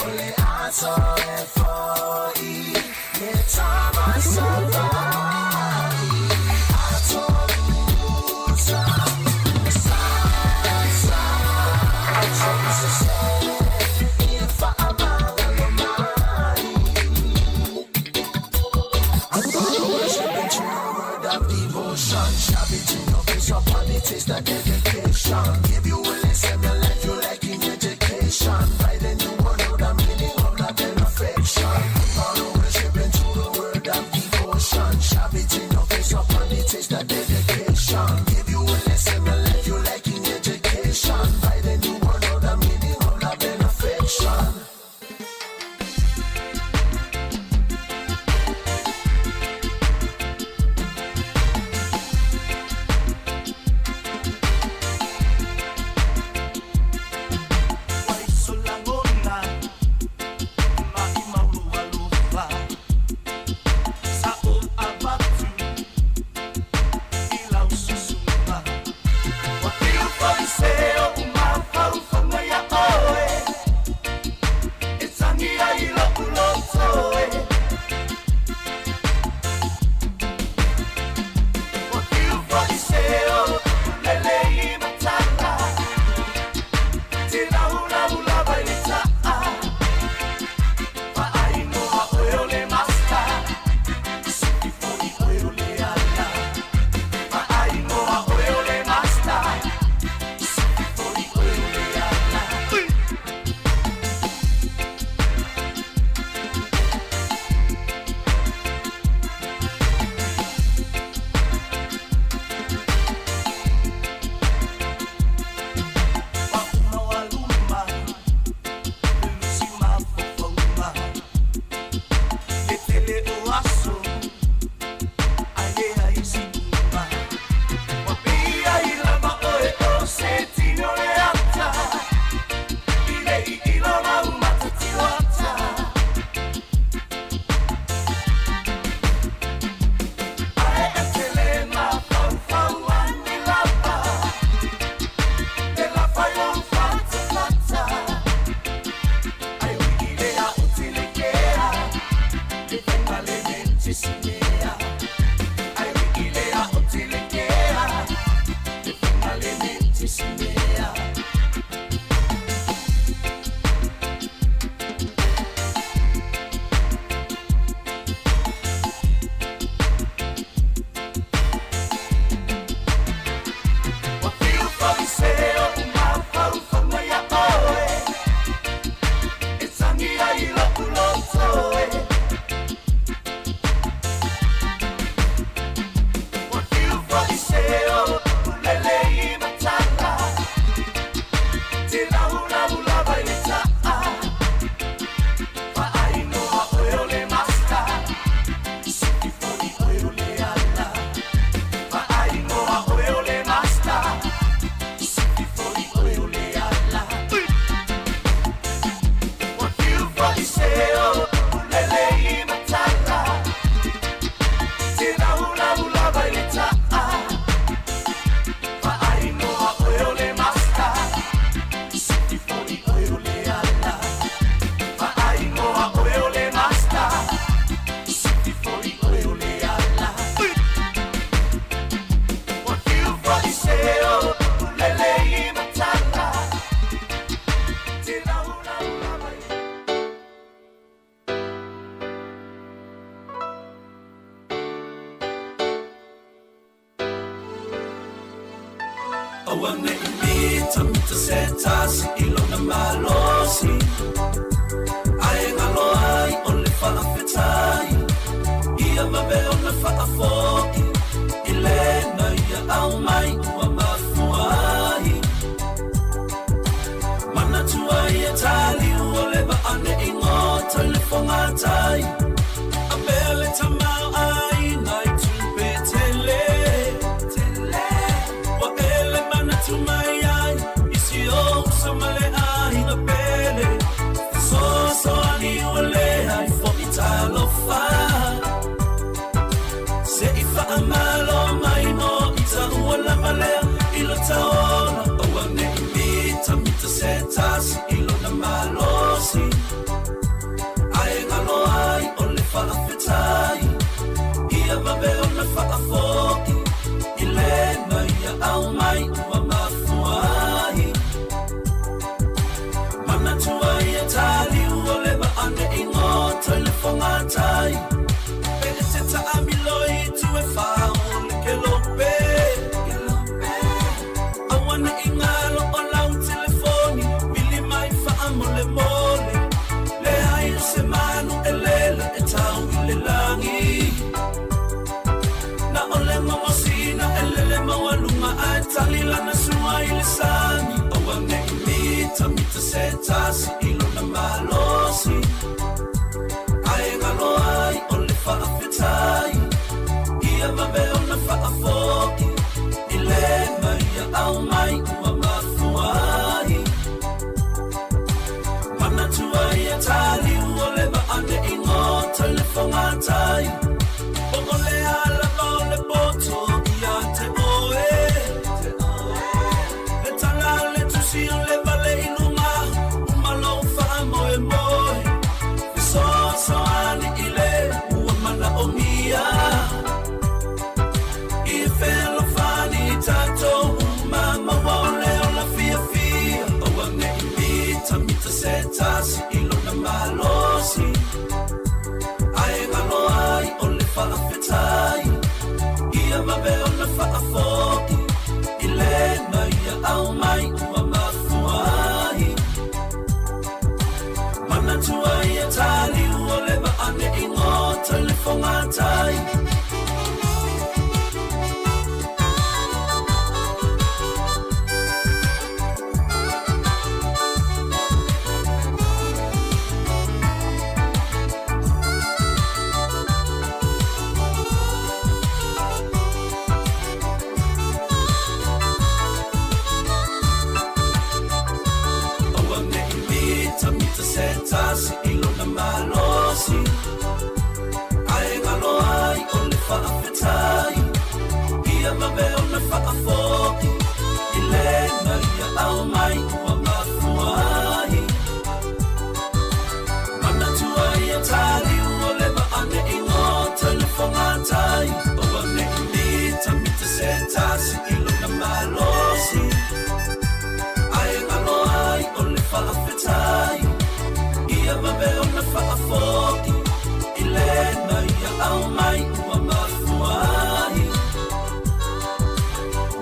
o le ato e foi, le tama Savai'i. Ato uta, ua sasa, so'u sese, ia faamagalo mai. Worship into the word of devotion. Shove it in your face upon the taste of dedication. Give you a lesson, a life you like in education. By then you will know the meaning of love and affection. Follow worship into the word of devotion. Shove it in your face upon the taste of dedication. Give you a lesson, a life you like in education. By then you will know the meaning of love and affection. Aua ne i mitamita se tasi i lona malosi. Ae galo ai o le faafetai, ia vave ona faafoi i lena ia aumai ua mafua ai. Manatua ia taliu o le vaa ne i goto i le fogatai. Avea le tamaoaiga i tupe tele, ua e le manatu mai ai i si ou uso ma le aiga pele. Fesoasoani ua leai foi talofa, se i faamalo mai mo ita ua lava lea i lo taola. Aua ne i mitamita se tasi i lona malosi, ae galo ai o le faafetai, ia vave ona faafoi i lena ia aumai ua mafua ai. Manatua ia taliu o le vaa ne i goto i le fogatai. Pe e te taamilo i itu e fa o le kelope, aua ne i galo o lau telefoni, vili mai faamolemole. Leai o se manu e lele e tau i le lagi, na o le gogosina e lele maualuga ae tali lana sua i le sami. Aua ne i mitamita se tasi i lona malosi, ae galo ai o le faafetai, ia vave ona faafoi i lena ia aumai ua mafua ai. Manatua ia taliu o le vaa ne i goto i le fogatai. Po o le a lava o le poto ia te oe, le tala a le tusi o le vale i luga, uma lou faamoemoe. Fesoasoani i le ua manaomia, i fealofani i tatou uma maua o le ola fiafia. Aua ne i mitamita se tasi i lona malosi, ae galo ai o le faafetai, ia vave ona faafoi i lena ia aumai ua mafua ai. Manatua ia taliu o le vaa ne i goto i le fogatai. Aua ne i mitamita se tasi i lona malosi, ae galo ai o le faafetai, ia vave ona faafoi i lena ia aumai ua mafua ai. Manatua ia taliu o le vaa ne i goto i le fogatai. Aua ne i mitamita se tasi i lona malosi, ae galo ai o le faafetai, ia vave ona faafoi i lena ia aumai ua mafua ai.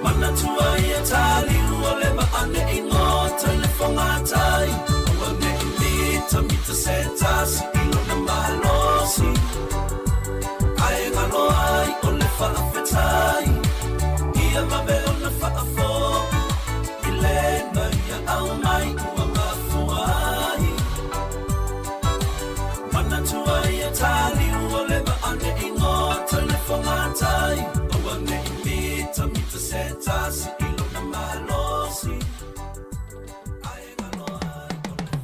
Manatua ia taliu o le vaa ne i goto i le fogatai. Aua ne i mitamita se tasi i lona malosi, ae galo ai o le faafetai, ia vave ona faafoi i lena ia aumai ua mafua ai. Manatua ia taliu o le vaa ne i goto i le fogatai. Aua ne i mitamita se tasi i lona malosi, ae galo ai o le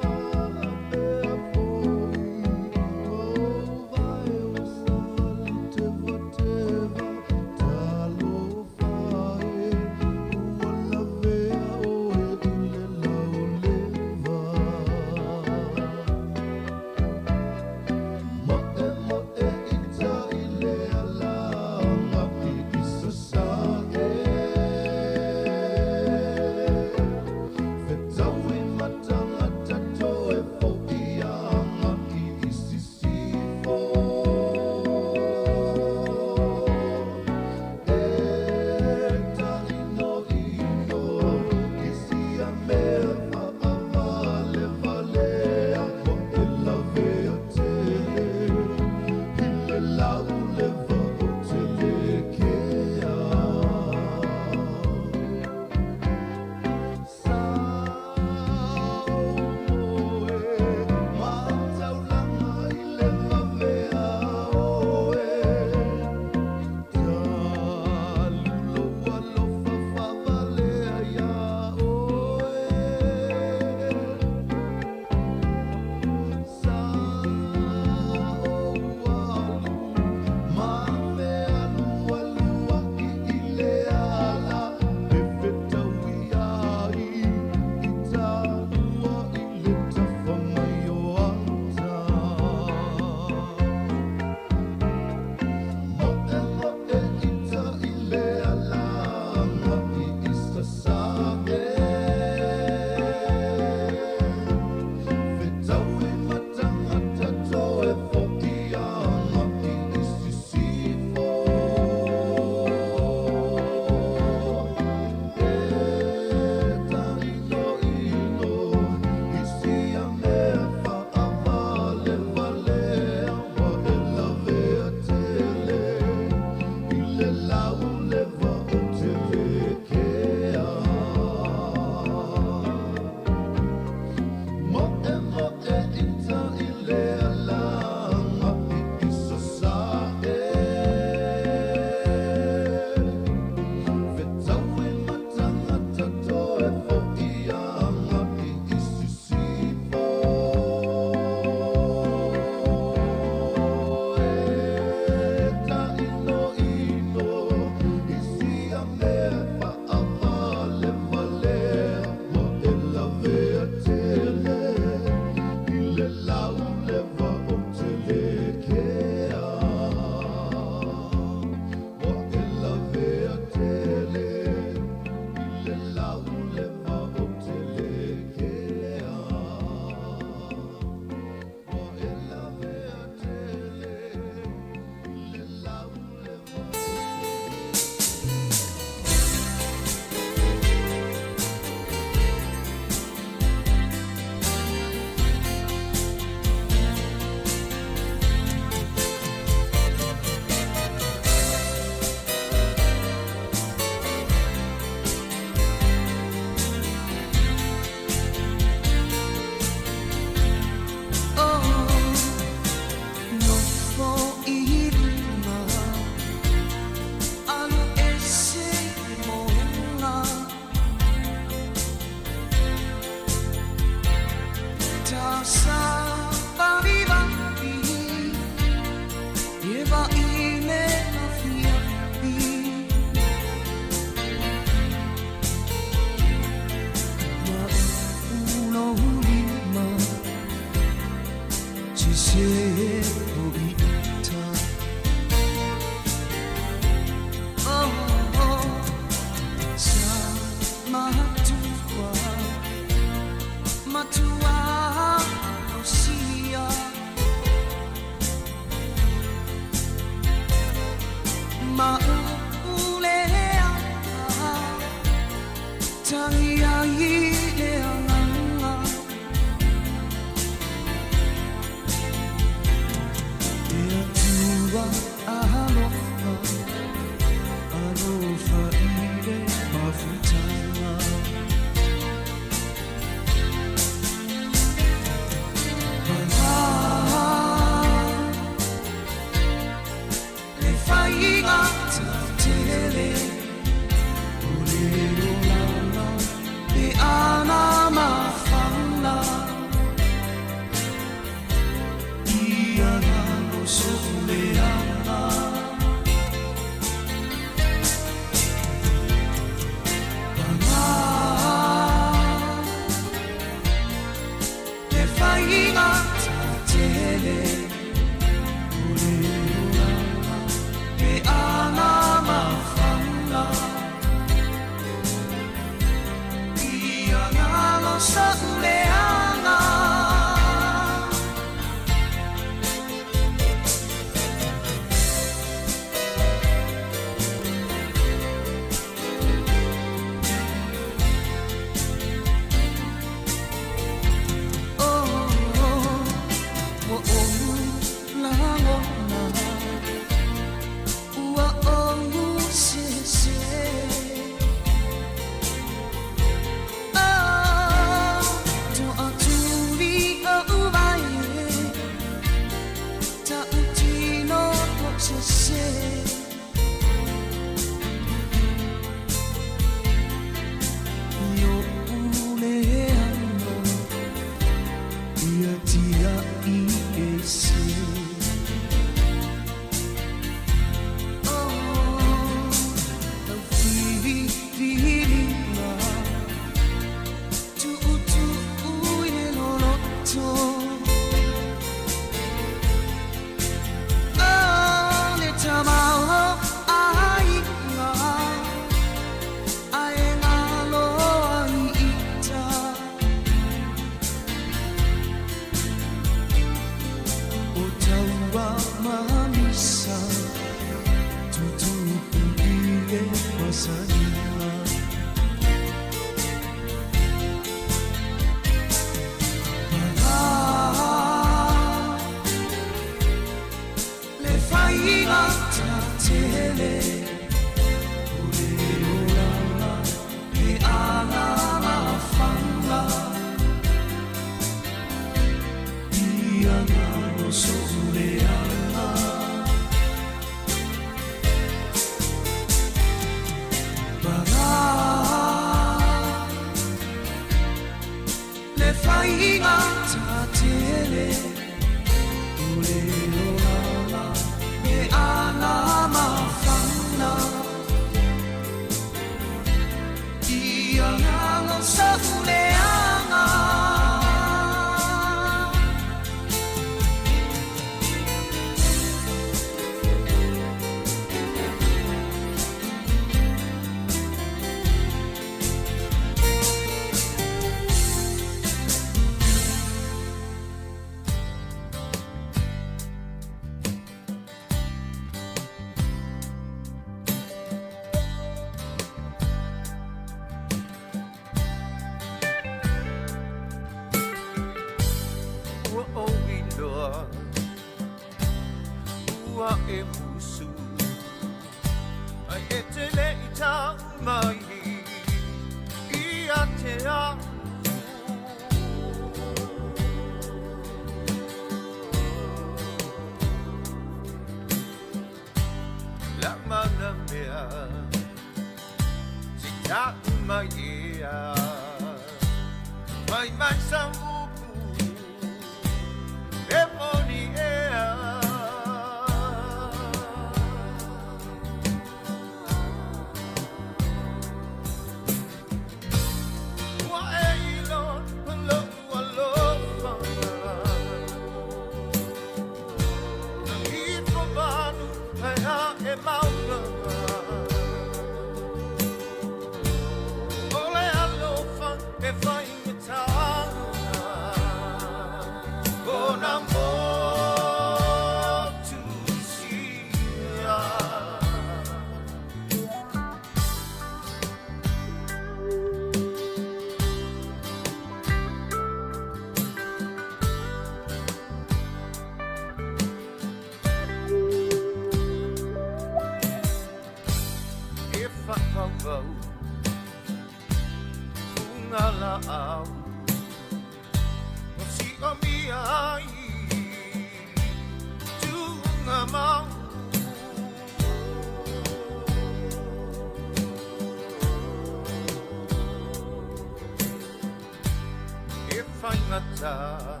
tagata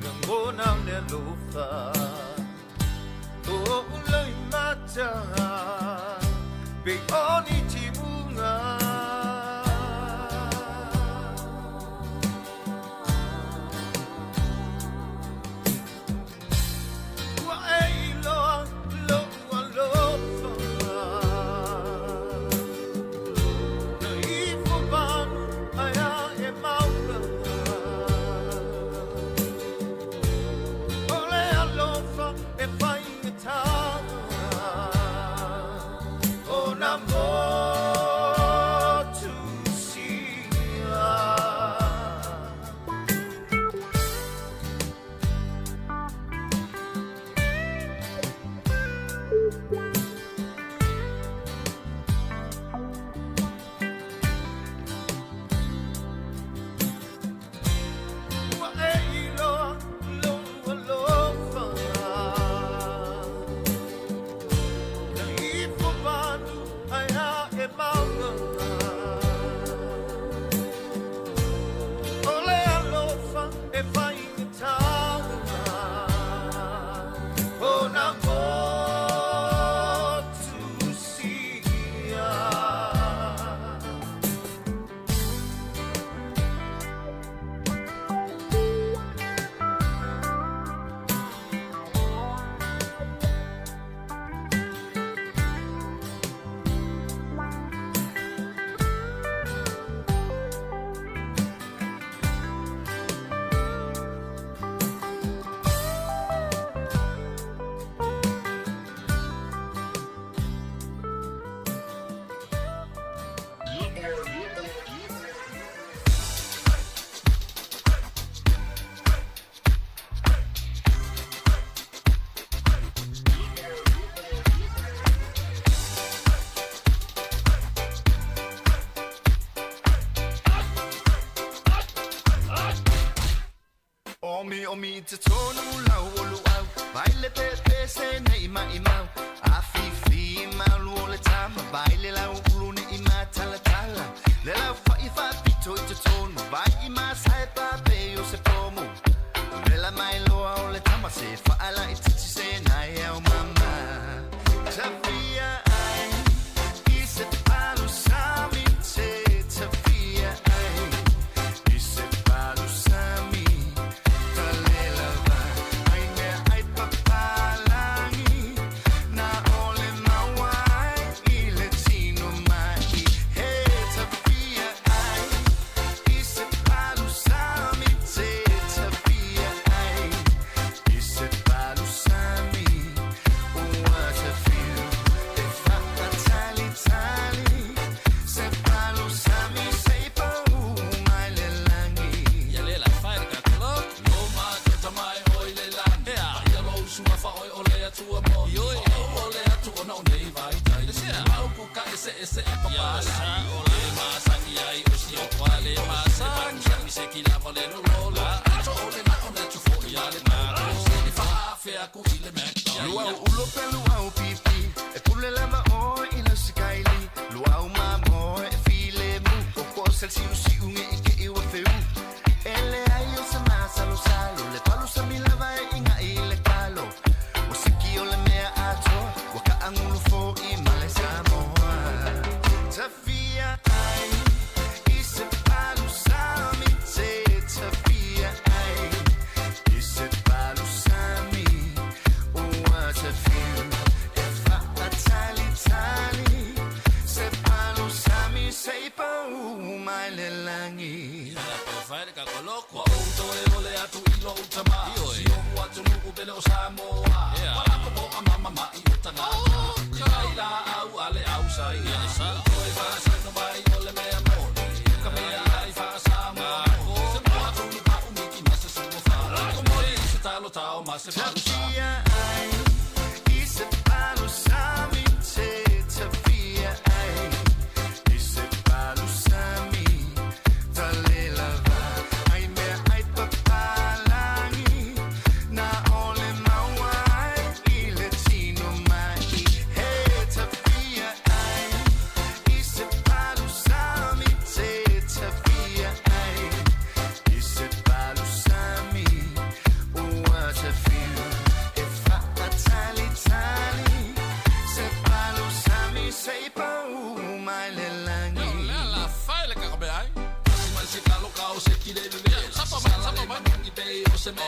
Lagona o le alofa O loimata Pe o ni timuga Ua e iloa lo'u alofa Na ifo vanu ae a'e mauga O le alofa e faigata Ona motusia. Ua e iloa lou alofa Na ifo vanu ae a'e mauga O le alofa e faigata Ona motusia. Omi omi te tonu lau o luau Vai le pepe se nei mai mau A fifi malu o le tama Vai le lau ulu ne i matala tala Le lau fai fa pito i te tonu Vai i masai pape o se pomo Vela mai loa o le tama Se whaala i titi se nai au mama Tawhia ai I se palu sami te tawhia ai I se palu sami Talelava ai mea ai papalangi Na ole maua ai i le tino mai He tawhia ai I se palu sami te tawhia ai I se palu sami Ua te whiu E whakatalitali Se palu sami se pau mai le langi Ia le la fai ka kolo Lo ma te tamai oi le lani Ea ia lo usua fa oi o le atua mo Ioi o o le atu ona o nei vai tai Mau ku ka ese ese e pa pa la O le ma sangi ai o si o kwa le ma sangi Sangi se ki lava le lo lo la Ato o le na o ne tu fo ia le ma Se ni fa afea ku i le Mac Luau ulo pe luau pipi E pule lava o i le sikaili Luau ma mo e file mu Koko sel siu siu nge i ke iwa feu Ele ai o se masalo salo Le palu sa mi lava e inga i le kalo O siki o le mea atoa Wa ka angulu fo i male Samoa Tawhia ai I se palu sami te tawhia ai I se palu sami Ua te whiu E whaatalitali Se palu sami se pau mai le langi Ia pe fai ka kolo Kua ou toe o le atu i lo utama Si o atu nuku pele o Samoa Wala ko po a mama mai o tangata Te kai la au a le au sa ia Toe wha no mai o le mea moni Ka mea ai wha Samoa Se mo atu ni pa umiki ma se suo wha Ko mori se talo tao ma se palu sa Tawhia ai I se palu sami te tawhia ai I se palu sami Talelava ai mea ai papalangi Na ole maua ai i le tino mai He tawhia ai I se palu sami te tawhia ai I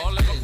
Thank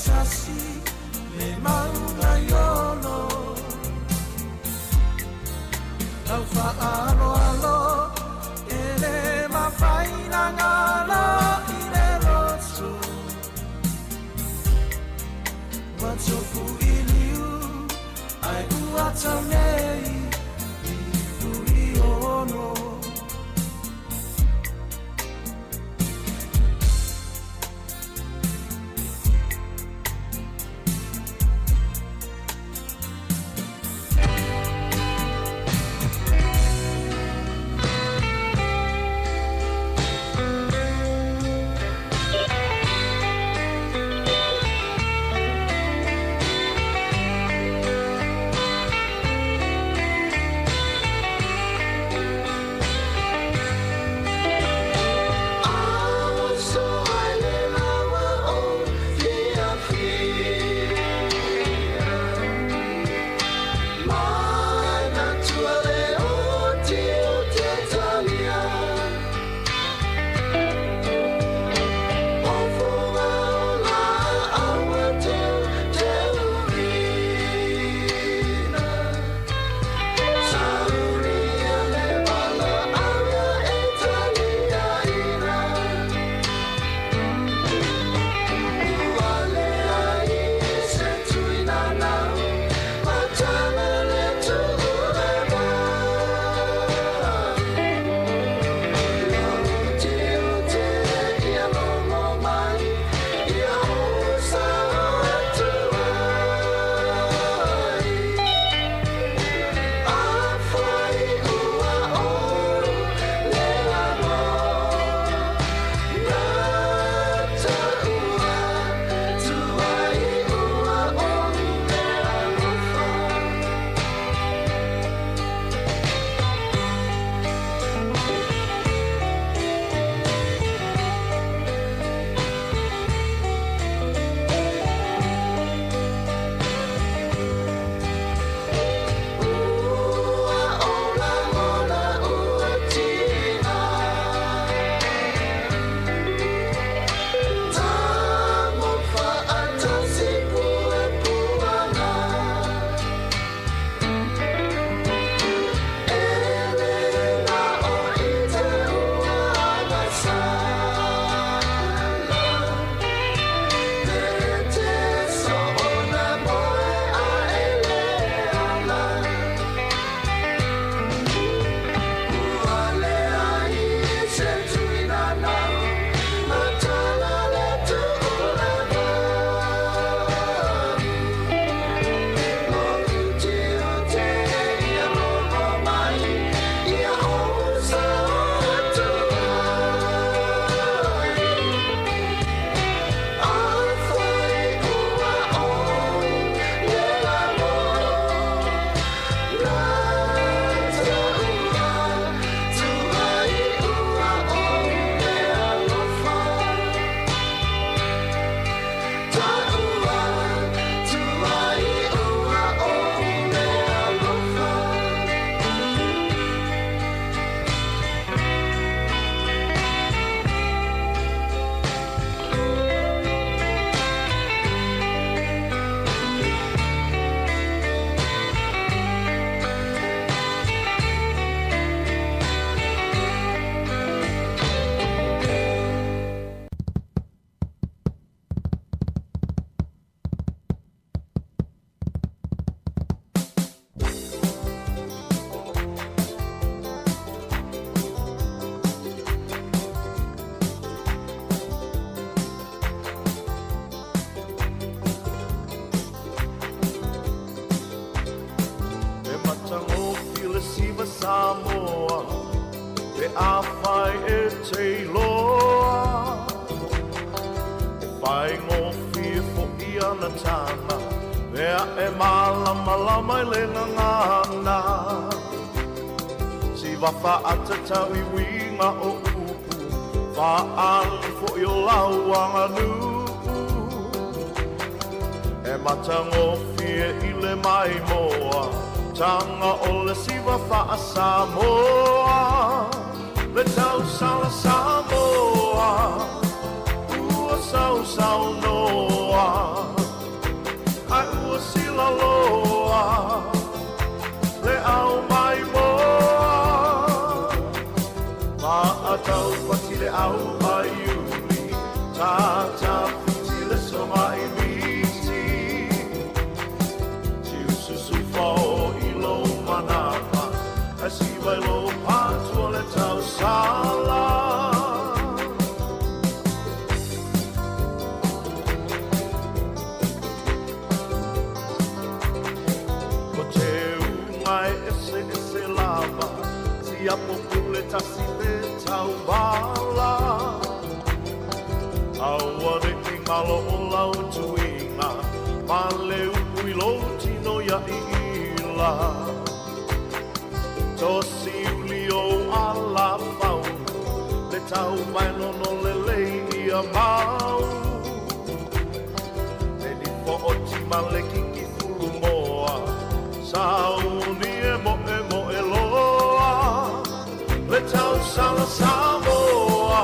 tasi le mauga i ono. Lau faaaloalo e le mafai na galo i le loto. Ua tofu i liu ae ua tau nei i Fuiono. E matagofie le siva Samoa pe afai e te iloa. E faigofie fo'i ana tama mea e malamalama i le gagana. Siva faatatau i uiga o upu faaali fo'i o lau aganuu. E matagofie i le maimoa taga o le siva faa-Samoa. Le tausala Samoa ua sausaunoa. Siapo pule tasi pe tauvala Aua ne i ngalo o lau tuiga Ma le upu i lou tino ia iila Tosi uli ou alafau Le tau mai nono lelei ia mau Le nifo o tima le kiki fulumoa Sauni e moe moe loa Le tausala Samoa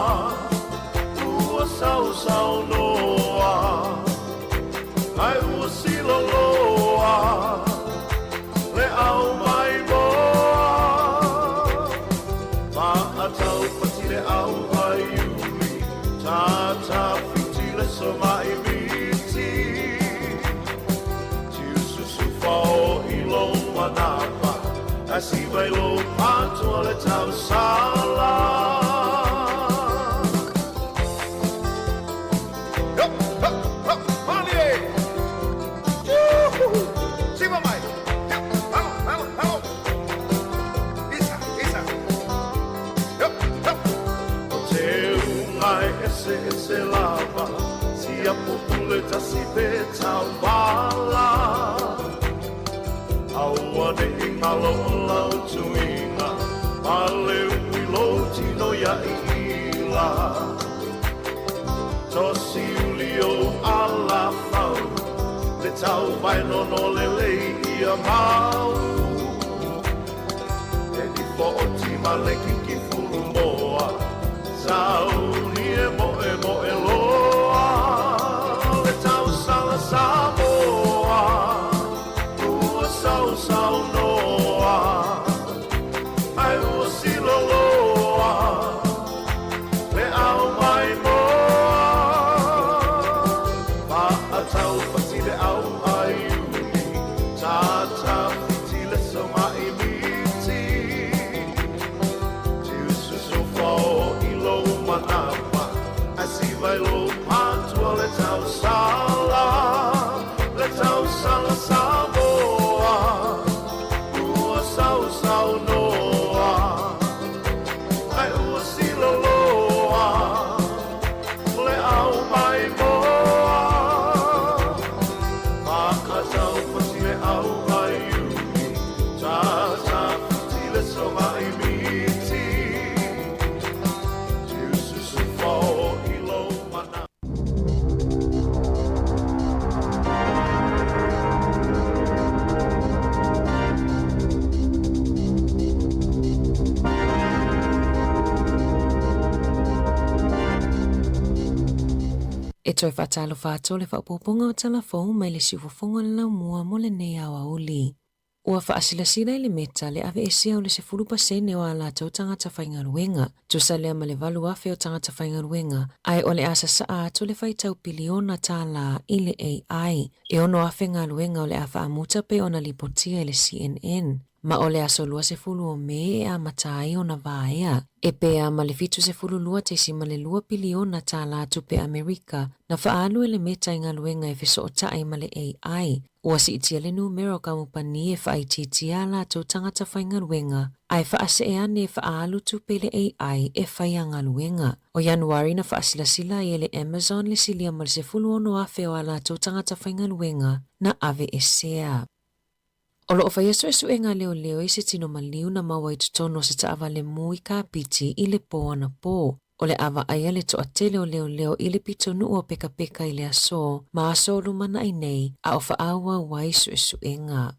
Ua sausaunoa Ai ua siloloa Le au mai moa Maatau pati le au ai uli Tata fiti le soma'i miti Tiususu fao i lou manapa Ae siva i lou patoa le tausala Yo, ho, ho, malie! Yuhu! Siva mai! Yo, vamos, vamos, vamos! Isa, isa! Yo, ho! O te unga e ese ese lava Siapo pule tasi pe tauvala Aua ne i ngalo o lau tuiga Ma le ui lou tino ia iila Tosi uli ou alafau Le tau vai nono lelei ia mau E nifo o tima le kiki fulumoa Sauni e moe moe loa Le tausala Samoa Ua sausaunoa Ai ua siloloa Le au mai moa Maatau pati le au ai uli Tata fiti le soma'i miti Tiususu fao i lou manapa Ae siva i lou patua le tausala Le tausala Samoa Ua sausaunoa Ai ua siloloa Le au mai moa Maatau pati le au ai uli Tata fiti le soma'i miti Tiususu fao i lou manapa E toe faatalofa atu le faaopoopoga o tala fou mai le siufofoga o le laumua mo lenei aoauli. Ua faasilasila i le Meta le aveesea o le 10% o ā latou tagata faigaluega, tusa lea ma le 8,000 o tagata faigaluega, ae o le a sasaa atu le faitau piliona tālā i le AI. E 6,000 galuega o le a faamuta pei ona lipotia i le CNN. Ma o le aso 20 o Me e amata ai ona vaea. E pea ma le 72.2 piliona tālā tupe Amerika na faaalu e le Meta i galuega e fesootai ma le AI. Ua siitia le numera o kamupani e faaitiitia a latou tagata faigaluega, ae faasee ane e faaalu tupe i le AI e fai a galuega. O Ianuari na faasilasila ai e le Amazon le silia ma le 16,000 o a latou tagata faigaluega na aveesea. O lo o faia suesuega a leoleo i se tino maliu na maua i totonu o se taavale mu i Kapiti i le pō anapō. O le a vaaia le toatele o leoleo i le pitonuu o Pekapeka i le aso ma aso o lumanai nei a o faaauau ai suesuega.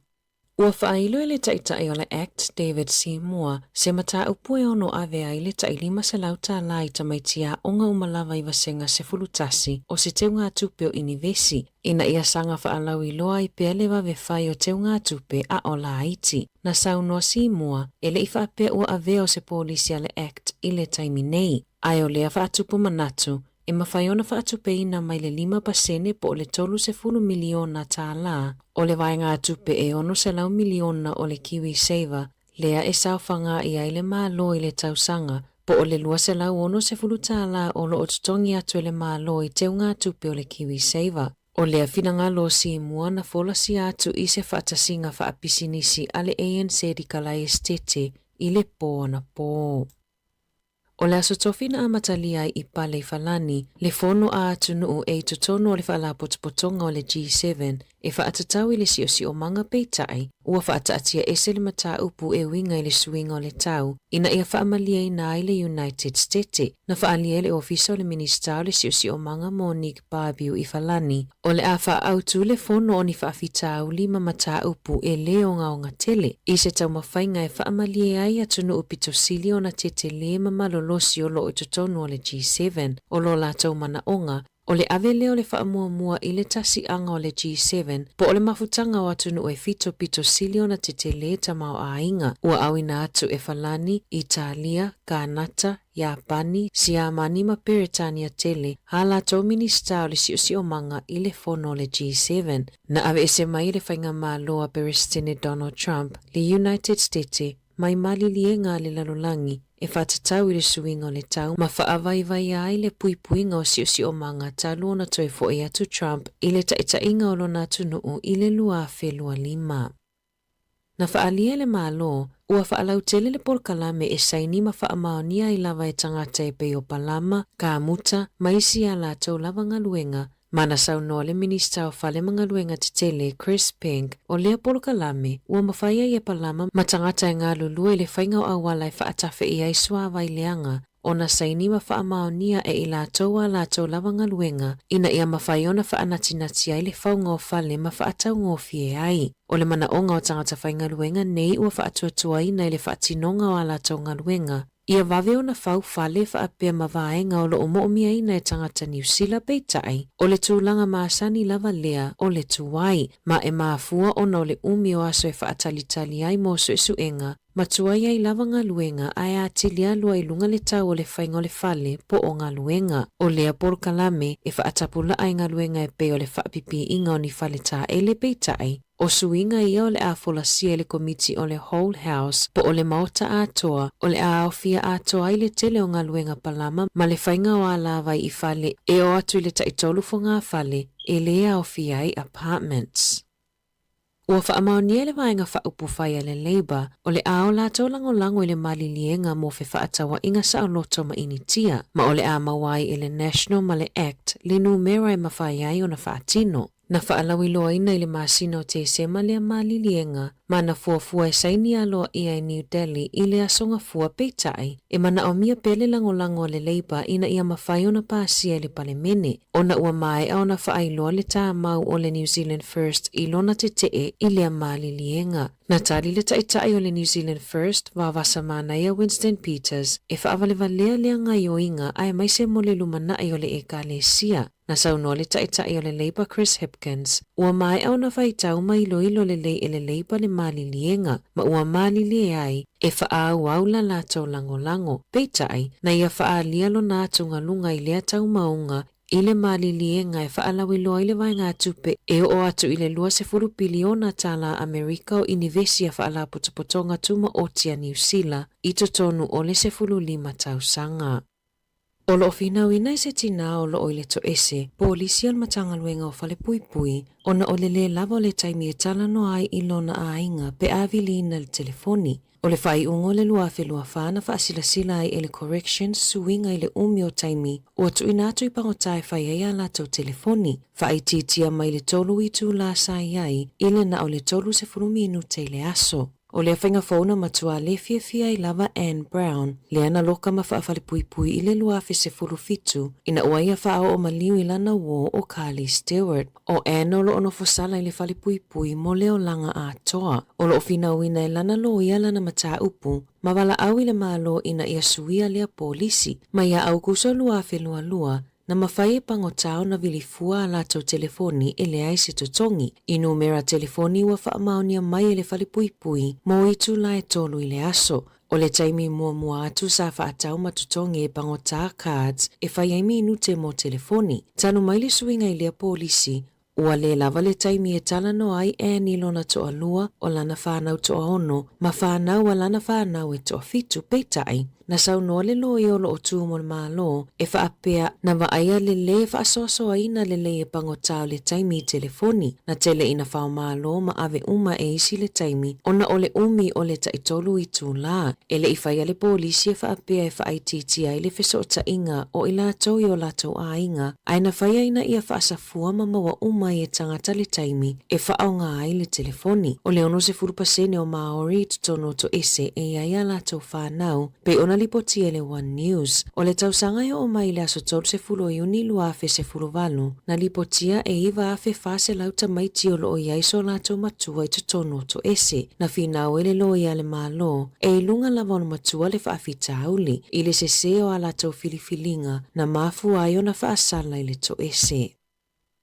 Ua faailo e le Taitai o le act, David Seymour, se mataupu e ono ave ai le tai $500 tālā i tamaiti aoga uma lava i vasega 11 o se teugatupe o Inivesi, ina ia saga faalauiloa ai pea le vave fai o teugatupe a o laiti. Na saunoa Seymour, e le i faapea ua avea o se polisi a le act i le taimi nei, ae o lea faatupu manatu, e mafai ona faatupeina mai le 5% po o le $30 miliona tālā o le vaegatupe e $600 miliona o le KiwiSaver lea e saofaga i ai le Malo i le tausaga, po o le $260 tālā o lo o totogi atu e le Malo i teugatupe o le KiwiSaver. O lea finagalo o Seymour na folasia atu i se faatasiga faapisinisi a le ANZ i Kalaesetete. i le pō anapō. O le Aso Tofi na amatalia ai i Pale i Falani le fono a atunuu e i totonu o le Faalapotopotoga o le G7 e faatatau i le siosiomaga peitai ua faataatia ese le mataupu e uiga i le suiga o le tau ina ia faamalieina ai le United Stete na faaalia e le Ofisa o le Minisita o le Siosiomaga Monique Barbiu i Falani O le a faaautu le fono o ni faafitauli ma mataupu e lē ogaoga tele i se taumafaiga e faamalie ai atunuu pito sili ona tetelē ma malolosi o loo i totonu o le G7. O lo latou manaoga, o le ave lea o le faamuamua i le tasiʻaga o le G7 po o le mafutaga o atunuu e fito pito sili ona tetelē tamaoaiga ua auina atu e Falani, Italia, Kanata, Iapani, Siamani ma Peretania tele ā latou Minisita o le Siosiomaga i le fono o le G7. Na aveese mai e le Faigamalo a Peresetene Donald Trump le United Stete mai maliliega a le lalolagi e faatatau i le suiga o le tau ma faavaivaia ai le puipuiga o siosiomaga talu ona toe foʻi atu Trump i le taitaiga o lona atunuu i le 2025. Na faaalia e le Malo, ua faalautele le polokalame e saini ma faamaonia ai lava e tagata e pei o Palama, Kamuta, ma isi a latou lava galuega, ma na saunoa le Minisita o Fale ma Galuega Tetele, Chris Peng, o lea polokalame, ua mafai ai e Palama ma tagata e galulue i le faiga o auala e faatafeʻi ai suavai leaga ona saini ma faamaonia e i latou a latou lava galuega ina ia mafai ona faanatinati ai le fauga o fale ma faataugofie ai. O le manaoga o tagata faigaluega nei ua faatuatuaina i le faatinoga o a latou galuega, ia vave ona fau fale faapea ma vaega o lo o moomiaina e tagata Niu Sila peitai, o le tulaga masani lava lea o le tuai, ma e mafua ona o le umi o aso e faatalitali ai mo suesuega ma tuai ai lava galuega ae atili alu ai i luga le tau o le faiga o le fale po o galuega. O lea polokalame e faatapulaa i galuega e pei o le faapipiiga o ni fale taele peitai, o suiga ia o le a folasia e le komiti o le Whole House po o le Maota atoa o le a aofia atoa ai le tele o galuega palama ma le faiga o alavai i fale e oo atu i le taitolu fogafale e lē aofia ai apartments. Ua faamaonia e le Vaega Faaupufai a le Labour o le a o latou lagolago i le maliliega mo fefaatauaiga saoloto ma Initia, ma o le a maua ai e le National ma le Act le numera e mafai ai ona faatino. Na faalauiloaina i le masina o Tesema lea maliliega ma na fuafua e saini aloaia e New Delhi i le Aso Gafua peitai, e manaomia pea le lagolago a le Labour ina ia mafai ona pasia e le Palemene. Ona ua maea ona faailoa le tāmau o le New Zealand First i lona tetee i lea maliliega. Na tali le taitai o le New Zealand First, Vavasa Manaia Winston Peters, e faavalevalea lea gaioiga aemaise mo le lumanai o le Ekalesia. Na saunoa le taitai o le Labour Chris Hipkins, ua maea ona faitau ma iloilo lelei e le Labour le maliliega ma ua malilie ai e faaauau la latou lagolago. Peitai, na ia faaalia lona atugaluga i lea taumauga i le maliliega e faalauiloa ai le vaegatupe e oo atu i le 20 piliona tālā Amerika o Inivesi a Faalapotopotoga Tumaoti a Niu Sila i totonu o le 15 tausaga. O lo o finauina i se tinā o lo o i le toese, polisi a le Matagaluega o Falepuipui, ona o le lē lava o le taimi e talanoa ai i lona aiga pe a viliina le telefoni. O le faaiuga o le 2024 na faasilasila ai e le Corrections suiga i le umi o taimi ua tuuina atu i pagota e fai ai a latou telefoni, faaitiitia mai le tolu itulā sa i ai i le na o le 30 minute i le aso. O lea faiga fou na matua le fiafia ai lava Ann Brown, lea na loka ma faafalepuipui i le 2017 ina ua ia faaoo maliu i lana uō o Carly Stewart. O Ann o lo o nofosala i le falepuipui mo le olaga atoa. O lo o finauina e lana loia lana mataupu ma valaau i le Malo ina ia suia lea polisi. Mai ia Aukuso 2022, Na mafai e pagota ona vili fua a latou telefoni e leai se totogi. I numera telefoni ua faamaonia mai e le falepuipui mo itula e tolu i le aso. O le taimi muamua atu sa faatau ma totogi e pagota cards e fai ai minute mo telefoni. Talu mai le suiga i lea polisi, Ua lē lava le taimi e talanoa ai Ann i lona toalua o lana fanau toaono ma fanau a lana fanau e toafitu, peitai, na saunoa le loia o lo o tu mo le Malo e faapea na vaaia le lē faasoasoaina lelei e pagotā o le taimi i telefoni, na tele ina faomalo ma ave uma e isi le taimi ona o le umi o le taitolu itulā. E le i faia le polisi e faapea e faaitiitia ai le fesootaiga o i latou i o latou aiga, ae na faia ina ia faasafua ma maua uma ai e tagata le taimi e faaaoga ai le telefoni. O le 60% o Māori i totonu o toese e i ai a latou whanau, pei ona lipotia e le One News. O le tausaga e oo mai i le aso 30 o Iuni 2018, na lipotia e 9,400 tamaiti o lo o i ai so latou matua i totonu o toese. Na finau e le loia a le Malo, e i luga lava o le matua le faafitauli, i le sesē o a latou filifiliga na mafua ai ona faasala i le toese.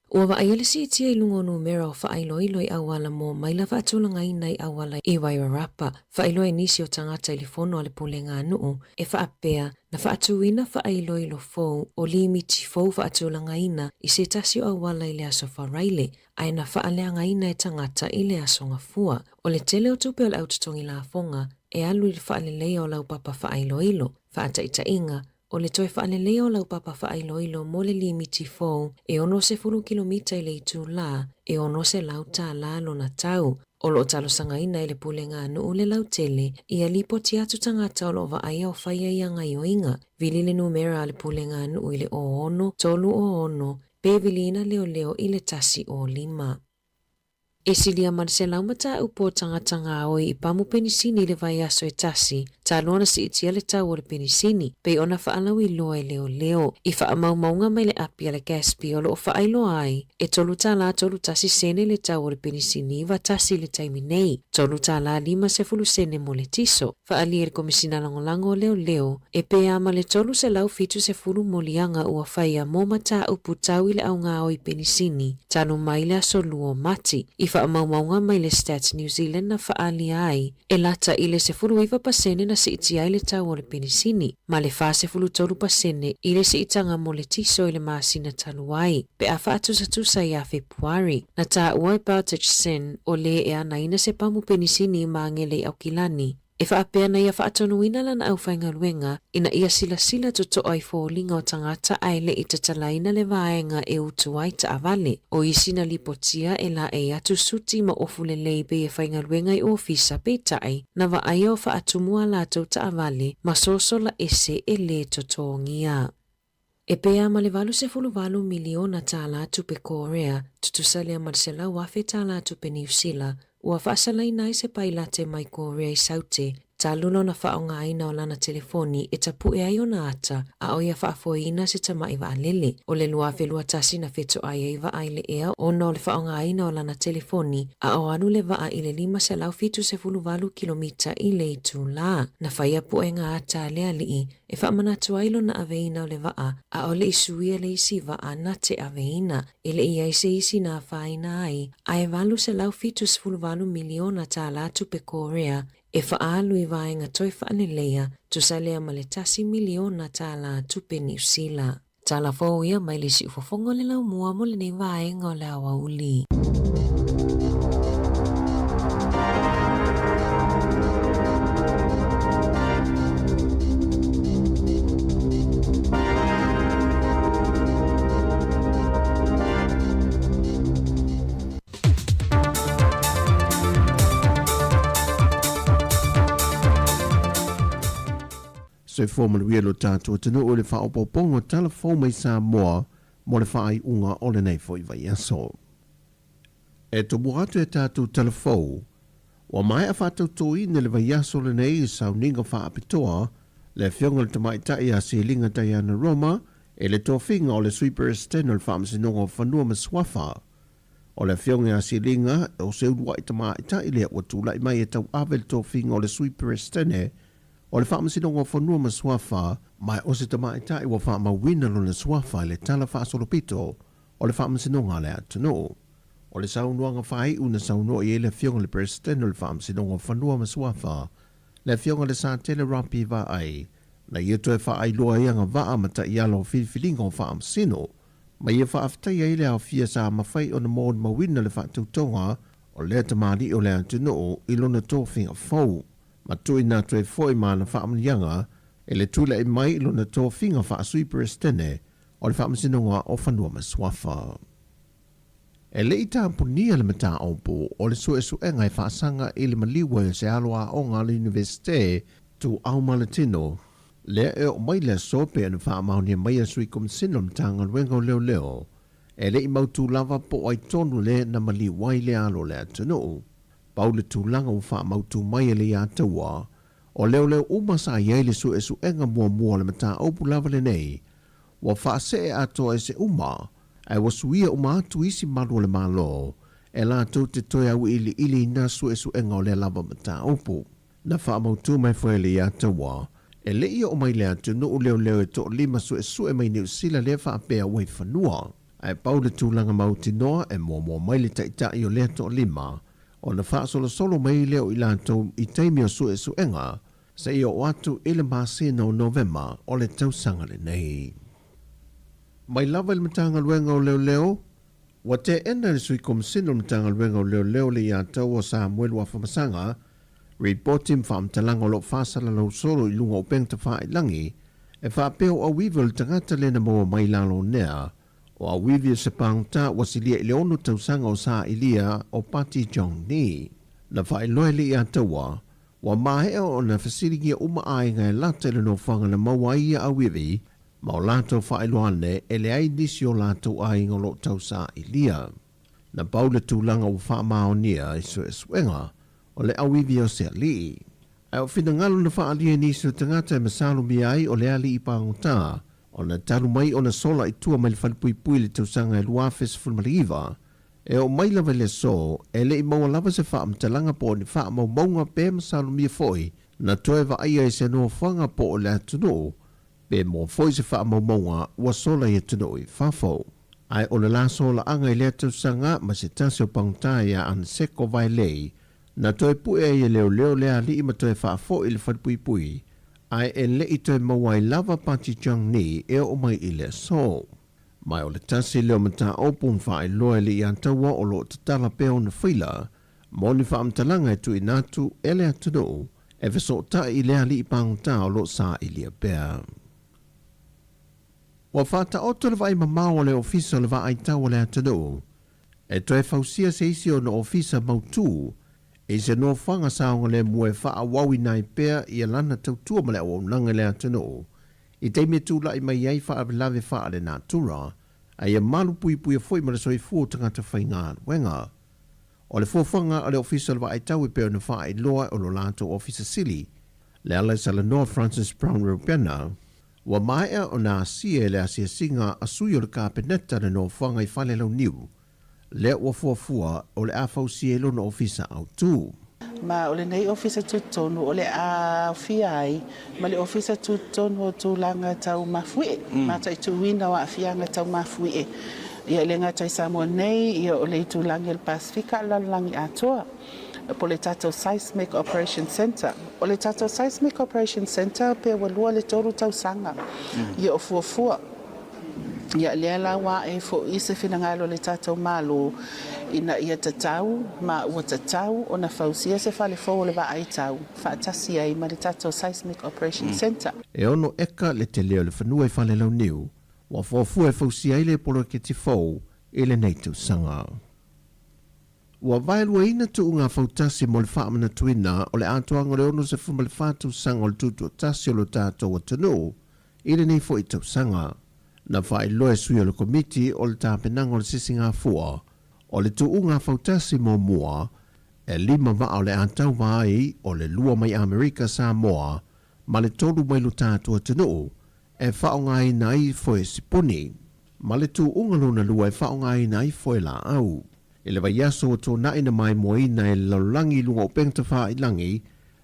Ua vaaia le siitia i luga o numera o faailoilo i auala mo maila faatulagaina i auala i Wairarapa, faailoa e nisi o tagata i le fono a le Pulega a Nuu e faapea na faatuina faailoilo fou o limiti fou faatulagaina i se tasi o auala i le Aso Faraile ae na faaleagaina e tagata i le Aso Gafua. O le tele o tupe o le au totogi lafoga e alu i le faaleleia o laupapa faailoilo, faataitaiga, O le toe faaleleia o laupapa faailoilo mo le limiti fou e 60 kilomita i le itulā, e $600 lona tau. O lo o talosagaina e le Pulega a Nuu le lautele ia lipoti atu tagata o lo o vaaia o faia ia gaioiga. Vili le numera a le Pulega a Nuu i le 06 306 pe viliina leoleo i le 105. E silia ma le selau mataupu o tagata gaoi i pamu penisini i le vaiaso e tasi, talu ona siitia le tau o le penisini, pei ona faalauiloa e leoleo. I faamaumauga mai le api a le Gaspy o lo o faailoa ai, e $3 31 sene le tau o le penisini 91 i le taimi nei, $3 50 sene mo le tiso. Faaalia e le Komisina Lagolago o Leoleo, e pē ma le 370 moliaga ua faia mo mataupu tau i le augaoi penisini talu mai le aso 2 o Mati. I faamaumauga mai le Stats New Zealand na faaalia ai, e lata i le 19% na siitia ai le tau o le penisini, ma le 43% i le siitaga mo le tiso i le masina talu ai, pe a faatusatusa ia Fepuari. Na taua e Baltic Sin o lē e anaina se pamu penisini i Magele i Aukilani, e faapea na ia faatonuina lana aufaigaluega ina ia silasila totoa i foliga o tagata ae le i tatalaina le vaega e utu ai taavale. O isi na lipotia e laei atu suti ma ofu lelei pei e faigaluega i ofisa peitai na vaaia o faatumu a latou taavale ma sosola ese e lē totogia. E pē a ma le $88 miliona tālā tupe Korea, tutusa lea ma le $100,000 tālā tupe Niu Sila, ua faasalaina ai se pailate mai Korea i Saute, talu lona faaaogaina o lana telefoni e tapue ai ona ata a o ia faafoeina se tama'i vaalele. O le 2021 na fetoai ai vaa i le ea ona o le faaaogaina o lana telefoni a o alu le vaa i le 578 kilomita i le itulā. Na faia puega ata a le alii e faamanatu ai lona aveina o le vaa, ʻaʻole i suia le isi vaa na te aveina, e le i ai se isi na afaina ai, a e $878 miliona tālā tupe Korea e faaalu i vaega toe faaleleia, tusa lea ma le $1 miliona tālā tupe Niu Sila. Tala fou ia mai le siufofoga o le laumua mo lenei vaega o le aoauli. Soifua manuia lo tatou atunuu i le faaopoopoga o tala fou mai Samoa mo le faaiuga o lenei foi vaiaso. E tomua atu e tatou tala fou, ua maea faatautoina i le vaiaso lenei i sauniga faapitoa le Afioga i le Tamaitai ia Seliga Diana Roma i le tofiga o le Sui Peresetene o le Faamasinoga o Fanua ma Suafa. O le Afioga ia Seliga o se uluai tamaitai lea ua tulai mai e tauave le tofiga o le Sui Peresetene O le Faamasinoga o Fanua ma Suafa, ma o se tamaitai ua faamauina lona suafa i le tala faasolopito o le Faamasinoga a le atunuu. O le saunoaga faaiu na saunoa i ai le Afioga i le Peresetene o le Faamasinoga o Fanua ma Suafa, le Afioga i le Satele Rapi Vaai, na ia toe faailoa ai agavaa ma taiala o filifiliga o Faamasino. Ma ia faafetaia ai le aofia sa mafai ona molimauina le faatautoga o lea tamalii o le atunuu i lona tofiga fou, ma tuuina atu ai foi ma ana faamanuiaga i le tulai mai i lona tofiga faa-Sui Peresetene o le Faamasinoga o Fanua ma Suafa. E le i tapunia le mataupu o le suesuega e faasaga i le maliu ai o se alo aoga a le Iunivesite Ituau ma le Tino, lea e oo mai le aso pei ona faamaonia mai e le Sui Komisina o le Matagaluega o Leoleo, e le i mautū lava po o ai tonu le na maliu ai le alo o le atunuu. Pau le tulaga ua faamautū mai e le iā taua, o leoleo uma sa i ai le suesuega muamua o le mataupu lava lenei, ua faasee atoa i se uma, ae ua suia uma atu isi malu o le Malo e latou te toe auiliiliina suesuega o lea lava mataupu. Na faamautū mai foi e le iā taua, e le i oo mai le atunuu leoleo e toalima suesue mai Niu Sila lea faapea ua i fanua. Ae pau le tulaga mautinoa e muamua mai le taitai o lea toalima ona faasolosolo mai lea o i latou i taimi o suesuega seia oo atu i le masina o Novema o le tausaga lenei. Mai lava i le Matagaluega o Leoleo, ua teena e le Sui Komisina o le Matagaluega o Leoleo le iā taua o Samuelu Afamasaga ripoti ma faamatalaga o lo o faasalalau solo i luga o upega tafailagi e faapea o auivi o le tagata lea na maua mai lalo nea o auivi o se pagota ua silia i le 6 tausaga o sailia o Pati Jong Ni. Na faailoa e le iā taua Ua maea ona fesiligia uma aiga e lata i le nofoaga na maua ai ia auivi, ma o latou faailoa ane e leai nisi o latou aiga o lo o tausailia. Na pau le tulaga ua faamaonia i suesuega o le auivi o se alii. Ae o finagalo na faaalia e nisi o tagata e masalomia ai o le alii pagota, ona talu mai ona sola i tua mai le falepuipui i le tausaga e 2019, E oo mai lava i le aso, e le i maua lava se faamatalaga po o ni faamaumauga pe masalomia foi na toe vaaia i se nofoaga po o le atunuu, pe maua foi se faamaumauga ua sola i atunuu i fafo. Ae o le la solaaga i lea tausaga ma se tasi o pagota ia Aneseko Vaelei, na toe pue ai e leoleo lea alii ma toe faafoi i le falepuipui, ae e le i toe maua ai lava Pati Jong Ni e oo mai i le aso. Ma o le tasi lea o mataupu na faailoa e le iā taua o lo o tatala pea ona faila mo ni faamatalaga e tuuina atu e le atunuu e fesootai i le alii pagota o lo o sailia pea. Ua faataoto le vaai mamao a le Ofisa o le Vaai Tau a le Atunuu e toe fausia se isi ona ofisa mautū i se nofoaga saogalemu e faaauauina ai pea ia lana tautua ma le auaunaga i le atunuu i taimi e tulai mai ai faalavelave faalenatura, a ia malupuipuia foi ma le soifua o tagata faigaluega. O le fuafuaga a le Ofisa o le Vaai Tau e pei ona faailoa e lo latou Ofisa Sili, le ala i salanoa Francis Brown Reubena, ua maea ona asia e le asiasiga a sui o le Kapeneta le nofoaga i Falelauniu, lea ua fuafua o le a fausia i lona ofisa autu. Ma o lenei ofisa tutotonu o le a aofia ai ma le ofisa tutotonu o tulaga tau mafuie, mataituina o aafiaga tau mafuie. Ia e le gata i Samoa nei, ia o le itulagi o le Pasefika a le lalolagi atoa, po o le tatou Seismic Operation Centre. O le tatou Seismic Operation Centre pe ua lua le tolu tausaga ia o fuafua. Ia, lea la ua ae foi se finagalo o le tatou Malo ina ia tatau ma ua tatau ona fausia se fale fou o le vaai tau faatasi ai ma le tatou Seismic Operation Centre. E ono eka le tele o le fanua i Falelauniu, ua fuafua e fausia ai le poloketi fou i lenei tausaga. Ua vaeluaina tuuga fautasi mo le faamanatuina o le atoaga o le 64 tausaga o le tutoatasi o lo tatou atunuu I lenei foi tausaga, na faailoa e sui o le Komiti o le Tapenaga o le Sisigafua o le Tuuga Fautasi muamua e lima vaa o le a tauva ai o le lua mai Amerika Samoa ma le tolu mai lo tatou atunuu e faaaogaina ai foe sipuni, ma le tuuga lona lua e faaaogaina ai foe laau. I le vaiaso ua tuanai na maimoaina e le lalolagi i luga o upega tafailangi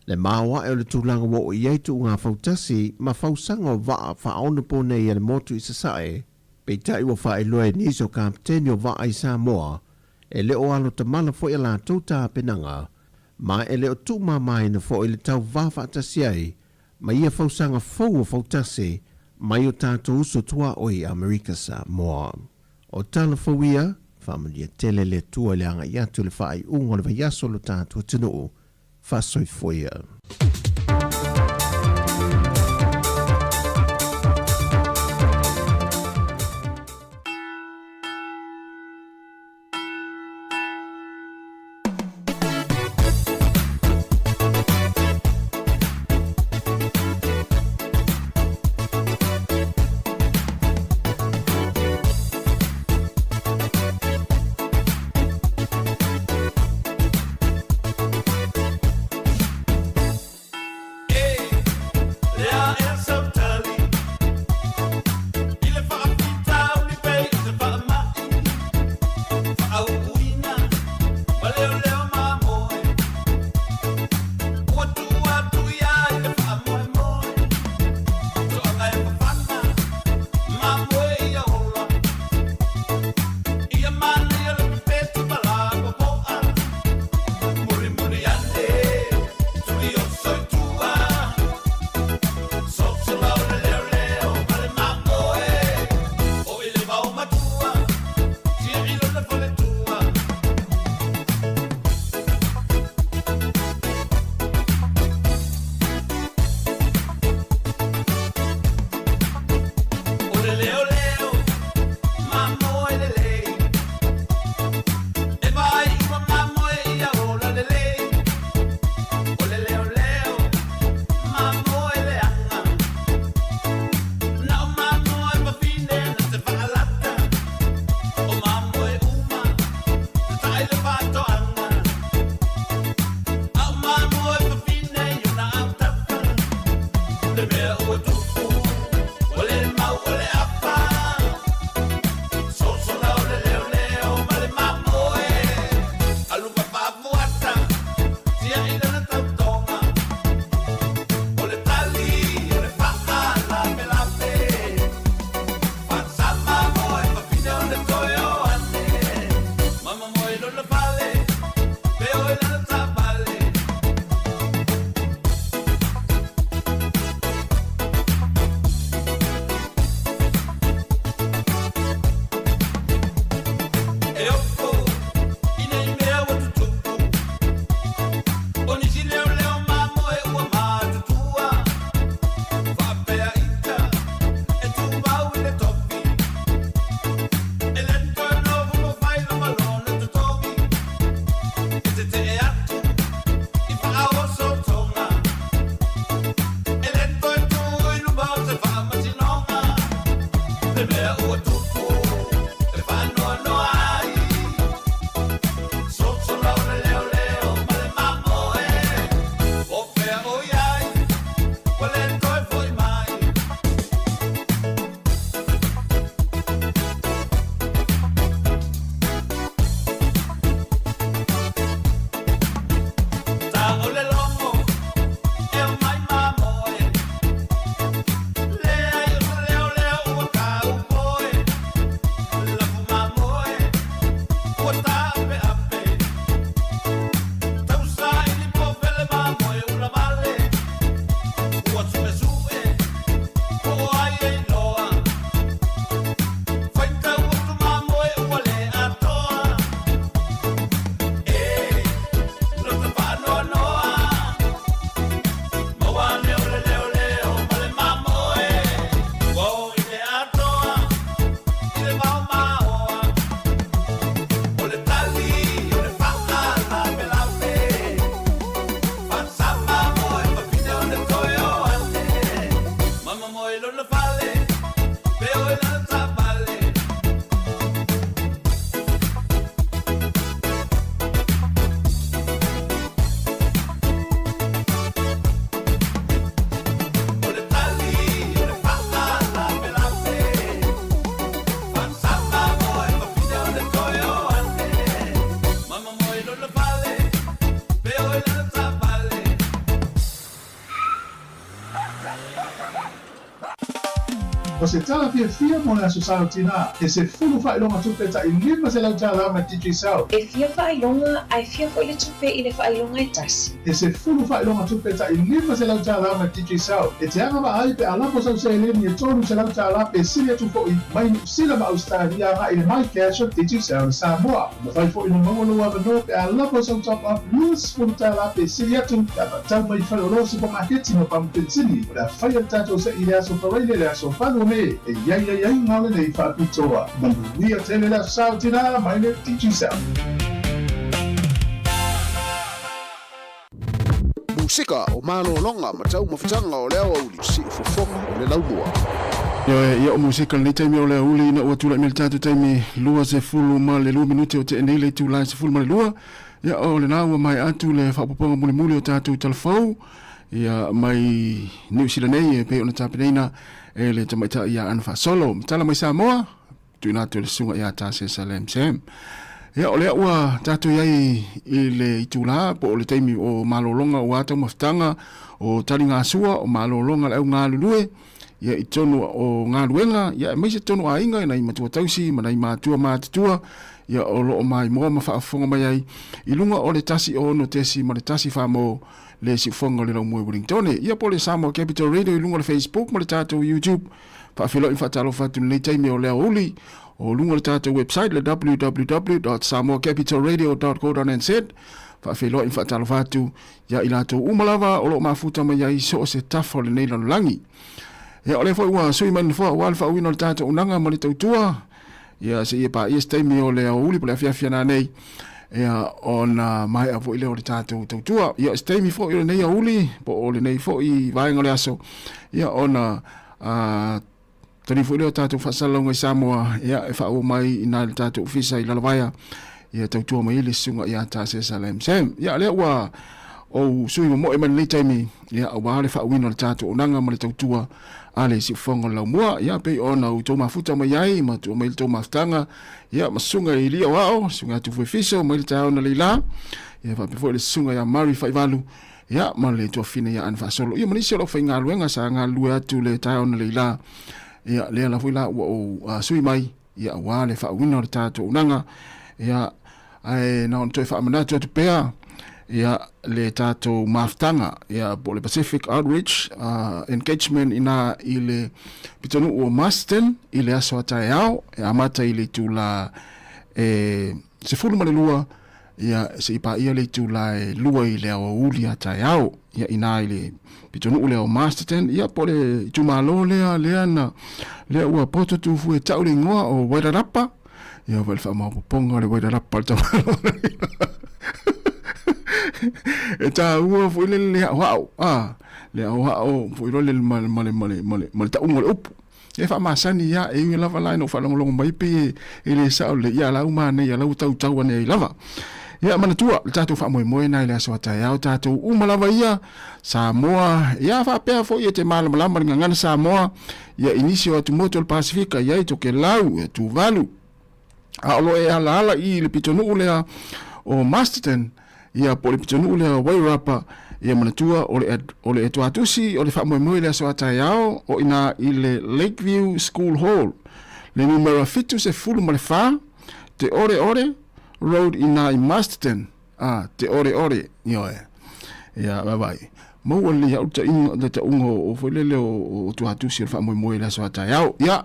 Le maoae o le tulaga ua oo i ai tuuga fautasi ma fausaga o vaa faaonopo nei a le motu i Sasae, peitai ua faailoa e nisi o kapeteni o vaa i Samoa, e le o alo tamala foi a latou tapenaga, ma e le o tuumamaina foi le tauva faatasi ai ma ia fausaga fou o fautasi mai o tatou uso tuaoi i Amerika Samoa. O tala fou ia, faamanuia tele le Atua i le agai atu i le faaiuga o le vaiaso o lo tatou atunuu. Faasoifua ia. O se tala fiafia mo le Aso Sa o Tinā, e 10 faailoga tupe tai $500 mai Digicel. E fia faailoga a e fia foi le tupe i le faailoga e tasi. E 10 faailoga tupe tai $500 mai Digicel. E te agavaa ai pe a lafo sau seleni e $300 pe sili atu foi mai Niu Sila ma Ausetalia agai i le MyCash o Digicel i Samoa. E mafai foi ona maua lou avanoa pe a lafo sau top-up $20 pe sili atu pe a faatau mai i faleoloa supamaketi ma pamu penisini. O le a faia le tatou se'i i le aso Faraile le aso 8 o Me e i ai aiaiga o lenei faapitoa. Manuia tele le Aso Sa o Tinā mai le Digicel. Musika o malologa ma taumafataga o le aoauli, siufofoga o le laumua. Ioe, ia o musika lenei taimi o le aoauli ina ua tulai mai le tatou taimi 22 minute o tea nei le itula e 12. Ia o lena ua maea atu le faaopoopoga mulimuli o tatou talafou ia mai Niu Sila nei e pei ona tapenaina e le tamaitai ia Ana Faasolo. Matala mai Samoa, tuuina atu e le susuga ia Tasesa Lam Sam. Ia, o lea ua tatou i ai i le itula po o le taimi o malologa ua taumafataga o taligasua o malologa le au galulue ia i totonu o galuega ia aemaise totonu o aiga i nai matua tausi ma nai matua matutua ia o lo o maimoa ma faafofoga mai ai i luga o le 106 ma le 1 mo le siufofoga o le Laumua i Wellingtone ia po o le Samoa Capital Radio i luga o le Facebook ma le tatou YouTube. Faafeiloai ma faatalofa atu i lenei taimi o le aoauli o luga o le tatou website le www.samoacapitalradio.co.nz. Faafeiloai ma faatalofa atu ia i latou uma lava o lo o mafuta mai ai so o se tafa o lenei lalolagi. Ia, o lea foi ua sui mai le nofoa aua le faauuina o le tatou auaunaga ma le tautua. Ia, seia paia se taimi o le aoauli po o le afiafi ana nei, ia, ona maea foi lea o le tatou tautua. Ia, o se taimi foi o lenei aoauli po o lenei foi vaega o le aso, ia, ona a tali foi lea o tatou faasalalauga i Samoa, ia, e faaauau mai i ina i le tatou ofisa i Lalovaea, ia tautua mai ai le susuga ia Tasesa Lam Sam. Ia, lea ua ou sui momoe mai lenei taimi, ia, aua le faauuina o le tatou auaunaga ma le tautua a le siufofoga o le laumua. Ia, pei ona outou mafuta mai ai ma tua mai le tou mafutaga, ia, ma susuga i Lia Oao, susuga ia Tufuefiso mai le taeao na leila, ia, faapea foi le susuga ia Mary Faivalu, Ia, ma le tuafafine ia Anne Faasolo. Ia, ma nisi o le aufaigaluega sa galulue atu le taeao analeila. Ia, lea la foi la ua ou sui mai, ia, aua le faauuina o le tatou auaunaga. Ia, ae na ona toe faamanatu atu pea, ia, le tatou mafutaga, ia, po o le Pacific Outreach Engagement ina i le pitonuu o Marsden i le aso a taeao, e amata i le itula e 12 Ia, se i paia le itula e 2 i le aoauli a taeao, ia inā i le pitonuu lea o Masterton, ia po o le itumalo lea, lea na, lea ua poto tufu e tau le igoa o Wairarapa, ia foi le faamaopoopoga o le Wairarapa le tamaloa. E tāua foi le le aoao, a, le aoao foi loa le ma, ma, le, ma, le, ma, le, ma le tauga o le upu. E faamasani ia, e ui lava la ina ou faalogologo mai pei e le sao lelei, ia la ua manaia la ua tautau ane ai lava. Ia manatua le tatou faamoemoe na i le aso a taeao, tatou uma lava ia, Samoa, ia faapea foi e te malamalama le gagana Samoa, ia i nisi o atumotu o le Pasifika, ia i Tokelau, ia Tuvalu, a o lo o e alaala i le pitonuu lea o Masterton, ia po o le pitonuu lea o Wairarapa, ia manatua o le, o le etoatusi o le faamoemoe i le aso a taeao o ina i le Lakeview School Hall, le numera 74, Te Ore Ore Road ina i Masterton, a, Te Ore Ore, ioe. Ia, vaavaai. Maua lelei au le taʻiga, le taʻuga o, o foi lele o, o tuatusi o le faamoemoe i le aso a taeao. Ia,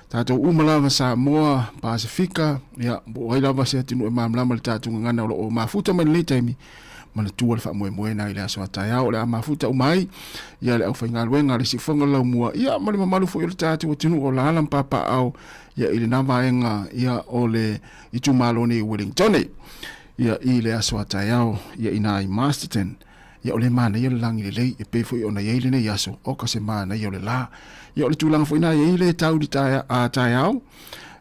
tatou uma lava Samoa, Pasifika, ia, po o ai lava se atunuu e malamalama i le tatou gagana o lo o mafuta mai lenei taimi, manatua le faamoemoe na i le aso a taeao o le a mafuta uma ai ia le aufaigaluega a le Siufofoga o le Laumua, ia, ma le mamalu foi o le tatou atunuu o alaala ma papaaao, ia, i lena vaega, ia, o le itumalo nei o Wellingtone, ia, i le aso a taeao, ia, ina i Masterton. Ia o le manaia o le lagi lelei e pei foi ona i ai lenei aso, oka se manaia o le la. Ia o le tulaga foi na e i ai le tau i le a taeao,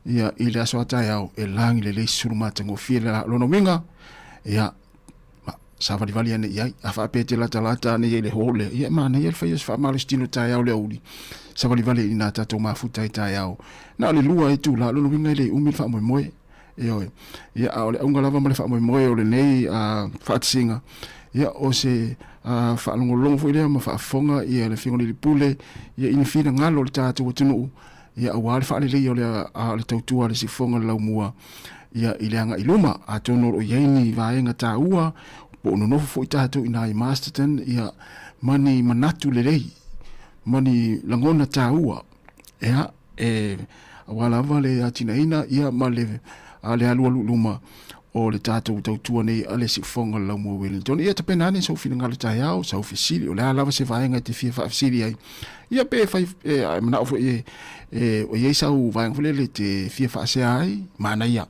ia i le aso a taeao e lagi lelei sulu matagofie le la. Lona uiga, ia savalivali ane i ai, a faapea e te latalata ane i ai i le hall lea, ia e manaia le fai o se faamalositino taeao le aoauli, savalivali i nā tatou mafuta i taeao. Na o le 2 itula, lona uiga e le umi le faamoemoe. Ioe. Ia, a o le auga lava ma le faamoemoe o lenei faatasiga, ia, o se faalogologo foi lea ma faafofoga ia le Afioga i le Alii Pule, ia, i ni finagalo o le tatou atunuu, ia, aua le faaleleia o le, o le tautua a le siufofoga o le laumua, ia, i le agai i luma. Atonu o lo o i ai ni vaega taua, po o nonofo foi tatou i ina i Masterton, ia, ma ni manatu lelei, ma ni lagona taua, ia, e aua lava le atinaeina ia ma le le alualu i luma o le tatou tautua nei a le siufofoga o le Laumua Wellington. Ia tapena ane sou finagalo taeao, sau fesili, o le a lava se vaega e te fia faafesili ai. Ia pe fai e, a e manao foi e, e, o i ai sau vaega foi lele e te fia faasea ai, manaia.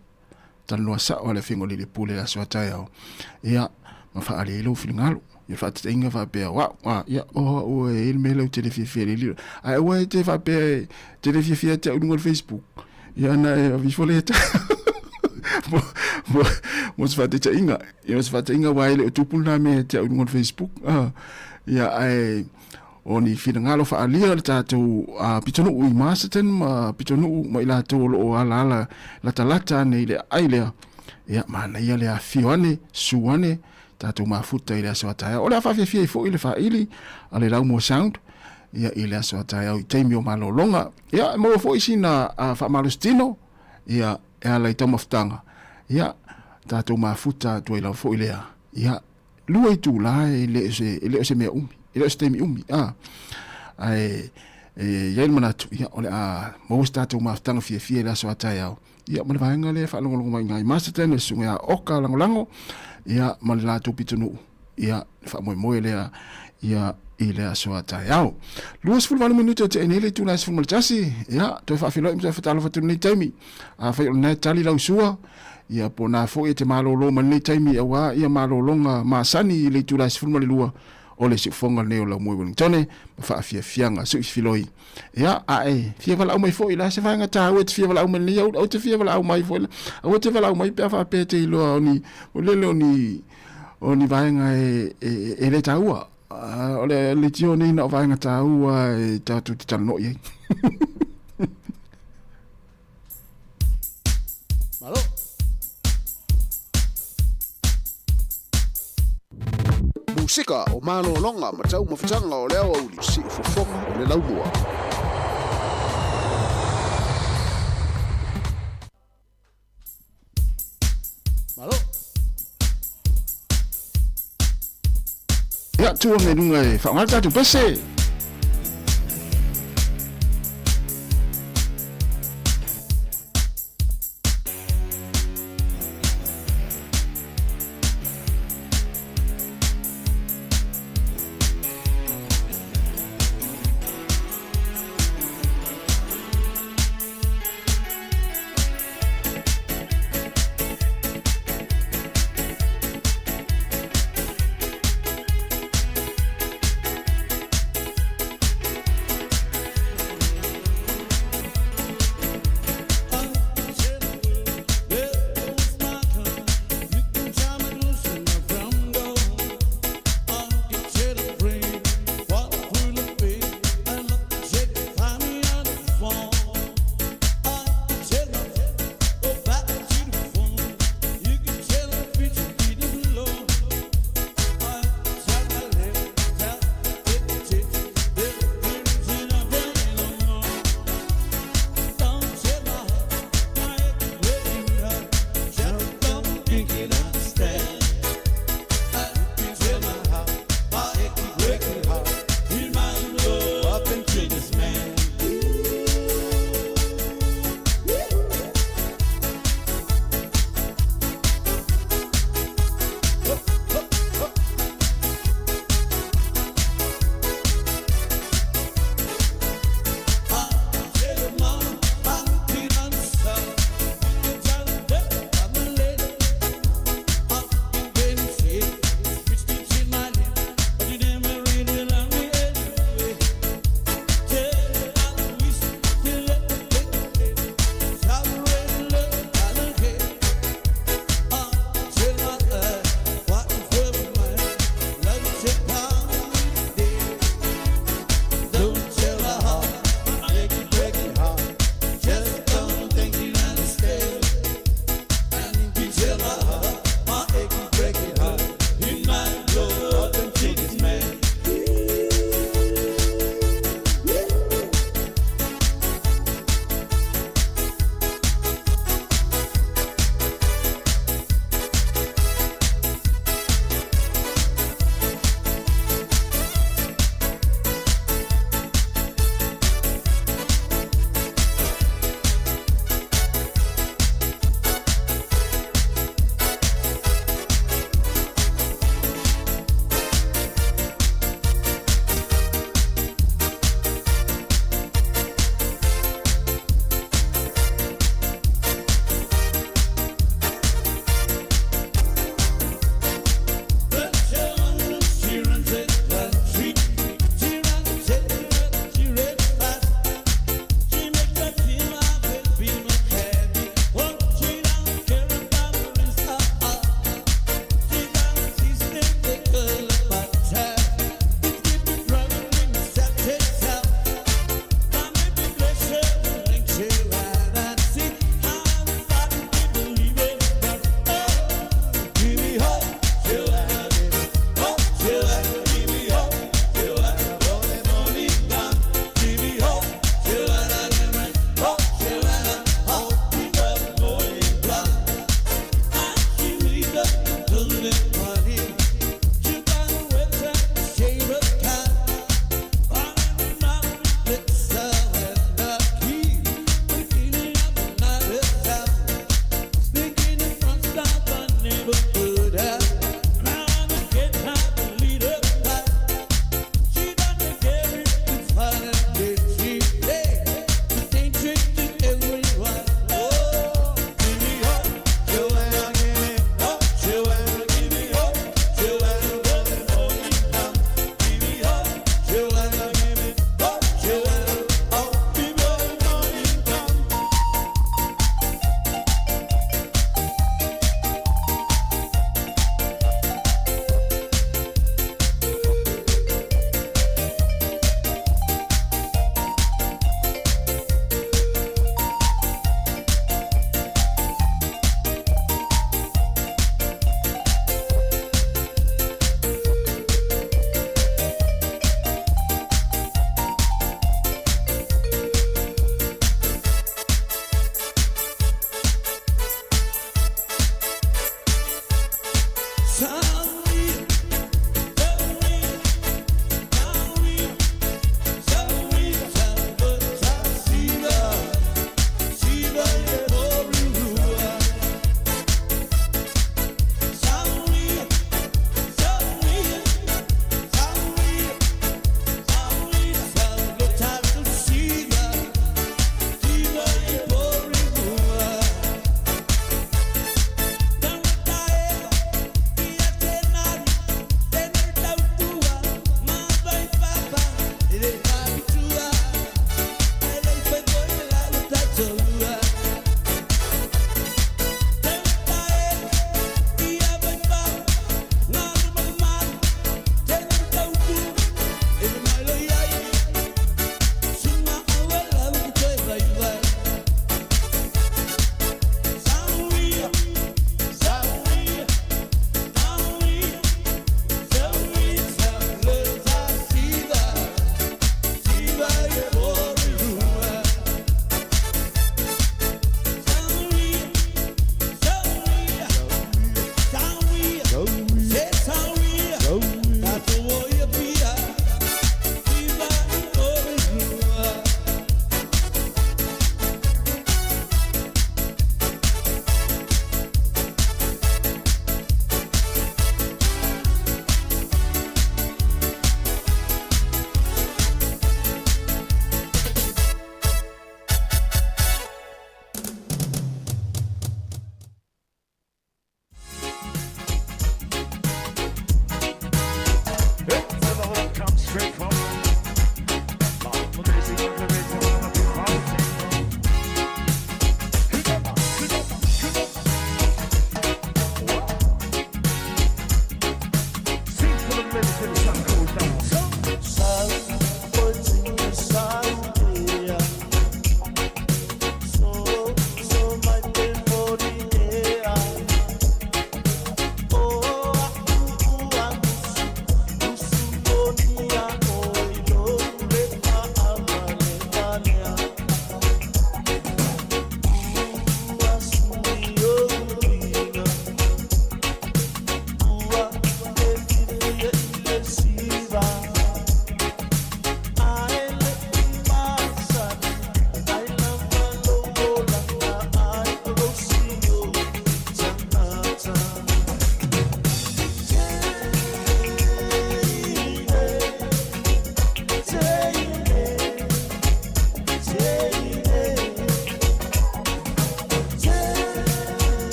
Talanoa sao a le Afioga i le Alii Pule i le aso a taeao, ia, ma faaali ai lou finagalo. Ia faataitaiga faapea, o au, a, ia, o au e i ai le mea lea ou te le fiafia i le lilo. Ae aua e te faapea e te le fiafia ia te au i luga o le Facebook. Ia ona e ave ifo lea mo, mo, mo se faataitaiga. Ia mo se faataitaiga aua e le o tupu lena mea ia te au i luga o le Facebook. Ah, ia ae o ni finagalo faaalia o le tatou pitonuu i Masterton ma pitonuu ma i latou o lo o alaala latalata ane i le aai lea. Ia, manaia le afifio ane, susu ane, tatou mafuta i le aso a taeao. O le a faafiafia ai foi le faaili a le Laumua Sound ia, i le aso a taeao i taimi o malologa. Ia, e maua foi sina faamalositino ia, e ala i taumafataga. Ia, tatou mafuta atu ai lava foi lea. Ia, 2 itula e le o se, e le o se mea umi, e le o se taimi umi. A, ae e i ai le manatu, ia, o le a maua se tatou mafutaga fiafia i le aso a taeao. Ia, ma le vaega lea e faalogologo mai i ina i Masterton, le susuga ia Oka Lagolago, ia, ma le latou pitonuu, ia, le faamoemoe lea, ia, i le aso a taeao. 28 minute o tea nei le itula e 11, ia, toe faafeiloai ma toe faatalofa atu i lenei taimi. Afai o lena e tali lau sua, Ia, po o na foi e te malolo mai lenei taimi auā ia malologa masani i le itula e 12 o le siufofoga lenei o Laumua i Wellingtone ma faafiafiaga suifiloi. Ia, a e fia valaau mai foi, o le a se vaega taua e te fia valaau mai lenei aoauli? Aua te fia valaau mai foi, aua te valaau mai pe a faapea e te iloa o ni, o lele o ni, o ni vaega e, e, e le taua. O le leitio nei na o vaega taua e tatou te talanoa i ai. Malo. Musika o malologa ma taumafataga o le aoauli siufofoga o le laumua. Malo. Ia, tu ane i runga e whaonga tātou pese.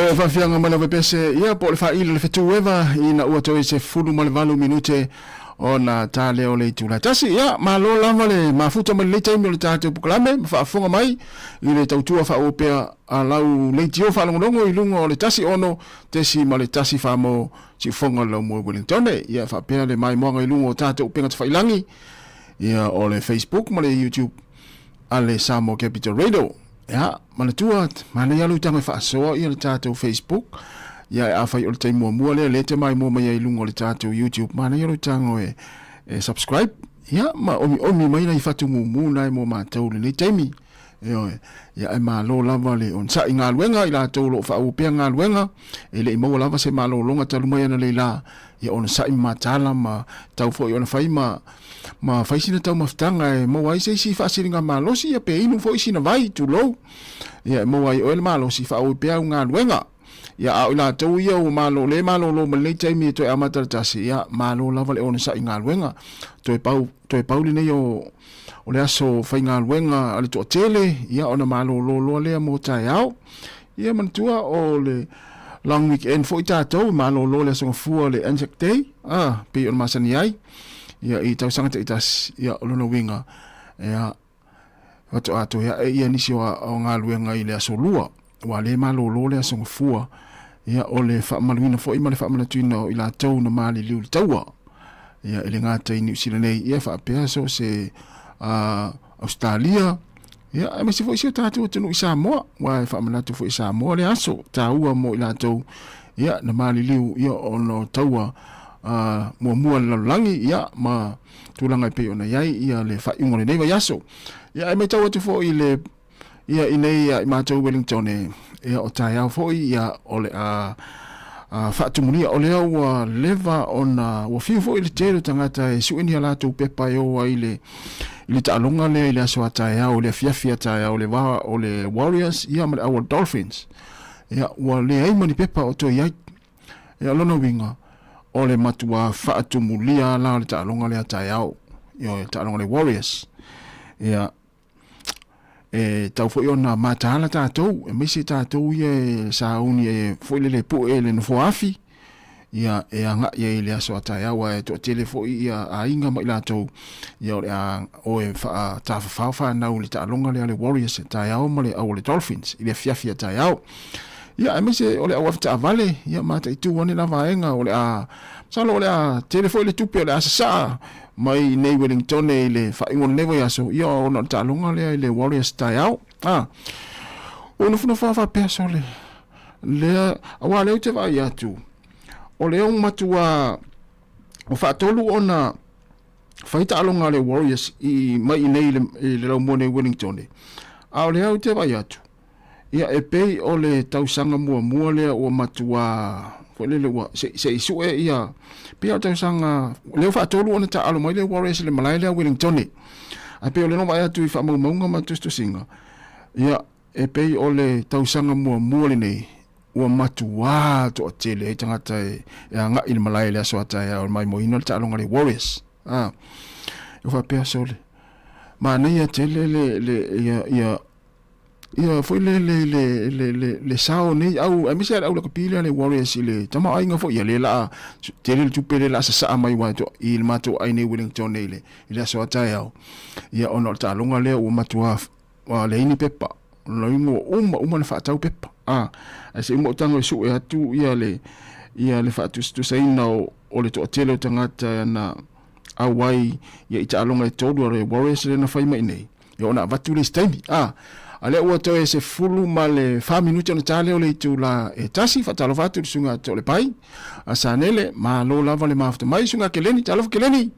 E faafiaga mai lava pese ia po o le faaili o le fetu eva ina ua toe 18 minute ona ta lea o le itula e tasi. Ia, malo lava le mafuta mai lenei taimi o le tatou polokalame ma faafofoga mai i le tautua faaauau pea a lau leitio faalogologo i luga o le 16.14 mo siufofoga o le Laumua i Wellingtone. Ia, faapea le maimoaga i luga o tatou upega tafailagi, ia, o le Facebook ma le YouTube a le Samoa Capital Radio. Ia, manatua, manaia lou tago e faasoa ia le tatou Facebook. Ia, afai o le taimi muamua lea, lea e te maimoa mai ai i luga o le tatou YouTube, manaia lou tago e, e subscribe. Ia, ma omiomi mai nai fatu mumu na e mo matou lenei taimi. Ioe. Ia, ae malo lava le onosai i galuega, i latou o lo o faaauau pea galuega, e le i maua lava se malologa talu mai analeila, ia onosai ma mataala ma tau foi ona fai ma ma fai sina taumafataga e maua ai se isi faasiliga malosi, ia pe inu foi sina vai, tulou, ia e maua ai oe le malosi, faaauau pea au galuega. Ia, a o i latou ia ua malo, le malolo mai lenei taimi e toe amata le tasi, ia, malo lava le onosai i galuega. Toe pau, toe pau lenei o, o le aso faigaluega a le toatele, ia, ona malolo loa lea mo taeao. Ia, manatua o le long weekend foi tatou, e malolo le aso Gafua, le Anzac Day, a, pei ona masani ai, ia, i tausaga taitasi, ia, o lona uiga, ia, faatoa toe ae ia nisi o, o galuega i le aso Lua, ua le malolo le aso Gafua, ia, o le faamamaluina foi ma le faamanatuina o i latou na maliliu i le taua, ia, e le gata i Niu Sila nei, ia, faapea so o se Ausetalia, ia, aemaise foi si o tatou atunuu i Samoa, aua e faamanatu foi i Samoa le aso taua mo i latou, ia, na maliliu, ia, ona o taua muamua a le lalolagi, ia, ma tulaga e pei ona i ai, ia, le faaiuga o lenei vaiaso. Ia, ae matau atu foi i le Ia, i nei ia i matou Wellington e, ia, o taeao foi, ia, o le a, a faatumulia, o lea ua leva ona, ua fiu foi le tele o tagata e sue ni a latou pepa e o ai i le, i le taaloga lea i le aso a taeao, i le afiafi a taeao, le va o le Warriors, ia, ma le au o le Dolphins. Ia, ua leai ma ni pepa o toe i ai. Ia, o lona uiga, o le matuā faatumulia la o le taaloga lea a taeao, ia, o le taaloga a le Warriors. Ia, e tau foi ona mataala tatou, aemaise tatou ia e sauni e foi lele pue le nofoa afi, ia e agai ai i le aso a taeao, aua e toatele foi ia aiga ma i latou, ia o le a o e faatafafao fanau i le taaloga lea a le Warriors taeao ma le au o le Dolphins i le afiafi a taeao. Ia aemaise o le au avetaavale, ia mataitu ane la vaega o le a, masalo o le a tele foi le tupe o le a sasaa mai i nei Wellingtone i le faaiuga o lenei vaiaso, ia ona o le taaloga lea i le Warriors taeao. A, ua nofonofo lava faapea sole lea, aua o lea ou te vaai atu, o lea ua matua ua faatolu ona fai taaloga a le Warriors i mai i nei i le, i le laumua nei Wellingtone, a o lea ou te vaai atu, Ia, e pei o le tausaga muamua lea ua matuā foi lele ua se, se i sue ia, pei o le tausaga, lea ua faatolu ona taaalo mai le Warriors i le malae lea Wellingtone. Ae pei o lea na vaai atu i faamaumauga ma tusitusiga, ia, e pei o le tausaga muamua lenei ua matuā toatele ai tagata e, e agai i le malae i le aso a taeao e maimoaina le taaloga a le Warriors. A, ua faapea sole, manaia tele le, le, ia, ia, Ia foi le le le le le le sao nei au aemaise lava le au lakapi lea le Warriors i le tamaoaiga foi ia lea la tele le tupe lea la sasaa mai aua i le matou ai nei Wellington nei le i le aso a taeao ia ona o le taaloga lea ua matua ua leai ni pepa o lona uiga ua uma uma ona faatau pepa a ae se i uma ou tago e sue atu ia le ia le faatusatusaina o o le toatele o tagata na auai ia i taaloga e tolu a le Warriors lea na fai mai nei Ia ona avatu le isi taimi. A, a lea ua toe 14 minute ona ta lea o le itula e tasi, faatalofa atu i le susuga Toalepai, a Sanele, malo lava le mafuta mai, susuga Keleni, talofa Keleni.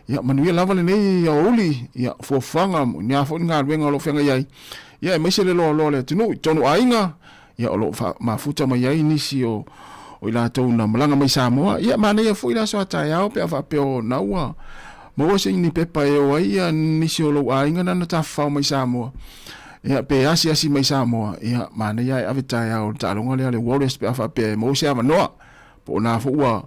Ia, manuia lava lenei aoauli, ia, fuafuaga, ni a foi ni galuega o lo o feagai ai, ia, aemaise le loaloa o le atunuu i totonu o aiga, ia, o lo o mafuta mai ai nisi o, o i latou na malaga mai Samoa. Ia, manaia foi le aso a taeao pe a faapea o na ua maua se ni pepa e o ai ia nisi o lou aiga na na tafafao mai Samoa. Ia, pe asiasi mai Samoa, ia, manaia e ave taeao i le taaloga lea a le Warriors pe a faapea e maua se avanoa. Po o na foi ua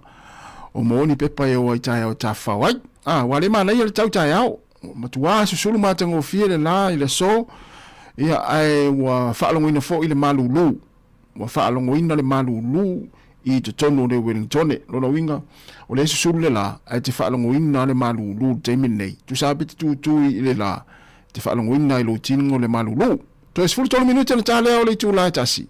o maua ni pepa e o ai taeao e tafafao ai. Ah, ua le manaia le tau taeao. Matua susulu matagofie le la i le aso, ia, ae ua faalogoina foi le malulu. Ua faalogoina le malūlū i totonu o le Welingtone. Lona uiga, o lea e susulu le la, ae te faalogoina le malūlū i le taimi lenei. Tusa lava pe te tūtū i le la, e te faalogoina i lou tino le malūlū. Toe 13 minute ona ta lea o le itula e tasi.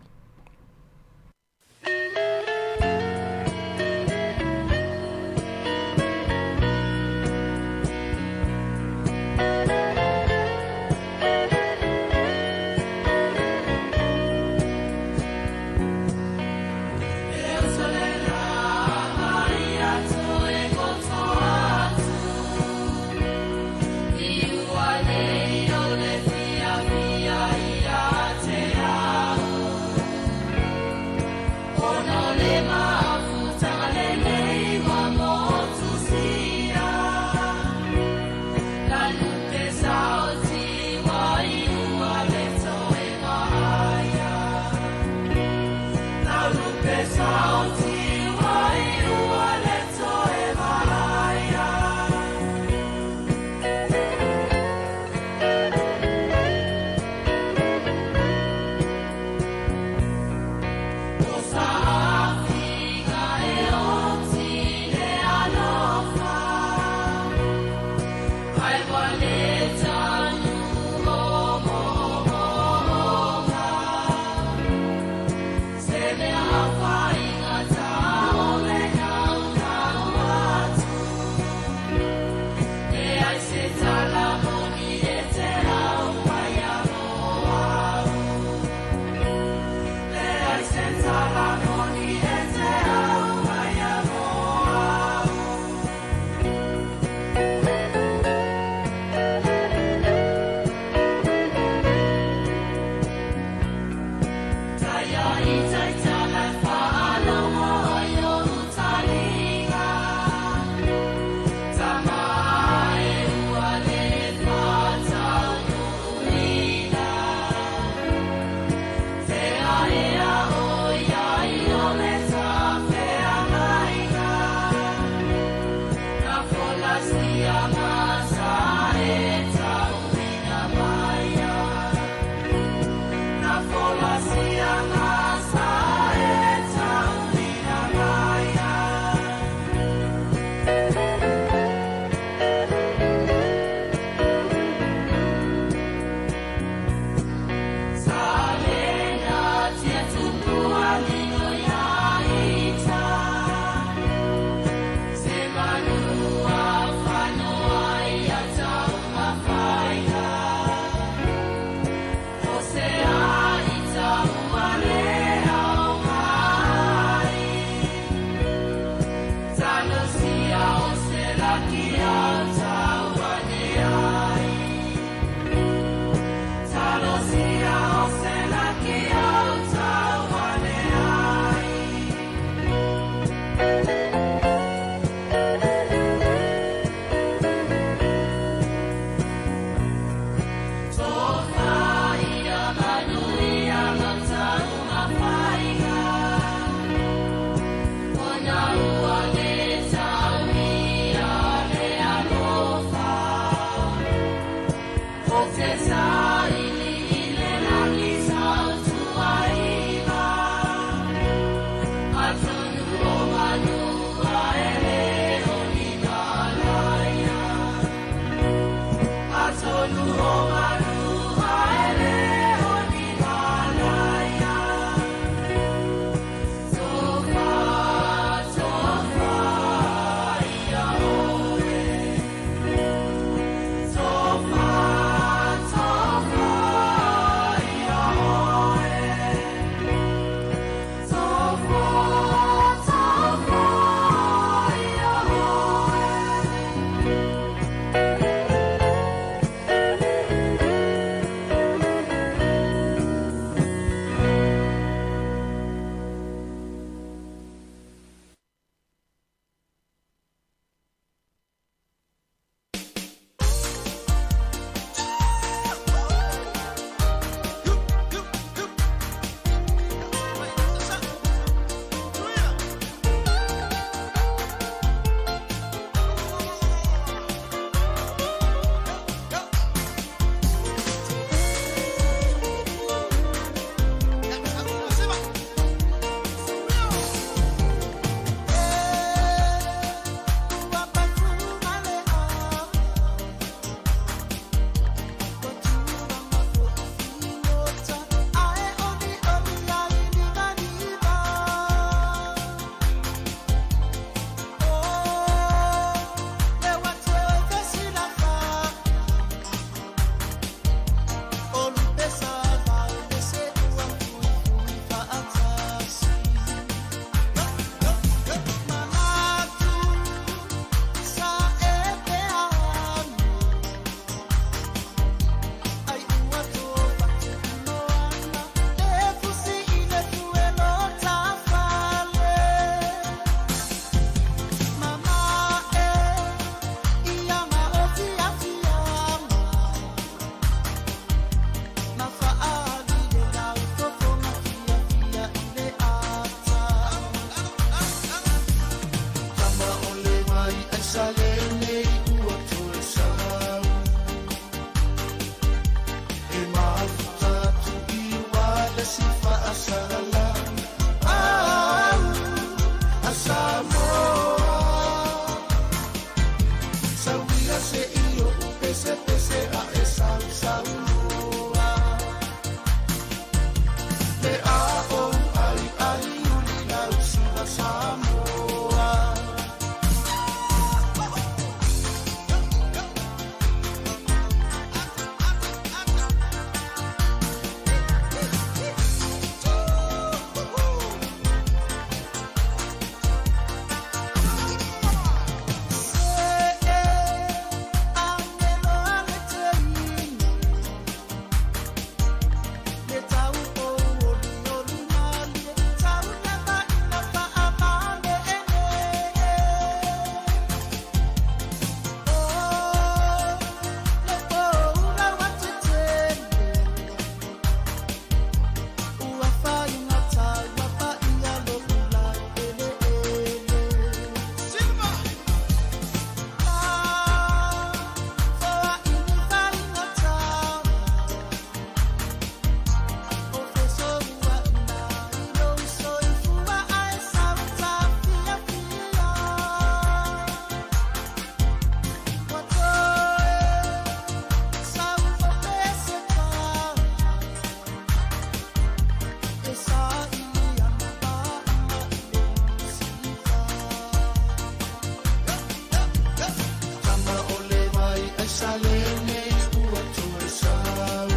ai ua toe sau.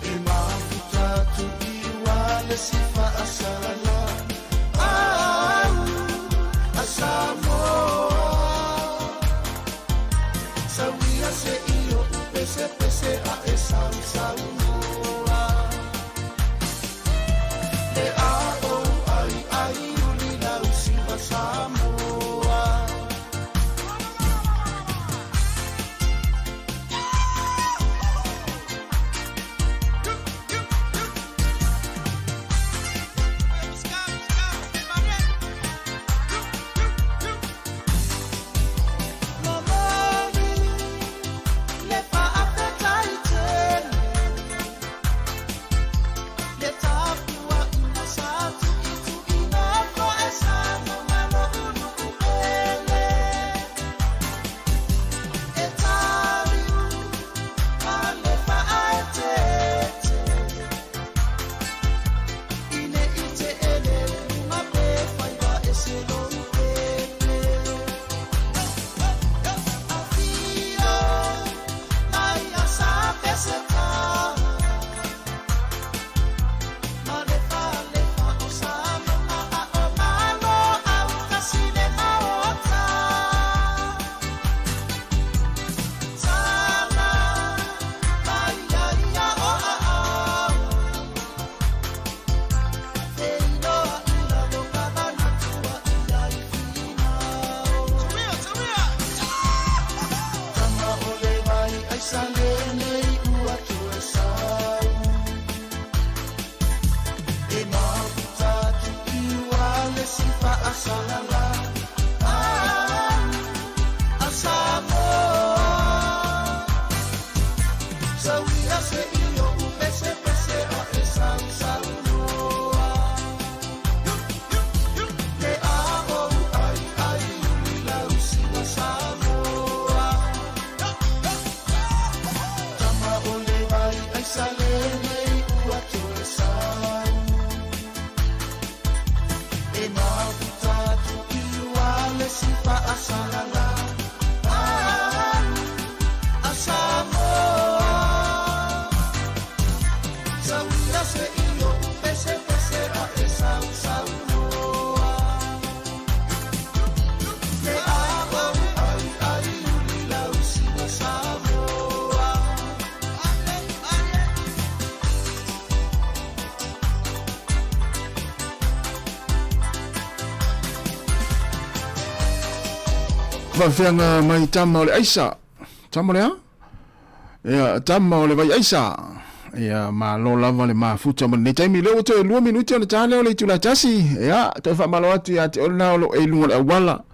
E mafuta atu i ua le si faasalala au a Samoa. Sauia se i o pese pese a e sausaunoa. Le a o ai ai uli lau siva Samoa. Momoli le faafetai tele le tapuaiga sa tuituina foe Samoa lo'u pele e taliu ma le faaeteete ine i te ele luga pe faiva e se lou pepe afio mai a sa peseta ma le falefa o Samoa a o malo autasi le maota tala mai ia ia o aao feiloa i lalo ka manatua ia i finao. Tama o le vai ai sa lenei ua toe sau. E mafuta atu i ua le si faasalala au a Samoa. Sauia se i o pese pese a e sausaunoa. Le a o ai ai uli lau siva Samoa. Tama o le vai ai sa lenei ua toe sau. E mafuta atu i ua le si faasalala au a Samoa. Sauia se i o pese pese a e sausaunoa. Le a o ai ai uli lau siva Samoa. Faafeaga mai tama o le aisa. Tama o le a? Ia, tama o le vai aisa. Ia, malo lava le mafuta ma lenei taimi. Lea ua toe 2 minuti ona ta lea o le itula tasi. Ia, toe faamalo atu ia te oe lena o lo o e i luga o le auala.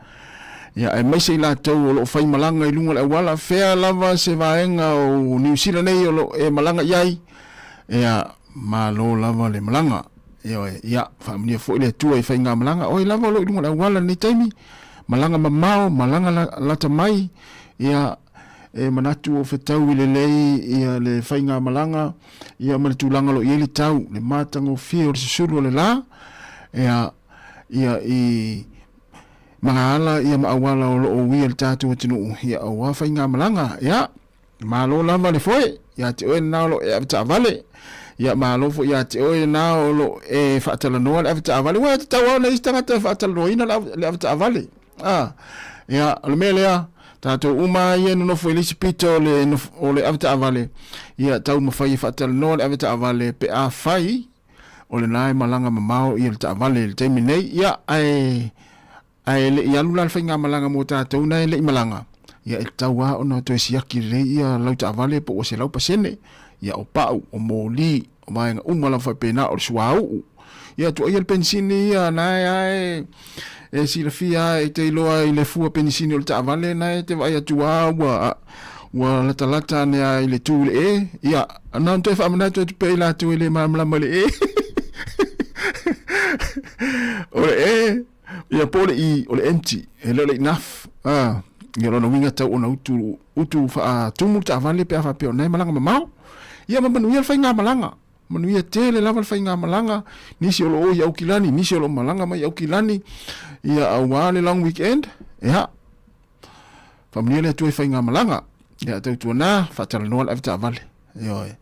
Ia, aemaise i latou o lo o fai malaga i luga o le auala, fea lava se vaega o Niu Sila nei o lo o e malaga i ai. Ia, malo lava le malaga. Ioe, ia, faamanuia foi le Atua i faigamalaga. Oe lava o lo o i luga o le auala i lenei taimi, malaga mamao, malaga lata mai, ia, e manatu o fetaui lelei ia le faigamalaga, ia ma le tulaga o lo o i ai le tau, le matagofie o le susulu o le la, ia, ia i magaala ia ma auala o lo o uia i le tatou atunuu, ia aua faigamalaga, ia. Malo lava le foe ia te oe lena o lo o e avetaavale. Ia malo foi ia te oe lena o lo o e faatalanoa le avetaavale. Ua e tatau lava ona i ai se tagata e faatalanoaina le avetaavale. A, ia, o le mea lea, tatou uma lava ia e nonofo i le isi pito o le, o le avetaavale, ia taumafai e faatalanoa le avetaavale pe afai o lena e malaga mamao ia le taavale i le taimi nei. Ia, ae Ae le i alu la le faigamalaga mo tatou na e le i malaga, ia e tatau lava ona toe siaki lelei ia lau taavale po ua 100%, ia o pau, o moli, o vaega uma lava faapena, o le suauu. Ia tuuaia le penisini ia na e a e e silafia e te iloa i le fua penisini o le taavale na e te vaai atu lava ua ua latalata ane lava i le tu i le E. Ia, na ona toe faamanatu atu pea i latou e le malamalama i le E. O le E, Ia po o le i, o le empty, e le o le enough. Ah, ia lona uiga tau ona utu, utu faatumu le taavale pe a faapea o lena e malaga mamao. Ia ma manuia le faigamalaga. Manuia tele lava le faigamalaga, nisi o lo o i Aukilani, nisi o lo o malaga mai Aukilani, ia aua le long weekend. Ia. Faamanuia le Atua i faigamalaga. Ia, tautuana, faatalanoa le avetaavale. Ioe.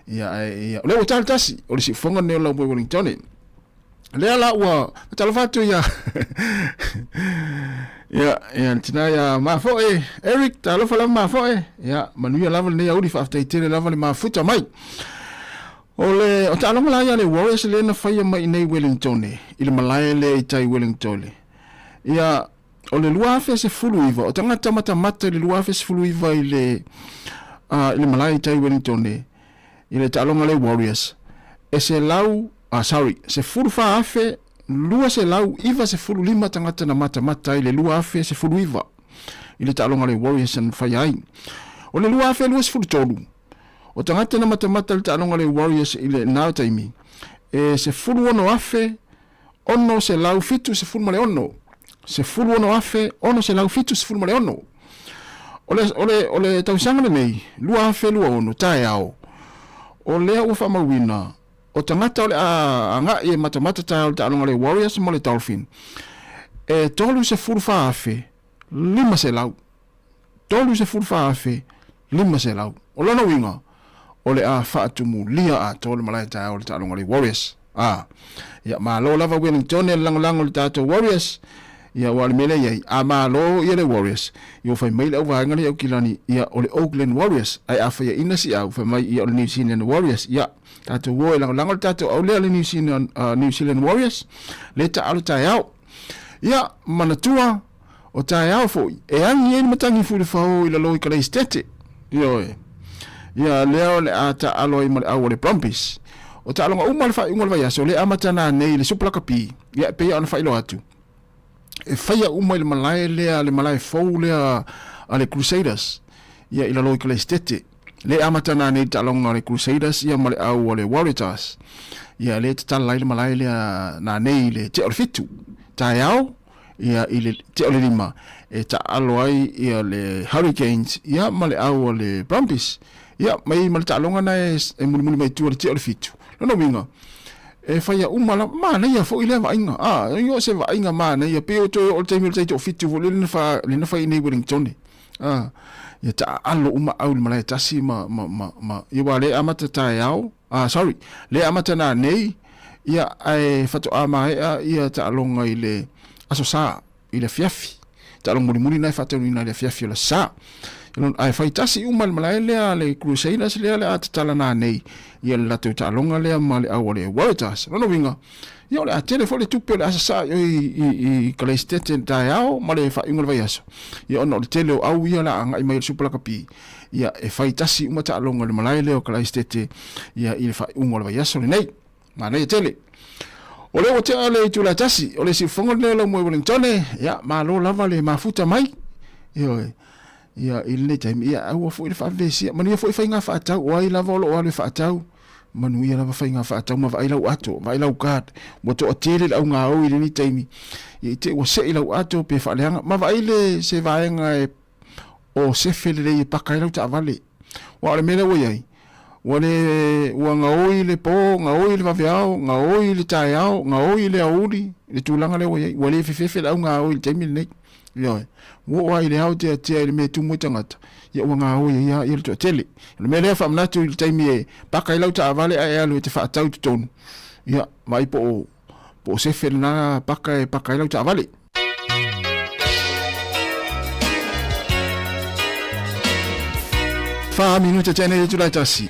Ia, ae, ia, o lea ua tali tasi, o le siufofoga lenei o lau moe Wellingtone. Lea la ua talofa atu ia ia ia le tina ia Mafoe Eric talofa lava Mafoe ia manuia lava lenei auli faafetai tele lava le mafuta mai o le o taaloga la ia le Warriors le na faia mai nei Wellington i le malae le i tai Wellington ia o le 2019 o tagata matamata i le 2019 i le i le malae i tai Wellington i le taaloga le Warriors e selau ah sorry, 14,295 tagata na matamata ai i le 2019 i le taaloga a le Warriors na faia ai. O le 2023, o tagata na matamata i le taaloga a le Warriors i lena taimi, e 16,676, 16,676. O le, o le, o le tausaga lenei, 2026, taeao, o lea ua faamauina O tagata o le a agai e matamata taeao i le taaloga a le Warriors ma le Dolphin, e 34,500. 34,500. O lona uiga, o le a faatumulia atoa le malae taeao i le taaloga a le Warriors. A, ia, malo lava Wellington e le lagolago i le tatou Warriors. Ia, aua o le mea lea e i ai, a malo ia le Warriors, ia ua fai mai le auvaega lea i Aukilani, ia, o le Auckland Warriors, ae a faiaina si au, fai mai, ia, o le New Zealand Warriors. Ia, tatou o e lagolago le tatou au lea le New Zealand, New Zealand Warriors, le taalo taeao. Ia, manatua, o taeao foi, e agi ai le matagi fulefao i lalo i Kalaistete. Ioe. Ia, lea o le a taalo ai ma le au o le Brumbies. O taaloga uma le faaiuga o le vaiaso, le amata nanei le Super Lakapi, ia, e pei ona faailoa atu. E faia uma i le malae lea, le malae fou lea a le Crusaders, ia i lalo i Kalaistete. Le amata nanei le taaloga a le Crusaders ia ma le au a le Waratahs. Ia le tatala ai le malae lea nanei i le tea o le fitu. Taeao ia i le tea o le lima e taalo ai ia le Hurricanes ia ma le au a le Brumbies. Ia mai ma le taaloga na e, e mulimuli mai tua le tea o le fitu. Lona uiga, e faia uma la manaia foi lea vaaiga. Ah, o se vaaiga manaia pe o toe o le taimi o le taitoafitu foi lea na fa lea na fai nei Wellington. A, ia taaalo uma au i le malae tasi ma, ma, ma, ma, ia ua le amata taeao, ah, sorry, le amata nanei, ia, ae faatoa maea ia taaloga i le aso Sa, i le afiafi. Taaloga mulimuli na e faataunuina i le afiafi o le aso Sa. Ae fai tasi uma i le malae lea a le Crusaders lea o le a tatala nanei, ia le latou taaloga lea ma le au a le Waratahs. Lona uiga, Ia o le a tele foi le tupe o le a sasaa i i i Kalaisitete i le taeao ma le faaiuga o le vaiaso. Ia ona o le tele o au ia o le a agai mai i le Supa Lakapi, ia e fai tasi uma taaloga i le malae lea o Kalaisitete ia i le faaiuga o le vaiaso lenei. Manaia tele. O lea ua tea le itula e tasi, o le siufofoga lenei o lau moe Wellingtone, ia malo lava le mafuta mai. Ioe. Ia i lenei taimi, ia aua foi le faavevesia. Manuia foi faiga faatau, o ai lava o lo o alu e faatau. Manuia lava faiga faatau ma vaai lau ato, vaai lau card. Ua toatele le au gaoi i lenei taimi. Ia i te i ua sei lau ato pe faaleaga. Ma vaai le se vaega e o sefe lelei e paka ai lau taavale. Aua o le mea lea ua i ai, ua le, ua gaoi le po, gaoi le vaveao, gaoi le taeao, gaoi le aoauli, le tulaga lea ua i ai. Ua le fefefe le au gaoi i le taimi lenei. Ioe. Ua oo lava i le ao teatea i le mea e tumu ai tagata, ia ua gaoi ai lava le toatele. O le mea lea e faamanatu i le taimi e paka ai lau taavale ae alu e te faatau i totonu, ia, vaai po o, po o sefe lena paka e paka ai lau taavale. Whā minute tēnei e tūrai tasi.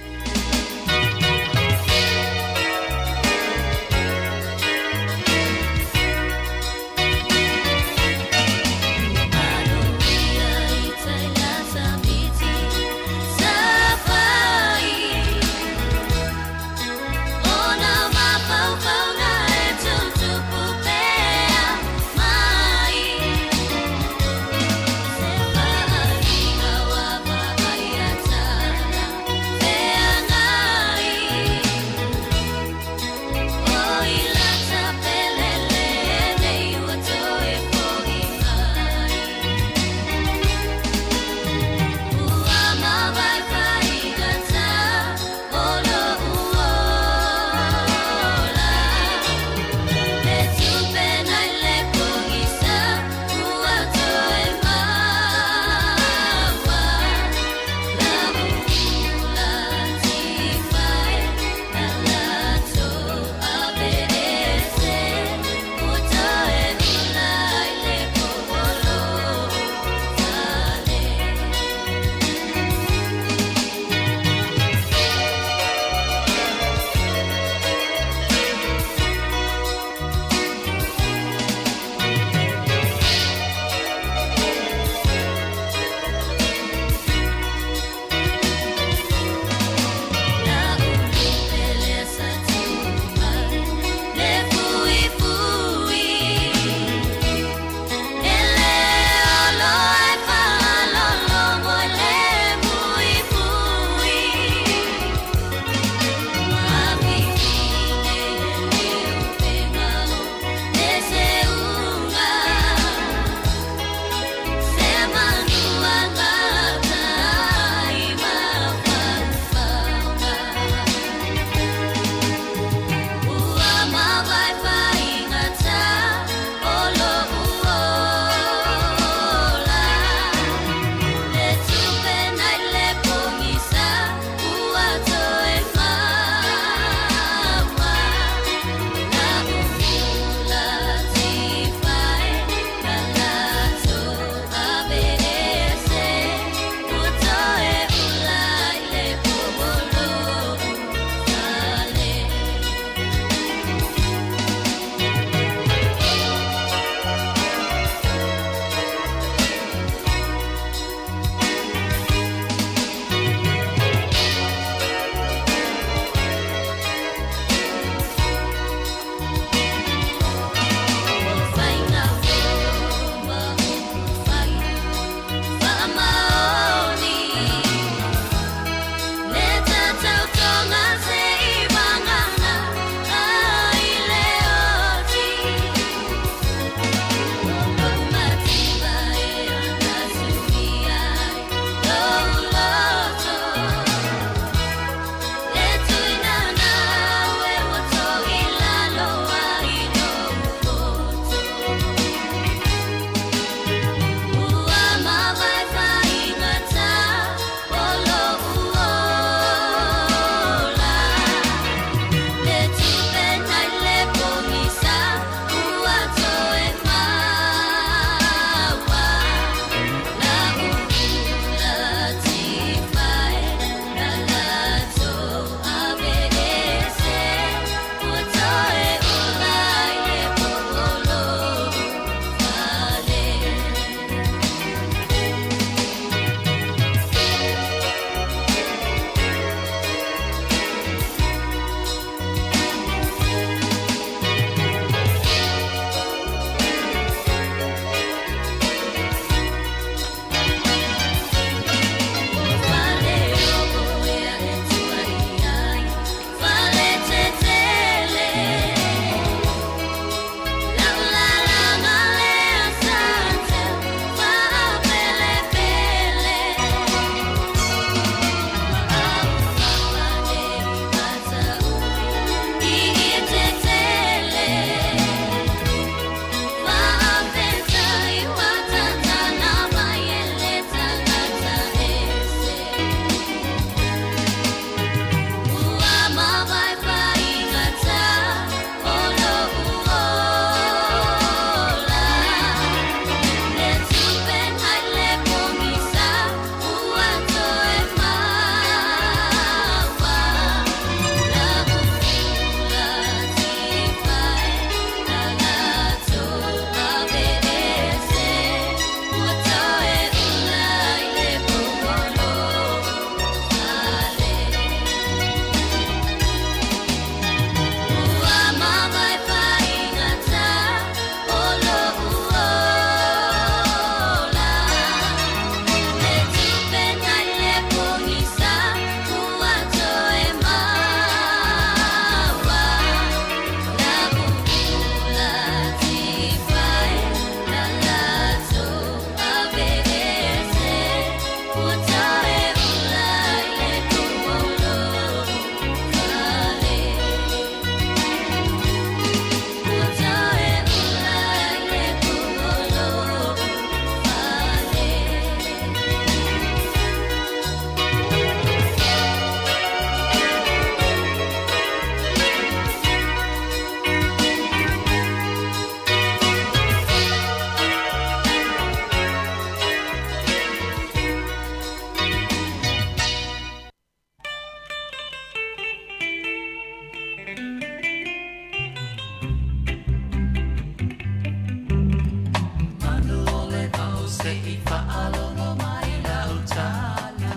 Se i faalogo mai lau tala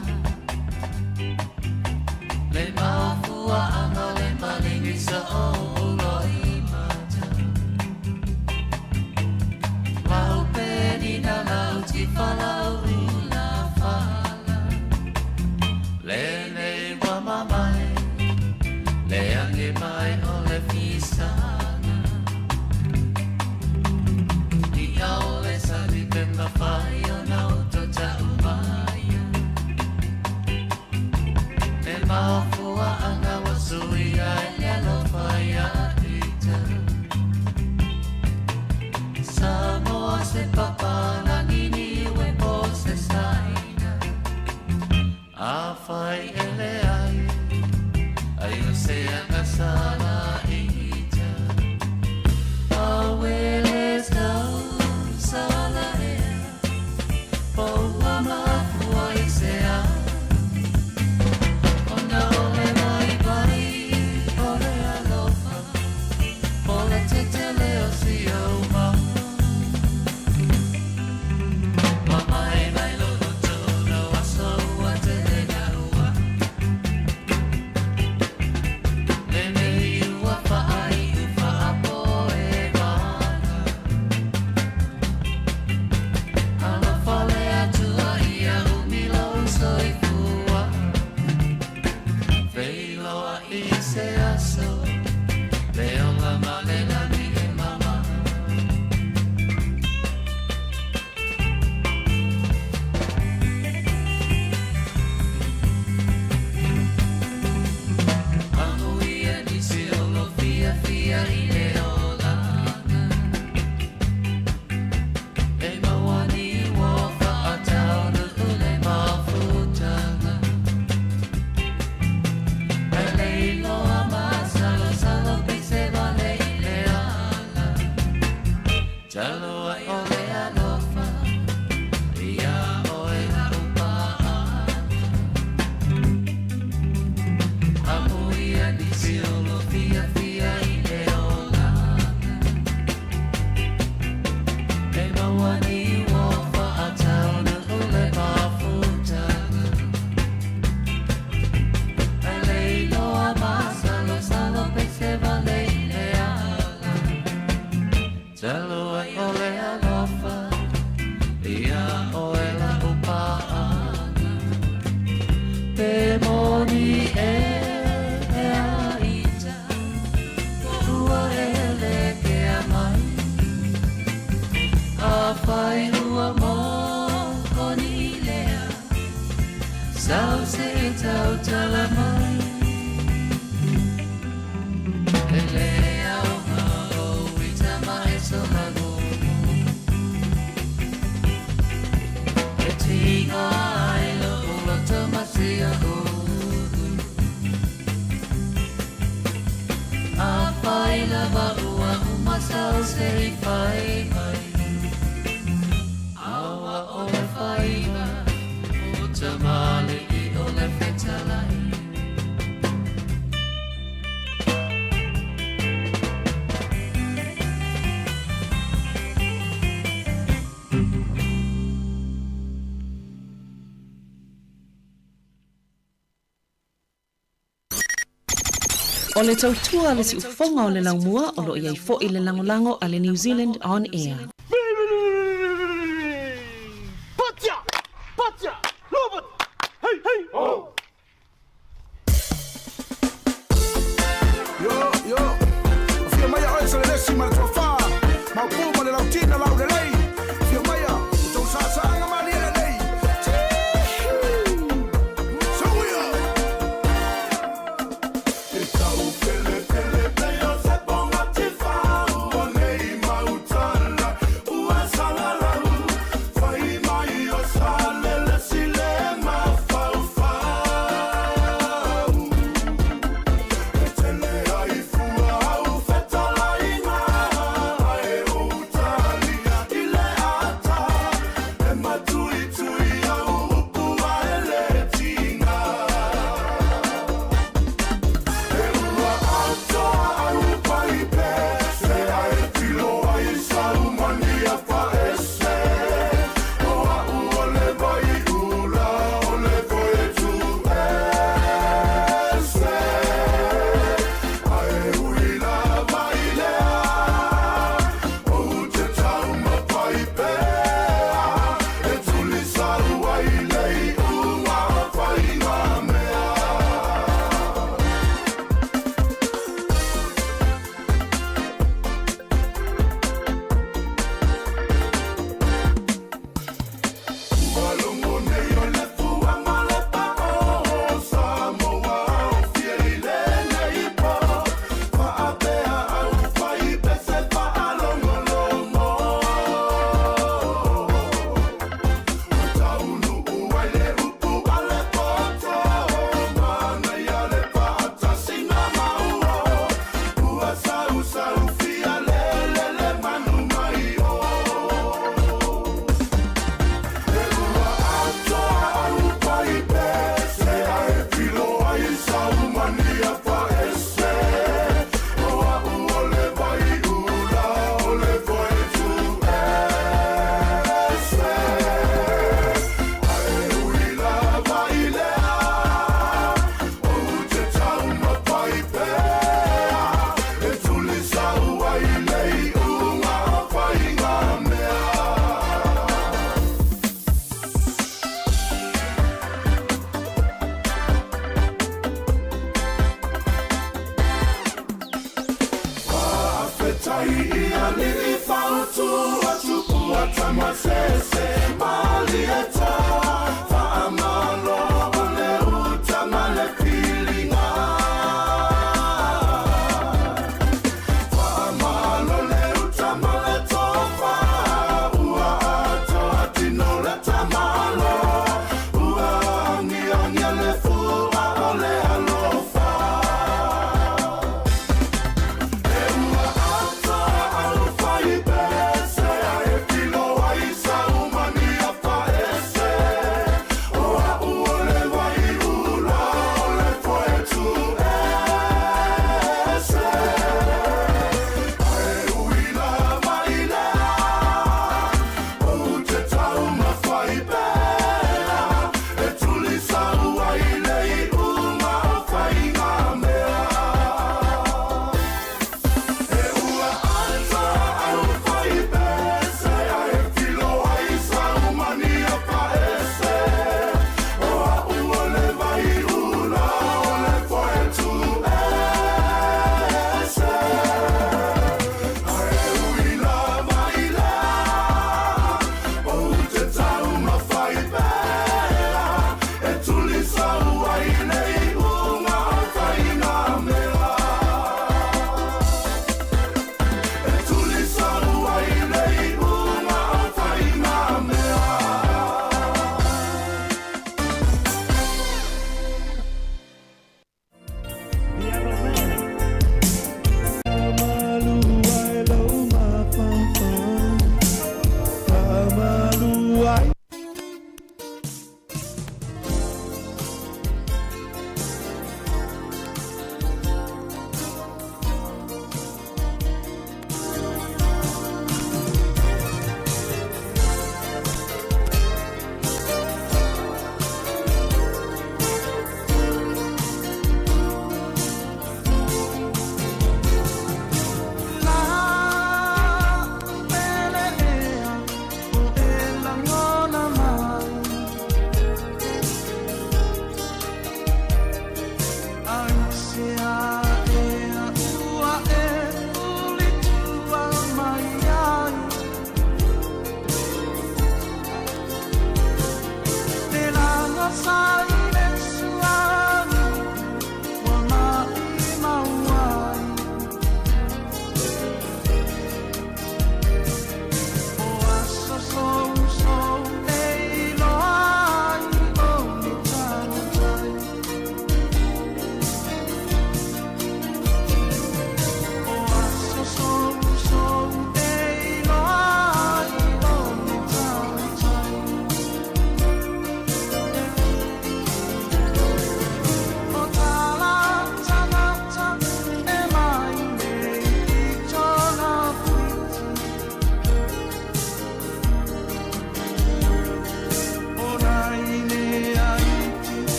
Le mafuaaga le maligi sa ou loimata Lau penina lau tifalau ula fala Lenei ua mamae Le age mai o le fisaga Ia o le sali pe mafai ona uto taumaia E mafuaaga ua suia e le alofa ia ita Samoa se papalagi niue po o se saina Afai e leai ai o se agasala ita Awele tau sala ea Po ua mafua i se a Ona o le vaivai o le alofa Po le tetele o si au mau Mamae mai lou loto ona o aso ua tele gaua Lenei ua faaiu faapo e vala Alofa le Atua ia umi lou soifua Feiloai i se aso Le ola ma le lagi e mama Amuia nisi o lo fiafia i le olaga E maua ni ua faataunuu le mafutaga E le iloa masalosalo pe se vale i le ala Talo ai o le alofa Ia oe lau paaga Amuia nisi o lo fiafia i le olaga E maua ni ua faataunuu le mafutaga E le iloa masalosalo pe se vale i le ala Talo ai o le alofa Ia oe lau paaga Pe moni e e a ita Ua e le kea mai Afai ua mokoni lea Sau se tautala mai E le aoga o ita ma e somagumu E tiga ai lo uloto masia ulu Afai lava ua uma sau se i fai mai Aua o le faiva o tamalii o le fetalai O le tautua a le siufofoga o le laumua o lo o i ai foi le lagolago a le New Zealand On Air. Yo, yo, Afio mai oe Salelesi ma le toafa, Maopu ma le Lautina Laulelei, Afio mai o tou saasaaga malie lelei. Suia! E tau pele pele pei o se poga tifao o nei mau tala.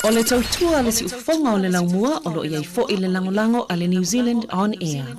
O le tautua a le siufofoga o le laumua o lo o i ai foi le lagolago a le New Zealand On Air.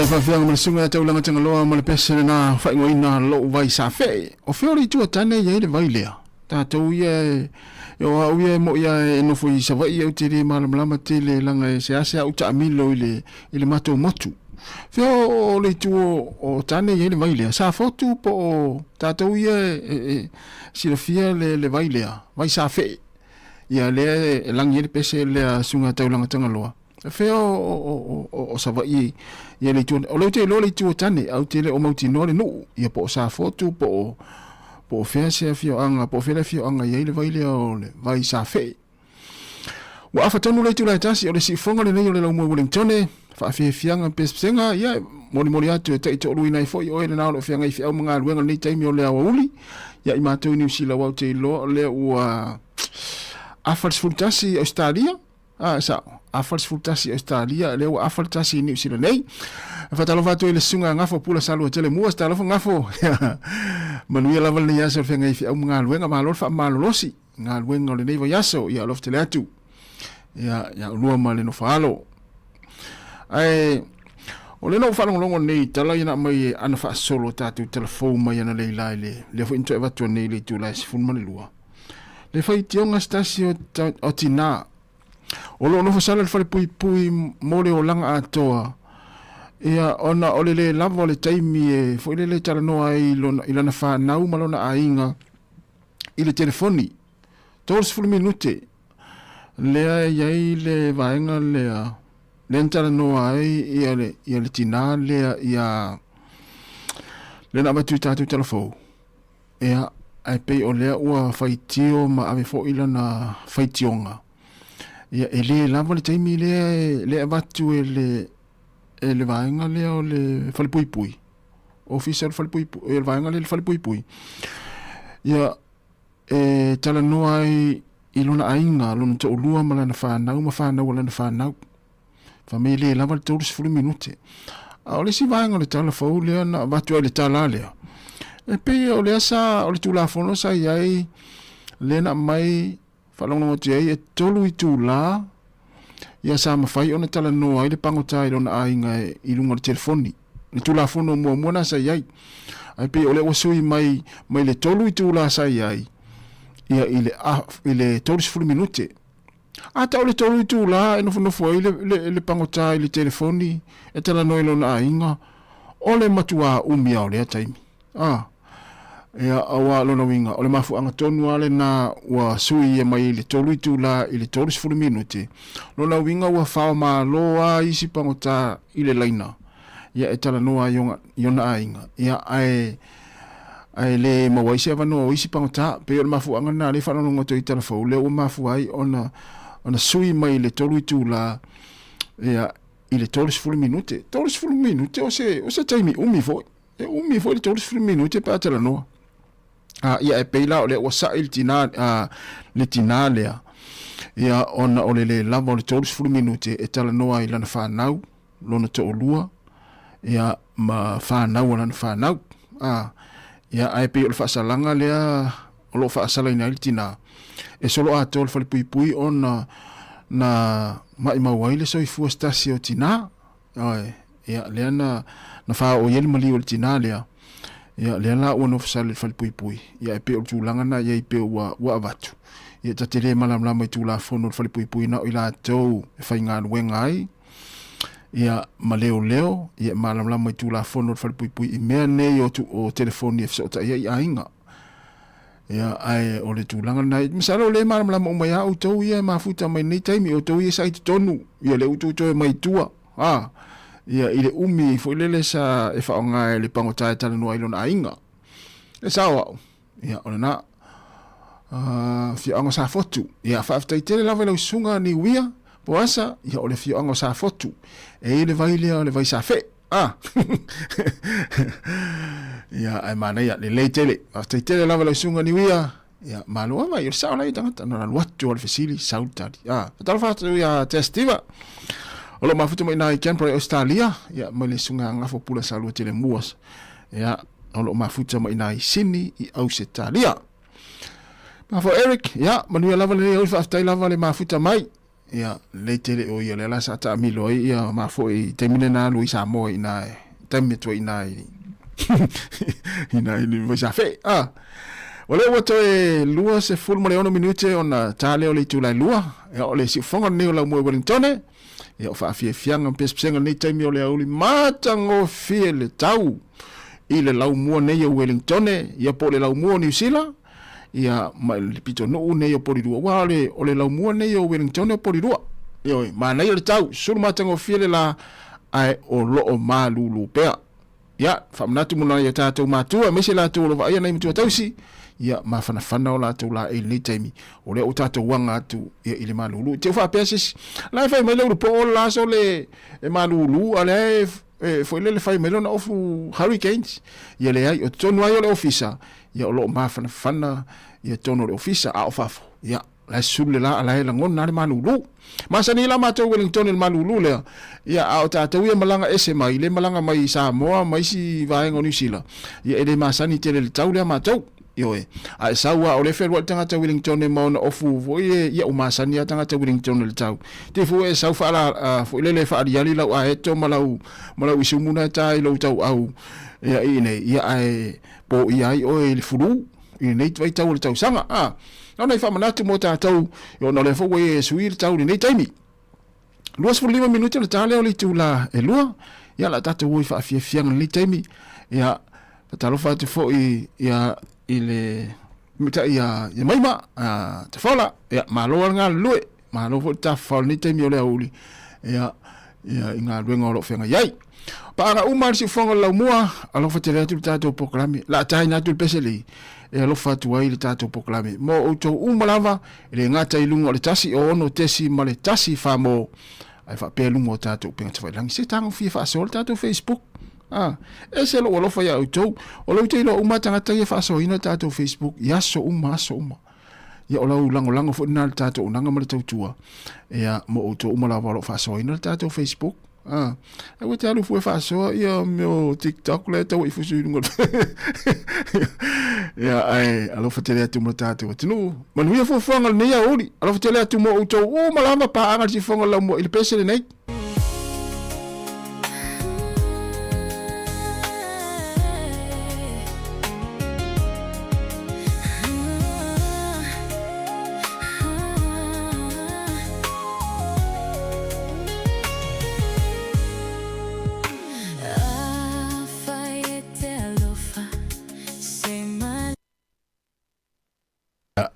E faafiaga ma le susuga ia Taulaga Tagaloa ma le pese lena faaigoaina lou vai safee. O fea o le itu a tane i ai le vai lea? Tatou ia e, e o au ia e moi a e nofo i Savaii au te le malamalama tele laga e seasea au taamilo i le, i le matou motu. Fea o, o le itu o, o tane i ai le vai lea? Safotu po o tatou ia e, e, e silafia le, le vai lea, vai safee. Ia lea e lagi ai le pese lea susuga Taulaga Tagaloa. Fea o Savaii ia le itu, o lea ou te iloa le itu o Tane, ae ou te le o mautinoa le nuu, ia po o Safotu, po o, po o fea se afioaga, po o fea le afioaga e i ai le vai lea o le vai Safee. Ua afa tonu le itula e tasi, o le siufoga lenei o le Laumua Wellingtone, faafiafiaga pesepesega, ia, molimoli atu e taitoaluaina ai foi oe lena o lo o feagai feau ma galuega i lenei taimi o le aoauli, ia i matou i Niu Sila, aua ou te iloa o lea ua afa le 11 i Ausetalia, A, e sao. Afa le 11 i Ausetalia, lea ua afa le tasi i Niu Sila nei. E faatalofa atu ai le susuga a Gafo Pula Salua Tele Mua, se talofa Gafo. Manuia lava lenei aso o le feagai feau ma galuega, malo le faamalolosi. Galuega o lenei vaiaso, ia alofa tele atu. Ia, ia ulua ma le nofoalo. Ae, o lea na ou faalogologo nei i tala ia na aumai e ana faasolo tatou tala fou mai ana leila i le, lea foi na toe avatu nei i le itula e 12. Le faitioga se tasi o, o tinā o lo o nofo sala i le falepuipui mo le olaga atoa, ia, ona o le lē lava o le taimi e foi lele talanoa ai i lona, i lana fanau ma lona aiga i le telefoni. 30 minute lea e i ai le vaega lea, lea na talanoa ai ia le, ia le tinā lea ia, lea na avatu i tatou talafou. Ia, ae pei o lea ua faitio ma ave foi lana faitioga. Ia, e le lava le taimi lea e, lea e avatu e le, e le vaega lea o le falepuipui, ofisa o le falepuipui, e le vaega lea o le falepuipui. Ia, e talanoa ai i lona aiga, lona toalua ma lana fanau ma fanau a lana fanau. Fai mai e le lava le 30 minute. A o le isi vaega o le tala fou lea na avatu ai le tala lea, e pei o lea sa, o le Tulafono sa i ai lea na aumai faalogologo atu i ai e tolu itula ia sa mafai ona talanoa ai le pagota i lona aiga i luga o le telefoni. Le Tulafono muamua na sa i ai. Ae pei o lea ua sui mai mai le tolu itula sa i ai ia i le, i le 30 minute. A tau le tolu itula e nofonofo ai le, le, le pagota i le telefoni e talanoa i lona aiga, o le matuā umi lava o lea taimi. A, ia, auā lona uiga, o le mafuaaga tonu lava lenā ua sui ia mai le tolu itula i le 30 minute. Lona uiga ua faomalo lava isi pagota i le laina, ia e talanoa ai i ona aiga, ia, ae, ae le maua ai se avanoa o isi pagota. Pei o le mafuaaga lena lea e faalogologo atu ai i talafou, lea ua mafua ai ona, ona sui mai le tolu itula, ia, i le 30 minute. 30 minute o se, o se taimi umi foi. E umi foi le 30 minute pe a talanoa. A, ia e pei la o lea ua sa'i le tinā, a, le tinā lea, ia, ona o le lē lava o le 30 minute e talanoa ai i lana fanau, lona to'olua, ia, ma fanau a lana fanau. A, ia, ae pei o le faasalaga lea o lo o faasalaina ai le tinā, e solo atoa le falepuipui ona na ma'imau ai le soifua se tasi o tinā. Ioe, ia, lea na, na faaoo i ai le maliu o le tinā lea, ia, lea la ua nofosale i le falepuipui, ia, e pei o le tulaga lena i ai pei ua, ua avatu. Ia, ta te le malamalama i Tulafono o le falepuipui na o i latou e faigaluega ai, ia, ma leoleo, ia, e malamalama i Tulafono o le falepuipui i mea nei o, o telefoni e fesootai ai i aiga. Ia, ae o le tulaga lena, masalo o lea e malamalama uma ia outou ia e mafuta mai lenei taimi, outou ia sa i totonu, ia lea ua outou toe mai i tua, a, ia, i le umi foi lele sa e faaaoga e le pagota e talanoa ai i lona aiga. E sao au, ia, o lena, afioaga o Safotu. Ia, faafetai tele lava i lau susuga Niuia Poasa, ia, o le afioaga o Safotu. E i ai le vai lea o le vai Safee. Ah! Ia, ae manaia, lelei tele. Faafetai tele lava lau susuga Niuia. Ia, malo lava, ia o le sao la ia tagata. Na alu atu lava le fesili, sau le tali. Ah, faatalofa atu ia Tea Sitiva. O lo o mafuta mai i ina i Canberra i Ausetalia. Ia, mai le susuga Gafo Pula Salua Tele Muas. Ia, o lo o mafuta mai ina i Sydney i Ausetalia. Mafo Eric, ia, manuia lava lenei aoauli, faafetai lava le mafuta mai. Ia, lelei tele o ia lea la sa taamilo ai ia ma foi i taimi lena alu i Samoa i ina e taimi atu ai ina i ina i Vaisafe'e. Ah, o lea ua toe 26 minute ona ta lea o le itula e lua. Ia, o le siufofoga lenei o Laumua i Wellingtone. Ia, o faafiafiaga ma pesepesega lenei taimi o le aoauli matagofie le tau i le laumua nei o Wellingtone, ia po o le laumua o Niu Sila, ia ma le pitonuu nei o Polilua, aua o le, o le laumua nei o Wellington o Polilua. Ioe, manaia le tau, sulu matagofie le la, ae o loo malulu pea. Ia, faamanatu mo nai o tatou matua, aemaise latou o lo vaaia nai matua tausi, ia mafanafana o latou laei i lenei taimi, o lea ua tatou aga atu ia, i le malulu. Te u faapea se isi, la e fai mai le ulu po o le la aso le e malulu, a lea e e foi lele fai mai lona ofu hurricanes. Ia leai, o totonu ai o le ofisa, ia o lo o mafanafana ia totonu o le ofisa, a o fafo, ia, la e sulu le la, a la e lagona le malulu. Masani la matou Wellington i le malulu lea, ia, a o tatou ia malaga ese mai, le malaga mai i Samoa ma isi vaega o Niu Sila, ia e le masani tele i le tau lea matou. Ioe. A e sau a o le feluai le tagata Wellington ma ona ofu foi e, ia ua masani a tagata Wellington i le tau. Te fu e sau faala, foi lele faaliali lau aeto ma lau, ma lau isumu na e ta i lou tauau, ia i inei, ia ae poia ai oe i le fulu, i lenei vaitau o le tausaga. A. Na ona i faamanatu mo tatou, ona o lea foi ua e sui le tau i lenei taimi. 25 minute o le ta lea o le itula e 2. Ia, la tatou o i faafiafiaga i lenei taimi. Ia, faatalofa atu foi ia i le mitai ia, ia Maima, a, Tafola. Ia, malo lava le galulue. Malo foi le tafafao i lenei taimi o le aoauli. Ia, ia i galuega o lo o feagai ai. Paaga uma le siufofoga o le laumua, alofa tele atu le tatou polokalame. La taina atu le pese lei, e alofa atu ai le tatou polokalame. Mo outou uma lava, e le gata i luga o le 1 6 .1 famo, ae faapea luga o tatou upega tafailagi. Se tagofie faasoa le tatou Facebook. Ah, ese lou alofa ia outou. O lou te iloa uma tagata ia faasoaina le tatou Facebook i aso uma, aso uma. Ia o lau lagolago foi lena i le tatou auaunaga ma le tautua. Ia mo outou uma lava o lo o faasoaina le tatou Facebook. Ah, aua te alu fua e faasoa ia mea o TikTok lea e tau ai fusu i luga. Ia ae alofa tele atu mo le tatou atunuu. Manuia fuafuaga o lenei aoauli. Alofa tele atu mo outou uma lava paaga i le siufofoga o le laumua i le pese lenei.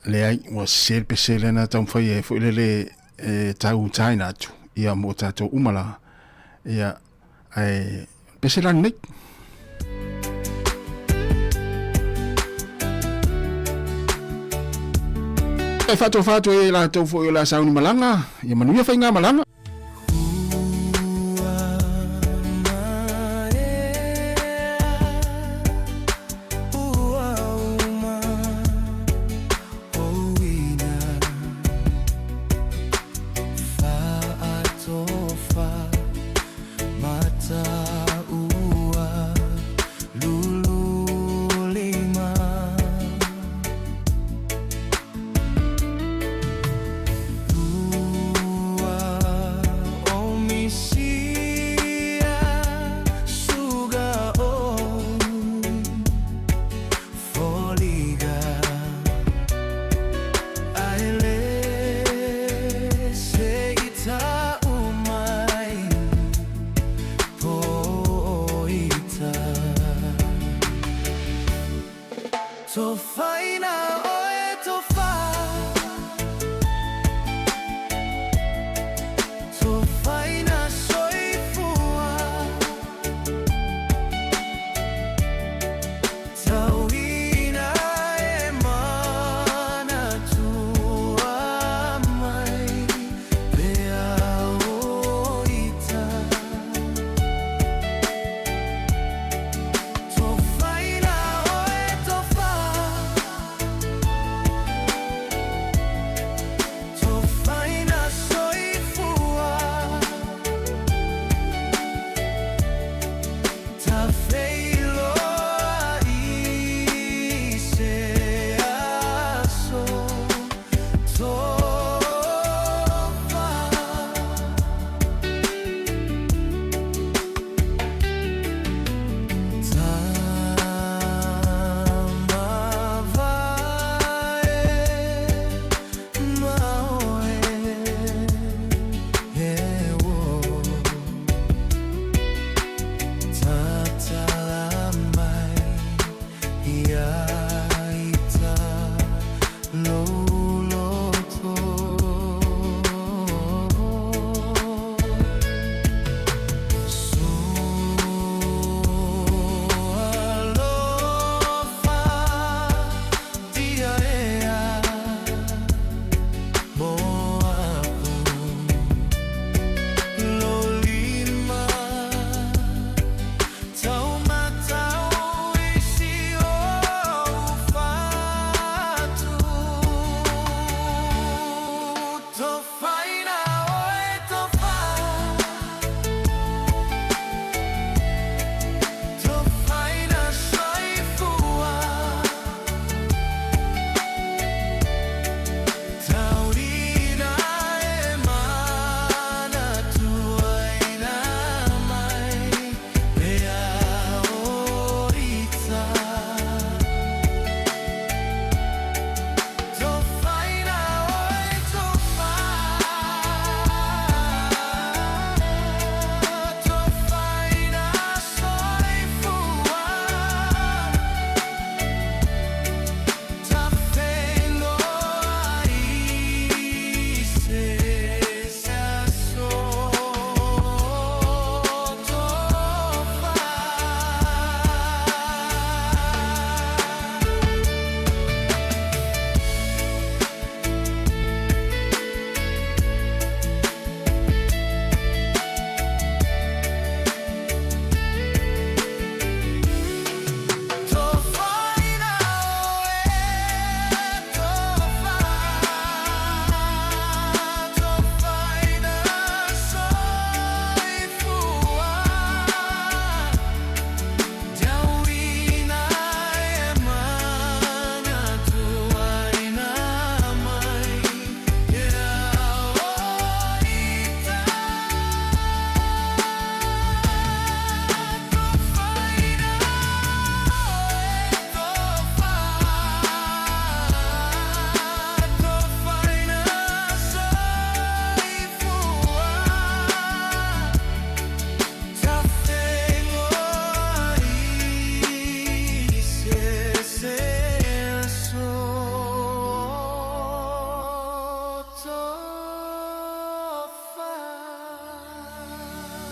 Leai, ua sese le pese lea na taumafai ai foi lele e tau taina atu ia mo tatou uma la. Ia, ae pese la lenei. E faatofa atu ai e latou foi o le a sauni malaga, ia manuia faigamalaga.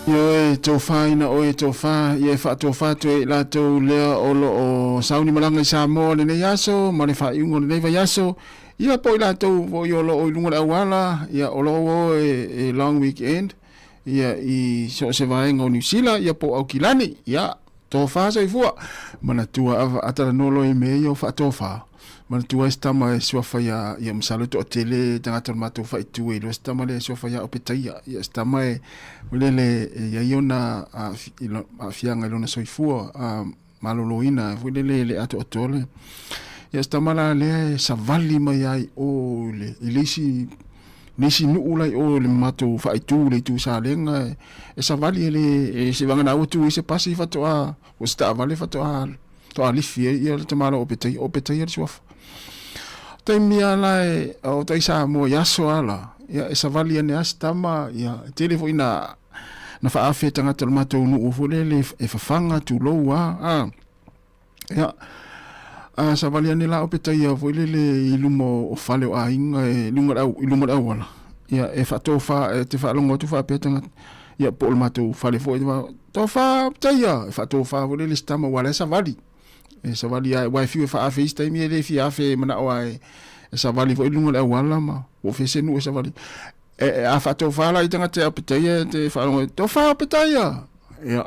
Ioe, tofaina oe tofa, ia e faatofa atu ai i latou lea o lo o sauni malaga i Samoa i lenei aso ma le faaiuga o lenei vaiaso, ia po o i latou foi o lo o i luga o le auala, ia o lo o o e long weekend, ia i so o se vaega o Niu Sila, ia po o Aukilani, ia, tofa soifua. Manatua ava a talanoa loa i mea ia o faatofa, manatua ai se tama e suafa ia, ia masalo e toatele tagata o le matou faaitu e iloa se tama lea e suafa ia Opetaia, ia se tama e, foi lele, e i ai ona aafiaga i lona soifua maloloina, foi lele e le atoatoa le, ia se tama la lea e savali mai lava i o i le, i le isi nisi nuu la i o i le matou faaitu i le itu Salega e savali e le e se vagana ua tu ai se pasi faatoa o se taavale faatoa faatoa lifi ai ia le tamaloa o Opetaia, o Opetaia le suafa. Taimi lava la e o tai Samoa i aso lava la, ia e savali ane lava se tama, ia e tele foi na na faaafe tagata o le matou nuu foi lele e fafaga tulou lava, a. Ia, a savali ane la Opetaia foi lele i luma o fale o aiga e luga le au, i luma o le auala. Ia, e faatofa, e te faalogo atu faapea tagata, ia po o le matou fale foi, tofa Opetaia, e faatofa foi lele se tama aua o la e savali. E savali lava, aua e fiu e faaafe isi taimi e le fia afe e manao lava e savali foi i luga o le auala ma po o fea se nuu e savali. E, a faatofa la i tagata ia Opetaia, e te faalogo, tofa Opetaia! Ia,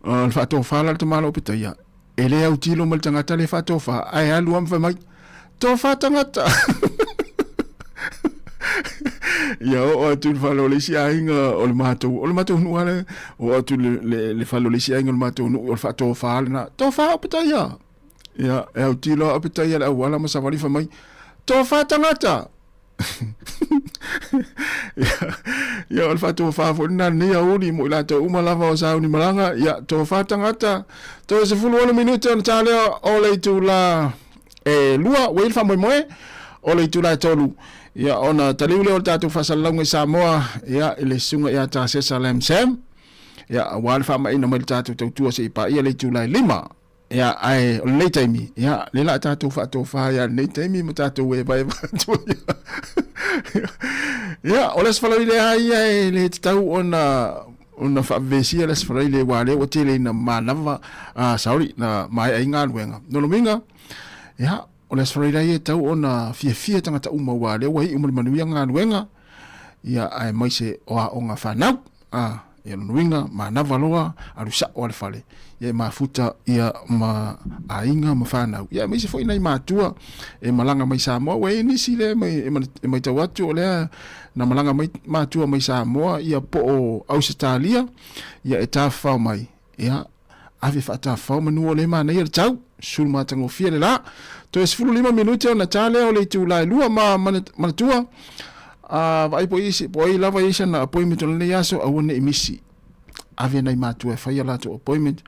o le faatofa la le tamaloa Opetaia, e le autilo ma le tagata le faatofa, ae alu lava ma fai mai, tofa tagata! Ia oo atu i le fale o le isi aiga o le matou, o le matou nuu lava lea, oo atu i le fale o le isi aiga o le matou nuu, o le faatofa lena, tofa Opetaia! Ia, e autilo lava Opetaia i le auala ma savali fai mai, tofa tagata! Ia, o le faatofa foi lena lenei aoauli mo i latou uma lava o sauni malaga. Ia, tofa tagata, toe 16 minute ona ta lea o le itula e 2, ua i ai le faamoemoe o le itula e 3. Ia, ona taliu lea o le tatou faasalalauga i Samoa, ia, i le susuga ia Tasesa Lam Sam, ia, aua le faamaina mai le tatou tautua seia paia le itula e 5. Ia, ae o lenei taimi, ia, lea la a tatou faatofa ai lava i lenei taimi ma tatou evaeva atu ai. Ia, o le Aso Faraile lava ia e le tatau ona ona faavevesia le Aso Faraile aua o lea ua tele ina manava, ah, sorry, na maea ai galuega. Lona uiga, ia, o le Aso Faraile lava ia e tatau ona fiafia tagata uma aua o lea ua iu ma le manuia galuega, ia, aemaise o aoga fanau. A, ia lona uiga, manava loa, alu sa'o a le fale, ia e mafuta ia ma aiga ma fanau, ia aemaise foi nai matua e malaga mai Samoa. Ua i ai nisi lea e matau atu o lea na malaga mai matua mai Samoa ia po o Ausetalia, ia e tafafao mai, ia ave faatafafao manu o lea e manaia le tau, sulu matagofie le la. Toe 15 minute ona ta lea o le itula e 2 ma manatua, a vaai po isi, po ai lava i sana appointment o lenei aso, aua ne i misi. Ave nai matua e fai a latou appointment,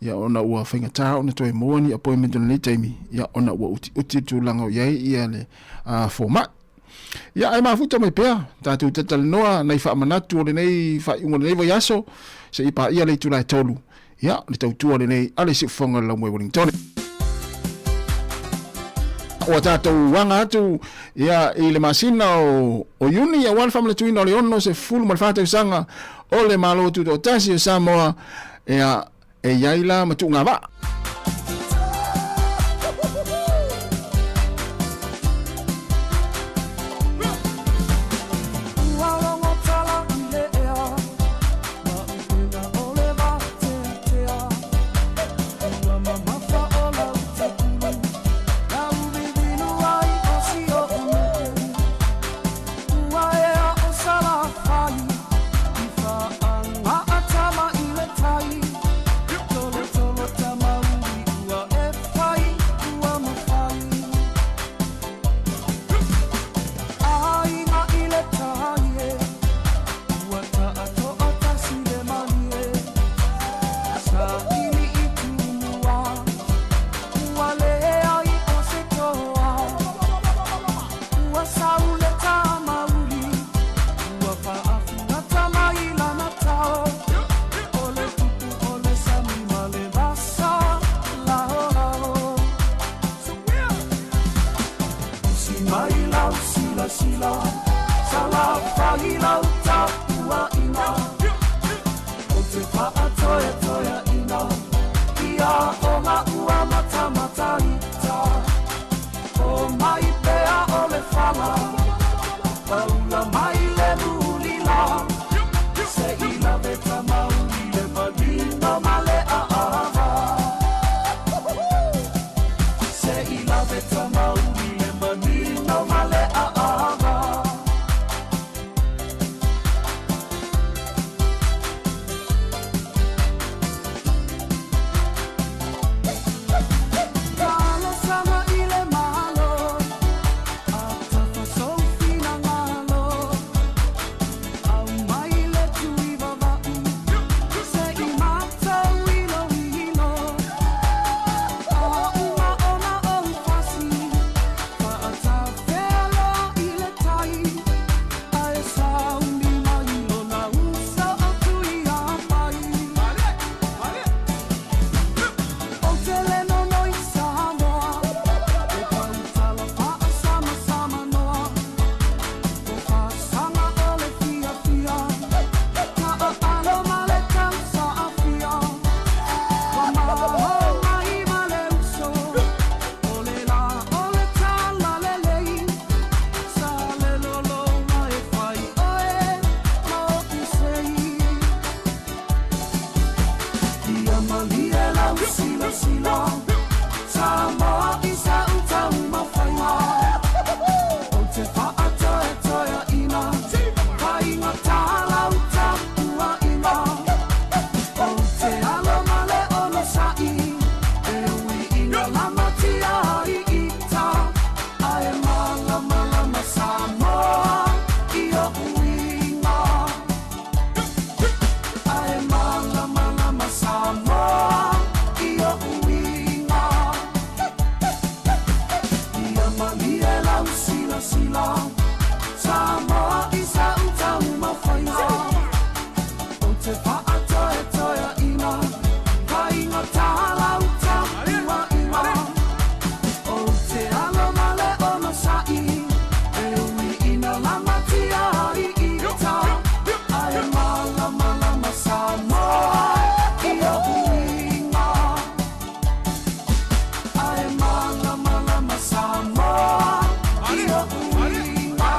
ia ona ua faigata ona toe maua ni appointment o lenei taimi, ia ona ua utiuti le tulaga o i ai ia le fomai. Ia, ae mafuta mai pea, tatou talatalanoa nai faamanatu o lenei faaiuga o lenei vaiaso, seia paia le itula e 3. Ia, le tautua lenei a le Siufofoga o le Laumua i Wellingtone. Ua tatou aga atu ia i le masina o, o Iuni aua le faamanatuina o le 64 tausaga o le Malo Tutoatasi o Samoa, ia, e i ai la ma tuugavaa. Tula mai le mulila Se i lave tamauli le manino ma le aava Se i lave tamauli le manino ma le aava Talosaga i le Malo Atafa sou finagalo Aumai le tuivava'u Se i matou iloilo A uma ona ou fasi Fa'atafea loa i le tai Ae sauni mai lona uso o Tuiapai Ou te le nonoi Samoa E pautala fa'asamasamanoa O fasaga o le fiafia Ta'aalo ma le tausa'afia Ua maho mai ma le uso O le lā o le talalelei Sa le lologa e fai oe ma o'u sei Ia malie lau silasila Samoa i sa'u taumafaiga Ou te fa'atoetoeaʻina Faigata lau tapuaʻiga Ou te alo ma le onosaʻi E ui ina lamatia ai ita Ae malamalama Samoa i o'u iga Ae malamalama Samoa i o'u iga Ia malie lau silasila Samoa i sa'u taumafaiga Ou te fa'atoetoeaʻina Faigata lau tapuaʻiga Ou te alo ma le onosaʻi E ui ina lamatia ai ita Ae malamalama Samoa i o'u iga Ae malamalama Samoa i o'u iga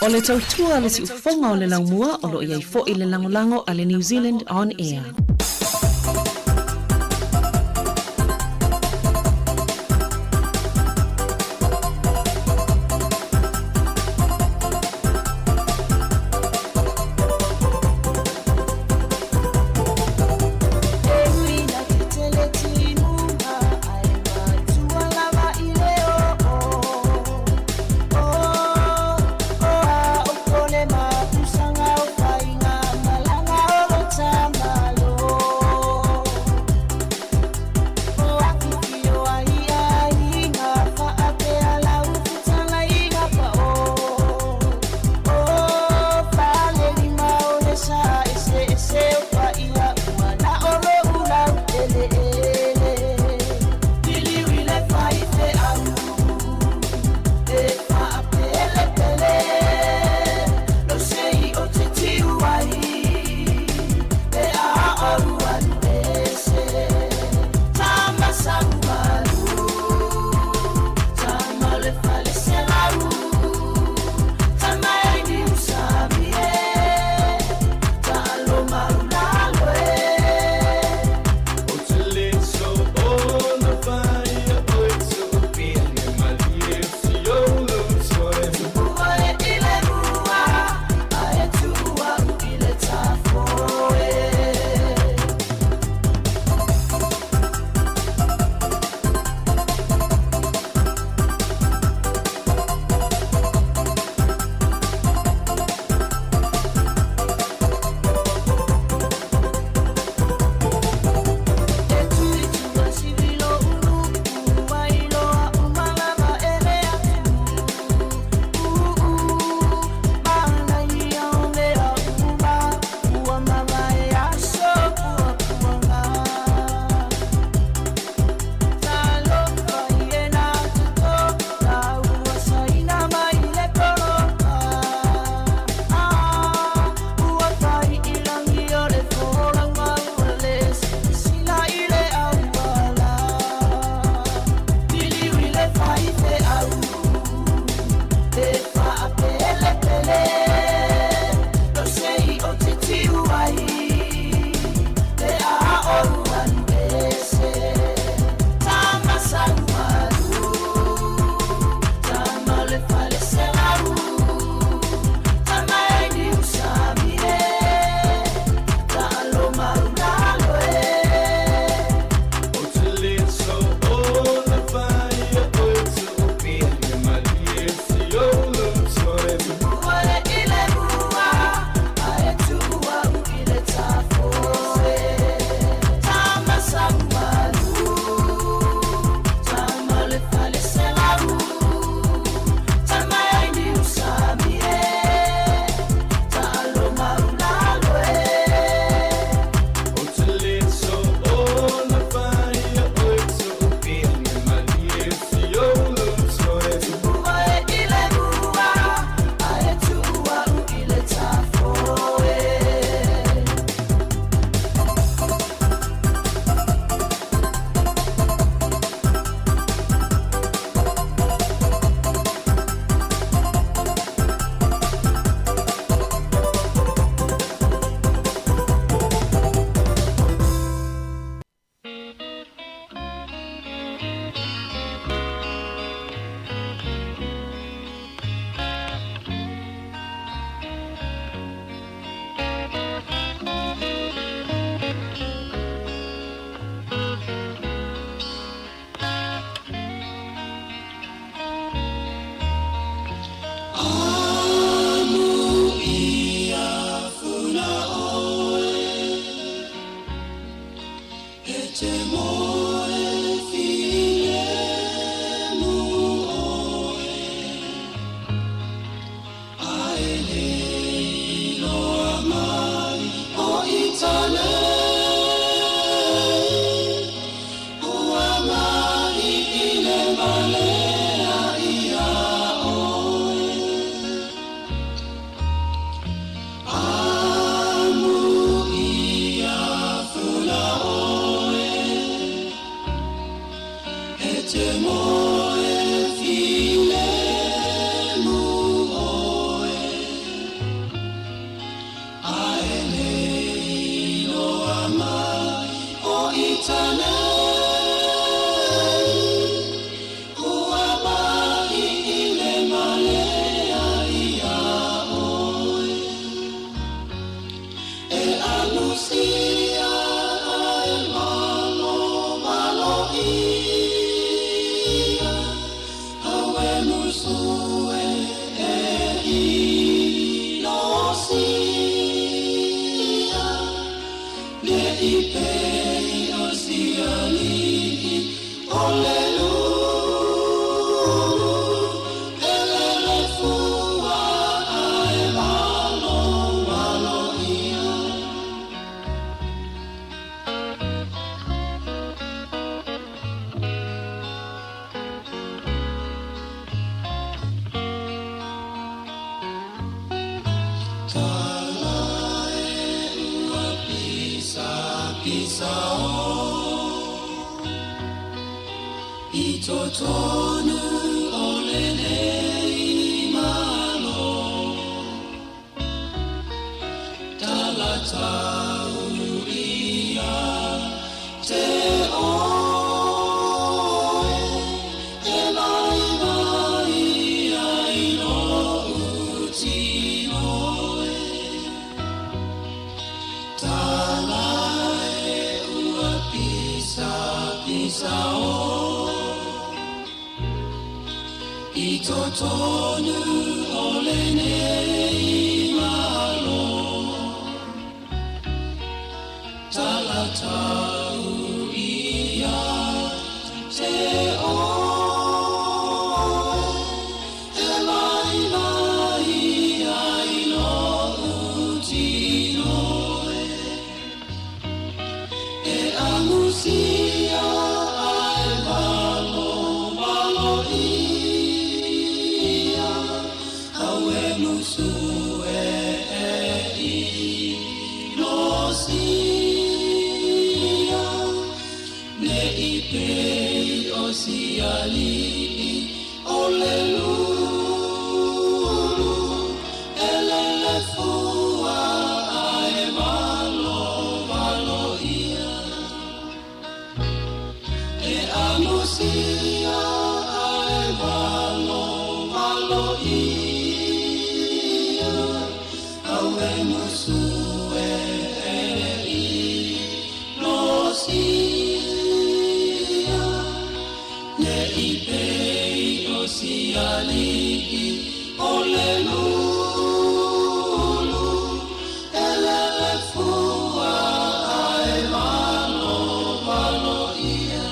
O le tautua a le siufofoga o le laumua o lo o i ai foi le lagolago a le New Zealand On Air. E ui na tetele timuga ae matua lava i le oo O, o a o kone mapusaga o faiga malaga o lo tamalo. e le iloa mai o Itale ua mai i le malea ia oe. Amu ia fula oe e te moe filemu oe. A e le iloa mai o Itale ua mai i le malea ia oe. E amusia ae malo malo ia, au e musu e e i lo sia. Ne i pei o siali'i o le lulu, e lele fua ae malo malo ia. Tala e ua pisa pisa o i totonu o lenei malo. Tala tau ia te oe e mai mai ai lo'u tino e. Tala e ua pisa pisa o i totonu o lenei malo. Tala tau ia te oe e mai mai ai lo'u tino e. E amusia ae malo malo ia, au e musu e e i lo sia. Ne i pei o siali'i o le lulu, e lele fua ae malo malo ia. E amusia ae malo malo ia, au e musu e e i lo sia. Ne i pei o siali'i o le lulu, e lele fua ae malo malo ia.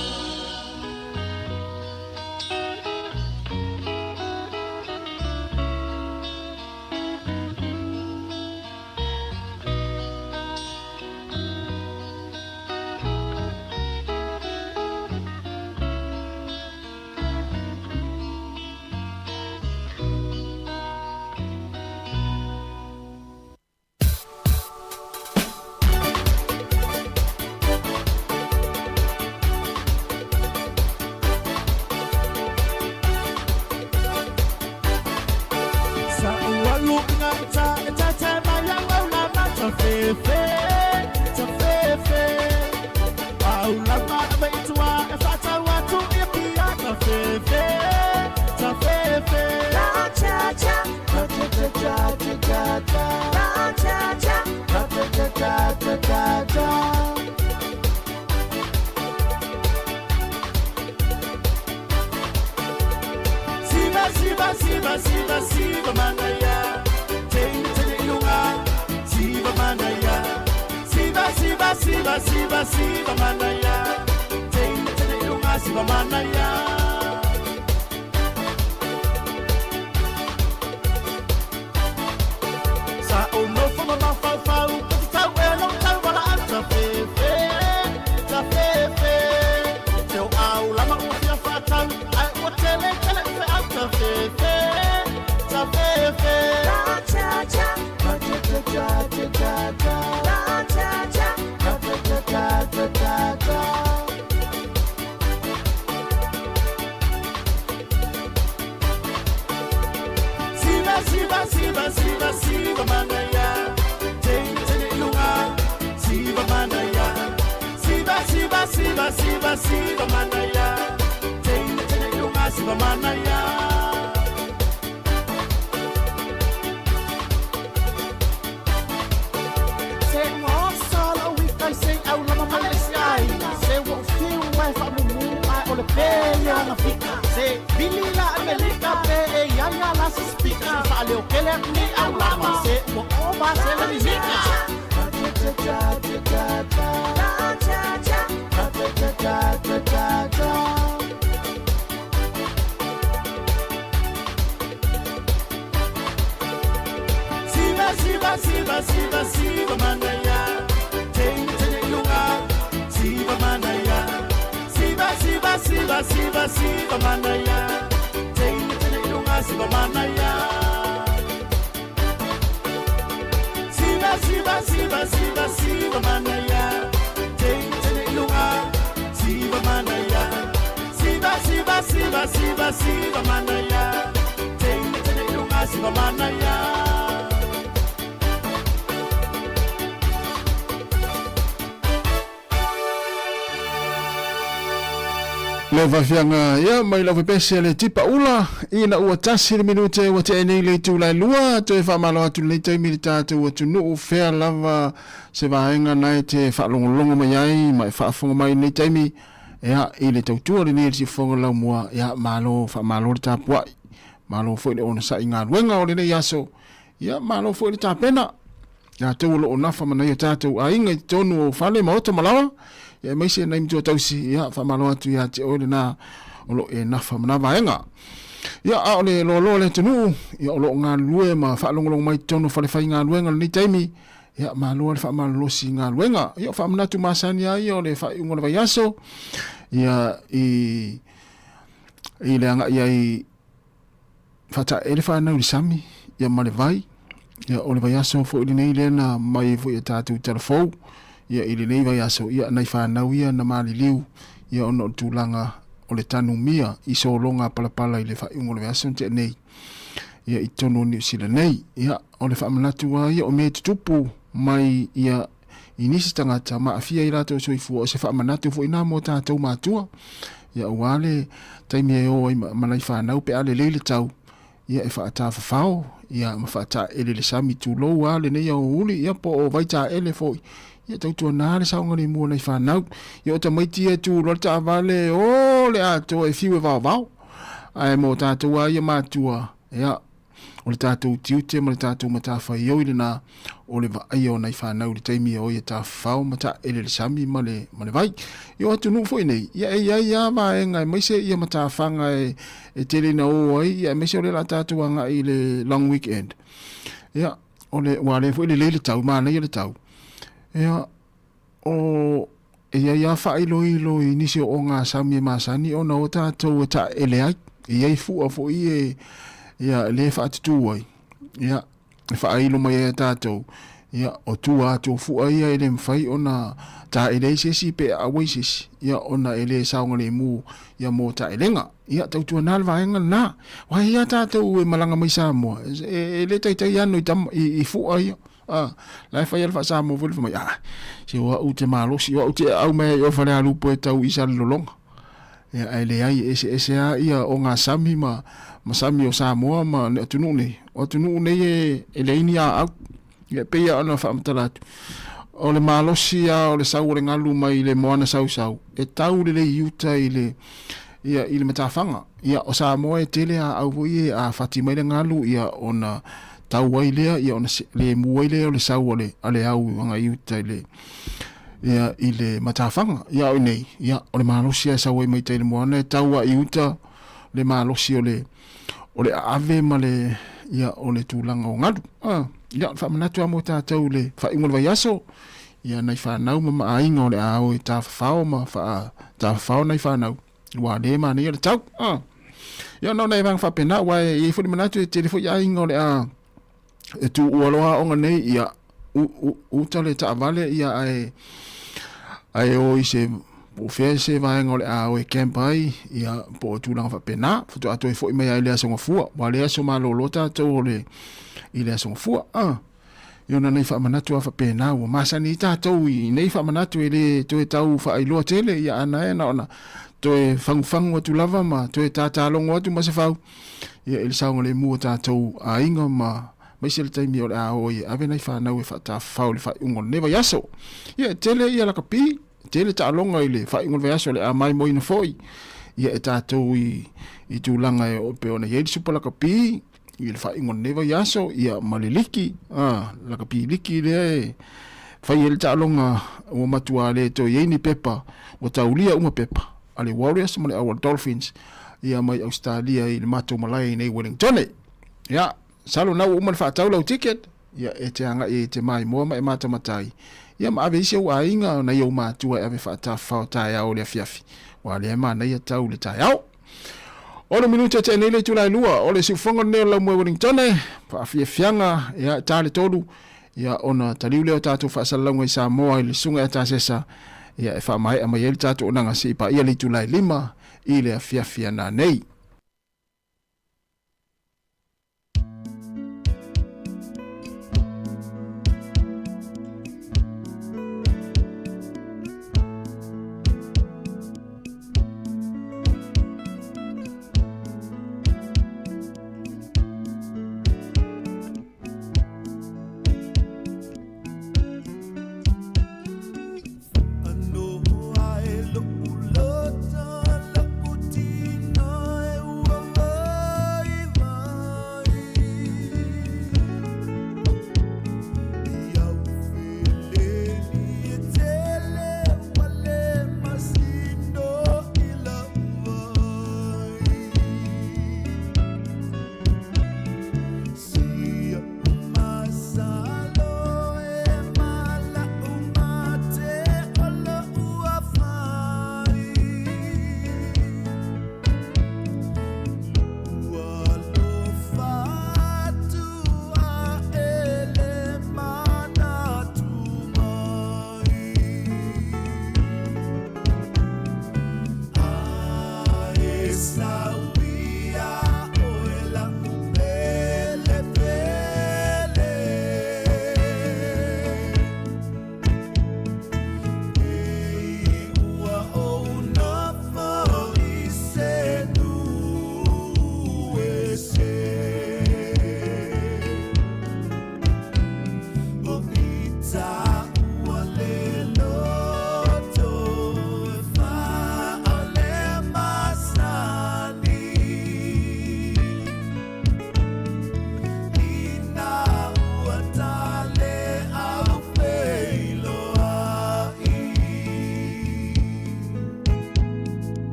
Sa ualu inga ta ta ta ma yang au la ma ta fe fe ta fe fe au la ma ba itua e fa ta wa tu e pia ta fe fe ta fe fe La cha cha ta cha cha cha cha cha la cha cha ta cha cha cha cha cha cha. Siva siva siva siva siva manaya Teng teng ilunga siva manaya Siva siva siva siva siva manaya Teng teng ilunga siva manaya. Pe i ona fika Se vili la Amerika Pe e ia ia la se spika Se whaaleo kele atu nei au lama Se ua ova se la mimika Siva, siva, siva, siva, siva manaya Teina teina ilunga Siva manaya Siva, siva, siva, siva, siva manaya Teina teina ilunga Siva manaya Siva, siva, siva, siva, siva manaya Teina teina ilunga Siva manaya Siva, siva, siva, siva, siva manaya Teina teina ilunga Siva manaya Le vafiaga ia mai lau fepese le tipa ula ina ua tasi le minute ua tea nei le itula e lua toe faamalo atu lenei taimi i le tatou atunuu fea lava se vaega na e te faalogologo mai ai ma e faafofoga mai lenei taimi ia i le tautua lenei e le siufofoga laumua ia malo faamalo le tapuai malo foi le onosai galuega o lenei aso ia malo foi le tapena latou o lo o nafa ma nai o tatou aiga i totonu o fale ma oto ma laoa, ia aemaise nai matua tausi, ia faamalo atu ia te oe lena o lo o e nafa ma na vaega. Ia a o le loaloa o le atunuu, ia o lo o galulue ma faalogologo mai i totonu o fale faigaluega i lenei taimi, ia malo le faamalolosi i galuega. Ia o faamanatu masani lava ia o le faaiuga o le vaiaso, ia i i le agai ai faataele fanau i le sami ia ma le vai ia o le vaiaso foi lenei lea na mai ai foi e tatou talafou ia i lenei vaiaso ia nai fanau ia na maliliu ia ona o le tulaga o le tanumia i sologa palapala i le faaiuga o le vaiaso na tea nei ia i totonu o Niu Sila nei. Ia o le faamanatu lava ia o mea e tutupu mai ia i nisi tagata ma aafia ai latou soifua, o se faamanatu foi na mo tatou matua. Ia aua le taimi e o ai ma nai fanau pe a lelei le tau, ia e faatafafao, ia ma faataele le sami tulou a lenei aoauli, ia po o vaitaele foi, ia tautuana le saogalemu o nai fanau. Ia o tamaiti ia e tu loa le taavale, o le atoa e fiu e vaovao. Ae mo tatou a ia matua, ia O le tatou tiute ma le tatou matafaioi lena o le vaaia o nai fanau i le taimi e o ai e tafafao ma taele le sami ma le, ma le vai. I o atunuu foi nei, ia e i ai lava vaega aemaise ia matafaga e, e tele ina o ai, ia aemaise o lea o le a tatou agai i le long weekend. Ia, o le, ua lea foi lelei le tau, manaia le tau. Ia, o, e i ai lava faailoilo i nisi o ogasami e masani ona o tatou e taele ai. E i ai fua foi e, ia, lea e faatutū ai, ia, e faailo mai ai a tatou, ia, o tua atu o fua ia e le mafai ona taele ai se isi pe aau ai se isi, ia, ona e le saogalemu ia mo taelega. Ia, tautuana le vaega lena. Aua e i ai lava tatou e malaga mai Samoa, e, e le taitai ano i, tama, i, i fua ia. A, la e fai a le faa-Samoa foi le fai mai, ah, se o au te malosi, o au te aau mai ai i o Falealupo e tau i Salelologa. Ia, ae leai, e eseese lava ia ogasami ma, ma sami o Samoa ma le atunuu nei. O atunuu nei e, e leai ni aau. Ia, e pei lava ona faamatala atu, o le malosi lava o le sau o le galu mai le moana sausau, e tau lelei i uta i le, ia, i le matafaga. Ia, o Samoa e tele aau foi e a fati mai le galu, ia, ona tau ai lea, ia, ona lemu ai lea o le sau a le, a le au agai i uta i le, ia, i le matafaga. Ia, o i nei, ia, o le malosi lava e sau ai mai tai le moana e tau lava i uta le malosi o le, o le aave ma le, ia, o le tulaga o galu. A, ia, o le faamanatu lava mo tatou i le faaiuga o le vaiaso, ia, nai fanau ma maaiga o le a o e tafafao ma faatafafao nai fanau, ua le manaia le tau. A, ia, na o nai vaega faapena, aua e i ai foi le manatu e tele foi aiga o le a e tuua loa aoga nei, ia, uta le taavale, ia, ae, ae o i se, po o fea se vaega o le a o e camp ai, ia, po o tulaga faapena, faatoa toe foi mai ai i le Aso Gafua, aua o le aso malolo tatou o le, i le Aso Gafua. A, ia ona nei faamanatu lava faapena, ua masani ai tatou i nei faamanatu e le toe tau faailoa tele, ia ana e na ona toe fagufagu atu lava ma toe tatalogo atu ma se fau, ia i le saogalemu o tatou aiga ma aemaise le taimi o le a o ai e ave nai fanau e faatafafao i le faaiuga o lenei vaiaso. Ia, e tele ia lakapi, e tele taaloga i le faaiuga o le vaiaso o le a maimoaina foi. ia e tatou i i tulaga e pei ona i ai le Supa Lakapi i le faaiuga o lenei vaiaso, ia ma le liki, a, lakapi liki lea e fai ai le taaloga ua matua le toe i ai ni pepa, ua taulia uma pepa a le Warriors ma le Auala Dolphins ia mai Ausetalia i le matou malae i nei Wellingtone. Ia, masalo na ua uma ona faatau lau ticket, ia e te agai ai e te maimoa ma e matamata ai, ia ma ave isi ou aiga nai ou matua e ave faatafafao taeao i le afiafi, aua o lea e manaia tau i le taeao. O le minute tea nei le itula e 2, o le siufofoga lenei o le Laumua i Wellingtone, faafiafiaga, ia, ta le 3, ia ona taliu lea o tatou faasalalauga i Samoa i le Susuga ia Tasesa, ia e faamaea mai ai le tatou onaga seia paia le itula e 5 i le afiafi a nanei.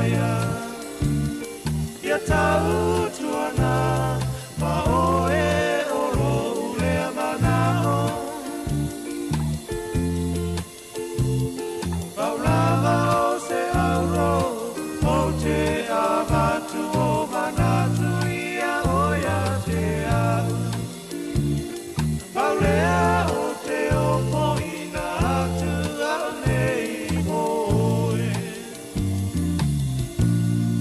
ia Ia tautuana ma oe o lou lea manao Pau lava o se auro ou te avatu o manatu ia oe ia te au Pau lea o te ofoina atu au nei mo oe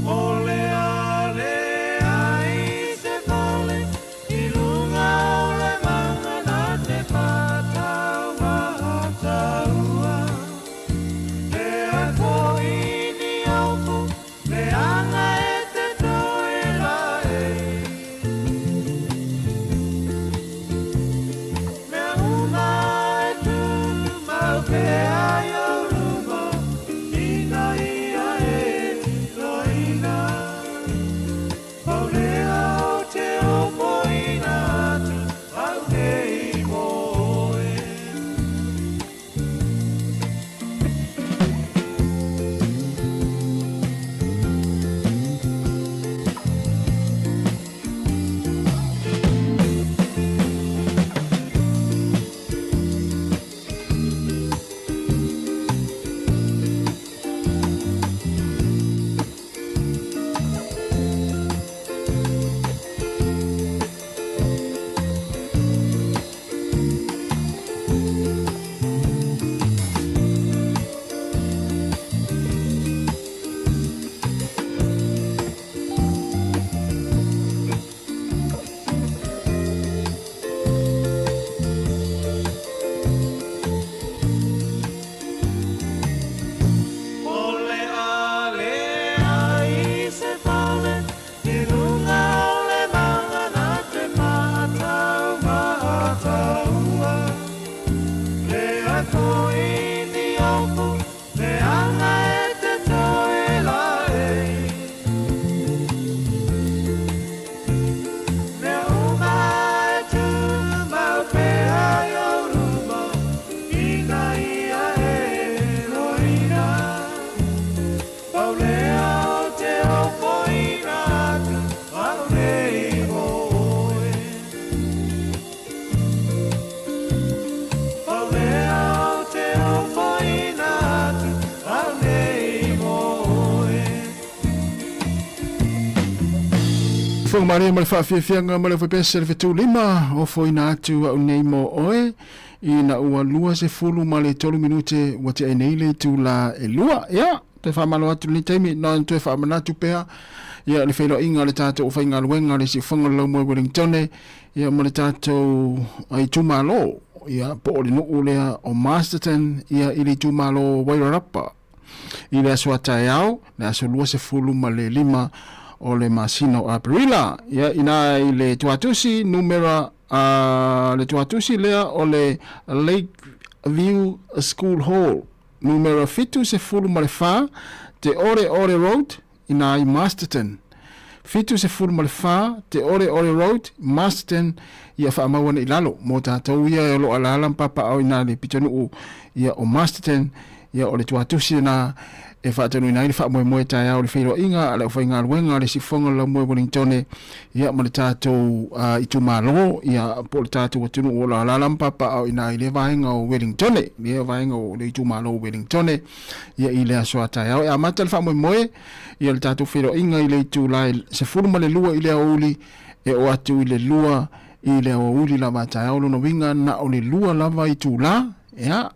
O le a leai se fale i luga o le mauga na te faataumaataua Leai foi ni aopo leaga e te toe laei Mea uma e tumau pea i ou luma ina ia e tiloina Pau lea o te ofoina atu au nei mo oe. O le a leai se fale i luga o le mauga na te faataumaataua Leai foi ni ofu leaga e te toe laei Mea uma e tumau pea i ou luma ina ia e loina Pau lea o te ofoina atu au nei mo oe Pau lea o te ofoina atu au nei mo oe. Fofoga malie ma le faafiafiaga ma le aufaipeese le fetu lima ofoina atu au nei mo oe ina ua 23 minute ua tea ai nei le itula e lua. Ia, toe faamalo atu lenei taimi, na ona toe faamanatu pea ia le feiloaiga o le tatou aufaigaluega o le Siufofoga o le Laumua i Wellingtone ia ma le tatou itumalo ia po o le nuu lea o Masterton ia i le itumalo o Wairarapa i le aso a taeao le aso 25 o le masina o Aperila ia ina i le tuatusi numera a le tuatusi lea o le Lake View School Hall numera 74 Te Ore Ore Road ina i Masterton. 74 Te Ore Ore Road, Masterton, ia faamau ane i lalo mo tatou ia e o lo o alaala ma papaaao ina le pitonuu ia o Masterton, ia o le tuatusi lena e faatanuina ai le faamoemoe taeao o le feiloaiga a le aufaigaluega a le Siufofoga o le Laumua i Wellingtone ia ma le tatou itumalo ia po o le tatou atunuu o lo o alaala ma papaaao ina i lea vaega o Wellingtone, lea vaega o le itumalo o Wellingtone. Ia i le aso a taeao e amata le faamoemoe ia le tatou feiloaiga i le itula e 12 i le aoauli e oo atu i le 2 i le aoauli lava a taeao. O lona uiga na o le 2 lava itula ia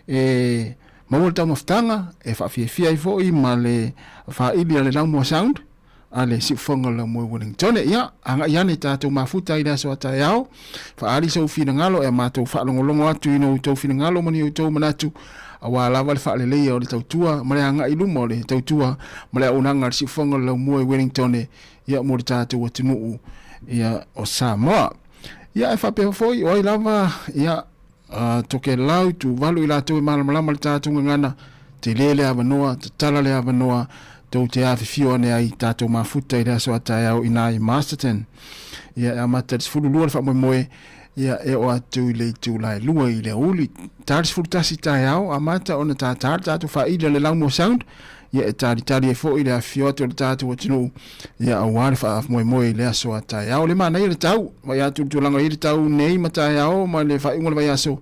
e maua le taumafataga e faafiafia ai foi ma le faaili a le Laumua Sound a le Siufofoga o le Laumua i Wellingtone. Ia, agai ane tatou mafuta i le aso a taeao, faaali sou finagalo e a matou faalogologo atu i no outou finagalo ma ni outou manatu aua lava le faaleleia o le tautua ma le agai i luma o le tautua ma le auaunaga a le Siufofoga o le Laumua i Wellingtone, ia, mo le tatou atunuu, ia, o Samoa. Ia, e faapea foi, o ai lava, ia, Tokelau, Tuvalu i latou e malamalama le tatou gagana, tele le avanoa, tatala le avanoa, tou te afifio ane ai tatou mafuta i le aso a taeao ina i Masterton. Ia e amata i le 12 le faamoemoe, ia e oo atu i le itula e 2 i le aoauli. Ta le 11 taeao, amata ona tātā le tatou faaili a le Laumua Sound, ia e talitali ai foi le afifio atu o le tatou atunuu ia aua le faamoemoe i le aso a taeao. Le manaia le tau, vaai atu i le tulaga o i ai le tau nei ma taeao ma le faaiuga o le vaiaso,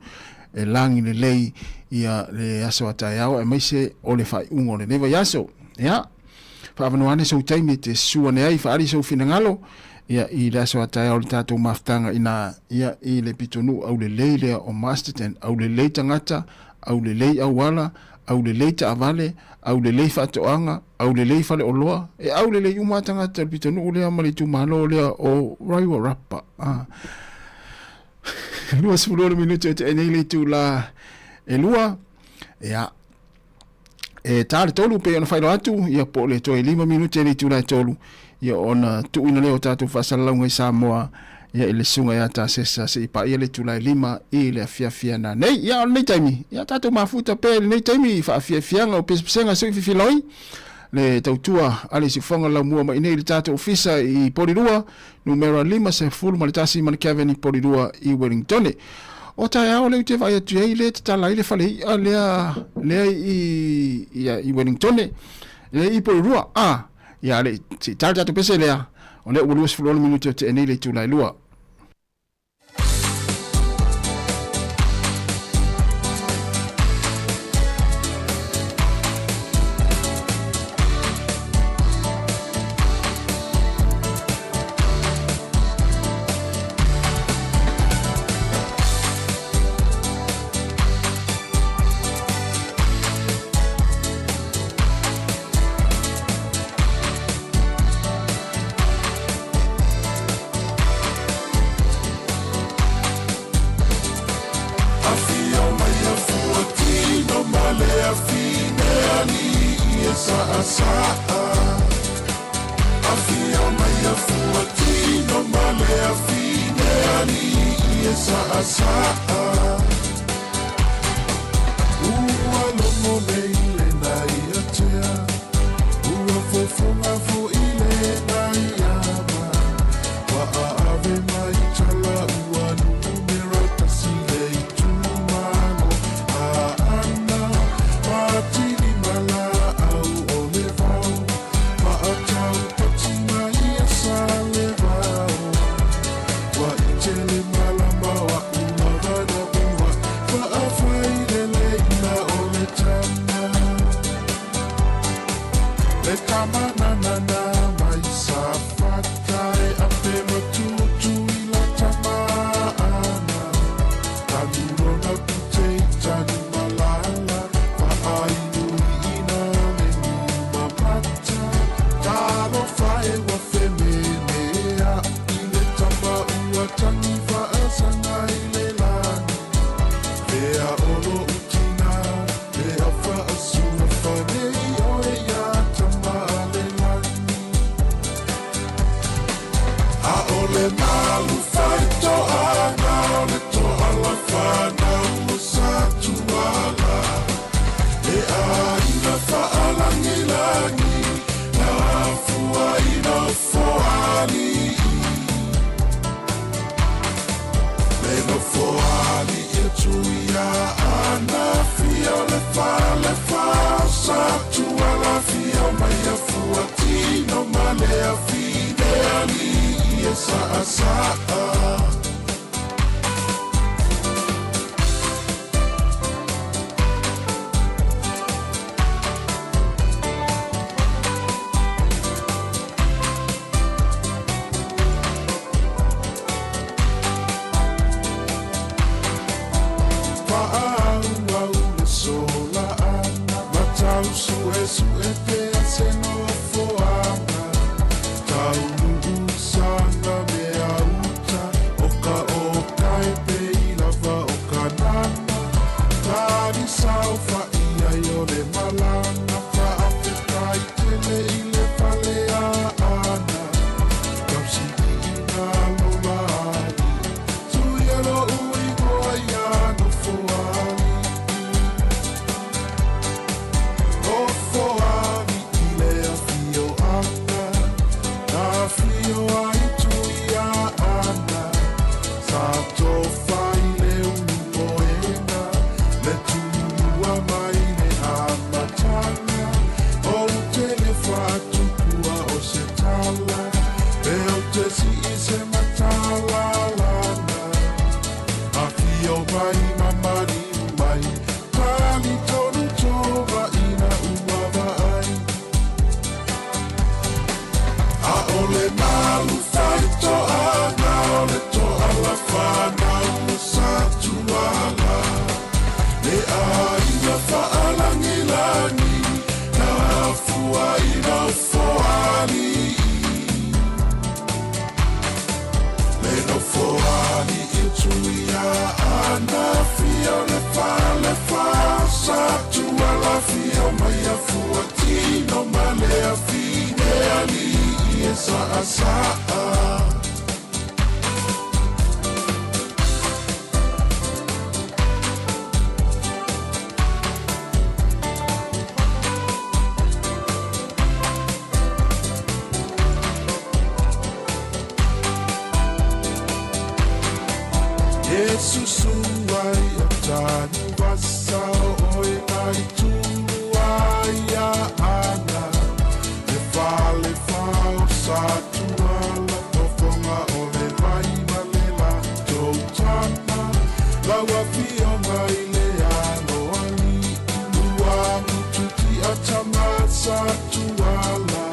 e lagi lelei ia le aso a taeao aemaise o le faaiuga o lenei vaiaso. Ia, faaavanoa ane sou taimi e te susu ane ai, faaali sou finagalo ia i le aso a taeao o le tatou mafutaga ina ia i le pitonuu aulelei lea o Masterton, aulelei tagata, aulelei auala, aulelei taavale, aulelei faatoaga, aulelei faleoloa, e aulelei uma lava tagata o le pitonuu lea ma le itumalo lea o Raiwarapa. Ah. 26 minute o te nei le itula e lua. Ia, e tā le tolu pei ona faailoa atu, ia po o le toe 5 minute le itula e tolu, ia ona tuuina lea o tatou faasalalauga i Samoa, ia i le susuga ia Tasesa se i paia le itula e 5 i le afiafi ana nei. Ia o lenei taimi, ia tatou mafuta pea i lenei taimi i faafiafiaga o pesepesega sui fifiloi, le tautua a le Siufofoga Laumua mai nei i le tatou ofisa i Polilua, numera 51 ma le Kevin i Polilua i Wellingtone. O taeao lea ou te vaai atu i ai lea e tatala ai le fale i'a lea lea i ia i Wellingtone lea i Polilua. Ah, ia le se i tala tatou pese lea. O lea ua 26 minute o tea nei le itula e lua. Afio mai afua tino ma le afine alii e saasaa. Afio mai afua tino ma le afine alii e saasaa. Ua logo nei le nai atea, ua fofoga foi le nai ama. Ua aave mai tala ua numera tasi le itumalo Aana patili ma laau o le vao Maatau pati mai e Salevao Ua ite le malama o a'u lava na ua Faafai le leina o le tama Le tama na na na mai Safata e ape matutu i la tama ana Tanu lona pute i tanu malala Faainui ina le niu mamata Talofa e ua fememea'i le tama ua tagi faasaga i le lagi Fea o lo'u tina lea faasuafa nei oe iā tama a le lagi A'ole malu fai toaga o le toala fanau o Satuala He ʻāina faalagilagi na afua i Nofoalii Le Nofoalii e Tuiaana Afio le fale fa o Satuala Afio mai afua tino ma le afine alii e saasaa. Faaauau le sola ana ma tau suesue pea se nofoaga. Taunuu i sana mea uta ai ma maliu mai Talitonu tovaʻina ua vaai ʻAʻole malu faitoaga o le toala whanau o Satuala Le ʻāina faalagilagi na afua i nofoalii Le nofoalii o Tuiaana Afio le fale fa Satuala afio mai afua tino ma le afine alii e saasaa. E susu ai o Tanuvasa o oe nai tulu ai a ana Le fale fa o Satuala fofoga o le vai ma le latou tama Lau afioga i le aloalii ua mututia tama Satuala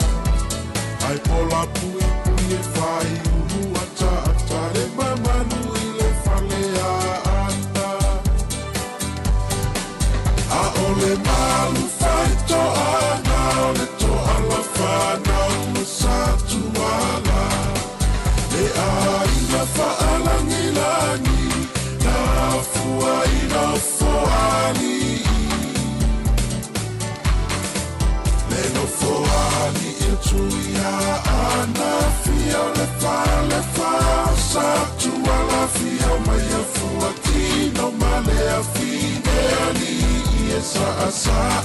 Ai pola puipui e faiulu ataata le mamalu i le fale a Ana ʻAʻole malu faitoaga o le toala whanau o Satuala Le ʻāina faalagilagi na afua i nofoalii Le nofoalii o Tuiaana Afio le fale fa o Satuala Afio mai afua tino ma le afine alii e saasaa.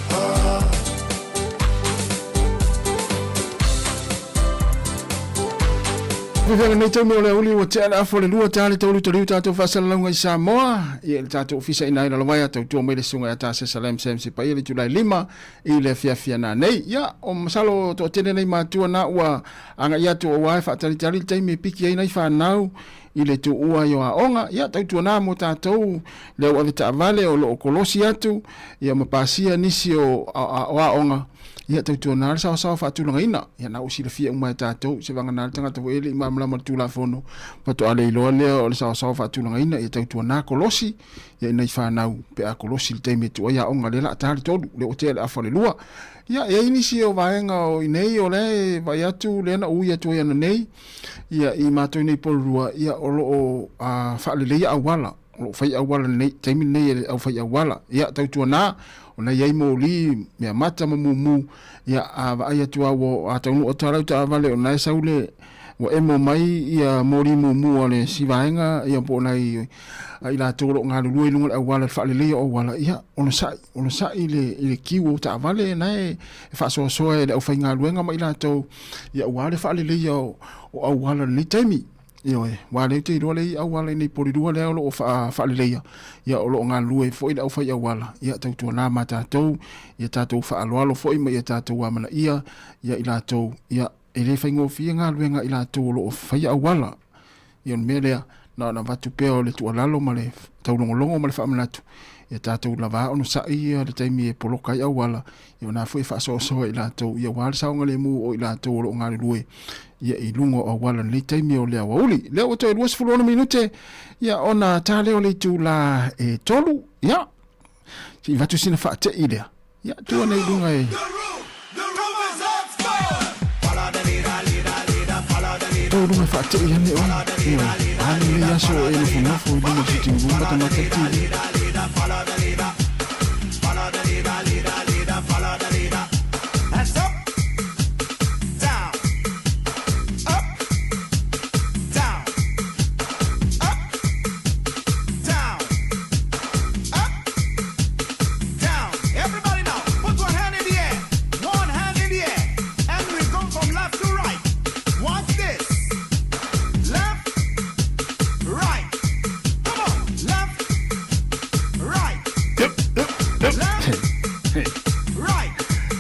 Fefea lenei taimi o le auli ua tea le afa o le lua ta le taulu taliu tatou faasalalauga i Samoa ia i le tatou ofisa ina ai lalovaea tautua mai le susuga ia Tase Salem Sam Sipaia le itula e lima i le afiafi ana nei. Ia, o masalo toatele nei matua na ua agai atu aua e faatalitali le taimi e piki ai nai fanau i le tuua ai o aoga. Ia, tautuana mo tatou le au ave taavale o loo kolosi atu, ia ma pasia nisi o, o aoga. Ia, tautuana le saosaoa faatulagaina. Ia, na ua silafia uma e tatou, se vagana le tagata foi e le i malamalama i le Tulafono, faatoa le iloa lea o le saosaoa faatulagaina. Ia, tautuana kolosi, ia i nai fanau pe a kolosi le taimi e tuu ai aoga lea la ta le tolu lea ua tea le afa o le lua. Ia e ai nisi o vaega o inei o lea e vaai atu lea na ui atu ai ananei ia i matou nei Porirua ia o lo o faaleleia auala o lo o fai auala nei taimi lenei e le aufai auala ia tautuana ona i ai moli mea mata ma mumu ia a vaai atu a ua a taunuu atu lava lau taavale ona e sau le ua emo mai ia moli mumu a le isi vaega ia po o nai i latou o lo o galulue i luga o le auala i le faaleleia o auala, ia, onosai, onosai i le, i le kiu o taavale na e, e faasoasoa e le aufaigaluega ma i latou, ia aua le faaleleia o, o auala i lenei taimi. Ioe, aua lea ou te iloa lea i auala i nei Polirua lea o lo o faaleleia, ia o lo o galulue foi le aufai auala, ia tautuana ma tatou, ia tatou faaaloalo foi ma ia tatou amanaia ia i latou, ia e le faigofie galuega a i latou o lo o faia auala. Ia o le mea lea, na ona avatu pea o le tuualalo ma le taulogologo ma le faamanatu, ia tatou lava onosai ia le taimi e poloka ai auala, ia ona foi e faasoasoa i latou, ia aua le saogalemu o i latou o lo o galulue ia i luga o auala i lenei taimi o le aoauli. Lea ua toe 26 minute, ia ona ta lea o le itula e tolu, ia, se i avatu sina faatei lea. Ia, tuu ane i luga e... Tuu i luga e faatei ane oe. Ioe, alu lenei aso o e nofonofo i luma o le sitting room matamata le TV.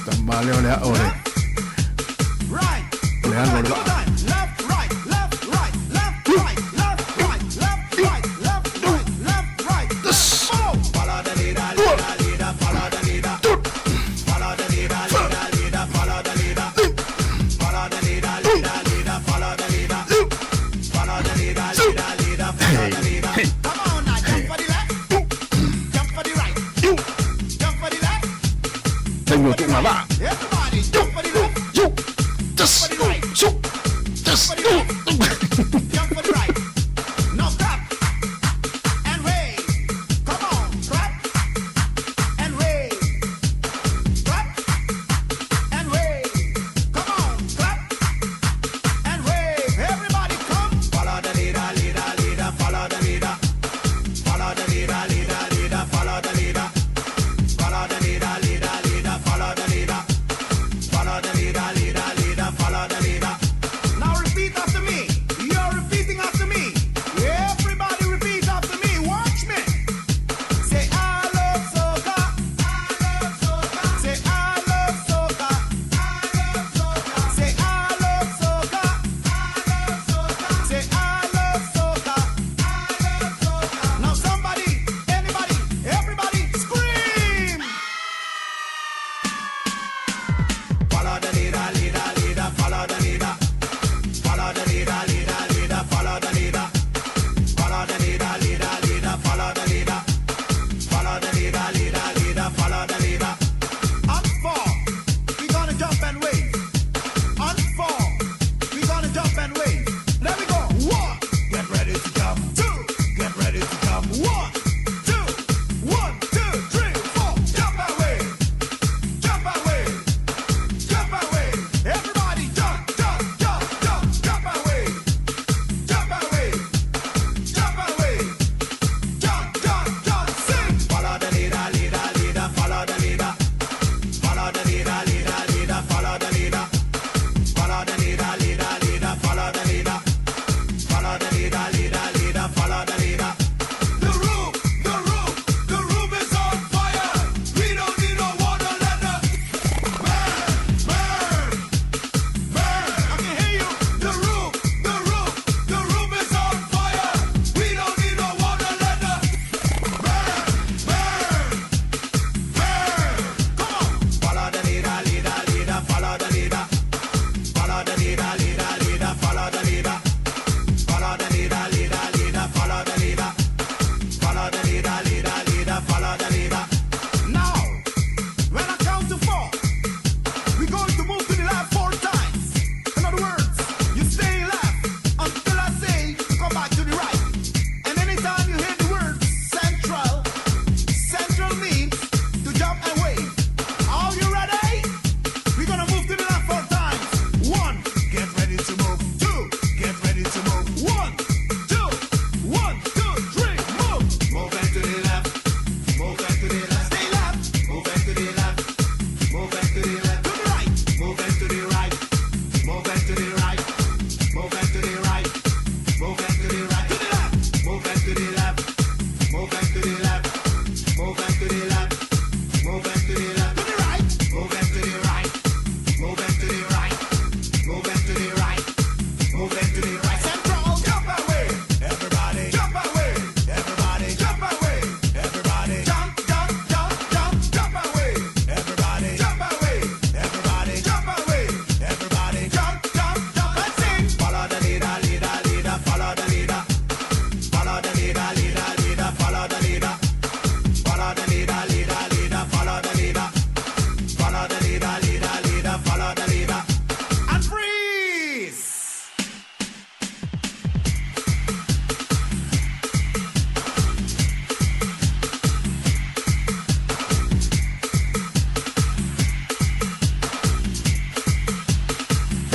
Tama lea o le ao le. O le alu o le vaa. taimi o tuuga vaa. Yu, tas, su, tas,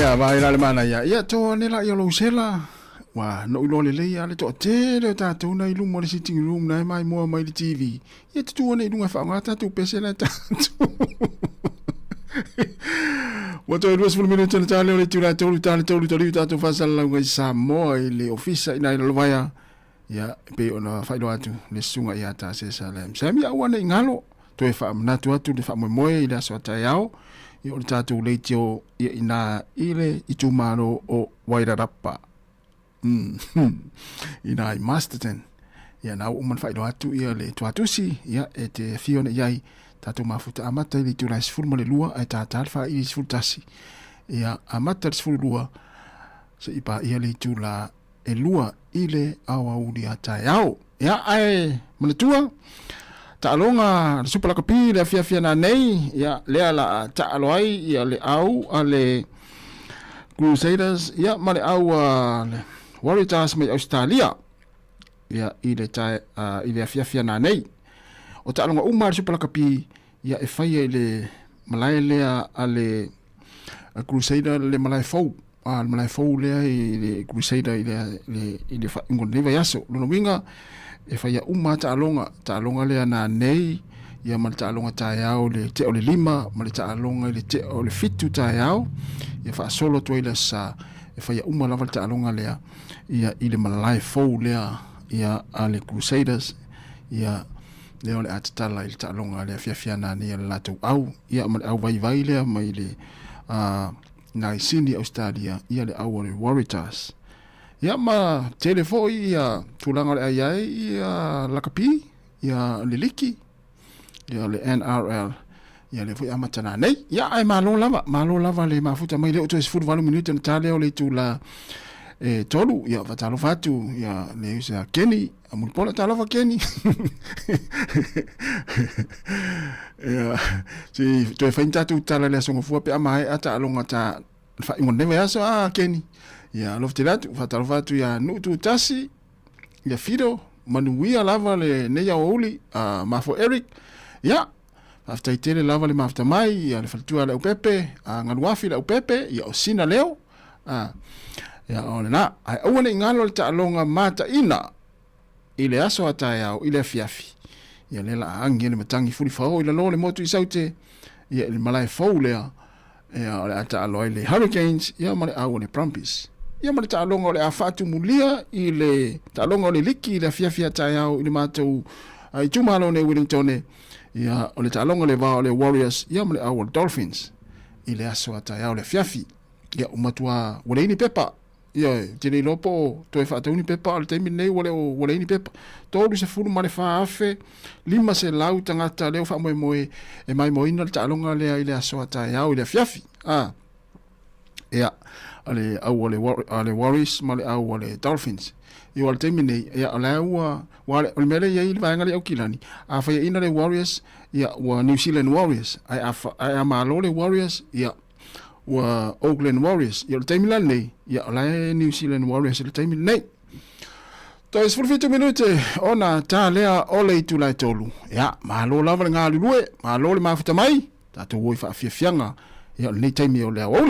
Ia, vaai la le manaia. Ia, to ane la ia lou sela. Ua, noʻu iloa lelei a le toatele o tatou na i luma o le sitting room na e maimoa mai le TV. Ia tutū ane i luga e faaaoga tatou pese la e tatou. Ua toe 20 minute na tale o le itula e tolu tale tolu taliu tatou faasalalauga i Samoa i le ofisa ina i Lalovaea. Ia, e pei ona faailoa atu le susuga ia Tasesa Lam Sam. Ia aua nei galo, toe faamanatu atu le faamoemoe i le aso a taeao, ia o le tatou leitio ia ina i le itumalo o Wairarapa. Ina i Masterton. Ia na ua uma ona faailoa atu ia le tuatusi, ia e te afio nei ai tatou mafuta amata i le itula e 12 ae tātā le whaili i 11. Ia amata le 12 se i pāia le itula e lua i le aoauli a taeao. Ia, ae manatua, Taaloga a le Supa Lakapi i le afiafi ana nei, ia, lea la a taalo ai ia le au a le Crusaders, ia, ma le au a le Waratahs mai Ausetalia, ia, i le tae, i le afiafi ana nei. O taaloga uma a le Supa Lakapi, ia, e faia i le malae lea a le Crusader le malae fou, a le malae fou lea i le Crusader i le, le, i le faaiuga o lenei vaiaso. Lona uiga, e faia uma lava taaloga, taaloga lea nanei, ia ma le taaloga taeao i le tea o le 5, ma le taaloga i le tea o le 7 taeao, ia faasolo atu ai le Aso Sa, e faia uma lava le taaloga lea, ia i le malae fou lea, ia a le Crusaders, ia lea o le a tatala i le taaloga le afiafi ana nei a le latou au, ia ma le au vaivai lea mai le nai Sini Ausetalia, ia le au a le Waratahs. Ia ma tele foi ia tulaga o le a i ai ia lakapi, ia le liki, ia le NRL, ia lea foi amata nanei. Ia ae malo lava, malo lava le mafuta mai lea ua toe 18 minute ona ta lea o le itula e 3. Ia faatalofa atu ia le uso ia Kenny, a Mulipola, talofa Kenny. Ia, se i toe fai ni tatou tala i le aso Gafua pe a maea taaloga ta le faaiuga o lenei vaiaso, a Kenny. Ia, alofa tele atu, faatalofa atu ia Nuu Tutasi, ia Fido, manuia lava lenei aoauli, a Mafo Eric. Ia, faafetai tele lava le mafuta mai, ia le faletua a Leaupepe, a Galuafi Leaupepe, ia o Sina Leo. A, ia o lena, ae aua ne i galo le taaloga mataina i le aso a taeao i le afiafi. Ia lea la a agi ai le matagi fulifao i lalo o le motu i Saute, ia i le malae fou lea, ia o le a taalo ai le Hurricanes, ia ma le au o le Brumbies. Ia ma le taaloga o le a faatumulia i le taaloga o le liki i le afiafi a taeao i le matou itumalo nei Wellingtone, ia o le taaloga le va o le Warriors, ia ma le au o le Dolphins i le aso a taeao i le afiafi. Ia ua matua ua leai ni pepa. Ia, ou te le iloa po o toe faatau ni pepa, a o le taimi lenei ua le o, ua leai ni pepa. 34,500 tagata lea ua faamoemoe e maimoaina le taaloga lea i le aso a taeao i le afiafi. A, ia, a le au a le, a le Warriors ma le au a le Dolphins. Ia, o le taimi nei, ia, o la ua, ua, o le mea lea e i ai le vaega lea i Aukilani, a faiaina le Warriors, ia, ua New Zealand Warriors, ae a, ae a malo le Warriors, ia, ua Auckland Warriors. Ia o le taimi la lenei, ia o la e New Zealand Warriors i le taimi lenei. Toe 17 minute ona ta lea o le itula e 3. Ia, malo lava le galulue, malo le mafuta mai, tatou o i faafiafiaga, ia o lenei taimi o le aoauli.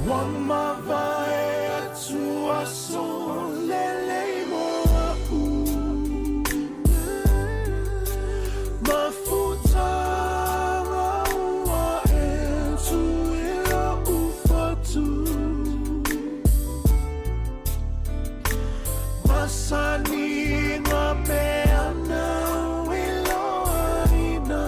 Ua mavae atu aso lelei mo a'u Mafutaga ua e tu i lo'u fatu Masani ngā mea nāu i loaina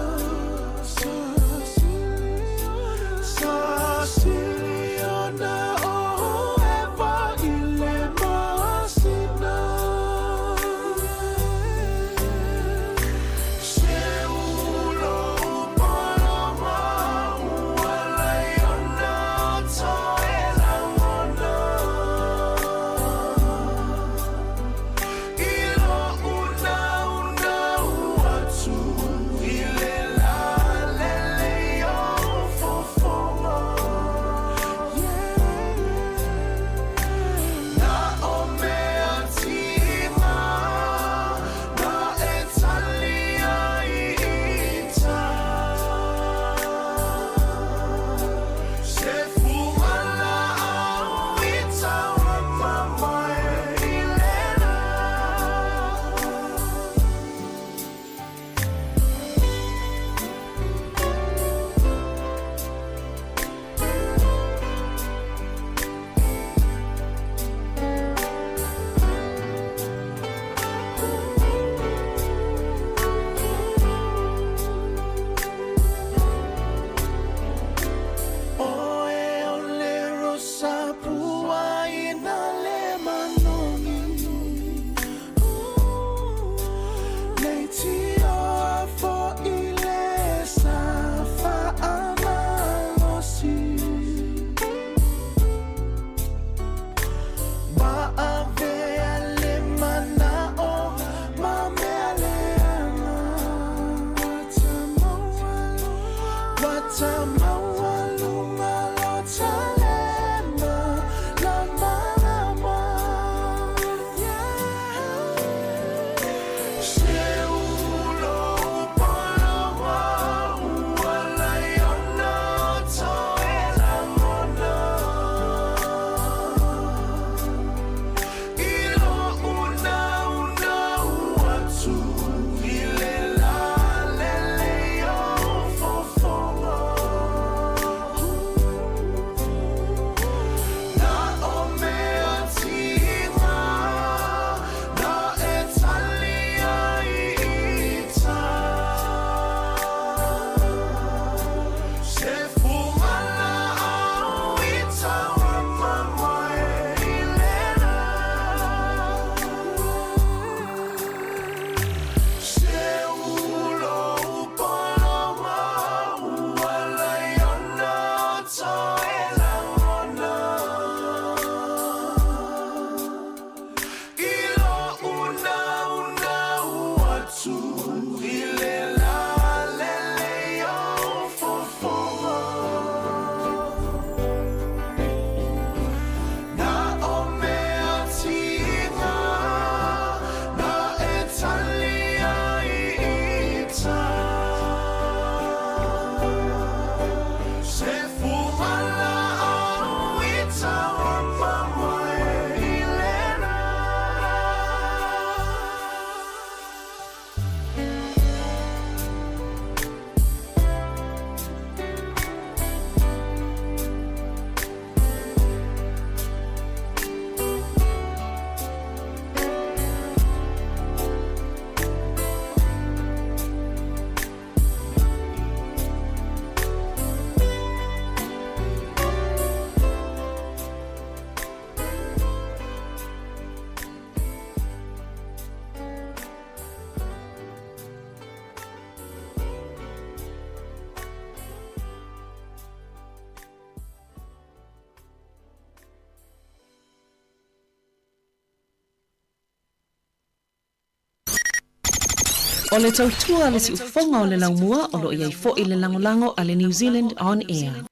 O le tautua a le siufofoga o le laumua o lo o i ai foi le lagolago a le New Zealand On Air.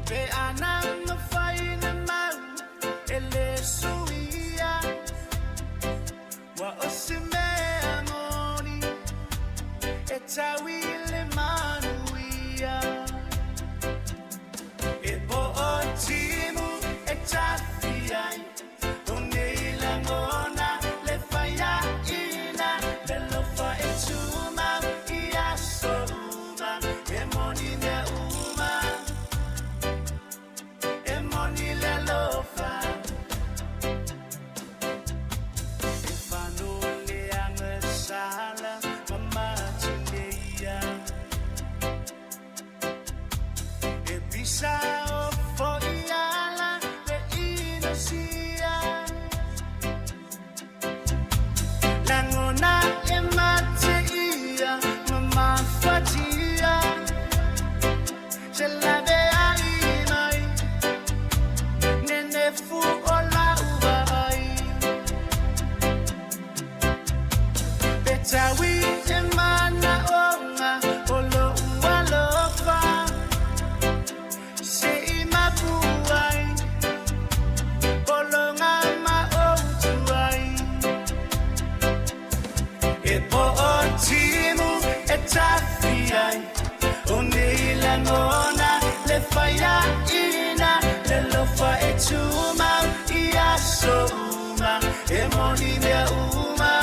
Pe anang na fai na E tau i le manuia E po o timu e tafi ai O nei lagona le faiaina Le alofa e tumau i aso uma E moni mea uma E moni le alofa E fano le agasala ma matineia E pisa o fo'iala le inosia Lagona e mateia ma mafatia Se laveai mai Nenefu o lau vaai Pe taui e manaoga o lou alofa Se i mapu ai Pologa ma ou tuai E po o timu e tafi ai O nei lagona le faiaina Le alofa e tumau i aso uma E moni mea uma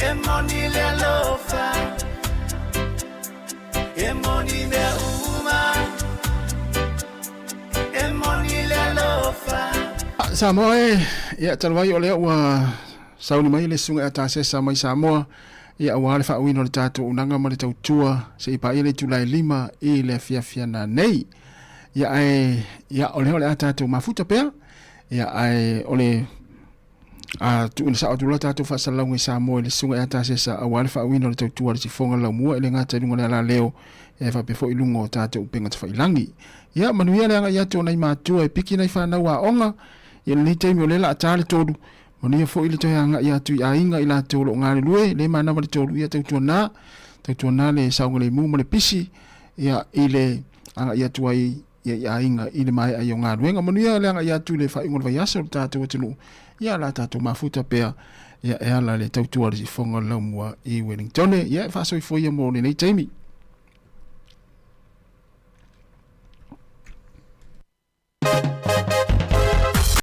E moni le alofa E moni mea uma E moni le alofa Samoa e, ia talu ai o lea ua sauni mai le susuga ia Tasesa mai Samoa, ia aua le faauiina o le tatou auaunaga ma le tautua se i paia le itula e lima i le afiafi ana nei. Ia ae, ia o lea o le a tatou mafuta pea, ia ae o le a tuuina sao atu loa tatou faasalalauga i Samoa i le susuga ia Tasesa aua le faauiina o le tautua a le sifoga laumua i le gata i luga o le alaleo e faapea foi i luga o tatou upega tafailagi. Ia manuia le agai atu o nai matua e piki nai fanau aoga i lenei taimi o lea la ta le tolu. Manuia foi le toe agai atu i aiga i latou o lo o galulue le manava le tolu ia tautuana tautuana le saogalemu ma le pisi ia i le agai atu ai ia i aiga i le maea ai o galuega. Manuia le agai atu i le faaiuga o le vaiaso o le tatou atunuu ia la tatou mafuta pea ia e ala le tautua a le sifoga o le laumua i Wellingtone. Ia e faasoifua ia mo lenei taimi.